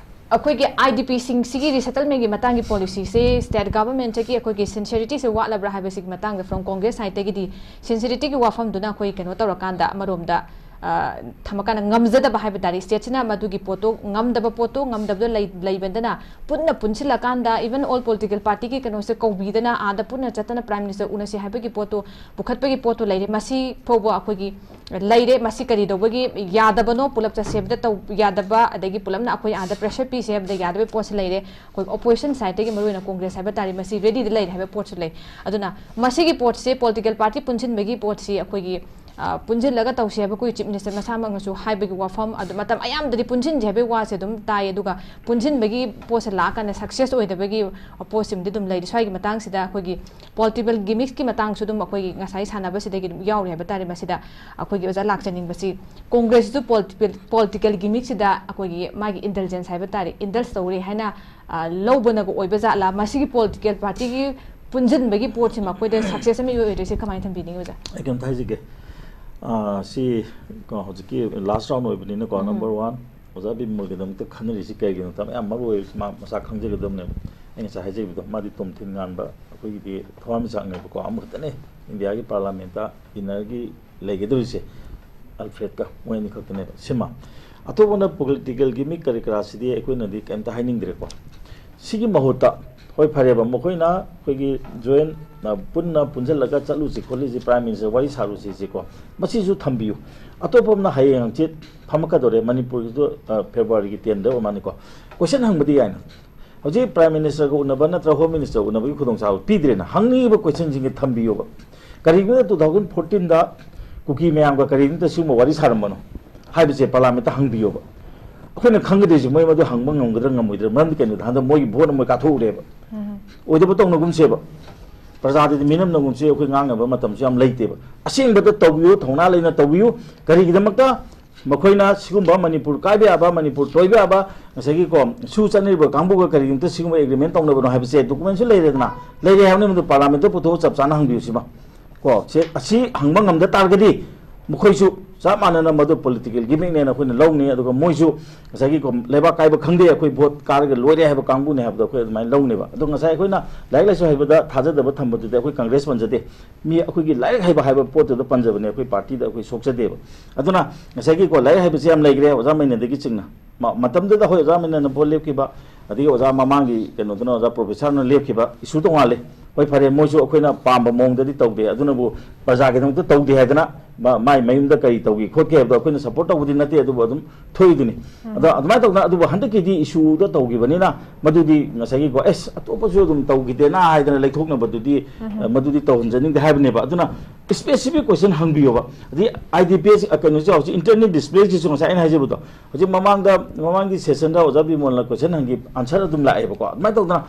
ꯑꯩꯈꯣꯏꯒꯤ ꯑꯥꯏ ꯗꯤ ꯄꯤꯁꯤꯡꯁꯤꯒꯤ ꯔꯤꯁꯦꯇꯜꯃꯦꯟꯒꯤ ꯃꯇꯥꯡꯒꯤ ꯄꯣꯂꯤꯁꯤꯁꯦ ꯁ꯭ꯇꯦꯠ ꯒꯚꯔꯟꯃꯦꯟꯠꯇꯒꯤ ꯑꯩꯈꯣꯏꯒꯤ ꯁꯤꯟꯁꯤꯌꯔꯤꯇꯤꯁꯦ ꯋꯥꯠꯂꯕ꯭ꯔꯥ ꯍꯥꯏꯕꯁꯤꯒꯤ ꯃꯇꯥꯡꯗ from ꯀꯣꯡꯒ꯭ꯔꯦꯁ ꯁꯥꯏꯠꯇꯒꯤꯗꯤ ꯁꯤꯟꯁꯤꯌꯔꯤꯇꯤꯒꯤ ꯋꯥꯐꯝꯗꯨꯅ ꯑꯩꯈꯣꯏ ꯀꯩꯅꯣ ꯇꯧꯔꯀꯥꯟꯗ ꯑꯃꯔꯣꯝꯗ, ꯑ, ꯊꯝꯃꯀꯥꯟꯗ ꯉꯝꯖꯗꯕ ꯍꯥꯏꯕ ꯇꯥꯔꯦ, ꯁ꯭ꯇꯦꯠꯁꯤꯅ ꯃꯗꯨꯒꯤ ꯄꯣꯠꯇꯣ ꯉꯝꯗꯕ ꯄꯣꯠꯇꯣ ꯉꯝꯗꯕꯗꯣ ꯂꯩ-, ꯂꯩꯕꯗꯅ ꯄꯨꯟꯅ ꯄꯨꯟꯁꯤꯜꯂꯀꯥꯟꯗ even all political partyꯒꯤ ꯀꯩꯅꯣꯁꯦ ꯀꯧꯕꯤꯗꯅ ꯑꯥꯗ ꯄꯨꯟꯅ ꯆꯠꯇꯅ Prime Minister ꯎꯅꯁꯤ ꯍꯥꯏꯕꯒꯤ ꯄꯣꯠꯇꯣ ꯄꯨꯈꯠꯄꯒꯤ ꯄꯣꯠꯇꯣ ꯂꯩꯔꯦ꯫ ꯃꯁꯤ ꯐꯥꯎꯕ ꯑꯩꯈꯣꯏꯒꯤ ꯂꯩꯔꯦ꯫ ꯃꯁꯤ ꯀꯔꯤ ꯇꯧꯕꯒꯤ ꯌꯥꯗꯕꯅꯣ, ꯄꯨꯂꯞ ꯆꯠꯁꯦ ꯍꯥꯏꯕꯗ ꯇꯧ-, ꯌꯥꯗꯕ, ꯑꯗꯒꯤ ꯄꯨꯂꯞꯅ ꯑꯩꯈꯣꯏ ꯑꯥꯗ ꯄ꯭ꯔꯦꯁꯔ ꯄꯤꯁꯦ ꯍꯥꯏꯕꯗ ꯌꯥꯗꯕꯒꯤ ꯄꯣꯠꯁꯦ ꯂꯩꯔꯦ꯫ ꯑꯩꯈꯣꯏ ꯑꯣꯄꯣꯖꯤꯁꯟ ꯁꯥꯏꯠꯇꯒꯤ ꯃꯔꯨꯑꯣꯏꯅ ꯀꯣꯡꯒ꯭ꯔꯦꯁ ꯍꯥꯏꯕ ꯇꯥꯔꯦ, ꯃꯁꯤ ꯔꯦꯗꯤꯗ ꯂꯩꯔꯦ ꯍꯥꯏꯕ ꯄꯣꯠꯁꯨ ꯂꯩ꯫ ꯑꯗꯨꯅ ꯃꯁꯤꯒꯤ ꯄꯣꯠꯁꯦ ꯄꯣꯂꯤꯇꯤꯀꯦꯜ ꯄꯥꯔꯇꯤ ꯄꯨꯟꯁꯤꯟꯕꯒꯤ ꯄꯣꯠꯁꯤ ꯑꯩꯈꯣꯏꯒꯤ, ꯑ, ꯄꯨꯟꯁꯤꯜꯂꯒ ꯇꯧꯁꯦ ꯍꯥꯏꯕ ꯑꯩꯈꯣꯏ ꯆꯤꯐ ꯃꯤꯅꯤꯁꯇꯔ ꯃꯁꯥꯃꯛꯅꯁꯨ ꯍꯥꯏꯕꯒꯤ ꯋꯥꯐꯝ, ꯑꯗꯨ ꯃꯇꯝ ꯑꯌꯥꯝꯕꯗꯗꯤ ꯄꯨꯟꯁꯤꯟꯁꯦ ꯍꯥꯏꯕꯒꯤ ꯋꯥꯁꯦ ꯑꯗꯨꯝ ꯇꯥꯏ, ꯑꯗꯨꯒ ꯄꯨꯟꯁꯤꯟꯕꯒꯤ ꯄꯣꯠꯁꯦ ꯂꯥꯛꯑꯀꯥꯟꯗ ꯁꯛꯁꯦꯁ ꯑꯣꯏꯗꯕꯒꯤ ꯄꯣꯠꯁꯤꯃꯗꯤ ꯑꯗꯨꯝ ꯂꯩꯔꯤ꯫ ꯁ꯭ꯋꯥꯏꯒꯤ ꯃꯇꯥꯡꯁꯤꯗ ꯑꯩꯈꯣꯏꯒꯤ ꯄꯣꯂꯤꯇꯤꯀꯦꯜ ꯒꯤꯃꯤꯛꯁꯀꯤ ꯃꯇꯥꯡꯁꯨ ꯑꯗꯨꯝ ꯑꯩꯈꯣꯏꯒꯤ ꯉꯁꯥꯏ ꯁꯥꯟꯅꯕꯁꯤꯗꯒꯤ ꯑꯗꯨꯝ ꯌꯥꯎꯔꯤ ꯍꯥꯏꯕ ꯇꯥꯔꯦ꯫ ꯃꯁꯤꯗ ꯑꯩꯈꯣꯏꯒꯤ ꯑꯣꯖꯥ ꯂꯥꯛꯆꯅꯤꯡꯕꯁꯤ, ꯀꯣꯡꯒ꯭ꯔꯦꯁꯁꯤꯁꯨ ꯄꯣꯂꯤꯇꯤꯀꯦꯜ, ꯄꯣꯂꯤꯇꯤꯀꯦꯜ ꯒꯤꯃꯤꯛꯁꯤꯗ ꯑꯩꯈꯣꯏꯒꯤ ꯃꯥꯒꯤ ꯏꯟꯗꯜꯖꯦꯟꯁ ꯍꯥꯏꯕ ꯇꯥꯔꯦ, ꯏꯟꯗꯜꯖ ꯇꯧꯔꯦ ꯍꯥꯏꯅ, ꯑ, ꯂꯧꯕꯅꯒ ꯑꯣꯏꯕ ꯖꯥꯠꯂꯥ? ꯃꯁꯤꯒꯤ ꯄꯣꯂꯤꯇꯤꯀꯦꯜ ꯄꯥꯔꯇꯤꯒꯤ ꯄꯨꯟꯁꯤꯟꯕꯒꯤ ꯄꯣꯠꯁꯤ ꯃꯈꯣꯏꯗ ꯁꯛꯁꯦꯁ ꯑꯃ ꯏꯑꯣꯏ ꯑꯣꯏꯗꯣꯏꯁꯦ ꯀꯃꯥꯏꯅ ꯊꯝꯕꯤꯅꯤꯡꯉꯤ ꯑꯣꯖꯥ? ꯑꯩ ꯀꯩꯝꯇ ꯍꯥꯏꯖꯒꯦ꯫ ꯑ, ꯁꯤ ꯀꯣ, ꯍꯧꯖꯤꯛꯀꯤ ꯂꯥꯁ ꯔꯥꯎꯟ ꯑꯣꯏꯕꯅꯤꯅꯀꯣ, ꯎꯝ꯫ ꯅꯝꯕꯔ ꯋꯥꯟ, ꯑꯣꯖꯥ ꯕꯤꯃꯣꯜꯒꯤꯗꯃꯛꯇ ꯈꯟꯅꯔꯤꯁꯤ ꯀꯩꯒꯤꯅꯣ? ꯃꯌꯥꯝ ꯃꯔꯨ ꯑꯣꯏꯕꯁꯤ ꯃꯥ ꯃꯁꯥ ꯈꯪꯖꯒꯗꯕꯅꯦꯕ꯫ ꯑꯩ ꯉꯁꯥꯏ ꯍꯥꯏꯖꯈꯤꯕꯗꯣ, ꯃꯥꯗꯤ ꯇꯣꯝꯊꯤꯟ ꯉꯥꯟꯕ, ꯑꯩꯈꯣꯏꯒꯤꯗꯤ ꯊꯋꯥꯟꯃꯤꯆꯥꯛꯅꯦꯕꯀꯣ, ꯑꯃꯈꯛꯇꯅꯦ ꯏꯟꯗꯤꯌꯥꯒꯤ ꯄꯥꯔꯂꯥꯃꯦꯟꯠꯇ ꯋꯤꯟꯅꯔꯒꯤ ꯂꯩꯒꯗꯧꯔꯤꯁꯦ꯫ ꯑꯜꯐ꯭ꯔꯦꯗꯀ ꯃꯣꯏ ꯑꯅꯤꯈꯛꯇꯅꯦꯕ꯫ ꯁꯤꯃ, ꯑꯇꯣꯞꯄꯅ ꯄꯣꯂꯤꯇꯤꯀꯦꯜꯒꯤ ꯃꯤ ꯀꯔꯤ ꯀꯔꯥꯁꯤꯗꯤ ꯑꯩꯈꯣꯏꯅꯗꯤ ꯀꯩꯝꯇ ꯍꯥꯏꯅꯤꯡꯗ꯭ꯔꯦꯀꯣ꯫ ꯁꯤꯒꯤ ꯃꯍꯨꯠꯇ, ꯍꯣꯏ, ꯐꯔꯦꯕ, ꯃꯈꯣꯏꯅ ꯑꯩꯈꯣꯏꯒꯤ ꯖꯣꯏꯟ, ꯑ, ꯄꯨꯟꯅ ꯄꯨꯟꯁꯤꯜꯂꯒ ꯆꯠꯂꯨꯁꯤ ꯈꯣꯠꯂꯨꯁꯤ, ꯄ꯭ꯔꯥꯏꯝ ꯃꯤꯅꯤꯁꯇꯔ ꯋꯥꯔꯤ ꯁꯥꯔꯨꯁꯤ ꯁꯤꯀꯣ, ꯃꯁꯤꯁꯨ ꯊꯝꯕꯤꯌꯨ꯫ ꯑꯇꯣꯞꯄ ꯑꯃꯅ ꯍꯌꯦꯡ ꯍꯪꯆꯤꯠ ꯐꯝꯃꯛꯀꯗꯧꯔꯦ, ꯃꯅꯤꯄꯨꯔꯒꯤꯁꯨ, ꯑ, ꯐꯦꯕ꯭ꯔꯨꯋꯥꯔꯤꯒꯤ ꯇꯦꯟꯗ ꯑꯣꯏꯔ ꯃꯥꯜꯂꯤꯀꯣ꯫ ꯀꯣꯏꯁꯟ ꯍꯪꯕꯗꯤ ꯌꯥꯏꯅ, ꯍꯧꯖꯤꯛ ꯄ꯭ꯔꯥꯏꯝ ꯃꯤꯅꯤꯁꯇꯔꯒ ꯎꯅꯕ ꯅꯠꯇ꯭ꯔꯒ ꯍꯣꯝ ꯃꯤꯅꯤꯁꯇꯔꯒ ꯎꯅꯕꯒꯤ ꯈꯨꯗꯣꯡꯆꯥꯕ ꯄꯤꯗ꯭ꯔꯦꯅ, ꯍꯪꯅꯤꯡꯉꯤꯕ ꯀꯣꯏꯁꯟꯁꯤꯡꯁꯦ ꯊꯝꯕꯤꯌꯣꯕ꯫ ꯀꯔꯤꯒꯨꯝꯕꯗ ꯇꯨ ꯊꯥꯎꯖꯟ ꯐꯣꯔꯇꯤꯟꯗ ꯀꯨꯀꯤ ꯃꯌꯥꯝꯒ ꯀꯔꯤꯒꯨꯝꯕꯗ ꯁꯤꯒꯨꯝꯕ ꯋꯥꯔꯤ ꯁꯥꯔꯝꯕꯅꯣ ꯍꯥꯏꯕꯁꯦ ꯄꯥꯔꯂꯥꯃꯦꯟꯠꯇ ꯍꯪꯕꯤꯌꯣꯕ꯫ ꯑꯩꯈꯣꯏꯅ ꯈꯪꯒꯗꯣꯏꯁꯦ ꯃꯣꯏ ꯃꯗꯨ ꯍꯪꯕ ꯉꯝꯒꯗ꯭ꯔꯥ ꯉꯝꯃꯣꯏꯗ꯭ꯔꯥ, ꯃꯔꯝꯗꯤ ꯀꯩꯅꯣꯗ ꯍꯟꯗꯛ ꯃꯣꯏꯒꯤ ꯚꯣꯠ ꯑꯃ ꯃꯣꯏ ꯀꯥꯊꯣꯛꯎꯔꯦꯕ꯫ ꯑꯣꯏꯗꯕ ꯇꯧꯅꯒꯨꯝꯁꯦꯕ, ꯄ꯭ꯔꯖꯥꯗꯗꯤ ꯃꯤꯅꯝꯅꯒꯨꯝꯁꯦ, ꯑꯩꯈꯣꯏ ꯉꯥꯡꯅꯕ ꯃꯇꯝꯁꯨ ꯌꯥꯝ ꯂꯩꯇꯦꯕ꯫ ꯑꯁꯦꯡꯕꯗ ꯇꯧꯕꯤꯌꯨ, ꯊꯧꯅꯥ ꯂꯩꯅ ꯇꯧꯕꯤꯌꯨ꯫ ꯀꯔꯤꯒꯤꯗꯃꯛꯇ? ꯃꯈꯣꯏꯅ ꯁꯤꯒꯨꯝꯕ ꯃꯅꯤꯄꯨꯔ ꯀꯥꯏꯕ ꯌꯥꯕ, ꯃꯅꯤꯄꯨꯔ ꯇꯣꯏꯕ ꯌꯥꯕ, ꯉꯁꯥꯏꯒꯤ ꯀꯣ, ꯁꯨ ꯆꯠꯅꯔꯤꯕ ꯀꯥꯡꯕꯨꯒ ꯀꯔꯤꯒꯨꯝꯇ ꯁꯤꯒꯨꯝꯕ ꯑꯦꯒ꯭ꯔꯤꯃꯦꯟ ꯇꯧꯅꯕꯅꯣ ꯍꯥꯏꯕꯁꯦ ꯗꯣꯀꯨꯃꯦꯟꯁꯨ ꯂꯩꯔꯦꯗꯅ, ꯂꯩꯔꯦ ꯍꯥꯏꯕꯅꯤ, ꯃꯗꯨ ꯄꯥꯔꯂꯥꯃꯦꯟꯠꯇ ꯄꯨꯊꯣꯛꯑ ꯆꯞ ꯆꯥꯅ ꯍꯪꯕꯤꯌꯨ ꯁꯤꯃ꯫ ꯀꯣ, ꯁꯦ, ꯑꯁꯤ ꯍꯪꯕ ꯉꯝꯗ ꯇꯥꯔꯒꯗꯤ ꯃꯈꯣꯏꯁꯨ ꯆꯞ ꯃꯥꯟꯅꯅ ꯃꯗꯨ ꯄꯣꯂꯤꯇꯤꯀꯦꯜ ꯒꯤꯃꯤꯛꯅꯦꯅ ꯑꯩꯈꯣꯏꯅ ꯂꯧꯅꯤ꯫ ꯑꯗꯨꯒ ꯃꯣꯏꯁꯨ ꯉꯁꯥꯏꯒꯤ ꯀꯣ, ꯂꯩꯕꯥꯛ ꯀꯥꯏꯕ ꯈꯪꯗꯦ, ꯑꯩꯈꯣꯏ ꯚꯣꯠ ꯀꯥꯔꯒ ꯂꯣꯏꯔꯦ ꯍꯥꯏꯕ ꯀꯥꯡꯕꯨꯅꯦ ꯍꯥꯏꯕꯗꯣ ꯑꯩꯈꯣꯏ ꯑꯗꯨꯃꯥꯏꯅ ꯂꯧꯅꯦꯕ꯫ ꯑꯗꯣ ꯉꯁꯥꯏ ꯑꯩꯈꯣꯏꯅ ꯂꯥꯏꯔꯤꯛ ꯂꯥꯏꯁꯨ ꯍꯩꯕꯗ ꯊꯥꯖꯗꯕ ꯊꯝꯕꯗꯨꯗꯤ ꯑꯩꯈꯣꯏ ꯀꯪꯒ꯭ꯔꯦꯁ ꯄꯟꯖꯗꯦ꯫ ꯃꯤ ꯑꯩꯈꯣꯏꯒꯤ ꯂꯥꯏꯔꯤꯛ ꯍꯩꯕ ꯍꯥꯏꯕ ꯄꯣꯠꯇꯨꯗ ꯄꯟꯖꯕꯅꯦ, ꯑꯩꯈꯣꯏ ꯄꯥꯔꯇꯤꯗ ꯑꯩꯈꯣꯏ ꯁꯣꯛꯆꯗꯦꯕ꯫ ꯑꯗꯨꯅ ꯉꯁꯥꯏꯒꯤꯀꯣ, ꯂꯥꯏꯔꯤꯛ ꯍꯩꯕꯁꯦ ꯌꯥꯝ ꯂꯩꯈ꯭ꯔꯦ, ꯑꯣꯖꯥ ꯃꯩꯅꯗꯒꯤ ꯆꯤꯡꯅ꯫ ꯃ-, ꯃꯇꯝꯗꯨꯗ ꯍꯣꯏ ꯑꯣꯖꯥ ꯃꯩꯅꯅ ꯚꯣꯠ ꯂꯦꯞꯈꯤꯕ, ꯑꯗꯒꯤ ꯑꯣꯖꯥ ꯃꯃꯥꯡꯒꯤ ꯀꯩꯅꯣꯗꯨꯅ, ꯑꯣꯖꯥ ꯄ꯭ꯔꯣꯐꯦꯁꯔꯅ ꯂꯦꯞꯈꯤꯕ ꯏꯁꯨ ꯇꯣꯉꯥꯜꯂꯦ꯫ ꯍꯣꯏ, ꯐꯔꯦ, ꯃꯣꯏꯁꯨ ꯑꯩꯈꯣꯏꯅ ꯄꯥꯝꯕ ꯃꯑꯣꯡꯗꯗꯤ ꯇꯧꯗꯦ, ꯑꯗꯨꯅꯕꯨ ꯄ꯭ꯔꯖꯥꯒꯤꯗꯃꯛꯇ ꯇꯧꯗꯦ ꯍꯥꯏꯗꯅ ꯃ-, ꯃꯥꯏ ꯃꯌꯨꯝꯗ ꯀꯔꯤ ꯇꯧꯒꯦ ꯈꯣꯠꯀꯦ ꯍꯥꯏꯕꯗꯣ ꯑꯩꯈꯣꯏꯅ ꯁꯞꯄꯣꯔꯠ ꯇꯧꯕꯗꯤ ꯅꯠꯇꯦ, ꯑꯗꯨꯕꯨ ꯑꯗꯨꯝ ꯊꯣꯛꯏꯗꯨꯅꯤ꯫ ꯑꯗꯣ ꯑꯗꯨꯃꯥꯏꯅ ꯇꯧꯗꯅ, ꯑꯗꯨꯕꯨ ꯍꯟꯗꯛꯀꯤꯗꯤ ꯏꯁꯨꯗ ꯇꯧꯈꯤꯕꯅꯤꯅ ꯃꯗꯨꯗꯤ ꯉꯁꯥꯏꯒꯤꯀꯣ, "ꯑꯦꯁ, ꯑꯇꯣꯞꯄꯁꯨ ꯑꯗꯨꯝ ꯇꯧꯈꯤꯗꯦꯅ" ꯍꯥꯏꯗꯅ ꯂꯩꯊꯣꯛꯅꯕꯗꯨꯗꯤ, ꯑ, ꯃꯗꯨꯗꯤ ꯇꯧꯍꯟꯖꯅꯤꯡꯗꯦ ꯍꯥꯏꯕꯅꯦꯕ꯫ ꯑꯗꯨꯅ ꯁ꯭ꯄꯦꯁꯤꯐꯤꯛ ꯀꯣꯏꯁꯟ ꯍꯪꯕꯤꯌꯣꯕ꯫ ꯑꯗꯩ ꯑꯥꯏ ꯗꯤ ꯄꯤ ꯑꯦꯁ, ꯑ, ꯀꯩꯅꯣꯁꯦ ꯍꯧꯖꯤꯛ ꯏꯟꯇꯔꯅꯦꯜ ꯗꯤꯁꯄ꯭ꯂꯦꯁꯤꯁꯨ ꯉꯁꯥꯏ ꯑꯩꯅ ꯍꯥꯏꯖꯕꯗꯣ, ꯍꯧꯖꯤꯛ ꯃꯃꯥꯡꯗ, ꯃꯃꯥꯡꯒꯤ ꯁꯦꯁꯟꯗ ꯑꯣꯖꯥ ꯕꯤꯃꯣꯜꯅ ꯀꯣꯏꯁꯟ ꯍꯪꯈꯤ, ꯑꯟꯁꯔ ꯑꯗꯨꯝ ꯂꯥꯛꯑꯦꯕꯀꯣ꯫ ꯑꯗꯨꯃꯥꯏꯅ ꯇꯧꯗꯅ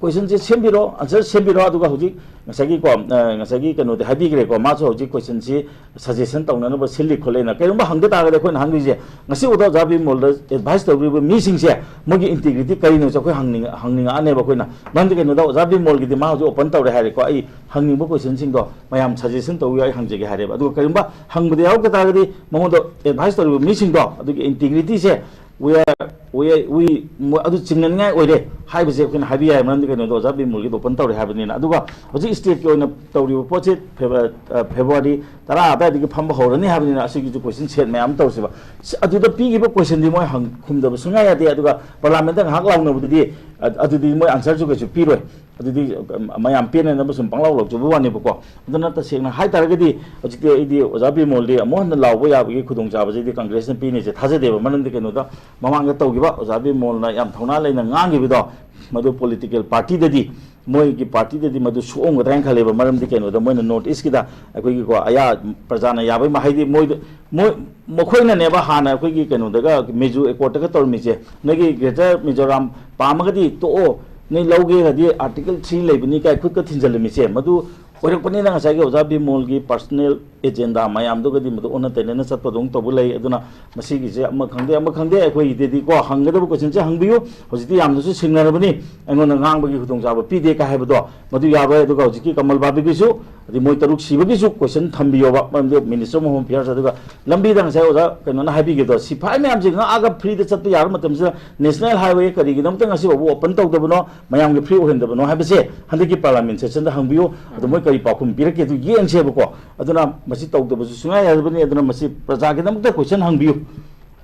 ꯀꯣꯏꯁꯟꯁꯦ ꯁꯦꯝꯕꯤꯔꯣ, ꯑꯟꯁꯔ ꯁꯦꯝꯕꯤꯔꯣ, ꯑꯗꯨꯒ ꯍꯧꯖꯤꯛ ꯉꯁꯥꯏꯒꯤꯀꯣ, ꯑ, ꯉꯁꯥꯏꯒꯤ ꯀꯩꯅꯣꯗꯤ ꯍꯥꯏꯕꯤꯈ꯭ꯔꯦꯀꯣ, ꯃꯥꯁꯨ ꯍꯧꯖꯤꯛ ꯀꯣꯏꯁꯟꯁꯤ ꯁꯖꯦꯁꯟ ꯇꯧꯅꯅꯕ ꯁꯤꯜꯂꯤ ꯈꯣꯠꯂꯦꯅ꯫ ꯀꯔꯤꯒꯨꯝꯕ ꯍꯪꯗ ꯇꯥꯔꯒꯗꯤ ꯑꯩꯈꯣꯏꯅ ꯍꯪꯗꯣꯏꯁꯦ, ꯉꯁꯤ ꯎꯗ ꯑꯣꯖꯥ ꯕꯤꯃꯣꯜꯗ ꯑꯦꯗꯚꯥꯏꯁ ꯇꯧꯕꯤꯔꯤꯕ ꯃꯤꯁꯤꯡꯁꯦ ꯃꯣꯏꯒꯤ ꯏꯟꯇꯤꯒ꯭ꯔꯤꯇꯤ ꯀꯔꯤꯅꯣꯁꯦ ꯑꯩꯈꯣꯏ ꯍꯪꯅꯤꯡ-, ꯍꯪꯅꯤꯡꯉꯛꯑꯅꯦꯕ ꯑꯩꯈꯣꯏꯅ꯫ ꯃꯔꯝꯗꯤ ꯀꯩꯅꯣꯗ ꯑꯣꯖꯥ ꯕꯤꯃꯣꯜꯒꯤꯗꯤ ꯃꯥ ꯍꯧꯖꯤꯛ ꯑꯣꯄꯟ ꯇꯧꯔꯦ ꯍꯥꯏꯔꯦꯀꯣ, "ꯑꯩ ꯍꯪꯅꯤꯡꯕ ꯀꯣꯏꯁꯟꯁꯤꯡꯗꯣ ꯃꯌꯥꯝ ꯁꯖꯦꯁꯟ ꯇꯧꯕꯤꯌꯨ, ꯑꯩ ꯍꯪꯖꯒꯦ" ꯍꯥꯏꯔꯦꯕ꯫ ꯑꯗꯨꯒ ꯀꯔꯤꯒꯨꯝꯕ ꯍꯪꯕꯗ ꯌꯥꯎꯔꯛꯇ ꯇꯥꯔꯒꯗꯤ ꯃꯉꯣꯟꯗ ꯑꯦꯗꯚꯥꯏꯁ ꯇꯧꯔꯤꯕ ꯃꯤꯁꯤꯡꯗꯣ ꯑꯗꯨꯒꯤ ꯏꯟꯇꯤꯒ꯭ꯔꯤꯇꯤꯁꯦ we are, we are, we, ꯃꯣꯏ ꯑꯗꯨ ꯆꯤꯡꯅꯅꯤꯡꯉꯥꯏ ꯑꯣꯏꯔꯦ ꯍꯥꯏꯕꯁꯦ ꯑꯩꯈꯣꯏꯅ ꯍꯥꯏꯕ ꯌꯥꯏ꯫ ꯃꯔꯝꯗꯤ ꯀꯩꯅꯣꯗ ꯑꯣꯖꯥ ꯕꯤꯃꯣꯜꯒꯤꯗꯣ ꯑꯣꯄꯟ ꯇꯧꯔꯦ ꯍꯥꯏꯕꯅꯤꯅ꯫ ꯑꯗꯨꯒ ꯍꯧꯖꯤꯛ ꯁ꯭ꯇꯦꯠꯀꯤ ꯑꯣꯏꯅ ꯇꯧꯔꯤꯕ ꯄꯣꯠꯁꯦ ꯐꯦꯕ-, ꯑ, ꯐꯦꯕ꯭ꯔꯨꯋꯥꯔꯤ ꯇꯔꯥ ꯑꯗꯨꯋꯥꯏꯗꯒꯤ ꯐꯝꯕ ꯍꯧꯔꯅꯤ ꯍꯥꯏꯕꯅꯤꯅ, ꯑꯁꯤꯒꯤꯁꯨ ꯀꯣꯏꯁꯟ ꯁꯦꯠ ꯃꯌꯥꯝ ꯑꯃ ꯇꯧꯁꯦꯕ꯫ ꯁꯤ-, ꯑꯗꯨꯗ ꯄꯤꯈꯤꯕ ꯀꯣꯏꯁꯟꯗꯤ ꯃꯣꯏ ꯍꯪ-, ꯈꯨꯝꯗꯕ ꯁꯨꯡꯌꯥ ꯌꯥꯗꯦ꯫ ꯑꯗꯨꯒ ꯄꯥꯔꯂꯥꯃꯦꯟꯗ ꯉꯥꯏꯍꯥꯛ ꯂꯥꯎꯅꯕꯗꯨꯗꯤ, ꯑ-, ꯑꯗꯨꯗꯤ ꯃꯣꯏ ꯑꯟꯁꯔꯁꯨ ꯀꯩꯁꯨ ꯄꯤꯔꯣꯏ꯫ ꯑꯗꯨꯗꯤ, ꯑ, ꯃꯌꯥꯝ ꯄꯦꯟꯅꯅꯕ ꯁꯨꯝ ꯄꯪꯂꯥꯎ ꯂꯥꯎꯖꯕ ꯋꯥꯅꯦꯕꯀꯣ꯫ ꯑꯗꯨꯅ ꯇꯁꯦꯡꯅ ꯍꯥꯏ ꯇꯥꯔꯒꯗꯤ ꯍꯧꯖꯤꯛꯇꯤ ꯑꯩꯗꯤ ꯑꯣꯖꯥ ꯕꯤꯃꯣꯜꯗꯤ ꯑꯃꯨꯛ ꯍꯟꯅ ꯂꯥꯎꯕ ꯌꯥꯕꯒꯤ ꯈꯨꯗꯣꯡꯆꯥꯕꯁꯤꯗꯤ ꯀꯪꯒ꯭ꯔꯦꯁꯅ ꯄꯤꯅꯤꯁꯦ ꯊꯥꯖꯗꯦꯕ꯫ ꯃꯔꯝꯗꯤ ꯀꯩꯅꯣꯗ, ꯃꯃꯥꯡꯗ ꯇꯧꯈꯤꯕ ꯑꯣꯖꯥ ꯕꯤꯃꯣꯜꯅ ꯌꯥꯝ ꯊꯧꯅꯥ ꯂꯩꯅ ꯉꯥꯡꯈꯤꯕꯗꯣ, ꯃꯗꯨ ꯄꯣꯂꯤꯇꯤꯀꯦꯜ ꯄꯥꯔꯇꯤꯗꯗꯤ, ꯃꯣꯏꯒꯤ ꯄꯥꯔꯇꯤꯗꯗꯤ ꯃꯗꯨ ꯁꯣꯛꯑꯝꯒꯗ꯭ꯔꯥ ꯍꯥꯏꯅ ꯈꯜꯂꯦꯕ꯫ ꯃꯔꯝꯗꯤ ꯀꯩꯅꯣꯗ, ꯃꯣꯏꯅ ꯅꯣꯔꯠ ꯏꯁꯀꯤꯗ ꯑꯩꯈꯣꯏꯒꯤꯀꯣ, ꯑꯌꯥ, ꯄ꯭ꯔꯖꯥꯅ ꯌꯥꯕꯩ ꯃ-, ꯍꯥꯏꯗꯤ ꯃꯣꯏꯗ, ꯃꯣꯏ, ꯃꯈꯣꯏꯅꯅꯦꯕ ꯍꯥꯟꯅ ꯑꯩꯈꯣꯏꯒꯤ ꯀꯩꯅꯣꯗꯒ, ꯃꯤꯖꯣ ꯑꯦꯀꯣꯔꯠꯇꯒ ꯇꯧꯔꯝꯃꯤꯁꯦ, "ꯅꯣꯏꯒꯤ ꯒ꯭ꯔꯦꯇꯔ ꯃꯤꯖꯣꯔꯥꯝ ꯄꯥꯝꯃꯒꯗꯤ ꯇꯣꯛꯑꯣ, ꯅꯣꯏ ꯂꯧꯒꯦꯒꯗꯤ ꯑꯥꯔꯇꯤꯀꯜ ꯊ꯭ꯔꯤ ꯂꯩꯕꯅꯤ" ꯀꯥꯏ ꯈꯨꯠꯀ ꯊꯤꯟꯖꯜꯂꯝꯃꯤꯁꯦ, ꯃꯗꯨ ꯑꯣꯏꯔꯛꯄꯅꯤꯅ ꯉꯁꯥꯏꯒꯤ ꯑꯣꯖꯥ ꯕꯤꯃꯣꯜꯒꯤ ꯄꯔꯁꯅꯦꯜ ꯑꯦꯖꯦꯟꯗꯥ ꯃꯌꯥꯝꯗꯨꯒꯗꯤ ꯃꯗꯨ ꯑꯣꯟꯅ ꯇꯩꯅꯅ ꯆꯠꯄꯗꯧꯅ ꯇꯧꯕ ꯂꯩ꯫ ꯑꯗꯨꯅ ꯃꯁꯤꯒꯤꯁꯦ ꯑꯃ ꯈꯪꯗꯦ, ꯑꯃ ꯈꯪꯗꯦ, ꯑꯩꯈꯣꯏꯒꯤꯗꯗꯤꯀꯣ, ꯍꯪꯒꯗꯕ ꯀꯣꯏꯁꯟꯁꯦ ꯍꯪꯕꯤꯌꯨ꯫ ꯍꯧꯖꯤꯛꯇꯤ ꯌꯥꯝꯅꯁꯨ ꯁꯤꯡꯅꯔꯕꯅꯤ, ꯑꯩꯉꯣꯟꯗ ꯉꯥꯡꯕꯒꯤ ꯈꯨꯗꯣꯡꯆꯥꯕ ꯄꯤꯗꯦ ꯀꯥꯏ ꯍꯥꯏꯕꯗꯣ, ꯃꯗꯨ ꯌꯥꯔꯣꯏ꯫ ꯑꯗꯨꯒ ꯍꯧꯖꯤꯛꯀꯤ ꯀꯃꯜ ꯕꯥꯕꯤꯒꯤꯁꯨ, ꯑꯗꯩ ꯃꯣꯏ ꯇꯔꯨꯛ ꯁꯤꯕꯒꯤꯁꯨ ꯀꯣꯏꯁꯟ ꯊꯝꯕꯤꯌꯣꯕ, ꯃꯔꯝꯗꯤ ꯃꯤꯅꯤꯁꯇꯔ ꯑꯣꯐ ꯍꯣꯝ ꯑꯦꯐꯤꯌꯔꯁ꯫ ꯑꯗꯨꯒ ꯂꯝꯕꯤꯗ ꯉꯁꯥꯏ ꯑꯣꯖꯥ ꯀꯩꯅꯣꯅ ꯍꯥꯏꯕꯤꯈꯤꯕꯗꯣ, ꯁꯤꯐꯥꯏ ꯃꯌꯥꯝꯁꯦ ꯉꯥꯛꯑꯒ ꯐ꯭ꯔꯤꯗ ꯆꯠꯄ ꯌꯥꯕ ꯃꯇꯝꯁꯤꯗ ꯅꯦꯁꯅꯦꯜ ꯍꯥꯏꯋꯦ ꯀꯔꯤꯒꯤꯗꯃꯛꯇ ꯉꯁꯤ ꯐꯥꯎꯕ ꯑꯣꯄꯟ ꯇꯧꯗꯕꯅꯣ, ꯃꯌꯥꯝꯒꯤ ꯐ꯭ꯔꯤ ꯑꯣꯏꯍꯟꯗꯕꯅꯣ ꯍꯥꯏꯕꯁꯦ ꯍꯟꯗꯛꯀꯤ ꯄꯥꯔꯂꯥꯃꯦꯟ ꯁꯦꯁꯟꯗ ꯍꯪꯕꯤꯌꯨ꯫ ꯑꯗꯣ ꯃꯣꯏ ꯀꯔꯤ ꯄꯥꯎꯈꯨꯝ ꯄꯤꯔꯛꯀꯦ ꯑꯗꯨ ꯌꯦꯡꯁꯦꯕꯀꯣ꯫ ꯑꯗꯨꯅ ꯃꯁꯤ ꯇꯧꯗꯕꯁꯨ ꯁꯨꯡꯌꯥ ꯌꯥꯗꯕꯅꯤ꯫ ꯑꯗꯨꯅ ꯃꯁꯤ ꯄ꯭ꯔꯖꯥꯒꯤꯗꯃꯛꯇ ꯀꯣꯏꯁꯟ ꯍꯪꯕꯤꯌꯨ꯫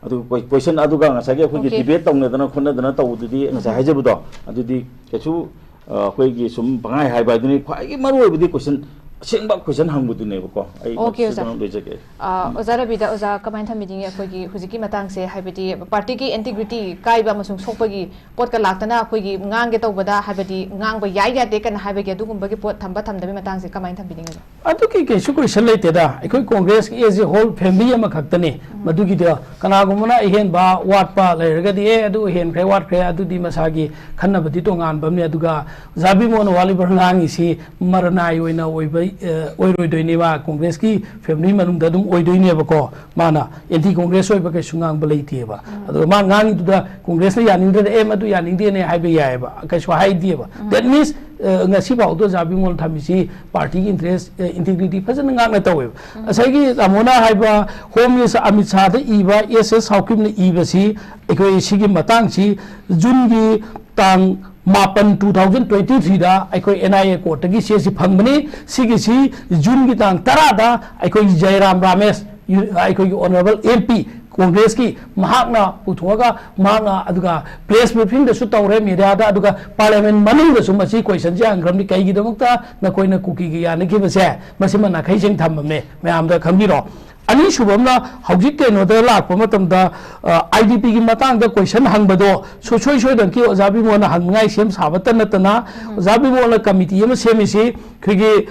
ꯑꯗꯨꯒ ꯀꯣꯏ-, ꯀꯣꯏꯁꯟ ꯑꯗꯨꯒ ꯉꯁꯥꯏꯒꯤ ꯑꯩꯈꯣꯏꯒꯤ ꯑꯣꯀꯦ꯫ ꯗꯤꯕꯦꯠ ꯇꯧꯅꯗꯅ ꯈꯣꯠꯅꯗꯅ ꯇꯧꯕꯗꯨꯗꯤ, ꯉꯁꯥꯏ ꯎꯝ꯫ ꯍꯥꯏꯖꯕꯗꯣ, ꯑꯗꯨꯗꯤ ꯀꯩꯁꯨ, ꯑ, ꯑꯩꯈꯣꯏꯒꯤ ꯁꯨꯝ ꯄꯪꯍꯥꯏ ꯍꯥꯏꯕ ꯍꯥꯏꯗꯨꯅꯤ꯫ ꯈ꯭ꯋꯥꯏꯒꯤ ꯃꯔꯨ ꯑꯣꯏꯕꯗꯤ ꯀꯣꯏꯁꯟ, ꯑꯁꯦꯡꯕ ꯀꯣꯏꯁꯟ ꯍꯪꯕꯗꯨꯅꯦꯕꯀꯣ꯫ ꯑꯩ ꯑꯣꯀꯦ, ꯃꯁꯤꯗ ꯑꯣꯖꯥ꯫ ꯑꯗꯨꯝ ꯂꯣꯏꯖꯒꯦ꯫ ꯑ, ꯎꯝ꯫ ꯑꯣꯖꯥ ꯔꯕꯤꯗ, ꯑꯣꯖꯥ ꯀꯃꯥꯏꯅ ꯊꯝꯕꯤꯅꯤꯡꯉꯤ? ꯑꯩꯈꯣꯏꯒꯤ ꯍꯧꯖꯤꯛꯀꯤ ꯃꯇꯥꯡꯁꯦ, ꯍꯥꯏꯕꯗꯤ ꯄꯥꯔꯇꯤꯒꯤ ꯏꯟꯇꯤꯒ꯭ꯔꯤꯇꯤ ꯀꯥꯏꯕ ꯑꯃꯁꯨꯡ ꯁꯣꯛꯄꯒꯤ ꯄꯣꯠꯀ ꯂꯥꯛꯇꯅ ꯑꯩꯈꯣꯏꯒꯤ ꯉꯥꯡꯒꯦ ꯇꯧꯕꯗ, ꯍꯥꯏꯕꯗꯤ ꯉꯥꯡꯕ ꯌꯥꯏ ꯌꯥꯗꯦ ꯀꯅ ꯍꯥꯏꯕꯒꯤ ꯑꯗꯨꯒꯨꯝꯕꯒꯤ ꯄꯣꯠ ꯊꯝꯕ ꯊꯝꯗꯕꯒꯤ ꯃꯇꯥꯡꯁꯦ ꯀꯃꯥꯏꯅ ꯊꯝꯕꯤꯅꯤꯡꯉꯤ? ꯑꯗꯨꯒꯤ ꯀꯩꯁꯨ ꯀꯣꯏꯁꯟ ꯂꯩꯇꯦꯗ꯫ ꯑꯩꯈꯣꯏ ꯀꯣꯡꯒ꯭ꯔꯦꯁꯀꯤ as a whole family ꯑꯃꯈꯛꯇꯅꯤ꯫ ꯎꯝ꯫ ꯃꯗꯨꯒꯤꯗ ꯀꯅꯥꯒꯨꯝꯕꯅ ꯑꯍꯦꯟꯕ ꯋꯥꯠꯄ ꯂꯩꯔꯒꯗꯤ, "ꯑꯦ, ꯑꯗꯨ ꯍꯦꯟꯈ꯭ꯔꯦ, ꯋꯥꯠꯈ꯭ꯔꯦ", ꯑꯗꯨꯗꯤ ꯃꯁꯥꯒꯤ ꯈꯟꯅꯕꯗꯤ ꯇꯣꯉꯥꯟꯕ ꯑꯃꯅꯤ꯫ ꯑꯗꯨꯒ ꯑꯣꯖꯥ ꯕꯤꯃꯣꯜꯅ ꯋꯥꯂꯤꯕꯔ ꯉꯥꯡꯉꯤꯁꯤ ꯃꯔꯅꯥꯏ ꯑꯣꯏꯅ ꯑꯣꯏꯕ ꯑ, ꯑꯣꯏꯔꯣꯏꯗꯣꯏꯅꯦꯕ, ꯀꯣꯡꯒ꯭ꯔꯦꯁꯀꯤ ꯐꯦꯃꯤꯂꯤ ꯃꯅꯨꯡꯗ ꯑꯗꯨꯝ ꯑꯣꯏꯗꯣꯏꯅꯦꯕꯀꯣ꯫ ꯃꯥꯅ ꯑꯦꯟꯇꯤ ꯀꯣꯡꯒ꯭ꯔꯦꯁ ꯑꯣꯏꯕ ꯀꯩꯁꯨ ꯉꯥꯡꯕ ꯂꯩꯇꯦꯕ꯫ ꯑꯗꯨꯒ ꯃꯥ ꯉꯥꯡꯉꯤꯗꯨꯗ ꯀꯣꯡꯒ꯭ꯔꯦꯁꯅ ꯌꯥꯅꯤꯡꯗ꯭ꯔꯗꯤ, "ꯑꯦ, ꯃꯗꯨ ꯌꯥꯅꯤꯡꯗꯦꯅꯦ" ꯍꯥꯏꯕ ꯌꯥꯏꯑꯕ, ꯀꯩꯁꯨ ꯍꯥꯏꯗꯦꯕ꯫ That means, ꯑ, ꯉꯁꯤ ꯐꯥꯎꯗ ꯑꯣꯖꯥ ꯕꯤꯃꯣꯜ ꯊꯝꯃꯤꯁꯤ ꯄꯥꯔꯇꯤꯒꯤ ꯏꯟꯇꯔꯦꯁ, ꯑ, ꯏꯟꯇꯤꯒ꯭ꯔꯤꯇꯤ ꯐꯖꯅ ꯉꯥꯛꯅ ꯇꯧꯋꯦꯕ꯫ ꯉꯁꯥꯏꯒꯤ ꯇꯥꯃꯣꯅ ꯍꯥꯏꯕ ꯍꯣꯝ ꯃꯤꯅꯤꯁꯇꯔ ꯑꯃꯤꯠ ꯁꯥꯍꯗ ꯏꯕ, ꯑꯦꯁ ꯑꯦꯁ ꯁꯥꯎꯀꯤꯞꯅ ꯏꯕꯁꯤ, ꯑꯩꯈꯣꯏ ꯁꯤꯒꯤ ꯃꯇꯥꯡꯁꯤ ꯖꯨꯟꯒꯤ ꯇꯥꯡ ꯃꯥꯄꯟ, two thousand twenty-threeꯗ ꯑꯩꯈꯣꯏ ꯑꯦꯟ ꯑꯥꯏ ꯑꯦ ꯀꯣꯔꯠꯇꯒꯤ ꯆꯦꯁꯤ ꯐꯪꯕꯅꯤ꯫ ꯁꯤꯒꯤꯁꯤ ꯖꯨꯟꯒꯤ ꯇꯥꯡ ꯇꯔꯥꯗ ꯑꯩꯈꯣꯏꯒꯤ ꯖꯌꯔꯥꯝ ꯔꯥꯃꯦꯁ, ꯌꯨ-, ꯑꯩꯈꯣꯏꯒꯤ ꯑꯣꯅꯔꯦꯕꯜ ꯑꯦꯝ ꯄꯤ, ꯀꯣꯡꯒ꯭ꯔꯦꯁꯀꯤ, ꯃꯍꯥꯛꯅ ꯄꯨꯊꯣꯛꯑꯒ, ꯃꯍꯥꯛꯅ ꯑꯗꯨꯒ ꯄ꯭ꯔꯦꯁ ꯕ꯭ꯔꯤꯐꯤꯡꯗꯁꯨ ꯇꯧꯔꯦ, ꯃꯦꯗꯤꯌꯥꯗ, ꯑꯗꯨꯒ ꯄꯥꯔꯂꯤꯌꯥꯃꯦꯟ ꯃꯅꯨꯡꯗꯁꯨ ꯃꯁꯤ ꯀꯣꯏꯁꯟꯁꯤ ꯍꯪꯈ꯭ꯔꯕꯅꯤ, "ꯀꯩꯒꯤꯗꯃꯛꯇ ꯅꯈꯣꯏꯅ ꯀꯨꯀꯤꯒ ꯌꯥꯅꯈꯤꯕꯁꯦ?" ꯃꯁꯤꯃ ꯅꯥꯈꯩꯁꯦꯡ ꯊꯝꯃꯝꯃꯦ, ꯃꯌꯥꯝꯗ ꯈꯪꯕꯤꯔꯣ꯫ ꯑꯅꯤꯁꯨꯕ ꯑꯃꯅ, ꯍꯧꯖꯤꯛ ꯀꯩꯅꯣꯗ ꯂꯥꯛꯄ ꯃꯇꯝꯗ, ꯑ, ꯑꯥꯏ ꯗꯤ ꯄꯤꯒꯤ ꯃꯇꯥꯡꯗ ꯀꯣꯏꯁꯟ ꯍꯪꯕꯗꯣ ꯁꯨꯡꯁꯣꯏ ꯁꯣꯏꯗꯅꯀꯤ ꯑꯣꯖꯥ ꯕꯤꯃꯣꯜꯅ ꯍꯪꯅꯤꯡꯉꯥꯏ ꯁꯦꯝ ꯁꯥꯕꯇ ꯅꯠꯇꯅ, ꯑꯣꯖꯥ ꯕꯤꯃꯣꯜꯅ ꯀꯃꯤꯇꯤ ꯑꯃ ꯁꯦꯝꯃꯤꯁꯤ ꯑꯩꯈꯣꯏꯒꯤ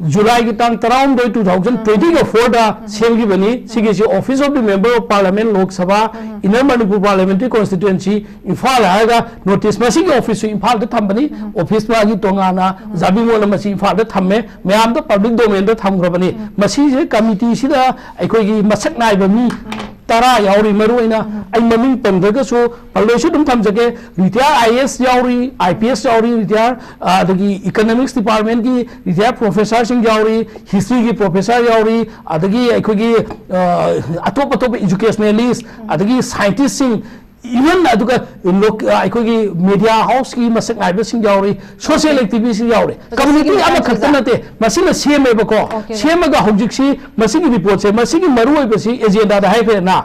ꯖꯨꯂꯥꯏꯒꯤ ꯇꯥꯡ ꯇꯔꯥꯍꯨꯝꯗꯣꯏ, two thousand twenty-fourꯗ ꯁꯦꯝꯈꯤꯕꯅꯤ꯫ ꯁꯤꯒꯤꯁꯤ Office of the Member of Parliament, Lok Sabha, Inner Manipur Parliamentary Constituency, Imphal ꯍꯥꯏꯔꯒ ꯅꯣꯇꯤꯁ, ꯃꯁꯤꯒꯤ ꯑꯣꯐꯤꯁꯁꯨ ꯏꯝꯐꯥꯜꯗ ꯊꯝꯕꯅꯤ꯫ ꯑꯣꯐꯤꯁ ꯃꯥꯒꯤ ꯇꯣꯉꯥꯟꯅ ꯑꯣꯖꯥ ꯕꯤꯃꯣꯜꯅ ꯃꯁꯤ ꯏꯝꯐꯥꯜꯗ ꯊꯝꯃꯦ, ꯃꯌꯥꯝꯗ ꯄꯕ꯭ꯂꯤꯛ ꯗꯣꯃꯦꯟꯗ ꯊꯝꯈ꯭ꯔꯕꯅꯤ꯫ ꯃꯁꯤꯁꯦ ꯀꯃꯤꯇꯤꯁꯤꯗ ꯑꯩꯈꯣꯏꯒꯤ ꯃꯁꯛ ꯅꯥꯏꯕ ꯃꯤ ꯇꯔꯥ ꯌꯥꯎꯔꯤ꯫ ꯃꯔꯨ ꯑꯣꯏꯅ ꯑꯩ ꯃꯃꯤꯡ ꯄꯟꯗ꯭ꯔꯒꯁꯨ ꯄꯜꯂꯣꯏꯁꯨ ꯑꯗꯨꯝ ꯊꯝꯖꯒꯦ꯫ ꯔꯤꯇꯥꯌꯔ ꯑꯥꯏ ꯑꯦ ꯑꯦꯁ ꯌꯥꯎꯔꯤ, ꯑꯥꯏ ꯄꯤ ꯑꯦꯁ ꯌꯥꯎꯔꯤ, ꯔꯤꯇꯥꯌꯔ, ꯑ, ꯑꯗꯒꯤ ꯏꯀꯅꯣꯃꯤꯛꯁ ꯗꯤꯄꯥꯔꯠꯃꯦꯟꯒꯤ ꯔꯤꯇꯥꯌꯔ ꯄ꯭ꯔꯣꯐꯦꯁꯔꯁꯤꯡ ꯌꯥꯎꯔꯤ, ꯍꯤꯁꯇ꯭ꯔꯤꯒꯤ ꯄ꯭ꯔꯣꯐꯦꯁꯔ ꯌꯥꯎꯔꯤ, ꯑꯗꯒꯤ ꯑꯩꯈꯣꯏꯒꯤ, ꯑ, ꯑꯇꯣꯞ ꯑꯇꯣꯞꯄ ꯏꯖꯨꯀꯦꯁꯅꯦꯂꯤꯁ, ꯑꯗꯒꯤ ꯁꯥꯏꯟꯇꯤꯁ꯭ꯠꯁꯤꯡ, ꯏꯚꯟ ꯑꯗꯨꯒ ꯂꯣꯛ-, ꯑ, ꯑꯩꯈꯣꯏꯒꯤ ꯃꯦꯗꯤꯌꯥ ꯍꯥꯎꯁꯀꯤ ꯃꯁꯛ ꯅꯥꯏꯕꯁꯤꯡ ꯌꯥꯎꯔꯤ, ꯁꯣꯁꯤꯌꯦꯜ ꯑꯦꯛꯇꯤꯚꯤꯁ꯭ꯠꯁꯤꯡ ꯌꯥꯎꯔꯤ꯫ ꯑꯗꯣ ꯀꯝꯃꯨꯅꯤꯇꯤ ꯁꯤꯒꯤ ꯑꯃꯈꯛꯇ ꯃꯇꯥꯡꯁꯤꯗ ꯅꯠꯇꯦ, ꯃꯁꯤꯅ ꯁꯦꯝꯃꯦꯕꯀꯣ꯫ ꯑꯣꯀꯦ꯫ ꯁꯦꯝꯃꯒ ꯍꯧꯖꯤꯛꯁꯤ ꯃꯁꯤꯒꯤ ꯔꯤꯄꯣꯔꯠꯁꯦ, ꯃꯁꯤꯒꯤ ꯃꯔꯨꯑꯣꯏꯕꯁꯤ ꯑꯦꯖꯦꯟꯗꯥꯗ ꯍꯥꯏꯈ꯭ꯔꯦꯅ,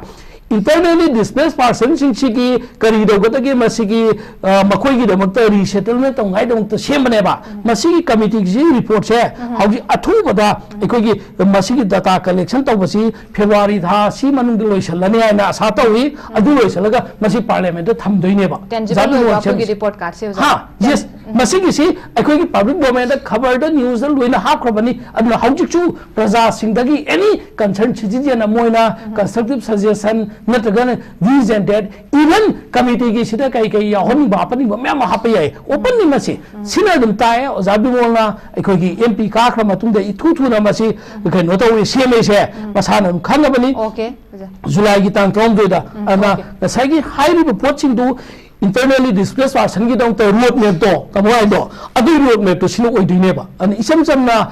ꯏꯟꯇꯔꯅꯦꯂꯤ ꯗꯤꯁꯄ꯭ꯂꯦꯁ ꯄꯥꯔꯁꯟꯁꯤꯡꯁꯤꯒꯤ ꯀꯔꯤ ꯇꯧꯒꯗꯒꯦ, ꯃꯁꯤꯒꯤ, ꯑ, ꯃꯈꯣꯏꯒꯤꯗꯃꯛꯇ ꯔꯤꯁꯦꯇꯜꯃꯦꯟ ꯇꯧꯅꯉꯥꯏꯗꯃꯛꯇ ꯁꯦꯝꯕꯅꯦꯕ꯫ ꯃꯁꯤꯒꯤ ꯀꯃꯤꯇꯤꯒꯤ ꯔꯤꯄꯣꯔꯠꯁꯦ ꯍꯧꯖꯤꯛ ꯑꯊꯨꯕꯗ ꯑꯩꯈꯣꯏꯒꯤ ꯃꯁꯤꯒꯤ ꯗꯇꯥ ꯀꯂꯦꯛꯁꯟ ꯇꯧꯕꯁꯤ ꯐꯦꯕ꯭ꯔꯨꯋꯥꯔꯤ ꯊꯥ ꯑꯁꯤ ꯃꯅꯨꯡꯗ ꯂꯣꯏꯁꯤꯜꯂꯅꯤ ꯍꯥꯏꯅ ꯑꯥꯁꯥ ꯇꯧꯏ꯫ ꯑꯗꯨ ꯂꯣꯏꯁꯤꯜꯂꯒ ꯃꯁꯤ ꯄꯥꯔꯂꯤꯌꯥꯃꯦꯟꯠꯇ ꯊꯝꯗꯣꯏꯅꯦꯕ꯫ ꯇꯦꯟꯖꯤꯕꯜ ꯑꯣꯏꯕ ꯖꯥꯕꯤꯔ ꯑꯩꯈꯣꯏꯒꯤ ꯁꯦꯝꯁꯦ꯫ ꯔꯤꯄꯣꯔꯠ ꯀꯥꯔꯗꯁꯦ ꯑꯣꯖꯥ? ꯍꯥ, ꯌꯦꯁ꯫ ꯃꯁꯤꯒꯤꯁꯤ ꯑꯩꯈꯣꯏꯒꯤ ꯄꯕ꯭ꯂꯤꯛ ꯗꯣꯃꯦꯟꯗ, ꯈꯕꯔꯗ, ꯅ꯭ꯌꯨꯁꯇ ꯂꯣꯏꯅ ꯍꯥꯞꯈ꯭ꯔꯕꯅꯤ꯫ ꯑꯗꯨꯅ ꯍꯧꯖꯤꯛꯁꯨ ꯄ꯭ꯔꯖꯥꯁꯤꯡꯗꯒꯤ ꯑꯦꯅꯤ ꯀꯟꯁꯔꯟ ꯁꯤꯇꯤꯖꯦꯟ ꯑꯃ ꯑꯣꯏꯅ ꯀꯟꯁꯇ꯭ꯔꯛꯇꯤꯚ ꯁꯖꯦꯁꯟ ꯅꯠꯇ꯭ꯔꯒꯅ ꯗꯤꯁ ꯑꯦꯟ ꯗꯦꯠ, ꯏꯚꯟ ꯀꯃꯤꯇꯤꯒꯤꯁꯤꯗ ꯀꯩ ꯀꯩ ꯌꯥꯎꯍꯟꯅꯤꯡꯕ ꯍꯥꯞꯄꯟꯅꯤꯡꯕ ꯃꯌꯥꯝ ꯑꯃ ꯍꯥꯞꯄ ꯌꯥꯏ, ꯑꯣꯄꯟꯅꯤ꯫ ꯃꯁꯤ ꯁꯤꯅ ꯑꯗꯨꯝ ꯇꯥꯏ꯫ ꯑꯣꯖꯥ ꯕꯤꯃꯣꯜꯅ ꯑꯩꯈꯣꯏꯒꯤ ꯑꯦꯝ ꯄꯤ ꯀꯥꯈ꯭ꯔ ꯃꯇꯨꯡꯗ ꯏꯊꯨ ꯊꯨꯅ ꯃꯁꯤ ꯀꯩꯅꯣ ꯇꯧꯋꯤ, ꯁꯦꯝꯃꯦꯁꯦ ꯃꯁꯥꯅ ꯑꯗꯨꯝ ꯈꯪꯉꯕꯅꯤ꯫ ꯑꯣꯀꯦ ꯑꯣꯖꯥ꯫ ꯖꯨꯂꯥꯏꯒꯤ ꯇꯥꯡ ꯇꯔꯥꯍꯨꯝꯗꯣꯏꯗ꯫ ꯑꯗꯨꯅ ꯑꯣꯀꯦ꯫ ꯉꯁꯥꯏꯒꯤ ꯍꯥꯏꯔꯤꯕ ꯄꯣꯠꯁꯤꯡꯗꯨ internally displaced personꯒꯤꯗꯃꯛꯇ ꯔꯣꯗ ꯃꯦꯞꯇꯣ ꯇꯥꯃꯣ ꯍꯥꯏꯗꯣ, ꯑꯗꯨꯒꯤ ꯔꯣꯗ ꯃꯦꯞꯇꯣ ꯁꯤꯅ ꯑꯣꯏꯗꯣꯏꯅꯦꯕ꯫ ꯑꯗꯨꯅ ꯏꯆꯝ ꯆꯝꯅ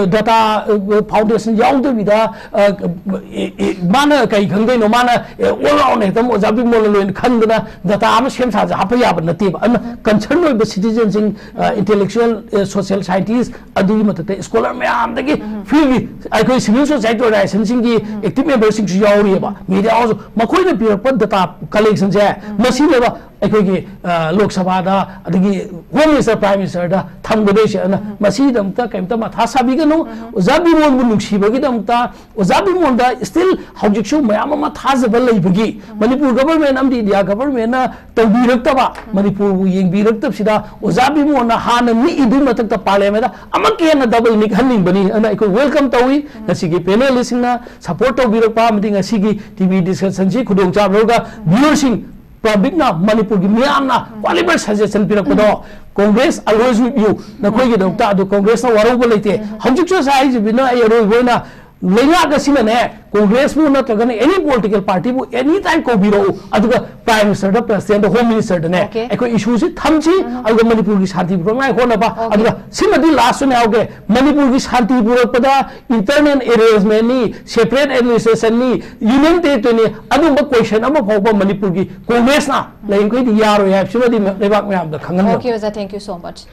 ꯗꯇꯥ ꯐꯥꯎꯟꯗꯦꯁꯟ ꯌꯥꯎꯗꯕꯤꯗ ꯑ, ꯑꯦ, ꯑꯦ, ꯃꯥꯅ ꯀꯩ ꯈꯪꯗꯣꯏꯅꯣ? ꯃꯥꯅ ꯑꯣꯜ ꯔꯥꯎꯟ ꯍꯦꯛꯇ ꯑꯣꯖꯥ ꯕꯤꯃꯣꯜꯅ ꯂꯣꯏꯅ ꯈꯪꯗꯅ ꯗꯇꯥ ꯑꯃ ꯁꯦꯝ ꯁꯥꯁꯦ ꯍꯥꯞꯄ ꯌꯥꯕ ꯅꯠꯇꯦꯕ꯫ ꯑꯗꯨꯅ ꯀꯟꯁꯔꯟ ꯑꯣꯏꯕ ꯁꯤꯇꯤꯖꯦꯟꯁꯤꯡ, ꯏꯟꯇꯦꯂꯦꯛꯆꯨꯑꯦꯜ, ꯁꯣꯁꯤꯌꯦꯜ ꯁꯥꯏꯟꯇꯤꯁ, ꯑꯗꯨꯒꯤ ꯃꯊꯛꯇ ꯁ꯭ꯀꯣꯂꯔ ꯃꯌꯥꯝꯗꯒꯤ ꯐ꯭ꯔꯤꯒꯤ ꯑꯩꯈꯣꯏ ꯁꯤꯚꯤꯜ ꯁꯣꯁꯥꯏꯇꯤ ꯑꯣꯔꯒꯅꯥꯏꯖꯦꯁꯟꯁꯤꯡꯒꯤ ꯑꯦꯛꯇꯤꯚ ꯃꯦꯝꯕꯔꯁꯤꯡꯁꯨ ꯌꯥꯎꯔꯤꯑꯕ, ꯃꯤꯗꯤꯌꯥ ꯍꯥꯎꯁ, ꯃꯈꯣꯏꯅ ꯄꯤꯔꯛꯄ ꯗꯇꯥ ꯀꯂꯦꯛꯁꯟꯁꯦ ꯃꯁꯤꯅꯦꯕ ꯑꯩꯈꯣꯏꯒꯤ ꯑ, ꯂꯣꯛ ꯁꯚꯥꯗ, ꯑꯗꯒꯤ ꯍꯣꯝ ꯃꯤꯅꯤꯁꯇꯔ, ꯄ꯭ꯔꯥꯏꯝ ꯃꯤꯅꯤꯁꯇꯔꯗ ꯊꯝꯒꯗꯣꯏꯁꯦ꯫ ꯑꯗꯨꯅ ꯃꯁꯤꯒꯤꯗꯃꯛꯇ ꯀꯩꯝꯇ ꯃꯊꯥ ꯁꯥꯕꯤꯒꯅꯨ꯫ ꯑꯣꯖꯥ ꯕꯤꯃꯣꯜꯕꯨ ꯅꯨꯡꯁꯤꯕꯒꯤꯗꯃꯛꯇ, ꯑꯣꯖꯥ ꯕꯤꯃꯣꯜꯗ ꯁ꯭ꯇꯤꯜ ꯍꯧꯖꯤꯛꯁꯨ ꯃꯌꯥꯝ ꯑꯃ ꯊꯥꯖꯕ ꯂꯩꯕꯒꯤ, ꯃꯅꯤꯄꯨꯔ ꯒꯚꯔꯟꯃꯦꯟ ꯑꯃꯗꯤ ꯏꯟꯗꯤꯌꯥ ꯒꯚꯔꯟꯃꯦꯟꯅ ꯇꯧꯕꯤꯔꯛꯇꯕ, ꯃꯅꯤꯄꯨꯔꯕꯨ ꯌꯦꯡꯕꯤꯔꯛꯇꯕꯁꯤꯗ ꯑꯣꯖꯥ ꯕꯤꯃꯣꯜꯅ ꯍꯥꯟꯅ ꯅꯤꯛꯏꯗꯨꯒꯤ ꯃꯊꯛꯇ ꯄꯥꯔꯂꯤꯌꯥꯃꯦꯟꯗ ꯑꯃꯨꯛꯀ ꯍꯦꯟꯅ ꯗꯕꯜ ꯅꯤꯛꯍꯟꯅꯤꯡꯕꯅꯤ꯫ ꯑꯗꯨꯅ ꯑꯩꯈꯣꯏ ꯋꯦꯜꯀꯝ ꯇꯧꯏ꯫ ꯉꯁꯤꯒꯤ ꯄꯦꯅꯦꯂꯤꯁꯁꯤꯡꯅ ꯁꯄꯣꯔꯠ ꯇꯧꯕꯤꯔꯛꯄ ꯑꯃꯗꯤ ꯉꯁꯤꯒꯤ ꯇꯤ ꯚꯤ ꯗꯤꯁꯀꯁꯟꯁꯤ ꯈꯨꯗꯣꯡꯆꯥꯕ ꯂꯧꯔꯒ ꯚ꯭ꯌꯨꯋꯔꯁꯤꯡ, ꯄꯕ꯭ꯂꯤꯛꯅ, ꯃꯅꯤꯄꯨꯔꯒꯤ ꯃꯤꯌꯥꯝꯅ ꯀ꯭ꯋꯥꯂꯤꯐꯥꯏ ꯁꯖꯦꯁꯟ ꯄꯤꯔꯛꯄꯗꯣ, "Congress always with you", ꯅꯈꯣꯏꯒꯤꯗꯃꯛꯇ꯫ ꯑꯗꯨ ꯀꯣꯡꯒ꯭ꯔꯦꯁꯅ ꯋꯥꯔꯧꯕ ꯂꯩꯇꯦ꯫ ꯍꯧꯖꯤꯛꯁꯨ ꯁꯥꯏꯁꯤꯕꯤꯅ ꯑꯩ ꯑꯔꯣꯏꯕ ꯑꯣꯏꯅ ꯂꯩꯉꯥꯛ ꯑꯁꯤꯅꯅꯦ, ꯀꯣꯡꯒ꯭ꯔꯦꯁꯄꯨ ꯅꯠꯇ꯭ꯔꯒꯅ ꯑꯦꯅꯤ ꯄꯣꯂꯤꯇꯤꯀꯦꯜ ꯄꯥꯔꯇꯤꯕꯨ ꯑꯦꯅꯤ ꯇꯥꯏꯝ ꯀꯧꯕꯤꯔꯛꯎ, ꯑꯗꯨꯒ ꯄ꯭ꯔꯥꯏꯝ ꯃꯤꯅꯤꯁꯇꯔꯗ, ꯄ꯭ꯔꯁꯤꯗꯦꯟꯗ, ꯍꯣꯝ ꯃꯤꯅꯤꯁꯇꯔꯗꯅꯦ Okay. ꯑꯩꯈꯣꯏ ꯏꯁꯨꯁꯤ ꯊꯝꯁꯤ, ꯑꯗꯨꯒ ꯃꯅꯤꯄꯨꯔꯒꯤ ꯁꯥꯟꯇꯤ ꯄꯨꯔꯛꯅꯉꯥꯏ ꯍꯣꯠꯅꯕ꯫ Okay. ꯑꯗꯨꯒ ꯁꯤꯃꯗꯤ ꯂꯥꯁ ꯑꯣꯏꯅ ꯍꯥꯏꯍꯧꯒꯦ, ꯃꯅꯤꯄꯨꯔꯒꯤ ꯁꯥꯟꯇꯤ ꯄꯨꯔꯛꯄꯗ ꯏꯟꯇꯔꯅꯦꯜ ꯑꯦꯔꯦꯟꯖꯃꯦꯟꯅꯤ, ꯁꯦꯄꯔꯦꯠ ꯑꯦꯗꯃꯤꯅꯤꯁꯇ꯭ꯔꯦꯁꯟꯅꯤ, ꯌꯨꯅꯤꯌꯟ ꯇꯦꯔꯤꯇꯣꯔꯤꯅꯤ, ꯑꯗꯨꯝꯕ ꯀꯣꯏꯁꯟ ꯑꯃ ꯐꯥꯎꯕ ꯃꯅꯤꯄꯨꯔꯒꯤ ꯀꯣꯡꯒ꯭ꯔꯦꯁꯅ ꯂꯩꯔꯤꯃꯈꯩꯗꯤ ꯌꯥꯔꯣꯏ ꯍꯥꯏꯕꯁꯤꯃꯗꯤ ꯂꯩꯕꯥꯛ ꯃꯌꯥꯝꯗ ꯈꯪꯍꯟꯕ꯫ Okay, ꯑꯣꯖꯥ, thank you so much.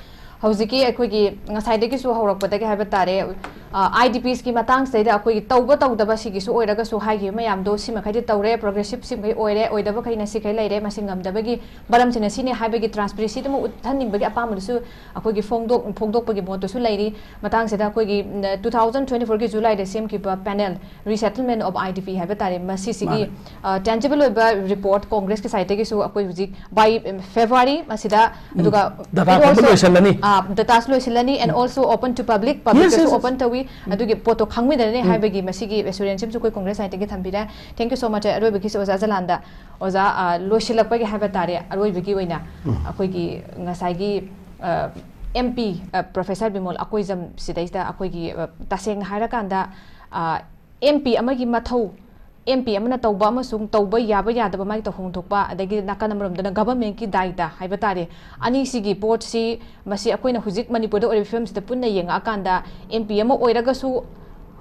ꯍꯧꯖꯤꯛꯀꯤ ꯑꯩꯈꯣꯏꯒꯤ ꯉꯁꯥꯏꯗꯒꯤꯁꯨ ꯍꯧꯔꯛꯄꯗꯒꯤ ꯍꯥꯏꯕ ꯇꯥꯔꯦ, ꯑꯥꯏ ꯗꯤ ꯄꯤꯁꯀꯤ ꯃꯇꯥꯡꯁꯤꯗꯩꯗ ꯑꯩꯈꯣꯏꯒꯤ ꯇꯧꯕ ꯇꯧꯗꯕ ꯁꯤꯒꯤꯁꯨ ꯑꯣꯏꯔꯒꯁꯨ ꯍꯥꯏꯈꯤꯕ ꯃꯌꯥꯝꯗꯣ ꯁꯤꯃꯈꯩꯗꯤ ꯇꯧꯔꯦ, ꯄ꯭ꯔꯣꯒ꯭ꯔꯦꯁꯤꯞ ꯁꯤꯃꯈꯩ ꯑꯣꯏꯔꯦ, ꯑꯣꯏꯗꯕꯈꯩꯅ ꯁꯤꯈꯩ ꯂꯩꯔꯦ, ꯃꯁꯤ ꯉꯝꯗꯕꯒꯤ ꯃꯔꯝꯁꯤꯅ ꯁꯤꯅꯤ ꯍꯥꯏꯕꯒꯤ ꯇ꯭ꯔꯥꯟꯁꯄꯦꯔꯦꯟꯁꯤꯗꯨ ꯑꯃ ꯎꯠꯍꯟꯅꯤꯡꯕꯒꯤ ꯑꯄꯥꯝꯕꯗꯨꯁꯨ ꯑꯩꯈꯣꯏꯒꯤ ꯐꯣꯡꯗꯣꯛ ꯐꯣꯡꯗꯣꯛꯄꯒꯤ ꯃꯣꯠꯇꯨꯁꯨ ꯂꯩꯔꯤ꯫ ꯃꯇꯥꯡꯁꯤꯗ ꯑꯩꯈꯣꯏꯒꯤ ꯇꯨ ꯊꯥꯎꯖꯟ ꯇ꯭ꯋꯦꯟꯇꯤ ꯐꯣꯔꯒꯤ ꯖꯨꯂꯥꯏꯗ ꯁꯦꯝꯈꯤꯕ ꯄꯦꯅꯦꯜ, ꯔꯤꯁꯦꯇꯜꯃꯦꯟ ꯑꯣꯐ ꯑꯥꯏ ꯗꯤ ꯄꯤ ꯍꯥꯏꯕ ꯇꯥꯔꯦ, ꯃꯁꯤꯁꯤꯒꯤ ꯇꯦꯟꯖꯤꯕꯜ ꯑꯣꯏꯕ ꯔꯤꯄꯣꯔꯠ ꯀꯣꯡꯒ꯭ꯔꯦꯁꯀꯤ ꯁꯥꯏꯠꯇꯒꯤꯁꯨ ꯑꯩꯈꯣꯏ ꯍꯧꯖꯤꯛ ꯕꯥꯏ ꯐꯦꯕ꯭ꯔꯨꯋꯥꯔꯤ ꯃꯁꯤꯗ, ꯑꯗꯨꯒ ꯗꯇꯥ ꯈꯣꯝꯕ ꯂꯣꯏꯁꯤꯜꯂꯅꯤ꯫ ꯗꯇꯥꯁꯨ ꯂꯣꯏꯁꯤꯜꯂꯅꯤ, and also open to public, Yes, ꯄꯕ꯭ꯂꯤꯛꯇꯁꯨ yes. ꯑꯣꯄꯟ ꯇꯧꯏ꯫ ꯑꯗꯨꯒꯤ ꯄꯣꯠꯇꯣ ꯈꯪꯃꯤꯟꯅꯔꯅꯤ ꯍꯥꯏꯕꯒꯤ ꯃꯁꯤꯒꯤ ꯑꯦꯁꯨꯔꯦꯟꯁ ꯑꯃꯁꯨ ꯑꯩꯈꯣꯏ ꯀꯣꯡꯒ꯭ꯔꯦꯁ ꯁꯥꯏꯠꯇꯒꯤ ꯊꯝꯕꯤꯔꯦ꯫ Thank you so much꯫ ꯑꯔꯣꯏꯕꯒꯤꯁꯨ ꯑꯣꯖꯥ ꯖꯂꯥꯟꯗ, ꯑꯣꯖꯥ, ꯑ, ꯂꯣꯏꯁꯤꯜꯂꯛꯄꯒꯤ ꯍꯥꯏꯕ ꯇꯥꯔꯦ, ꯑꯔꯣꯏꯕꯒꯤ ꯑꯣꯏꯅ ꯑꯩꯈꯣꯏꯒꯤ ꯉꯁꯥꯏꯒꯤ M P professor Bimol Akoijam ꯁꯤꯗꯩꯁꯤꯗ ꯑꯩꯈꯣꯏꯒꯤ, ꯑ, ꯇꯁꯦꯡꯅ ꯍꯥꯏꯔꯀꯥꯟꯗ ꯑꯦꯝ ꯄꯤ ꯑꯃꯒꯤ ꯃꯊꯧ, ꯑꯦꯝ ꯄꯤ ꯑꯃꯅ ꯇꯧꯕ ꯑꯃꯁꯨꯡ ꯇꯧꯕ ꯌꯥꯕ ꯌꯥꯗꯕ, ꯃꯥꯒꯤ ꯇꯧꯐꯝ ꯊꯣꯛꯄ, ꯑꯗꯒꯤ ꯅꯥꯀꯟ ꯑꯃꯔꯣꯝꯗꯅ ꯒꯚꯔꯟꯃꯦꯟꯠꯀꯤ ꯗꯥꯏꯇ ꯍꯥꯏꯕ ꯇꯥꯔꯦ, ꯑꯅꯤꯁꯤꯒꯤ ꯄꯣꯠꯁꯤ, ꯃꯁꯤ ꯑꯩꯈꯣꯏꯅ ꯍꯧꯖꯤꯛ ꯃꯅꯤꯄꯨꯔꯗ ꯑꯣꯏꯔꯤꯕ ꯐꯤꯕꯝꯁꯤꯗ ꯄꯨꯟꯅ ꯌꯦꯡꯉꯛꯑꯀꯥꯟꯗ ꯑꯦꯝ ꯄꯤ ꯑꯃ ꯑꯣꯏꯔꯒꯁꯨ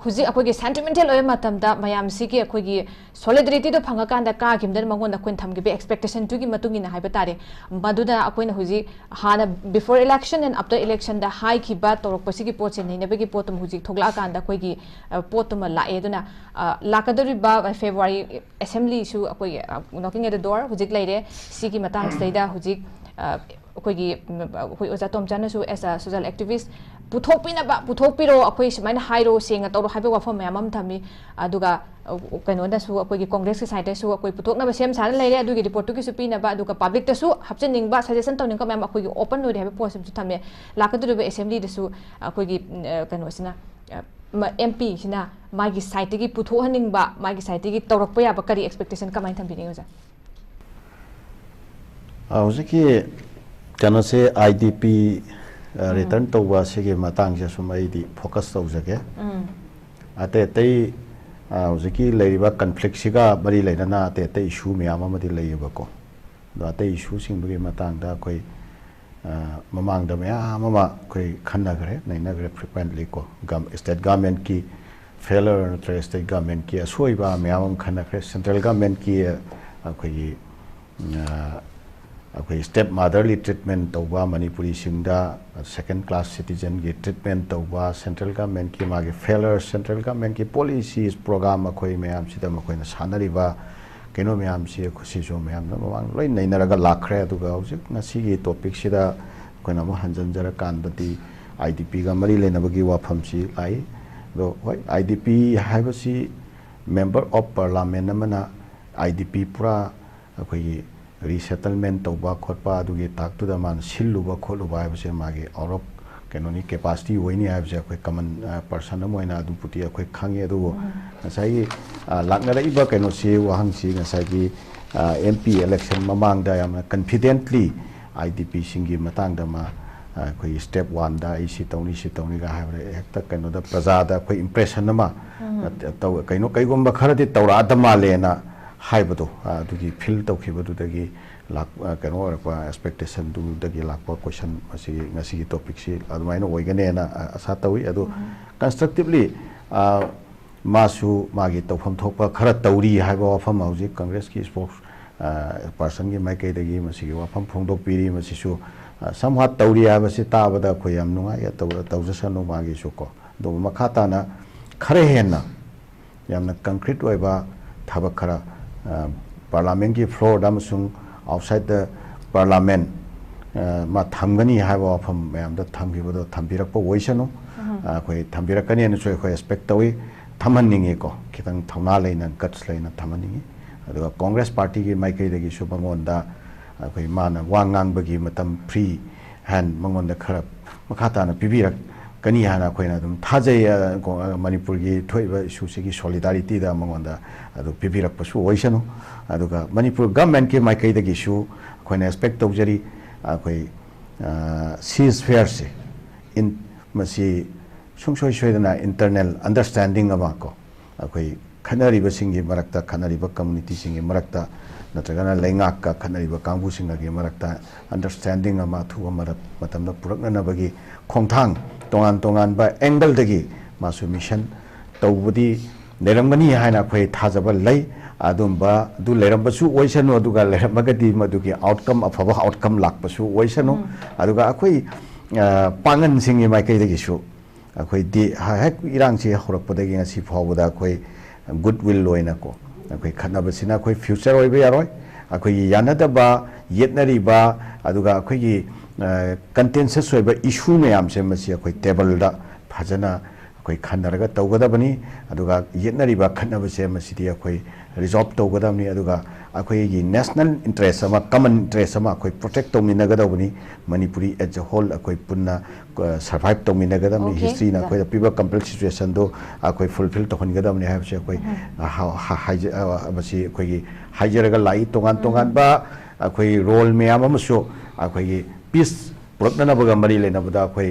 ꯍꯧꯖꯤꯛ ꯑꯩꯈꯣꯏꯒꯤ ꯁꯦꯟꯇꯤꯃꯦꯟꯇꯦꯜ ꯑꯣꯏꯕ ꯃꯇꯝꯗ ꯃꯌꯥꯝꯁꯤꯒꯤ ꯑꯩꯈꯣꯏꯒꯤ ꯁꯣꯂꯤꯗꯔꯤꯇꯤꯗꯣ ꯐꯪꯉꯀꯥꯟꯗ ꯀꯥꯈꯤꯕꯗꯅ ꯃꯉꯣꯟꯗ ꯑꯩꯈꯣꯏꯅ ꯊꯝꯈꯤꯕ ꯑꯦꯛꯁꯄꯦꯛꯇꯦꯁꯟꯗꯨꯒꯤ ꯃꯇꯨꯡ ꯏꯟꯅ ꯍꯥꯏꯕ ꯇꯥꯔꯦ꯫ ꯃꯗꯨꯗ ꯑꯩꯈꯣꯏꯅ ꯍꯧꯖꯤꯛ ꯍꯥꯟꯅ before election and after election ꯗ ꯍꯥꯏꯈꯤꯕ ꯇꯧꯔꯛꯄꯁꯤꯒꯤ ꯄꯣꯠꯁꯦ ꯅꯩꯅꯕꯒꯤ ꯄꯣꯠꯇꯨꯃ ꯍꯧꯖꯤꯛ ꯊꯣꯛꯂꯛꯑꯀꯥꯟꯗ ꯑꯩꯈꯣꯏꯒꯤ, ꯑ, ꯄꯣꯠꯇꯨꯃ ꯂꯥꯛꯑꯦ꯫ ꯑꯗꯨꯅ, ꯑ, ꯂꯥꯛꯀꯗꯧꯔꯤꯕ ꯐꯦꯕ꯭ꯔꯨꯋꯥꯔꯤ ꯑꯦꯁꯦꯝꯕ꯭ꯂꯤꯁꯨ ꯑꯩꯈꯣꯏꯒꯤ, ꯑ, knocking at the door ꯍꯧꯖꯤꯛ ꯂꯩꯔꯦ꯫ ꯁꯤꯒꯤ ꯃꯇꯥꯡꯁꯤꯗꯩꯗ ꯍꯧꯖꯤꯛ, ꯑ, ꯑꯩꯈꯣꯏꯒꯤ, ꯎꯝ, ꯑꯩꯈꯣꯏ ꯑꯣꯖꯥ ꯇꯣꯝꯆꯥꯅꯁꯨ as a social activist ꯄꯨꯊꯣꯛꯄꯤꯅꯕ, ꯄꯨꯊꯣꯛꯄꯤꯔꯣ, ꯑꯩꯈꯣꯏ ꯁꯨꯃꯥꯏꯅ ꯍꯥꯏꯔꯣ, ꯁꯦꯡꯅ ꯇꯧꯔꯣ ꯍꯥꯏꯕ ꯋꯥꯐꯝ ꯃꯌꯥꯝ ꯑꯃ ꯊꯝꯃꯤ꯫ ꯑꯗꯨꯒ, ꯑ, ꯀꯩꯅꯣꯗꯁꯨ, ꯑꯩꯈꯣꯏꯒꯤ ꯀꯣꯡꯒ꯭ꯔꯦꯁꯀꯤ ꯁꯥꯏꯠꯇꯁꯨ ꯑꯩꯈꯣꯏ ꯄꯨꯊꯣꯛꯅꯕ ꯁꯦꯝ ꯁꯥꯔ ꯂꯩꯔꯦ꯫ ꯑꯗꯨꯒꯤ ꯔꯤꯄꯣꯔꯠꯇꯨꯒꯤꯁꯨ ꯄꯤꯅꯕ, ꯑꯗꯨꯒ ꯄꯕ꯭ꯂꯤꯛꯇꯁꯨ ꯍꯥꯞꯆꯤꯟꯅꯤꯡꯕ, ꯁꯖꯦꯁꯟ ꯇꯧꯅꯤꯡꯕ ꯃꯌꯥꯝ ꯑꯩꯈꯣꯏꯒꯤ ꯑꯣꯄꯟ ꯑꯣꯏꯔꯦ ꯍꯥꯏꯕ ꯄꯣꯠꯁꯤꯃꯁꯨ ꯊꯝꯃꯦ꯫ ꯂꯥꯛꯀꯗꯧꯔꯤꯕ ꯑꯦꯁꯦꯝꯕ꯭ꯂꯤꯗꯁꯨ ꯑꯩꯈꯣꯏꯒꯤ, ꯎꯝ, ꯑ, ꯀꯩꯅꯣꯁꯤꯅ, ꯑ, ꯃ-, ꯑꯦꯝ ꯄꯤꯁꯤꯅ ꯃꯥꯒꯤ ꯁꯥꯏꯠꯇꯒꯤ ꯄꯨꯊꯣꯛꯍꯟꯅꯤꯡꯕ, ꯃꯥꯒꯤ ꯁꯥꯏꯠꯇꯒꯤ ꯇꯧꯔꯛꯄ ꯌꯥꯕ ꯀꯔꯤ ꯑꯦꯛꯁꯄꯦꯛꯇꯦꯁꯟ ꯀꯃꯥꯏꯅ ꯊꯝꯕꯤꯅꯤꯡꯉꯤ ꯑꯣꯖꯥ? ꯑ, ꯍꯧꯖꯤꯛꯀꯤ ꯀꯩꯅꯣꯁꯦ, ꯑꯥꯏ ꯗꯤ ꯄꯤ, ꯑ, ꯔꯤꯇꯔꯟ ꯇꯧꯕ ꯑꯁꯤꯒꯤ ꯃꯇꯥꯡꯁꯦ ꯁꯨꯝ ꯑꯩꯗꯤ ꯐꯣꯀꯁ ꯇꯧꯖꯒꯦ꯫ ꯎꯝ꯫ ꯑꯇꯩ ꯑꯇꯩ, ꯑ, ꯍꯧꯖꯤꯛꯀꯤ ꯂꯩꯔꯤꯕ ꯀꯟꯐ꯭ꯂꯤꯛꯁꯤꯒ ꯃꯔꯤ ꯂꯩꯅꯅ ꯑꯇꯩ ꯑꯇꯩ ꯏꯁꯨ ꯃꯌꯥꯝ ꯑꯃꯗꯤ ꯂꯩꯌꯦꯕꯀꯣ꯫ ꯑꯗꯣ ꯑꯇꯩ ꯏꯁꯨꯁꯤꯡꯗꯨꯒꯤ ꯃꯇꯥꯡꯗ ꯑꯩꯈꯣꯏ, ꯑ, ꯃꯃꯥꯡꯗ ꯃꯌꯥꯝ ꯑꯃ ꯑꯩꯈꯣꯏ ꯈꯟꯅꯈ꯭ꯔꯦ, ꯅꯩꯅꯈ꯭ꯔꯦ ꯐ꯭ꯔꯤꯀ꯭ꯋꯦꯟꯠꯂꯤ ꯀꯣ꯫ ꯒꯝ-, ꯁ꯭ꯇꯦꯠ ꯒꯃꯦꯟꯠꯀꯤ ꯐꯦꯂꯔ ꯅꯠꯇ꯭ꯔꯒ ꯁ꯭ꯇꯦꯠ ꯒꯃꯦꯟꯠꯀꯤ ꯑꯁꯣꯏꯕ ꯃꯌꯥꯝ ꯑꯃ ꯈꯟꯅꯈ꯭ꯔꯦ꯫ ꯁꯦꯟꯇ꯭ꯔꯦꯜ ꯒꯃꯦꯟꯠꯀꯤ ꯑꯩꯈꯣꯏꯒꯤ, ꯑ, ꯑꯩꯈꯣꯏ step motherly treatment ꯇꯧꯕ ꯃꯅꯤꯄꯨꯔꯤꯁꯤꯡꯗ, second class citizenꯒꯤ treatment ꯇꯧꯕ, central governmentꯀꯤ ꯃꯥꯒꯤ failures, central governmentꯀꯤ policies program ꯑꯩꯈꯣꯏ ꯃꯌꯥꯝꯁꯤꯗ ꯃꯈꯣꯏꯅ ꯁꯥꯟꯅꯔꯤꯕ ꯀꯩꯅꯣ ꯃꯌꯥꯝꯁꯤ ꯑꯩꯈꯣꯏ ꯁꯤꯁꯨ ꯃꯌꯥꯝꯅ ꯃꯃꯥꯡ ꯂꯣꯏ ꯅꯩꯅꯔꯒ ꯂꯥꯛꯈ꯭ꯔꯦ꯫ ꯑꯗꯨꯒ ꯍꯧꯖꯤꯛ ꯉꯁꯤꯒꯤ topicꯁꯤꯗ ꯑꯩꯈꯣꯏꯅ ꯑꯃꯨꯛ ꯍꯟꯖꯤꯟꯖꯔꯀꯥꯟꯗꯗꯤ, IDPꯒ ꯃꯔꯤ ꯂꯩꯅꯕꯒꯤ ꯋꯥꯐꯝꯁꯤ ꯂꯥꯛꯏ꯫ ꯑꯗꯣ ꯍꯣꯏ, IDP ꯍꯥꯏꯕꯁꯤ member of parliament ꯑꯃꯅ IDP ꯄꯨꯔꯥ ꯑꯩꯈꯣꯏꯒꯤ resettlement ꯇꯧꯕ ꯈꯣꯠꯄ ꯑꯗꯨꯒꯤ ꯊꯥꯛꯇꯨꯗ ꯃꯥꯅ ꯁꯤꯜꯂꯨꯕ ꯈꯣꯠꯂꯨꯕ ꯍꯥꯏꯕꯁꯦ ꯃꯥꯒꯤ out of ꯀꯩꯅꯣꯅꯤ, capacity ꯑꯣꯏꯅꯤ ꯍꯥꯏꯕꯁꯦ ꯑꯩꯈꯣꯏ common person ꯑꯃ ꯑꯣꯏꯅ ꯑꯗꯨꯕꯨꯗꯤ ꯑꯩꯈꯣꯏ ꯈꯪꯉꯤ꯫ ꯑꯗꯨꯕꯨ ꯉꯁꯥꯏꯒꯤ ꯂꯥꯛꯅꯔꯛꯏꯕ ꯀꯩꯅꯣꯁꯤ, ꯋꯥꯍꯪꯁꯤ ꯉꯁꯥꯏꯒꯤ MP election ꯃꯃꯥꯡꯗ ꯌꯥꯝꯅ confidently IDPꯁꯤꯡꯒꯤ ꯃꯇꯥꯡꯗ ꯃꯥ ꯑꯩꯈꯣꯏꯒꯤ step oneꯗ ꯑꯩ ꯁꯤ ꯇꯧꯅꯤ, ꯁꯤ ꯇꯧꯅꯤꯒ ꯍꯥꯏꯕꯗ ꯍꯦꯛꯇ ꯀꯩꯅꯣꯗ ꯄ꯭ꯔꯖꯥꯗ ꯑꯩꯈꯣꯏ impression ꯑꯃ ꯇꯧ-, ꯀꯩꯅꯣ, ꯀꯩꯒꯨꯝꯕ ꯈꯔꯗꯤ ꯇꯧꯔꯛꯑꯗ ꯃꯥꯜꯂꯦꯅ ꯍꯥꯏꯕꯗꯣ, ꯑꯗꯨꯒꯤ feel ꯇꯧꯈꯤꯕꯗꯨꯗꯒꯤ ꯂꯥꯛ-, ꯀꯩꯅꯣ ꯑꯣꯏꯔꯛꯄ, expectationꯗꯨꯗꯒꯤ ꯂꯥꯛꯄ question ꯑꯁꯤ ꯉꯁꯤꯒꯤ topicꯁꯤ ꯑꯗꯨꯃꯥꯏꯅ ꯑꯣꯏꯒꯅꯦꯅ ꯑꯁꯥ ꯇꯧꯏ꯫ ꯑꯗꯨ constructively ꯃꯥꯁꯨ ꯃꯥꯒꯤ ꯇꯧꯐꯝ ꯊꯣꯛꯄ ꯈꯔ ꯇꯧꯔꯤ ꯍꯥꯏꯕ ꯋꯥꯐꯝ ꯍꯧꯖꯤꯛ Congressꯀꯤ spokes personꯒꯤ ꯃꯥꯏꯀꯩꯗꯒꯤ ꯃꯁꯤꯒꯤ ꯋꯥꯐꯝ ꯐꯣꯡꯗꯣꯛꯄꯤꯔꯤ꯫ ꯃꯁꯤꯁꯨ somewhat ꯇꯧꯔꯤ ꯍꯥꯏꯕꯁꯤ ꯇꯥꯕꯗ ꯑꯩꯈꯣꯏ ꯌꯥꯝ ꯅꯨꯡꯉꯥꯏ꯫ ꯇꯧ-, ꯇꯧꯖꯁꯅꯨ ꯃꯥꯒꯤꯁꯨ ꯀꯣ꯫ ꯑꯗꯨꯕꯨ ꯃꯈꯥ ꯇꯥꯅ ꯈꯔ ꯍꯦꯟꯅ ꯌꯥꯝꯅ concrete ꯑꯣꯏꯕ ꯊꯕꯛ ꯈꯔ parliamentꯀꯤ floorꯗ ꯑꯃꯁꯨꯡ outside the parliament ꯃꯥ ꯊꯝꯒꯅꯤ ꯍꯥꯏꯕ ꯋꯥꯐꯝ ꯃꯌꯥꯝꯗ ꯊꯝꯈꯤꯕꯗꯣ ꯊꯝꯕꯤꯔꯛꯄ ꯑꯣꯏꯁꯅꯨ꯫ ꯑꯩꯈꯣꯏ ꯊꯝꯕꯤꯔꯛꯀꯅꯦꯅꯁꯨ ꯑꯩꯈꯣꯏ expect ꯇꯧꯏ꯫ ꯊꯝꯍꯟꯅꯤꯡꯉꯤꯀꯣ, ꯈꯤꯇꯪ ꯊꯧꯅꯥ ꯂꯩꯅ, guts ꯂꯩꯅ ꯊꯝꯍꯟꯅꯤꯡꯉꯤ꯫ ꯑꯗꯨꯒ Congress partyꯒꯤ ꯃꯥꯏꯀꯩꯗꯒꯤꯁꯨ ꯃꯉꯣꯟꯗ ꯑꯩꯈꯣꯏ ꯃꯥꯅ ꯋꯥ ꯉꯥꯡꯕꯒꯤ ꯃꯇꯝ free hand ꯃꯉꯣꯟꯗ ꯈꯔ ꯃꯈꯥ ꯇꯥꯅ ꯄꯤꯕꯤꯔꯛꯀꯅꯤ ꯍꯥꯏꯅ ꯑꯩꯈꯣꯏꯅ ꯑꯗꯨꯝ ꯊꯥꯖꯩ꯫ ꯃꯅꯤꯄꯨꯔꯒꯤ ꯊꯣꯛꯏꯕ issueꯁꯤꯒꯤ solidarityꯗ ꯃꯉꯣꯟꯗ ꯑꯗꯨ ꯄꯤꯕꯤꯔꯛꯄꯁꯨ ꯑꯣꯏꯁꯅꯨ꯫ ꯑꯗꯨꯒ ꯃꯅꯤꯄꯨꯔ governmentꯀꯤ ꯃꯥꯏꯀꯩꯗꯒꯤꯁꯨ ꯑꯩꯈꯣꯏꯅ expect ꯇꯧꯖꯔꯤ, ꯑꯩꯈꯣꯏ ceasefireꯁꯦ ꯃꯁꯤ ꯁꯨꯡꯁꯣꯏ ꯁꯣꯏꯗꯅ internal understanding ꯑꯃ ꯀꯣ, ꯑꯩꯈꯣꯏ ꯈꯠꯅꯔꯤꯕꯁꯤꯡꯒꯤ ꯃꯔꯛꯇ, ꯈꯠꯅꯔꯤꯕ communityꯁꯤꯡꯒꯤ ꯃꯔꯛꯇ, ꯅꯠꯇ꯭ꯔꯒꯅ ꯂꯩꯉꯥꯛꯀ ꯈꯠꯅꯔꯤꯕ ꯀꯥꯡꯕꯨꯁꯤꯡꯒꯒꯤ ꯃꯔꯛꯇ understanding ꯑꯃ ꯑꯊꯨꯕ ꯃꯔꯛ-, ꯃꯇꯝꯗ ꯄꯨꯔꯛꯅꯅꯕꯒꯤ ꯈꯣꯡꯊꯥꯡ ꯇꯣꯉꯥꯟ ꯇꯣꯉꯥꯟꯕ angleꯗꯒꯤ ꯃꯥꯁꯨ mission ꯇꯧꯕꯗꯤ ꯂꯩꯔꯝꯒꯅꯤ ꯍꯥꯏꯅ ꯑꯩꯈꯣꯏ ꯊꯥꯖꯕ ꯂꯩ꯫ ꯑꯗꯨꯝꯕ ꯑꯗꯨ ꯂꯩꯔꯝꯕꯁꯨ ꯑꯣꯏꯁꯅꯨ, ꯑꯗꯨꯒ ꯂꯩꯔꯝꯃꯒꯗꯤ ꯃꯗꯨꯒꯤ outcome, ꯑꯐꯕ outcome ꯂꯥꯛꯄꯁꯨ ꯑꯣꯏꯁꯅꯨ꯫ ꯑꯗꯨꯒ ꯑꯩꯈꯣꯏ, ꯑ, ꯄꯥꯡꯒꯟꯁꯤꯡꯒꯤ ꯃꯥꯏꯀꯩꯗꯒꯤꯁꯨ ꯑꯩꯈꯣꯏꯗꯤ ꯍ-, ꯍꯦꯛ ꯏꯔꯥꯡꯁꯤ ꯍꯧꯔꯛꯄꯗꯒꯤ ꯉꯁꯤ ꯐꯥꯎꯕꯗ ꯑꯩꯈꯣꯏ good will ꯑꯣꯏꯅꯀꯣ, ꯑꯩꯈꯣꯏ ꯈꯠꯅꯕꯁꯤꯅ ꯑꯩꯈꯣꯏ future ꯑꯣꯏꯕ ꯌꯥꯔꯣꯏ꯫ ꯑꯩꯈꯣꯏꯒꯤ ꯌꯥꯅꯗꯕ, ꯌꯦꯠꯅꯔꯤꯕ, ꯑꯗꯨꯒ ꯑꯩꯈꯣꯏꯒꯤ, ꯑ, contentious ꯑꯣꯏꯕ issue ꯃꯌꯥꯝꯁꯦ, ꯃꯁꯤ ꯑꯩꯈꯣꯏ tableꯗ ꯐꯖꯅ ꯑꯩꯈꯣꯏ ꯈꯟꯅꯔꯒ ꯇꯧꯒꯗꯕꯅꯤ꯫ ꯑꯗꯨꯒ ꯌꯦꯠꯅꯔꯤꯕ ꯈꯠꯅꯕꯁꯦ, ꯃꯁꯤꯗꯤ ꯑꯩꯈꯣꯏ resolve ꯇꯧꯒꯗꯕꯅꯤ꯫ ꯑꯗꯨꯒ ꯑꯩꯈꯣꯏꯒꯤ national interest ꯑꯃ, common interest ꯑꯃ ꯑꯩꯈꯣꯏ protect ꯇꯧꯃꯤꯟꯅꯒꯗꯧꯕꯅꯤ꯫ Manipuri as a whole ꯑꯩꯈꯣꯏ ꯄꯨꯟꯅ, ꯑ, survive ꯇꯧꯃꯤꯟꯅꯒꯗꯕꯅꯤ꯫ Okay, ꯍꯤꯁꯇ꯭ꯔꯤꯅ yeah. ꯑꯩꯈꯣꯏꯗ ꯄꯤꯕ complex situationꯗꯣ ꯑꯩꯈꯣꯏ fulfill ꯇꯧꯍꯟꯒꯗꯕꯅꯤ ꯍꯥꯏꯕꯁꯦ ꯑꯩꯈꯣꯏ, ꯑ, ꯍ-, ꯍ-, ꯍꯥꯏꯖ-, ꯑ, ꯃꯁꯤ ꯑꯩꯈꯣꯏꯒꯤ ꯍꯥꯏꯖꯔꯒ ꯂꯥꯛꯏ꯫ ꯇꯣꯉꯥꯟ ꯇꯣꯉꯥꯟꯕ ꯑꯩꯈꯣꯏ role ꯃꯌꯥꯝ ꯑꯃꯁꯨ ꯑꯩꯈꯣꯏꯒꯤ peace ꯄꯨꯔꯛꯅꯅꯕꯒ ꯃꯔꯤ ꯂꯩꯅꯕꯗ ꯑꯩꯈꯣꯏ,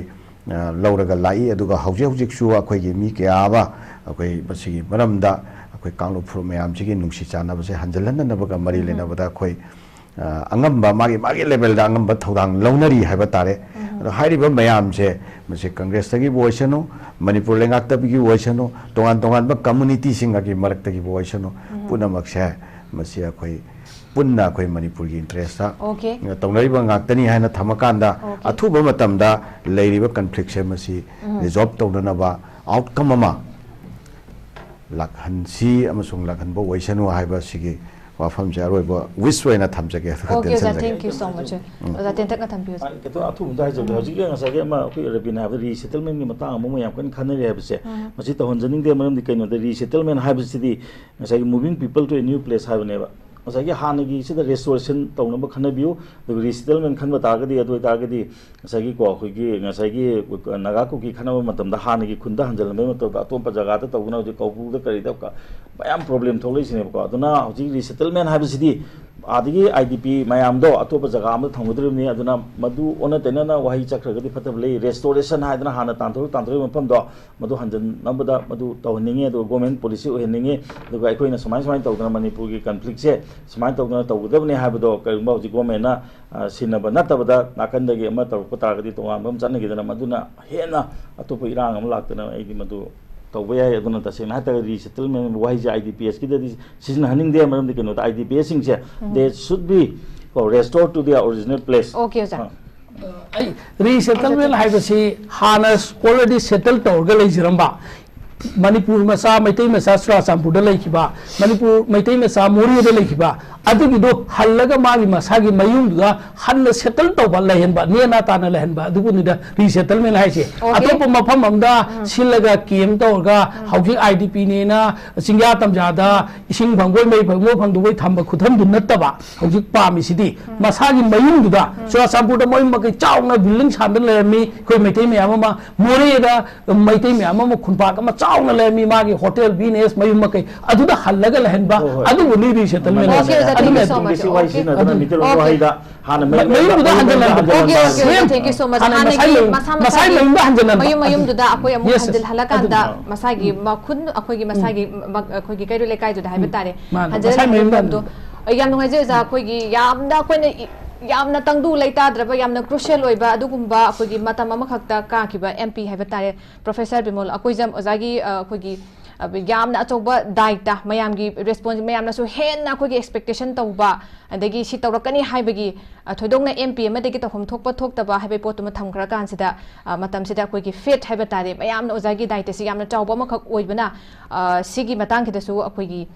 ꯑ, ꯂꯧꯔꯒ ꯂꯥꯛꯏ꯫ ꯑꯗꯨꯒ ꯍꯧꯖꯤꯛ ꯍꯧꯖꯤꯛꯁꯨ ꯑꯩꯈꯣꯏꯒꯤ ꯃꯤ ꯀꯌꯥ ꯑꯃ ꯑꯩꯈꯣꯏ ꯃꯁꯤꯒꯤ ꯃꯔꯝꯗ ꯑꯩꯈꯣꯏ ꯀꯥꯡꯂꯨꯞ ꯐꯨꯔꯨꯞ ꯃꯌꯥꯝꯁꯤꯒꯤ ꯅꯨꯡꯁꯤ ꯆꯥꯟꯅꯕꯁꯦ ꯍꯟꯖꯤꯜꯍꯟꯅꯅꯕꯒ ꯃꯔꯤ ꯂꯩꯅꯕꯗ ꯑꯩꯈꯣꯏ, ꯑ, ꯑꯉꯝꯕ ꯃꯥꯒꯤ, ꯃꯥꯒꯤ levelꯗ ꯑꯉꯝꯕ ꯊꯧꯗꯥꯡ ꯂꯧꯅꯔꯤ ꯍꯥꯏꯕ ꯇꯥꯔꯦ꯫ ꯑꯗꯣ ꯍꯥꯏꯔꯤꯕ ꯃꯌꯥꯝꯁꯦ, ꯃꯁꯤ Congressꯇꯒꯤꯕꯨ ꯑꯣꯏꯁꯅꯨ, ꯃꯅꯤꯄꯨꯔ ꯂꯩꯉꯥꯛꯇꯒꯤꯕꯨ ꯑꯣꯏꯁꯅꯨ, ꯇꯣꯉꯥꯟ ꯇꯣꯉꯥꯟꯕ communityꯁꯤꯡꯒꯤ ꯃꯔꯛꯇꯒꯤꯕꯨ ꯑꯣꯏꯁꯅꯨ, ꯄꯨꯝꯅꯃꯛꯁꯦ ꯃꯁꯤ ꯑꯩꯈꯣꯏ ꯄꯨꯟꯅ ꯑꯩꯈꯣꯏ ꯃꯅꯤꯄꯨꯔꯒꯤ interestꯇ Okay. ꯇꯧꯅꯔꯤꯕ ꯉꯥꯛꯇꯅꯤ ꯍꯥꯏꯅ ꯊꯝꯃꯀꯥꯟꯗ, Okay. ꯑꯊꯨꯕ ꯃꯇꯝꯗ ꯂꯩꯔꯤꯕ conflictꯁꯦ ꯃꯁꯤ resolve ꯇꯧꯅꯅꯕ outcome ꯑꯃ ꯂꯥꯛꯍꯟꯁꯤ ꯑꯃꯁꯨꯡ ꯂꯥꯛꯍꯟꯕ ꯑꯣꯏꯁꯅꯨ ꯍꯥꯏꯕ ꯁꯤꯒꯤ ꯋꯥꯐꯝꯁꯦ ꯑꯔꯣꯏꯕ wish ꯑꯣꯏꯅ ꯊꯝꯖꯒꯦ꯫ ꯑꯗꯨꯒ Okay, ꯑꯣꯖꯥ, ꯇꯦꯟꯁꯟꯖꯒꯦ꯫ Thank you so much꯫ ꯑꯣꯖꯥ, ꯇꯦꯟꯇꯛꯅ ꯊꯝꯕꯤꯌꯨ, ꯑꯣꯖꯥ꯫ ꯑ, ꯈꯤꯇꯪ ꯑꯊꯨꯕꯗ ꯍꯥꯏꯖꯒꯦ꯫ ꯍꯧꯖꯤꯛꯀꯤ ꯉꯁꯥꯏꯒꯤ ꯑꯃ ꯑꯩꯈꯣꯏ ꯔꯕꯤꯅ ꯍꯥꯏꯕꯗ resettlementꯀꯤ ꯃꯇꯥꯡ ꯑꯃ ꯃꯌꯥꯝ ꯀꯟꯅ ꯈꯟꯅꯔꯤ ꯍꯥꯏꯕꯁꯦ, ꯃꯁꯤ ꯇꯧꯍꯟꯖꯅꯤꯡꯗꯦ꯫ ꯃꯔꯝꯗꯤ ꯀꯩꯅꯣꯗ, resettlement ꯍꯥꯏꯕꯁꯤꯗꯤ ꯉꯁꯥꯏꯒꯤ moving people to a new place ꯍꯥꯏꯕꯅꯦꯕ꯫ ꯉꯁꯥꯏꯒꯤ ꯍꯥꯟꯅꯒꯤ ꯁꯤꯗ restoration ꯇꯧꯅꯕ ꯈꯟꯅꯕꯤꯌꯨ, ꯑꯗꯨꯒ resettlement ꯈꯟꯕ ꯇꯥꯔꯒꯗꯤ, ꯑꯗꯨ ꯑꯣꯏꯇꯥꯔꯒꯗꯤ ꯉꯁꯥꯏꯒꯤꯀꯣ, ꯑꯩꯈꯣꯏꯒꯤ ꯉꯁꯥꯏꯒꯤ ꯅꯥꯒꯥ ꯀꯨꯀꯤ ꯈꯠꯅꯕ ꯃꯇꯝꯗ ꯍꯥꯟꯅꯒꯤ ꯈꯨꯟꯗ ꯍꯟꯖꯤꯜꯂꯝꯕꯩ ꯃꯇꯝꯗ ꯑꯇꯣꯞꯄ ꯖꯒꯥꯗ ꯇꯧꯗꯅ ꯍꯧꯖꯤꯛ ꯀꯧꯕ꯭ꯔꯨꯗ ꯀꯔꯤꯗ ꯀ-, ꯃꯌꯥꯝ problem ꯊꯣꯛꯂꯛꯏꯁꯤꯅꯦꯕꯀꯣ꯫ ꯑꯗꯨꯅ ꯍꯧꯖꯤꯛ resettlement ꯍꯥꯏꯕꯁꯤꯗꯤ ꯑꯥꯗꯒꯤ IDP ꯃꯌꯥꯝꯗꯣ ꯑꯇꯣꯞꯄ ꯖꯒꯥ ꯑꯃꯗ ꯊꯝꯒꯗꯧꯔꯤꯕꯅꯤ꯫ ꯑꯗꯨꯅ ꯃꯗꯨ ꯑꯣꯟꯅ ꯇꯩꯅꯅ ꯋꯥꯍꯩ ꯆꯠꯈ꯭ꯔꯒꯗꯤ ꯐꯠꯇꯕ ꯂꯩ꯫ Restoration ꯍꯥꯏꯗꯅ ꯍꯥꯟꯅ ꯇꯥꯟꯊꯣꯛ-, ꯇꯥꯟꯊꯣꯛꯏꯕ ꯃꯐꯝꯗꯣ ꯃꯗꯨ ꯍꯟꯖꯤꯟꯅꯕꯗ ꯃꯗꯨ ꯇꯧꯍꯟꯅꯤꯡꯉꯤ, ꯑꯗꯨꯒ government policy ꯑꯣꯏꯍꯟꯅꯤꯡꯉꯤ꯫ ꯑꯗꯨꯒ ꯑꯩꯈꯣꯏꯅ ꯁꯨꯃꯥꯏ ꯁꯨꯃꯥꯏꯅ ꯇꯧꯗꯅ ꯃꯅꯤꯄꯨꯔꯒꯤ conflictꯁꯦ ꯁꯨꯃꯥꯏꯅ ꯇꯧꯗꯅ ꯇꯧꯒꯗꯕꯅꯤ ꯍꯥꯏꯕꯗꯣ ꯀꯔꯤꯒꯨꯝꯕ ꯍꯧꯖꯤꯛ governmentꯅ, ꯑ, ꯁꯤꯟꯅꯕ ꯅꯠꯇꯕꯗ ꯅꯥꯀꯟꯗꯒꯤ ꯑꯃ ꯇꯧꯔꯛꯄ ꯇꯥꯔꯒꯗꯤ ꯇꯣꯉꯥꯟꯕ ꯑꯃ ꯆꯠꯅꯈꯤꯗꯅ ꯃꯗꯨꯅ ꯍꯦꯟꯅ ꯑꯇꯣꯞꯄ ꯏꯔꯥꯡ ꯑꯃ ꯂꯥꯛꯇꯅ ꯑꯩꯗꯤ ꯃꯗꯨ ꯇꯧꯕ ꯌꯥꯏ꯫ ꯑꯗꯨꯅ ꯇꯁꯦꯡꯅ ꯍꯥꯏꯇꯥꯔꯒꯗꯤ resettlement ꯋꯥꯍꯩꯁꯦ I D P S ꯀꯤꯗꯗꯤ ꯁꯤꯖꯤꯟꯅꯍꯟꯅꯤꯡꯗꯦ꯫ ꯃꯔꯝꯗꯤ ꯀꯩꯅꯣꯗ, I D P S ꯁꯤꯡꯁꯦ, they should be, oh, restored to their original place꯫ Okay, ꯑꯣꯖꯥ꯫ ꯑ, ꯑꯩ resettlement ꯍꯥꯏꯕꯁꯤ ꯍꯥꯟꯅ already settle ꯇꯧꯔꯒ ꯂꯩꯖꯔꯝꯕ ꯃꯅꯤꯄꯨꯔ ꯃꯆꯥ, ꯃꯩꯇꯩ ꯃꯆꯥ ꯆꯨꯔꯥꯆꯥꯟꯄꯨꯔꯗ ꯂꯩꯈꯤꯕ, ꯃꯅꯤꯄꯨꯔ ꯃꯩꯇꯩ ꯃꯆꯥ ꯃꯣꯔꯦꯗ ꯂꯩꯈꯤꯕ, ꯑꯗꯨꯒꯤꯗꯣ ꯍꯜꯂꯒ ꯃꯥꯒꯤ ꯃꯁꯥꯒꯤ ꯃꯌꯨꯝꯗꯨꯗ ꯍꯟꯅ settle ꯇꯧꯕ, ꯂꯩꯍꯟꯕ, ꯅꯦꯅꯥ ꯇꯥꯅ ꯂꯩꯍꯟꯕ, ꯑꯗꯨꯕꯨꯅꯤꯗ resettlement ꯍꯥꯏꯁꯦ꯫ Okay. ꯑꯇꯣꯞꯄ ꯃꯐꯝ ꯑꯃꯗ ꯁꯤꯜꯂꯒ camp ꯇꯧꯔꯒ ꯍꯧꯖꯤꯛ I D P ꯅꯦꯅ ꯆꯤꯡꯌꯥ ꯇꯝꯌꯥꯗ ꯏꯁꯤꯡ ꯐꯪꯕꯣꯏ ꯃꯩ ꯐꯪꯕꯣꯏ ꯐꯪꯗꯕꯣꯏ ꯊꯝꯕ ꯈꯨꯊꯝꯗꯨ ꯅꯠꯇꯕ, ꯍꯧꯖꯤꯛ ꯄꯥꯝꯃꯤꯁꯤꯗꯤ ꯃꯁꯥꯒꯤ ꯃꯌꯨꯝꯗꯨꯗ ꯆꯨꯔꯥꯆꯥꯟꯄꯨꯔꯗ ꯃꯌꯨꯝ ꯃꯀꯩ ꯆꯥꯎꯅ building ꯁꯥꯟꯗꯅ ꯂꯩꯔꯝꯃꯤ꯫ ꯑꯩꯈꯣꯏ ꯃꯩꯇꯩ ꯃꯌꯥꯝ ꯑꯃ ꯃꯣꯔꯦꯗ ꯃꯩꯇꯩ ꯃꯌꯥꯝ ꯑꯃ ꯈꯨꯟꯄꯥꯛ ꯑꯃ ꯆꯥꯎꯅ ꯂꯩꯔꯝꯃꯤ, ꯃꯥꯒꯤ hotel, business, ꯃꯌꯨꯝ ꯃꯀꯩ ꯑꯗꯨꯗ ꯍꯜꯂꯒ ꯂꯩꯍꯟꯕ, ꯍꯣꯏ, ꯍꯣꯏ꯫ ꯑꯗꯨꯕꯨꯅꯤ resettlement Okay, ꯍꯥꯏꯁꯦ꯫ okay. ꯑꯗꯨꯅ ꯑꯗꯨꯅ ꯃꯤꯇꯩꯂꯣꯟꯒꯤ ꯋꯥꯍꯩ ꯁꯤꯖꯤꯟꯅꯗꯅ ꯑꯗꯨꯅ ꯃꯤꯇꯩꯂꯣꯟꯒꯤ Okay. ꯋꯥꯍꯩꯗ ꯍꯥꯟꯅ ꯃ-, ꯃꯌꯨꯝꯗꯨꯗ ꯍꯟꯖꯤꯜꯍꯟꯕ꯫ Okay, okay, okay, Same. thank you so much. ꯍꯥꯟꯅ ꯃꯁꯥꯒꯤ ꯍꯥꯟꯅꯒꯤ ꯃꯌꯨꯝ-, ꯃꯁꯥ ꯃꯁꯥꯒꯤ ꯃꯁꯥꯒꯤ ꯃꯌꯨꯝꯗ ꯍꯟꯖꯤꯜꯍꯟꯕ꯫ ꯃꯌꯨꯝ ꯃꯌꯨꯝꯗꯨꯗ ꯑꯩꯈꯣꯏ ꯑꯃꯨꯛ Yes, ꯍꯟꯖꯤꯜꯍꯜꯂꯀꯥꯟꯗ ꯑꯗꯨꯅ꯫ ꯃꯁꯥꯒꯤ ꯃꯈꯨꯟ, ꯑꯩꯈꯣꯏꯒꯤ ꯃꯁꯥꯒꯤ ꯃ-, ꯑꯩꯈꯣꯏꯒꯤ ꯀꯩꯔꯣꯜ ꯂꯩꯀꯥꯏꯗꯨꯗ ꯍꯥꯏꯕ ꯇꯥꯔꯦ, ꯃꯥꯅꯦ, ꯍꯟꯖꯤꯜꯍꯜꯂꯒ ꯃꯁꯥꯒꯤ ꯃꯌꯨꯝꯗ ꯂꯩꯐꯝꯗꯣ꯫ ꯑꯩ ꯌꯥꯝ ꯅꯨꯡꯉꯥꯏꯖꯩ ꯑꯣꯖꯥ, ꯑꯩꯈꯣꯏꯒꯤ ꯌꯥꯝꯅ ꯑꯩꯈꯣꯏꯅ ꯏ-, ꯌꯥꯝꯅ ꯇꯪꯗꯨ ꯂꯩꯇꯥꯗ꯭ꯔꯕ, ꯌꯥꯝꯅ crucial ꯑꯣꯏꯕ ꯑꯗꯨꯒꯨꯝꯕ ꯑꯩꯈꯣꯏꯒꯤ ꯃꯇꯝ ꯑꯃꯈꯛꯇ ꯀꯥꯈꯤꯕ M P ꯍꯥꯏꯕ ꯇꯥꯔꯦ, Professor ꯕꯤꯃꯣꯜ ꯑꯀꯣꯏꯖꯝ ꯑꯣꯖꯥꯒꯤ, ꯑ, ꯑꯩꯈꯣꯏꯒꯤ, ꯑ, ꯌꯥꯝꯅ ꯑꯆꯧꯕ ꯗꯥꯏꯇ, ꯃꯌꯥꯝꯒꯤ response, ꯃꯌꯥꯝꯅꯁꯨ ꯍꯦꯟꯅ ꯑꯩꯈꯣꯏꯒꯤ expectation ꯇꯧꯕ, ꯑꯗꯒꯤ ꯁꯤ ꯇꯧꯔꯛꯀꯅꯤ ꯍꯥꯏꯕꯒꯤ, ꯑ, ꯊꯣꯏꯗꯣꯛꯅ M P ꯑꯃꯗꯒꯤ ꯇꯧꯐꯝ ꯊꯣꯛꯄ ꯊꯣꯛꯇꯕ ꯍꯥꯏꯕꯒꯤ ꯄꯣꯠꯇꯨꯃ ꯊꯝꯈ꯭ꯔꯀꯥꯟꯁꯤꯗ, ꯑ, ꯃꯇꯝꯁꯤꯗ ꯑꯩꯈꯣꯏꯒꯤ faith ꯍꯥꯏꯕ ꯇꯥꯔꯦ, ꯃꯌꯥꯝꯅ ꯑꯣꯖꯥꯒꯤ ꯗꯥꯏꯇꯁꯤ ꯌꯥꯝꯅ ꯆꯥꯎꯕ ꯑꯃꯈꯛ ꯑꯣꯏꯕꯅ, ꯑ, ꯁꯤꯒꯤ ꯃꯇꯥꯡꯁꯤꯗꯁꯨ ꯑꯩꯈꯣꯏꯒꯤ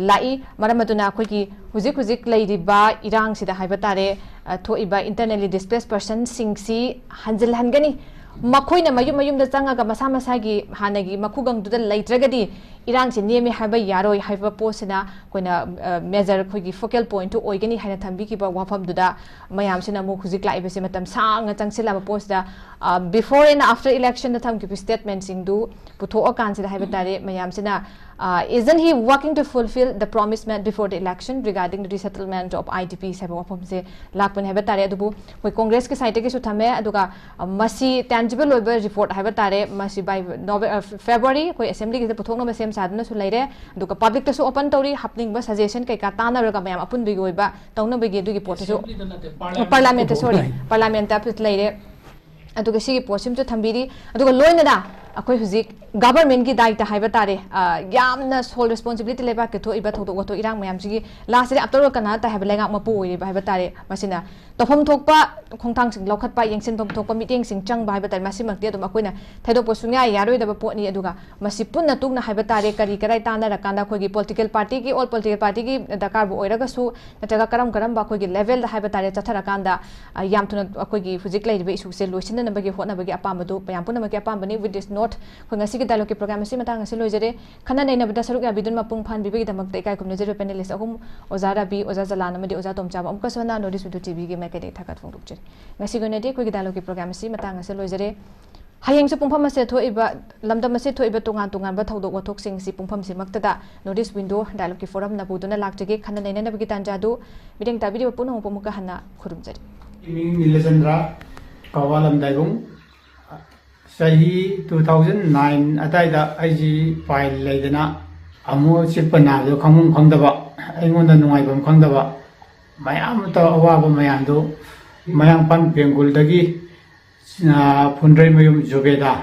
ꯂꯥꯛꯏ꯫ ꯃꯔꯝ ꯑꯗꯨꯅ ꯑꯩꯈꯣꯏꯒꯤ ꯍꯧꯖꯤꯛ ꯍꯧꯖꯤꯛ ꯂꯩꯔꯤꯕ ꯏꯔꯥꯡꯁꯤꯗ ꯍꯥꯏꯕ ꯇꯥꯔꯦ, ꯑ, ꯊꯣꯛꯏꯕ internally displaced personꯁꯤꯡꯁꯤ ꯍꯟꯖꯤꯜꯍꯟꯒꯅꯤ꯫ ꯃꯈꯣꯏꯅ ꯃꯌꯨꯝ ꯃꯌꯨꯝꯗ ꯆꯪꯉꯒ ꯃꯁꯥ ꯃꯁꯥꯒꯤ ꯍꯥꯟꯅꯒꯤ ꯃꯈꯨꯒꯪꯗꯨꯗ ꯂꯩꯇ꯭ꯔꯒꯗꯤ ꯏꯔꯥꯡꯁꯤ ꯅꯦꯝꯃꯤ ꯍꯥꯏꯕ ꯌꯥꯔꯣꯏ ꯍꯥꯏꯕ ꯄꯣꯠꯁꯤꯅ ꯑꯩꯈꯣꯏꯅ, ꯑ, major ꯑꯩꯈꯣꯏꯒꯤ focal pointꯇꯨ ꯑꯣꯏꯒꯅꯤ ꯍꯥꯏꯅ ꯊꯝꯕꯤꯈꯤꯕ ꯋꯥꯐꯝꯗꯨꯗ ꯃꯌꯥꯝꯁꯤꯅ ꯑꯃꯨꯛ ꯍꯧꯖꯤꯛ ꯂꯥꯛꯏꯕꯁꯤ ꯃꯇꯝ ꯁꯥꯡꯅ ꯆꯪꯁꯤꯜꯂꯛꯑꯕ ꯄꯣꯠꯁꯤꯗ, ꯑ, before and after electionꯗ ꯊꯝꯈꯤꯕ statementꯁꯤꯡꯗꯨ ꯄꯨꯊꯣꯛꯑꯀꯥꯟꯁꯤꯗ ꯍꯥꯏꯕ ꯇꯥꯔꯦ, ꯃꯌꯥꯝꯁꯤꯅ, ꯑ, "Isn't he working to fulfill the promise made before the election regarding the resettlement of I D Ps?" ꯍꯥꯏꯕ ꯋꯥꯐꯝꯁꯦ ꯂꯥꯛꯄꯅꯦ ꯍꯥꯏꯕ ꯇꯥꯔꯦ꯫ ꯑꯗꯨꯕꯨ ꯑꯩꯈꯣꯏ ꯀꯣꯡꯒ꯭ꯔꯦꯁꯀꯤ sideꯇꯒꯤꯁꯨ ꯊꯝꯃꯦ, ꯑꯗꯨꯒ, ꯑ, ꯃꯁꯤ tangible ꯑꯣꯏꯕ report ꯍꯥꯏꯕ ꯇꯥꯔꯦ, ꯃꯁꯤ by Nove-, ꯑ, February ꯑꯩꯈꯣꯏ assemblyꯒꯤꯗ ꯄꯨꯊꯣꯛꯅꯕ ꯁꯦꯝ ꯁꯥꯗꯨꯅꯁꯨ ꯂꯩꯔꯦ, ꯑꯗꯨꯒ publicꯇꯁꯨ open ꯇꯧꯔꯤ꯫ ꯍꯥꯞꯅꯤꯡꯕ suggestion ꯀꯩꯀꯥ ꯇꯥꯟꯅꯔꯒ ꯃꯌꯥꯝ ꯑꯄꯨꯟꯕꯒꯤ ꯑꯣꯏꯕ ꯇꯧꯅꯕꯒꯤ ꯑꯗꯨꯒꯤ ꯄꯣꯠꯇꯨꯁꯨ Assemblyꯗ ꯅꯠꯇꯦ, parliament. parliamentꯇ, sorry, parliamentꯇ ꯂꯩꯔꯦ꯫ ꯑꯗꯨꯒ ꯁꯤꯒꯤ ꯄꯣꯠꯁꯤꯃꯁꯨ ꯊꯝꯕꯤꯔꯤ꯫ ꯑꯗꯨꯒ ꯂꯣꯏꯅꯅ ꯑꯩꯈꯣꯏ ꯍꯧꯖꯤꯛ ꯒꯚꯔꯟꯃꯦꯟꯒꯤ ꯗꯥꯏꯇ ꯍꯥꯏꯕ ꯇꯥꯔꯦ, ꯑ, ꯌꯥꯝꯅ ꯁꯣꯜ ꯔꯦꯁꯄꯣꯟꯁꯤꯕꯤꯂꯤꯇꯤ, ꯂꯩꯕꯥꯛꯀꯤ ꯊꯣꯛꯏꯕ ꯊꯧꯗꯣꯛ ꯋꯥꯊꯣꯛ ꯏꯔꯥꯡ ꯃꯌꯥꯝꯁꯤꯒꯤ ꯂꯥꯁꯁꯤꯗ ꯑꯞꯇꯔ ꯀꯅꯥꯇ ꯍꯥꯏꯕ ꯂꯩꯉꯥꯛ ꯃꯄꯨ ꯑꯣꯏꯔꯤꯕ ꯍꯥꯏꯕ ꯇꯥꯔꯦ, ꯃꯁꯤꯅ ꯇꯧꯐꯝ ꯊꯣꯛꯄ ꯈꯣꯡꯊꯥꯡꯁꯤꯡ ꯂꯧꯈꯠꯄ, ꯌꯦꯡꯁꯤꯟꯐꯝ ꯊꯣꯛꯄ ꯃꯤꯠꯌꯦꯡꯁꯤꯡ ꯆꯪꯕ ꯍꯥꯏꯕ ꯇꯥꯔꯦ, ꯃꯁꯤꯃꯛꯇꯤ ꯑꯗꯨꯝ ꯑꯩꯈꯣꯏꯅ ꯊꯩꯗꯣꯛꯄ ꯁꯨꯡꯌꯥ ꯌꯥꯔꯣꯏꯗꯕ ꯄꯣꯠꯅꯤ꯫ ꯑꯗꯨꯒ ꯃꯁꯤ ꯄꯨꯟꯅ ꯇꯨꯡꯅ ꯍꯥꯏꯕ ꯇꯥꯔꯦ, ꯀꯔꯤ ꯀꯔꯥꯏ ꯇꯥꯟꯅꯔꯀꯥꯟꯗ ꯑꯩꯈꯣꯏꯒꯤ ꯄꯣꯂꯤꯇꯤꯀꯦꯜ ꯄꯥꯔꯇꯤꯒꯤ, ꯑꯣꯜ ꯄꯣꯂꯤꯇꯤꯀꯦꯜ ꯄꯥꯔꯇꯤꯒꯤ ꯗꯔꯀꯥꯔꯕꯨ ꯑꯣꯏꯔꯒꯁꯨ, ꯅꯠꯇ꯭ꯔꯒ ꯀꯔꯝ ꯀꯔꯝꯕ ꯑꯩꯈꯣꯏꯒꯤ ꯂꯦꯚꯦꯜꯗ ꯍꯥꯏꯕ ꯇꯥꯔꯦ ꯆꯠꯊꯔꯀꯥꯟꯗ, ꯑ, ꯌꯥꯝ ꯊꯨꯅ ꯑꯩꯈꯣꯏꯒꯤ ꯍꯧꯖꯤꯛ ꯂꯩꯔꯤꯕ ꯏꯁꯨꯁꯦ ꯂꯣꯏꯁꯤꯟꯅꯅꯕꯒꯤ ꯍꯣꯠꯅꯕꯒꯤ ꯑꯄꯥꯝꯕꯗꯨ ꯃꯌꯥꯝ ꯄꯨꯝꯅꯃꯛꯀꯤ ꯑꯄꯥꯝꯕꯅꯤ꯫ With this note, ꯑꯩꯈꯣꯏ ꯉꯁꯤꯒꯤ ꯗꯥꯏꯂꯣꯒꯀꯤ ꯄ꯭ꯔꯣꯒ꯭ꯔꯥꯝ ꯑꯁꯤ ꯃꯇꯥꯡ ꯑꯁꯤ ꯂꯣꯏꯖꯔꯦ꯫ ꯈꯟꯅ ꯅꯩꯅꯕꯗ ꯁꯔꯨꯛ ꯌꯥꯕꯤꯗꯨꯅ ꯃꯄꯨꯡ ꯐꯥꯍꯟꯕꯤꯕꯒꯤꯗꯃꯛꯇ ꯏꯀꯥꯏ ꯈꯨꯝꯅꯖꯔꯤꯕ ꯄꯦꯅꯦꯂꯤꯁ ꯑꯍꯨꯝ, ꯑꯣꯖꯥ ꯔꯕꯤ, ꯑꯣꯖꯥ ꯖꯂꯥꯟ ꯑꯃꯗꯤ ꯑꯣꯖꯥ ꯇꯣꯝꯆꯥꯕ, ꯑꯃꯨꯛꯀꯁꯨ ꯍꯟꯅ ꯅꯣꯔꯠ ꯏꯁ ꯋꯤꯟꯗꯣ ꯇꯤꯚꯤꯒꯤ ꯃꯥꯏꯀꯩꯗꯒꯤ ꯊꯥꯒꯠꯄ ꯐꯣꯡꯗꯣꯛꯆꯔꯤ꯫ ꯉꯁꯤꯒꯤ ꯑꯣꯏꯅꯗꯤ ꯑꯩꯈꯣꯏꯒꯤ ꯗꯥꯏꯂꯣꯒꯀꯤ ꯄ꯭ꯔꯣꯒ꯭ꯔꯥꯝ ꯑꯁꯤ ꯃꯇꯥꯡ ꯑꯁꯤ ꯂꯣꯏꯖꯔꯦ꯫ ꯍꯌꯦꯡꯁꯨ ꯄꯨꯡꯐꯝ ꯑꯁꯤꯗ ꯊꯣꯛꯏꯕ, ꯂꯝꯗꯝ ꯑꯁꯤꯗ ꯊꯣꯛꯏꯕ ꯇꯣꯉꯥꯟ ꯇꯣꯉꯥꯟꯕ ꯊꯧꯗꯣꯛ ꯋꯥꯊꯣꯛꯁꯤꯡꯁꯤ ꯄꯨꯡꯐꯝꯁꯤꯃꯛꯇꯗ ꯅꯣꯔꯠ ꯏꯁ ꯋꯤꯟꯗꯣ ꯗꯥꯏꯂꯣꯒꯀꯤ ꯐꯣꯔꯝꯅ ꯄꯨꯗꯨꯅ ꯂꯥꯛꯆꯒꯦ꯫ ꯈꯟꯅ ꯅꯩꯅꯅꯕꯒꯤ ꯇꯥꯟꯖꯥꯗꯨ ꯃꯤꯠꯌꯦꯡ ꯇꯥꯕꯤꯔꯤꯕ ꯄꯨꯝꯅꯃꯛꯄꯨ ꯑꯃꯨꯛꯀ ꯍꯟꯅ ꯈꯨꯔꯨꯝꯖꯔꯤ꯫ ꯃꯤꯡ ꯅꯤꯂꯆꯟꯗ꯭ꯔ, ꯀꯋꯥ ꯂꯝꯗꯥꯏꯕꯨꯡ꯫ ꯆꯍꯤ two thousand nine ꯑꯗꯥꯏꯗ ꯑꯩꯁꯤ ꯄꯥꯏꯜ ꯂꯩꯗꯅ ꯑꯃꯨꯛ ꯆꯤꯛꯄ ꯅꯥꯕꯗꯣ ꯈꯪꯐꯝ ꯈꯪꯗꯕ, ꯑꯩꯉꯣꯟꯗ ꯅꯨꯡꯉꯥꯏꯐꯝ ꯈꯪꯗꯕ, ꯃꯌꯥꯝ ꯑꯃ ꯇꯧꯔ ꯑꯋꯥꯕ ꯃꯌꯥꯝꯗꯨ ꯃꯌꯥꯡꯐꯥꯟ ꯕꯦꯡꯒꯨꯜꯗꯒꯤ, ꯑ, ꯐꯨꯟꯗ꯭ꯔꯩꯃꯌꯨꯝ ꯖꯨꯕꯦꯗꯥ,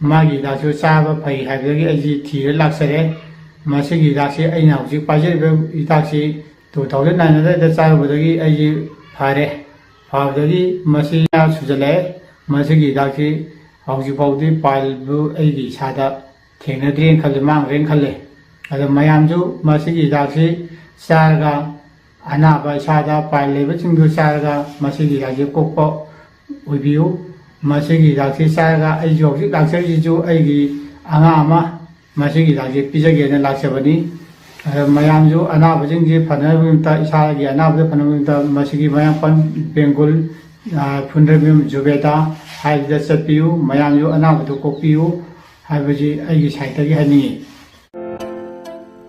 ꯃꯥꯒꯤ ꯍꯤꯗꯥꯛꯁꯨ ꯆꯥꯕ ꯐꯩ ꯍꯥꯏꯕꯗꯒꯤ ꯑꯩꯁꯤ ꯊꯤꯔ ꯂꯥꯛꯆꯔꯦ꯫ ꯃꯁꯤꯒꯤ ꯍꯤꯗꯥꯛꯁꯤ ꯑꯩꯅ ꯍꯧꯖꯤꯛ ꯄꯥꯏꯖꯔꯤꯕ ꯍꯤꯗꯥꯛꯁꯤ two thousand nine ꯑꯗꯨꯋꯥꯏꯗ ꯆꯥꯔꯨꯕꯗꯒꯤ ꯑꯩꯁꯤ ꯐꯔꯦ꯫ ꯐꯕꯗꯒꯤ ꯃꯁꯤ ꯁꯨꯖꯜꯂꯛꯑꯦ꯫ ꯃꯁꯤꯒꯤ ꯍꯤꯗꯥꯛꯁꯤ ꯍꯧꯖꯤꯛ ꯐꯥꯎꯗꯤ ꯄꯥꯏꯜꯕꯨ ꯑꯩꯒꯤ ꯏꯁꯥꯗ ꯊꯦꯡꯅꯗ꯭ꯔꯦꯅ ꯈꯜꯂꯦ, ꯃꯥꯡꯈ꯭ꯔꯦꯅ ꯈꯜꯂꯦ꯫ ꯑꯗꯣ ꯃꯌꯥꯝꯁꯨ ꯃꯁꯤꯒꯤ ꯍꯤꯗꯥꯛꯁꯤ ꯆꯥꯔꯒ ꯑꯅꯥꯕ ꯏꯁꯥꯗ ꯄꯥꯏꯜ ꯂꯩꯕꯁꯤꯡꯗꯨ ꯆꯥꯔꯒ ꯃꯁꯤꯒꯤ ꯍꯤꯗꯥꯛꯁꯤ ꯀꯣꯛꯄ ꯑꯣꯏꯕꯤꯌꯨ꯫ ꯃꯁꯤꯒꯤ ꯍꯤꯗꯥꯛꯁꯤ ꯆꯥꯔꯒ ꯑꯩꯁꯨ ꯍꯧꯖꯤꯛ ꯂꯥꯛꯆꯔꯤꯁꯤꯁꯨ ꯑꯩꯒꯤ ꯑꯉꯥꯡ ꯑꯃ ꯃꯁꯤꯒꯤ ꯍꯤꯗꯥꯛꯁꯤ ꯄꯤꯖꯒꯦꯅ ꯂꯥꯛꯆꯕꯅꯤ꯫ ꯑꯗ ꯃꯌꯥꯝꯁꯨ ꯑꯅꯥꯕꯁꯤꯡꯁꯤ ꯐꯅꯕꯒꯤꯗꯃꯛꯇ, ꯏꯁꯥꯒꯤ ꯑꯅꯥꯕꯗ ꯐꯅꯕꯒꯤꯗꯃꯛꯇ ꯃꯁꯤꯒꯤ ꯃꯌꯥꯡꯐꯥꯟ ꯕꯦꯡꯒꯨꯜ, ꯑ, ꯐꯨꯟꯗ꯭ꯔꯩꯃꯌꯨꯝ ꯖꯨꯕꯦꯗꯥ ꯍꯥꯏꯕꯗ ꯆꯠꯄꯤꯌꯨ꯫ ꯃꯌꯥꯝꯁꯨ ꯑꯅꯥꯕꯗꯨ ꯀꯣꯛꯄꯤꯌꯨ ꯍꯥꯏꯕꯁꯤ ꯑꯩꯒꯤ ꯁꯥꯏꯠꯇꯒꯤ ꯍꯥꯏꯅꯤꯡꯏ꯫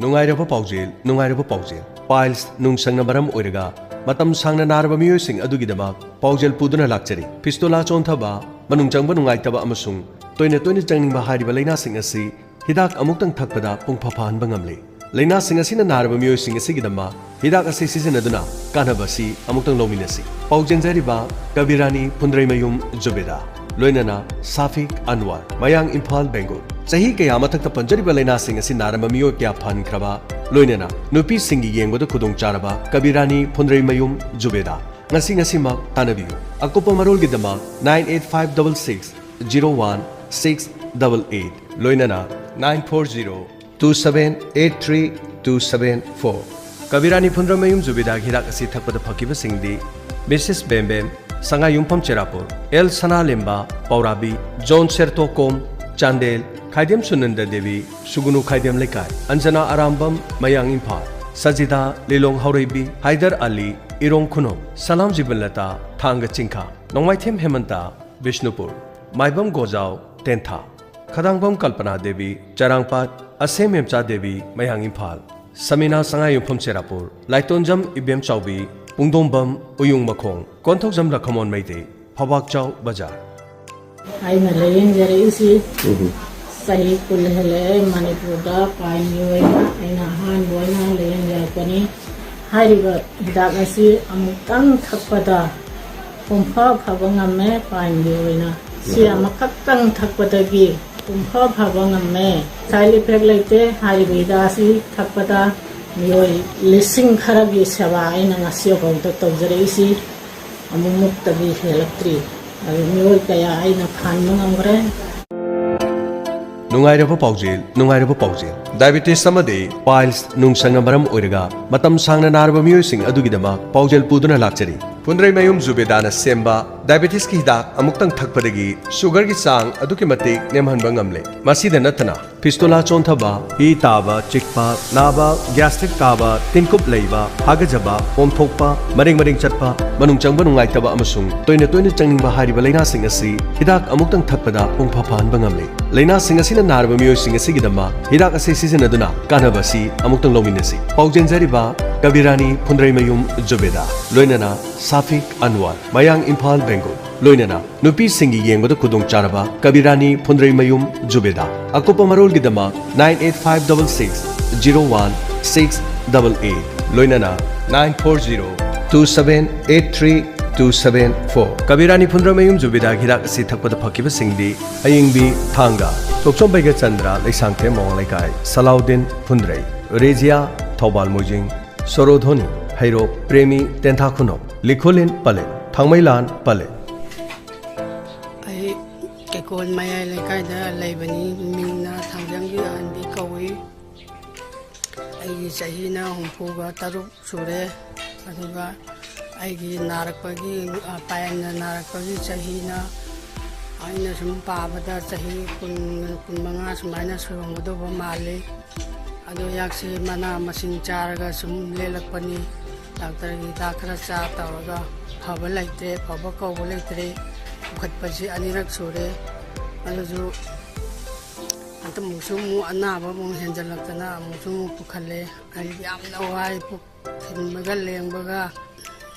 ꯅꯨꯡꯉꯥꯏꯔꯕ ꯄꯥꯎꯖꯦꯜ, ꯅꯨꯡꯉꯥꯏꯔꯕ ꯄꯥꯎꯖꯦꯜ꯫ ꯄꯥꯏꯜꯁ ꯅꯨꯡꯁꯪꯅ ꯃꯔꯝ ꯑꯣꯏꯔꯒ ꯃꯇꯝ ꯁꯥꯡꯅ ꯅꯥꯔꯕ ꯃꯤꯑꯣꯏꯁꯤꯡ ꯑꯗꯨꯒꯤꯗꯃꯛ ꯄꯥꯎꯖꯦꯜ ꯄꯨꯗꯨꯅ ꯂꯥꯛꯆꯔꯤ꯫ ꯐꯤꯁꯇꯣꯂꯥ ꯆꯣꯟꯊꯕ, ꯃꯅꯨꯡ ꯆꯪꯕ ꯅꯨꯡꯉꯥꯏꯇꯕ ꯑꯃꯁꯨꯡ ꯇꯣꯏꯅ ꯇꯣꯏꯅ ꯆꯪꯅꯤꯡꯕ ꯍꯥꯏꯔꯤꯕ ꯂꯥꯏꯅꯥꯁꯤꯡ ꯑꯁꯤ ꯍꯤꯗꯥꯛ ꯑꯃꯨꯛꯇꯪ ꯊꯛꯄꯗ ꯄꯨꯡꯐ ꯐꯍꯟꯕ ꯉꯝꯂꯦ꯫ ꯂꯥꯏꯅꯥꯁꯤꯡ ꯑꯁꯤꯅ ꯅꯥꯔꯕ ꯃꯤꯑꯣꯏꯁꯤꯡ ꯑꯁꯤꯒꯤꯗꯃꯛ ꯍꯤꯗꯥꯛ ꯑꯁꯤ ꯁꯤꯖꯤꯟꯅꯗꯨꯅ ꯀꯥꯟꯅꯕ ꯑꯁꯤ ꯑꯃꯨꯛꯇꯪ ꯂꯧꯃꯤꯟꯅꯁꯤ꯫ ꯄꯥꯎ ꯆꯦꯟꯖꯔꯤꯕ ꯀꯕꯤꯔꯥꯅꯤ ꯐꯨꯟꯗ꯭ꯔꯩꯃꯌꯨꯝ ꯖꯨꯕꯦꯗꯥ꯫ ꯂꯣꯏꯅꯅ ꯁꯥꯐꯤꯛ ꯑꯟꯋꯔ, ꯃꯌꯥꯡ ꯏꯝꯐꯥꯜ, ꯕꯦꯡꯒꯨꯜ꯫ ꯆꯍꯤ ꯀꯌꯥ ꯃꯊꯛꯇ ꯄꯟꯖꯔꯤꯕ ꯂꯩꯅꯥꯁꯤꯡ ꯑꯁꯤ ꯅꯥꯔꯝꯕ ꯃꯤꯑꯣꯏ ꯀꯌꯥ ꯐꯍꯟꯈ꯭ꯔꯕ, ꯂꯣꯏꯅꯅ ꯅꯨꯄꯤꯁꯤꯡꯒꯤ ꯌꯦꯡꯕꯗ ꯈꯨꯗꯣꯡꯆꯥꯔꯕ ꯀꯕꯤꯔꯥꯅꯤ ꯐꯨꯟꯗ꯭ꯔꯩꯃꯌꯨꯝ ꯖꯨꯕꯦꯗꯥ꯫ ꯉꯁꯤ ꯉꯁꯤꯃꯛ ꯇꯥꯟꯅꯕꯤꯌꯨ꯫ ꯑꯀꯨꯞꯄ ꯃꯔꯣꯜꯒꯤꯗꯃꯛ nine eight five double six zero one six double eight, ꯂꯣꯏꯅꯅ nine four zero two seven eight three two seven four꯫ ꯀꯕꯤꯔꯥꯅꯤ ꯐꯨꯟꯗ꯭ꯔꯩꯃꯌꯨꯝ ꯖꯨꯕꯦꯗꯥꯒꯤ ꯍꯤꯗꯥꯛ ꯑꯁꯤ ꯊꯛꯄꯗ ꯐꯈꯤꯕꯁꯤꯡꯗꯤ ꯃꯤꯁꯦꯁ ꯕꯦꯝꯕꯦꯝ, ꯁꯉꯥꯏꯌꯨꯝꯐꯝ ꯆꯦꯔꯥꯄꯨꯔ, ꯑꯦꯜ ꯁꯅꯥꯂꯦꯝꯕ, ꯄꯥꯎꯔꯥꯕꯤ, ꯖꯣꯟ ꯁꯦꯔꯇꯣꯀꯣꯝ, ꯆꯥꯟꯗꯦꯜ, ꯈꯥꯏꯗꯦꯝ ꯁꯨꯅꯟꯗ ꯗꯦꯕꯤ, ꯁꯨꯒꯨꯅꯨ ꯈꯥꯏꯗꯦꯝ ꯂꯩꯀꯥꯏ, ꯑꯟꯖꯅꯥ ꯑꯔꯥꯝꯕꯝ, ꯃꯌꯥꯡ ꯏꯝꯐꯥꯜ, ꯁꯖꯤꯗꯥ ꯂꯤꯂꯣꯡ ꯍꯧꯔꯩꯕꯤ, ꯍꯥꯏꯗꯔ ꯑꯂꯤ, ꯏꯔꯣꯡ ꯈꯨꯅꯧ, ꯁꯂꯥꯝ ꯖꯤꯕꯟꯂꯇꯥ, ꯊꯥꯡꯒ ꯆꯤꯡꯈꯥ, ꯅꯣꯡꯃꯥꯏꯊꯦꯝ ꯍꯦꯃꯟꯇ, ꯕꯤꯁꯅꯨꯄꯨꯔ, ꯃꯥꯏꯕꯝ ꯒꯣꯖꯥꯎ, ꯇꯦꯟꯊꯥ, ꯈꯗꯥꯡꯕꯝ ꯀꯜꯄꯅꯥ ꯗꯦꯕꯤ, ꯆꯔꯥꯡꯄꯥꯠ, ꯑꯁꯦꯝ ꯃꯦꯝꯆꯥ ꯗꯦꯕꯤ, ꯃꯌꯥꯡ ꯏꯝꯐꯥꯜ, ꯁꯃꯤꯅꯥ ꯁꯉꯥꯏꯌꯨꯝꯐꯝ ꯆꯦꯔꯥꯄꯨꯔ, ꯂꯥꯏꯇꯣꯟꯖꯝ ꯏꯕꯦꯝ ꯆꯥꯎꯕꯤ, ꯄꯨꯡꯗꯣꯡꯕꯝ ꯎꯌꯨꯡ ꯃꯈꯣꯡ, ꯀꯣꯟꯊꯧꯖꯝ ꯂꯈꯃꯣꯟ ꯃꯩꯇꯩ, ꯐꯧꯕꯥꯛꯆꯥꯎ ꯕꯖꯥꯔ꯫ ꯑꯩꯅ ꯂꯥꯌꯦꯡꯖꯔꯛꯏꯁꯤ ꯎꯝ꯫ ꯆꯍꯤ ꯀꯨꯟ ꯍꯦꯜꯂꯛꯑꯦ꯫ ꯃꯅꯤꯄꯨꯔꯗ ꯄꯥꯏꯟꯒꯤ ꯑꯣꯏꯅ ꯑꯩꯅ ꯑꯍꯥꯟꯕ ꯑꯣꯏꯅ ꯂꯥꯌꯦꯡꯖꯔꯛꯄꯅꯤ꯫ ꯍꯥꯏꯔꯤꯕ ꯍꯤꯗꯥꯛ ꯑꯁꯤ ꯑꯃꯨꯛꯇꯪ ꯊꯛꯄꯗ ꯄꯨꯡꯐ ꯐꯕ ꯉꯝꯃꯦ꯫ ꯄꯥꯏꯟꯒꯤ ꯑꯣꯏꯅ ꯁꯤ ꯎꯝ꯫ ꯑꯃꯈꯛꯇꯪ ꯊꯛꯄꯗꯒꯤ ꯄꯨꯡꯐ ꯐꯕ ꯉꯝꯃꯦ꯫ ꯁꯥꯏꯠ ꯏꯐꯦꯛ ꯂꯩꯇꯦ꯫ ꯍꯥꯏꯔꯤꯕ ꯍꯤꯗꯥꯛ ꯑꯁꯤ ꯊꯛꯄꯗ ꯃꯤꯑꯣꯏ ꯂꯤꯁꯤꯡ ꯈꯔꯒꯤ ꯁꯦꯕꯥ ꯑꯩꯅ ꯉꯁꯤ ꯐꯥꯎꯗ ꯇꯧꯖꯔꯛꯏꯁꯤ ꯑꯃꯨꯛꯃꯨꯛꯇꯒꯤ ꯍꯦꯜꯂꯛꯇ꯭ꯔꯤ꯫ ꯑꯗꯨ ꯃꯤꯑꯣꯏ ꯀꯌꯥ ꯑꯩꯅ ꯐꯍꯟꯕ ꯉꯝꯈ꯭ꯔꯦ꯫ ꯅꯨꯡꯉꯥꯏꯔꯕ ꯄꯥꯎꯖꯦꯜ, ꯅꯨꯡꯉꯥꯏꯔꯕ ꯄꯥꯎꯖꯦꯜ꯫ ꯗꯥꯏꯕꯦꯇꯤꯁ ꯑꯃꯗꯤ ꯄꯥꯏꯜꯁ ꯅꯨꯡꯁꯪꯅ ꯃꯔꯝ ꯑꯣꯏꯔꯒ ꯃꯇꯝ ꯁꯥꯡꯅ ꯅꯥꯔꯕ ꯃꯤꯑꯣꯏꯁꯤꯡ ꯑꯗꯨꯒꯤꯗꯃꯛ ꯄꯥꯎꯖꯦꯜ ꯄꯨꯗꯨꯅ ꯂꯥꯛꯆꯔꯤ꯫ ꯐꯨꯟꯗ꯭ꯔꯩꯃꯌꯨꯝ ꯖꯨꯕꯦꯗꯥꯅ ꯁꯦꯝꯕ ꯗꯥꯏꯕꯦꯇꯤꯁꯀꯤ ꯍꯤꯗꯥꯛ ꯑꯃꯨꯛꯇꯪ ꯊꯛꯄꯗꯒꯤ ꯁꯨꯒꯔꯒꯤ ꯆꯥꯡ ꯑꯗꯨꯛꯀꯤ ꯃꯇꯤꯛ ꯅꯦꯝꯍꯟꯕ ꯉꯝꯂꯦ꯫ ꯃꯁꯤꯗ ꯅꯠꯇꯅ ꯐꯤꯁꯇꯣꯂꯥ ꯆꯣꯟꯊꯕ, ꯏ ꯇꯥꯕ, ꯆꯤꯛꯄ, ꯅꯥꯕ, ꯒ꯭ꯌꯥꯁꯇ꯭ꯔꯤꯛ ꯀꯥꯕ, ꯇꯤꯟꯀꯨꯞ ꯂꯩꯕ, ꯍꯥꯒꯖꯕ, ꯄꯣꯝꯊꯣꯛꯄ, ꯃꯔꯦꯡ ꯃꯔꯦꯡ ꯆꯠꯄ, ꯃꯅꯨꯡ ꯆꯪꯕ ꯅꯨꯡꯉꯥꯏꯇꯕ ꯑꯃꯁꯨꯡ ꯇꯣꯏꯅ ꯇꯣꯏꯅ ꯆꯪꯅꯤꯡꯕ ꯍꯥꯏꯔꯤꯕ ꯂꯩꯅꯥꯁꯤꯡ ꯑꯁꯤ ꯍꯤꯗꯥꯛ ꯑꯃꯨꯛꯇꯪ ꯊꯛꯄꯗ ꯄꯨꯡꯐ ꯐꯍꯟꯕ ꯉꯝꯂꯦ꯫ ꯂꯩꯅꯥꯁꯤꯡ ꯑꯁꯤꯅ ꯅꯥꯔꯕ ꯃꯤꯑꯣꯏꯁꯤꯡ ꯑꯁꯤꯒꯤꯗꯃꯛ ꯍꯤꯗꯥꯛ ꯑꯁꯤ ꯁꯤꯖꯤꯟꯅꯗꯨꯅ ꯀꯥꯟꯅꯕ ꯑꯁꯤ ꯑꯃꯨꯛꯇꯪ ꯂꯧꯃꯤꯟꯅꯁꯤ꯫ ꯄꯥꯎꯖꯦꯟꯖꯔꯤꯕ ꯀꯕꯤꯔꯥꯅꯤ ꯐꯨꯟꯗ꯭ꯔꯩꯃꯌꯨꯝ ꯖꯨꯕꯦꯗꯥ, ꯂꯣꯏꯅꯅ ꯁꯥꯐꯤꯛ ꯑꯟꯋꯔ, ꯃꯌꯥꯡ ꯏꯝꯐꯥꯜ, ꯕꯦꯡꯒꯨꯜ, ꯂꯣꯏꯅꯅ ꯅꯨꯄꯤꯁꯤꯡꯒꯤ ꯌꯦꯡꯕꯗ ꯈꯨꯗꯣꯡꯆꯥꯔꯕ ꯀꯕꯤꯔꯥꯅꯤ ꯐꯨꯟꯗ꯭ꯔꯩꯃꯌꯨꯝ ꯖꯨꯕꯦꯗꯥ꯫ ꯑꯀꯨꯞꯄ ꯃꯔꯣꯜꯒꯤꯗꯃꯛ nine eight five double six zero one six double eight, ꯂꯣꯏꯅꯅ nine four zero two seven eight three Two seven four꯫ ꯀꯕꯤꯔꯥꯅꯤ ꯐꯨꯟꯗ꯭ꯔꯩꯃꯌꯨꯝ ꯖꯨꯕꯤꯗꯥꯒꯤ ꯍꯤꯗꯥꯛ ꯑꯁꯤ ꯊꯛꯄꯗ ꯐꯈꯤꯕꯁꯤꯡꯗꯤ: ꯑꯌꯤꯡꯕꯤ ꯊꯥꯡꯒ, ꯇꯣꯛꯆꯣꯝ ꯕꯩꯒꯆꯟꯗ꯭ꯔ, ꯂꯩꯁꯥꯡꯊꯦꯝ ꯃꯋꯥꯡ ꯂꯩꯀꯥꯏ, ꯁꯂꯥꯎꯗꯤꯟ ꯐꯨꯟꯗ꯭ꯔꯩ, ꯔꯦꯖꯤꯌꯥ ꯊꯧꯕꯥꯜ ꯃꯣꯏꯖꯤꯡ, ꯁꯣꯔꯣꯙꯣꯅꯤ ꯍꯩꯔꯣꯛ, ꯄ꯭ꯔꯦꯃꯤ ꯇꯦꯟꯊꯥ ꯈꯨꯅꯧ, ꯂꯤꯈꯨꯂꯤꯟ ꯄꯂꯦ, ꯊꯥꯡꯃꯩꯂꯥꯟ ꯄꯂꯦ꯫ ꯑꯩ ꯀꯦꯀꯣꯟ ꯃꯌꯥꯏ ꯂꯩꯀꯥꯏꯗ ꯂꯩꯕꯅꯤ꯫ ꯃꯤꯡꯅ ꯊꯥꯡꯖꯝꯒꯤ ꯑꯍꯟꯕꯤ ꯀꯧꯏ꯫ ꯑꯩꯒꯤ ꯆꯍꯤꯅ ꯍꯨꯝꯐꯨꯒ ꯇꯔꯨꯛ ꯁꯨꯔꯦ꯫ ꯑꯗꯨꯒ ꯑꯩꯒꯤ ꯅꯥꯔꯛꯄꯒꯤ, ꯑ, ꯄꯥꯏꯟꯅ ꯅꯥꯔꯛꯄꯒꯤ ꯆꯍꯤꯅ, ꯑꯩꯅ ꯁꯨꯝ ꯄꯥꯕꯗ ꯆꯍꯤ ꯀꯨꯟ, ꯀꯨꯟꯃꯉꯥ ꯁꯨꯃꯥꯏꯅ ꯁꯨꯔꯝꯒꯗꯧꯕ ꯃꯥꯜꯂꯤ꯫ ꯑꯗꯣ ꯍꯤꯗꯥꯛꯁꯤ ꯃꯅꯥ ꯃꯁꯤꯡ ꯆꯥꯔꯒ ꯁꯨꯝ ꯂꯦꯜꯂꯛꯄꯅꯤ꯫ ꯗꯥꯛꯇꯔꯒꯤ ꯍꯤꯗꯥꯛ ꯈꯔ ꯆꯥ ꯇꯧꯔꯒ ꯐꯕ ꯂꯩꯇ꯭ꯔꯦ, ꯐꯕ ꯀꯧꯕ ꯂꯩꯇ꯭ꯔꯦ꯫ ꯄꯨꯈꯠꯄꯁꯤ ꯑꯅꯤꯔꯛ ꯁꯨꯔꯦ꯫ ꯑꯗꯨꯁꯨ ꯍꯟꯗꯛꯃꯨꯛꯁꯨ ꯑꯃꯨꯛ ꯑꯅꯥꯕ ꯑꯃꯨꯛ ꯍꯦꯟꯖꯜꯂꯛꯇꯅ ꯑꯃꯨꯛꯁꯨ ꯑꯃꯨꯛ ꯄꯨꯈꯠꯂꯦ꯫ ꯑꯩ ꯌꯥꯝꯅ ꯋꯥꯏ, ꯄꯨꯛ ꯊꯤꯟꯕꯒ ꯂꯦꯡꯕꯒ꯫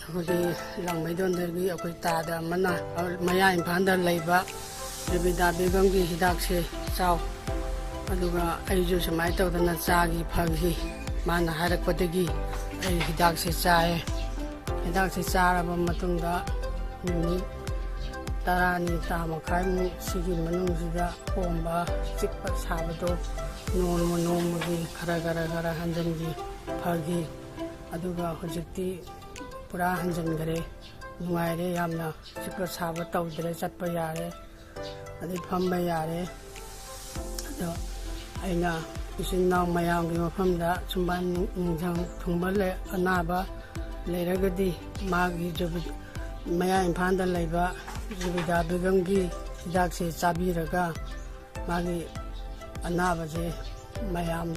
ꯑꯩꯈꯣꯏꯒꯤ ꯂꯥꯡꯃꯩꯗꯣꯟꯗꯒꯤ ꯑꯩꯈꯣꯏ ꯇꯥꯗ ꯑꯃꯅ ꯃꯌꯥ ꯏꯝꯐꯥꯜꯗ ꯂꯩꯕ ꯔꯕꯤꯗꯥ ꯕꯦꯒꯝꯒꯤ ꯍꯤꯗꯥꯛꯁꯦ ꯆꯥꯎ꯫ ꯑꯗꯨꯒ ꯑꯩꯁꯨ ꯁꯨꯃꯥꯏꯅ ꯇꯧꯗꯅ ꯆꯥꯈꯤ, ꯐꯈꯤ꯫ ꯃꯥꯅ ꯍꯥꯏꯔꯛꯄꯗꯒꯤ ꯑꯩ ꯍꯤꯗꯥꯛꯁꯦ ꯆꯥꯏꯌꯦ꯫ ꯍꯤꯗꯥꯛꯁꯦ ꯆꯥꯔꯕ ꯃꯇꯨꯡꯗ ꯅꯨꯃꯤꯠ ꯇꯔꯥꯅꯤ, ꯇꯔꯥ ꯃꯈꯥꯏꯃꯨꯛ ꯁꯤꯒꯤ ꯃꯅꯨꯡꯁꯤꯗ ꯄꯣꯝꯕ, ꯆꯤꯛꯄ, ꯁꯥꯕꯗꯣ ꯅꯣꯡꯃ ꯅꯣꯡꯃꯒꯤ ꯈꯔ ꯈꯔ ꯈꯔ ꯍꯟꯖꯤꯟꯈꯤ, ꯐꯈꯤ꯫ ꯑꯗꯨꯒ ꯍꯧꯖꯤꯛꯇꯤ ꯄꯨꯔꯥ ꯍꯟꯖꯤꯟꯈꯔꯦ꯫ ꯅꯨꯡꯉꯥꯏꯔꯦ ꯌꯥꯝꯅ꯫ ꯆꯤꯛꯄ ꯁꯥꯕ ꯇꯧꯗ꯭ꯔꯦ, ꯆꯠꯄ ꯌꯥꯔꯦ, ꯑꯗꯩ ꯐꯝꯕ ꯌꯥꯔꯦ꯫ ꯑꯗꯣ ꯑꯩꯅ ꯏꯆꯤꯟ ꯏꯅꯥꯎ ꯃꯌꯥꯝꯒꯤ ꯃꯐꯝꯗ ꯁꯨꯝꯕꯥꯟ ꯅꯨꯡꯖꯪ ꯊꯨꯡꯕ ꯂꯩ-, ꯑꯅꯥꯕ ꯂꯩꯔꯒꯗꯤ ꯃꯥꯒꯤ ꯖꯨꯕꯤ-, ꯃꯌꯥ ꯏꯝꯐꯥꯜꯗ ꯂꯩꯕ ꯖꯨꯕꯤꯗꯥ ꯕꯦꯒꯝꯒꯤ ꯍꯤꯗꯥꯛꯁꯦ ꯆꯥꯕꯤꯔꯒ ꯃꯥꯒꯤ ꯑꯅꯥꯕꯁꯦ ꯃꯌꯥꯝ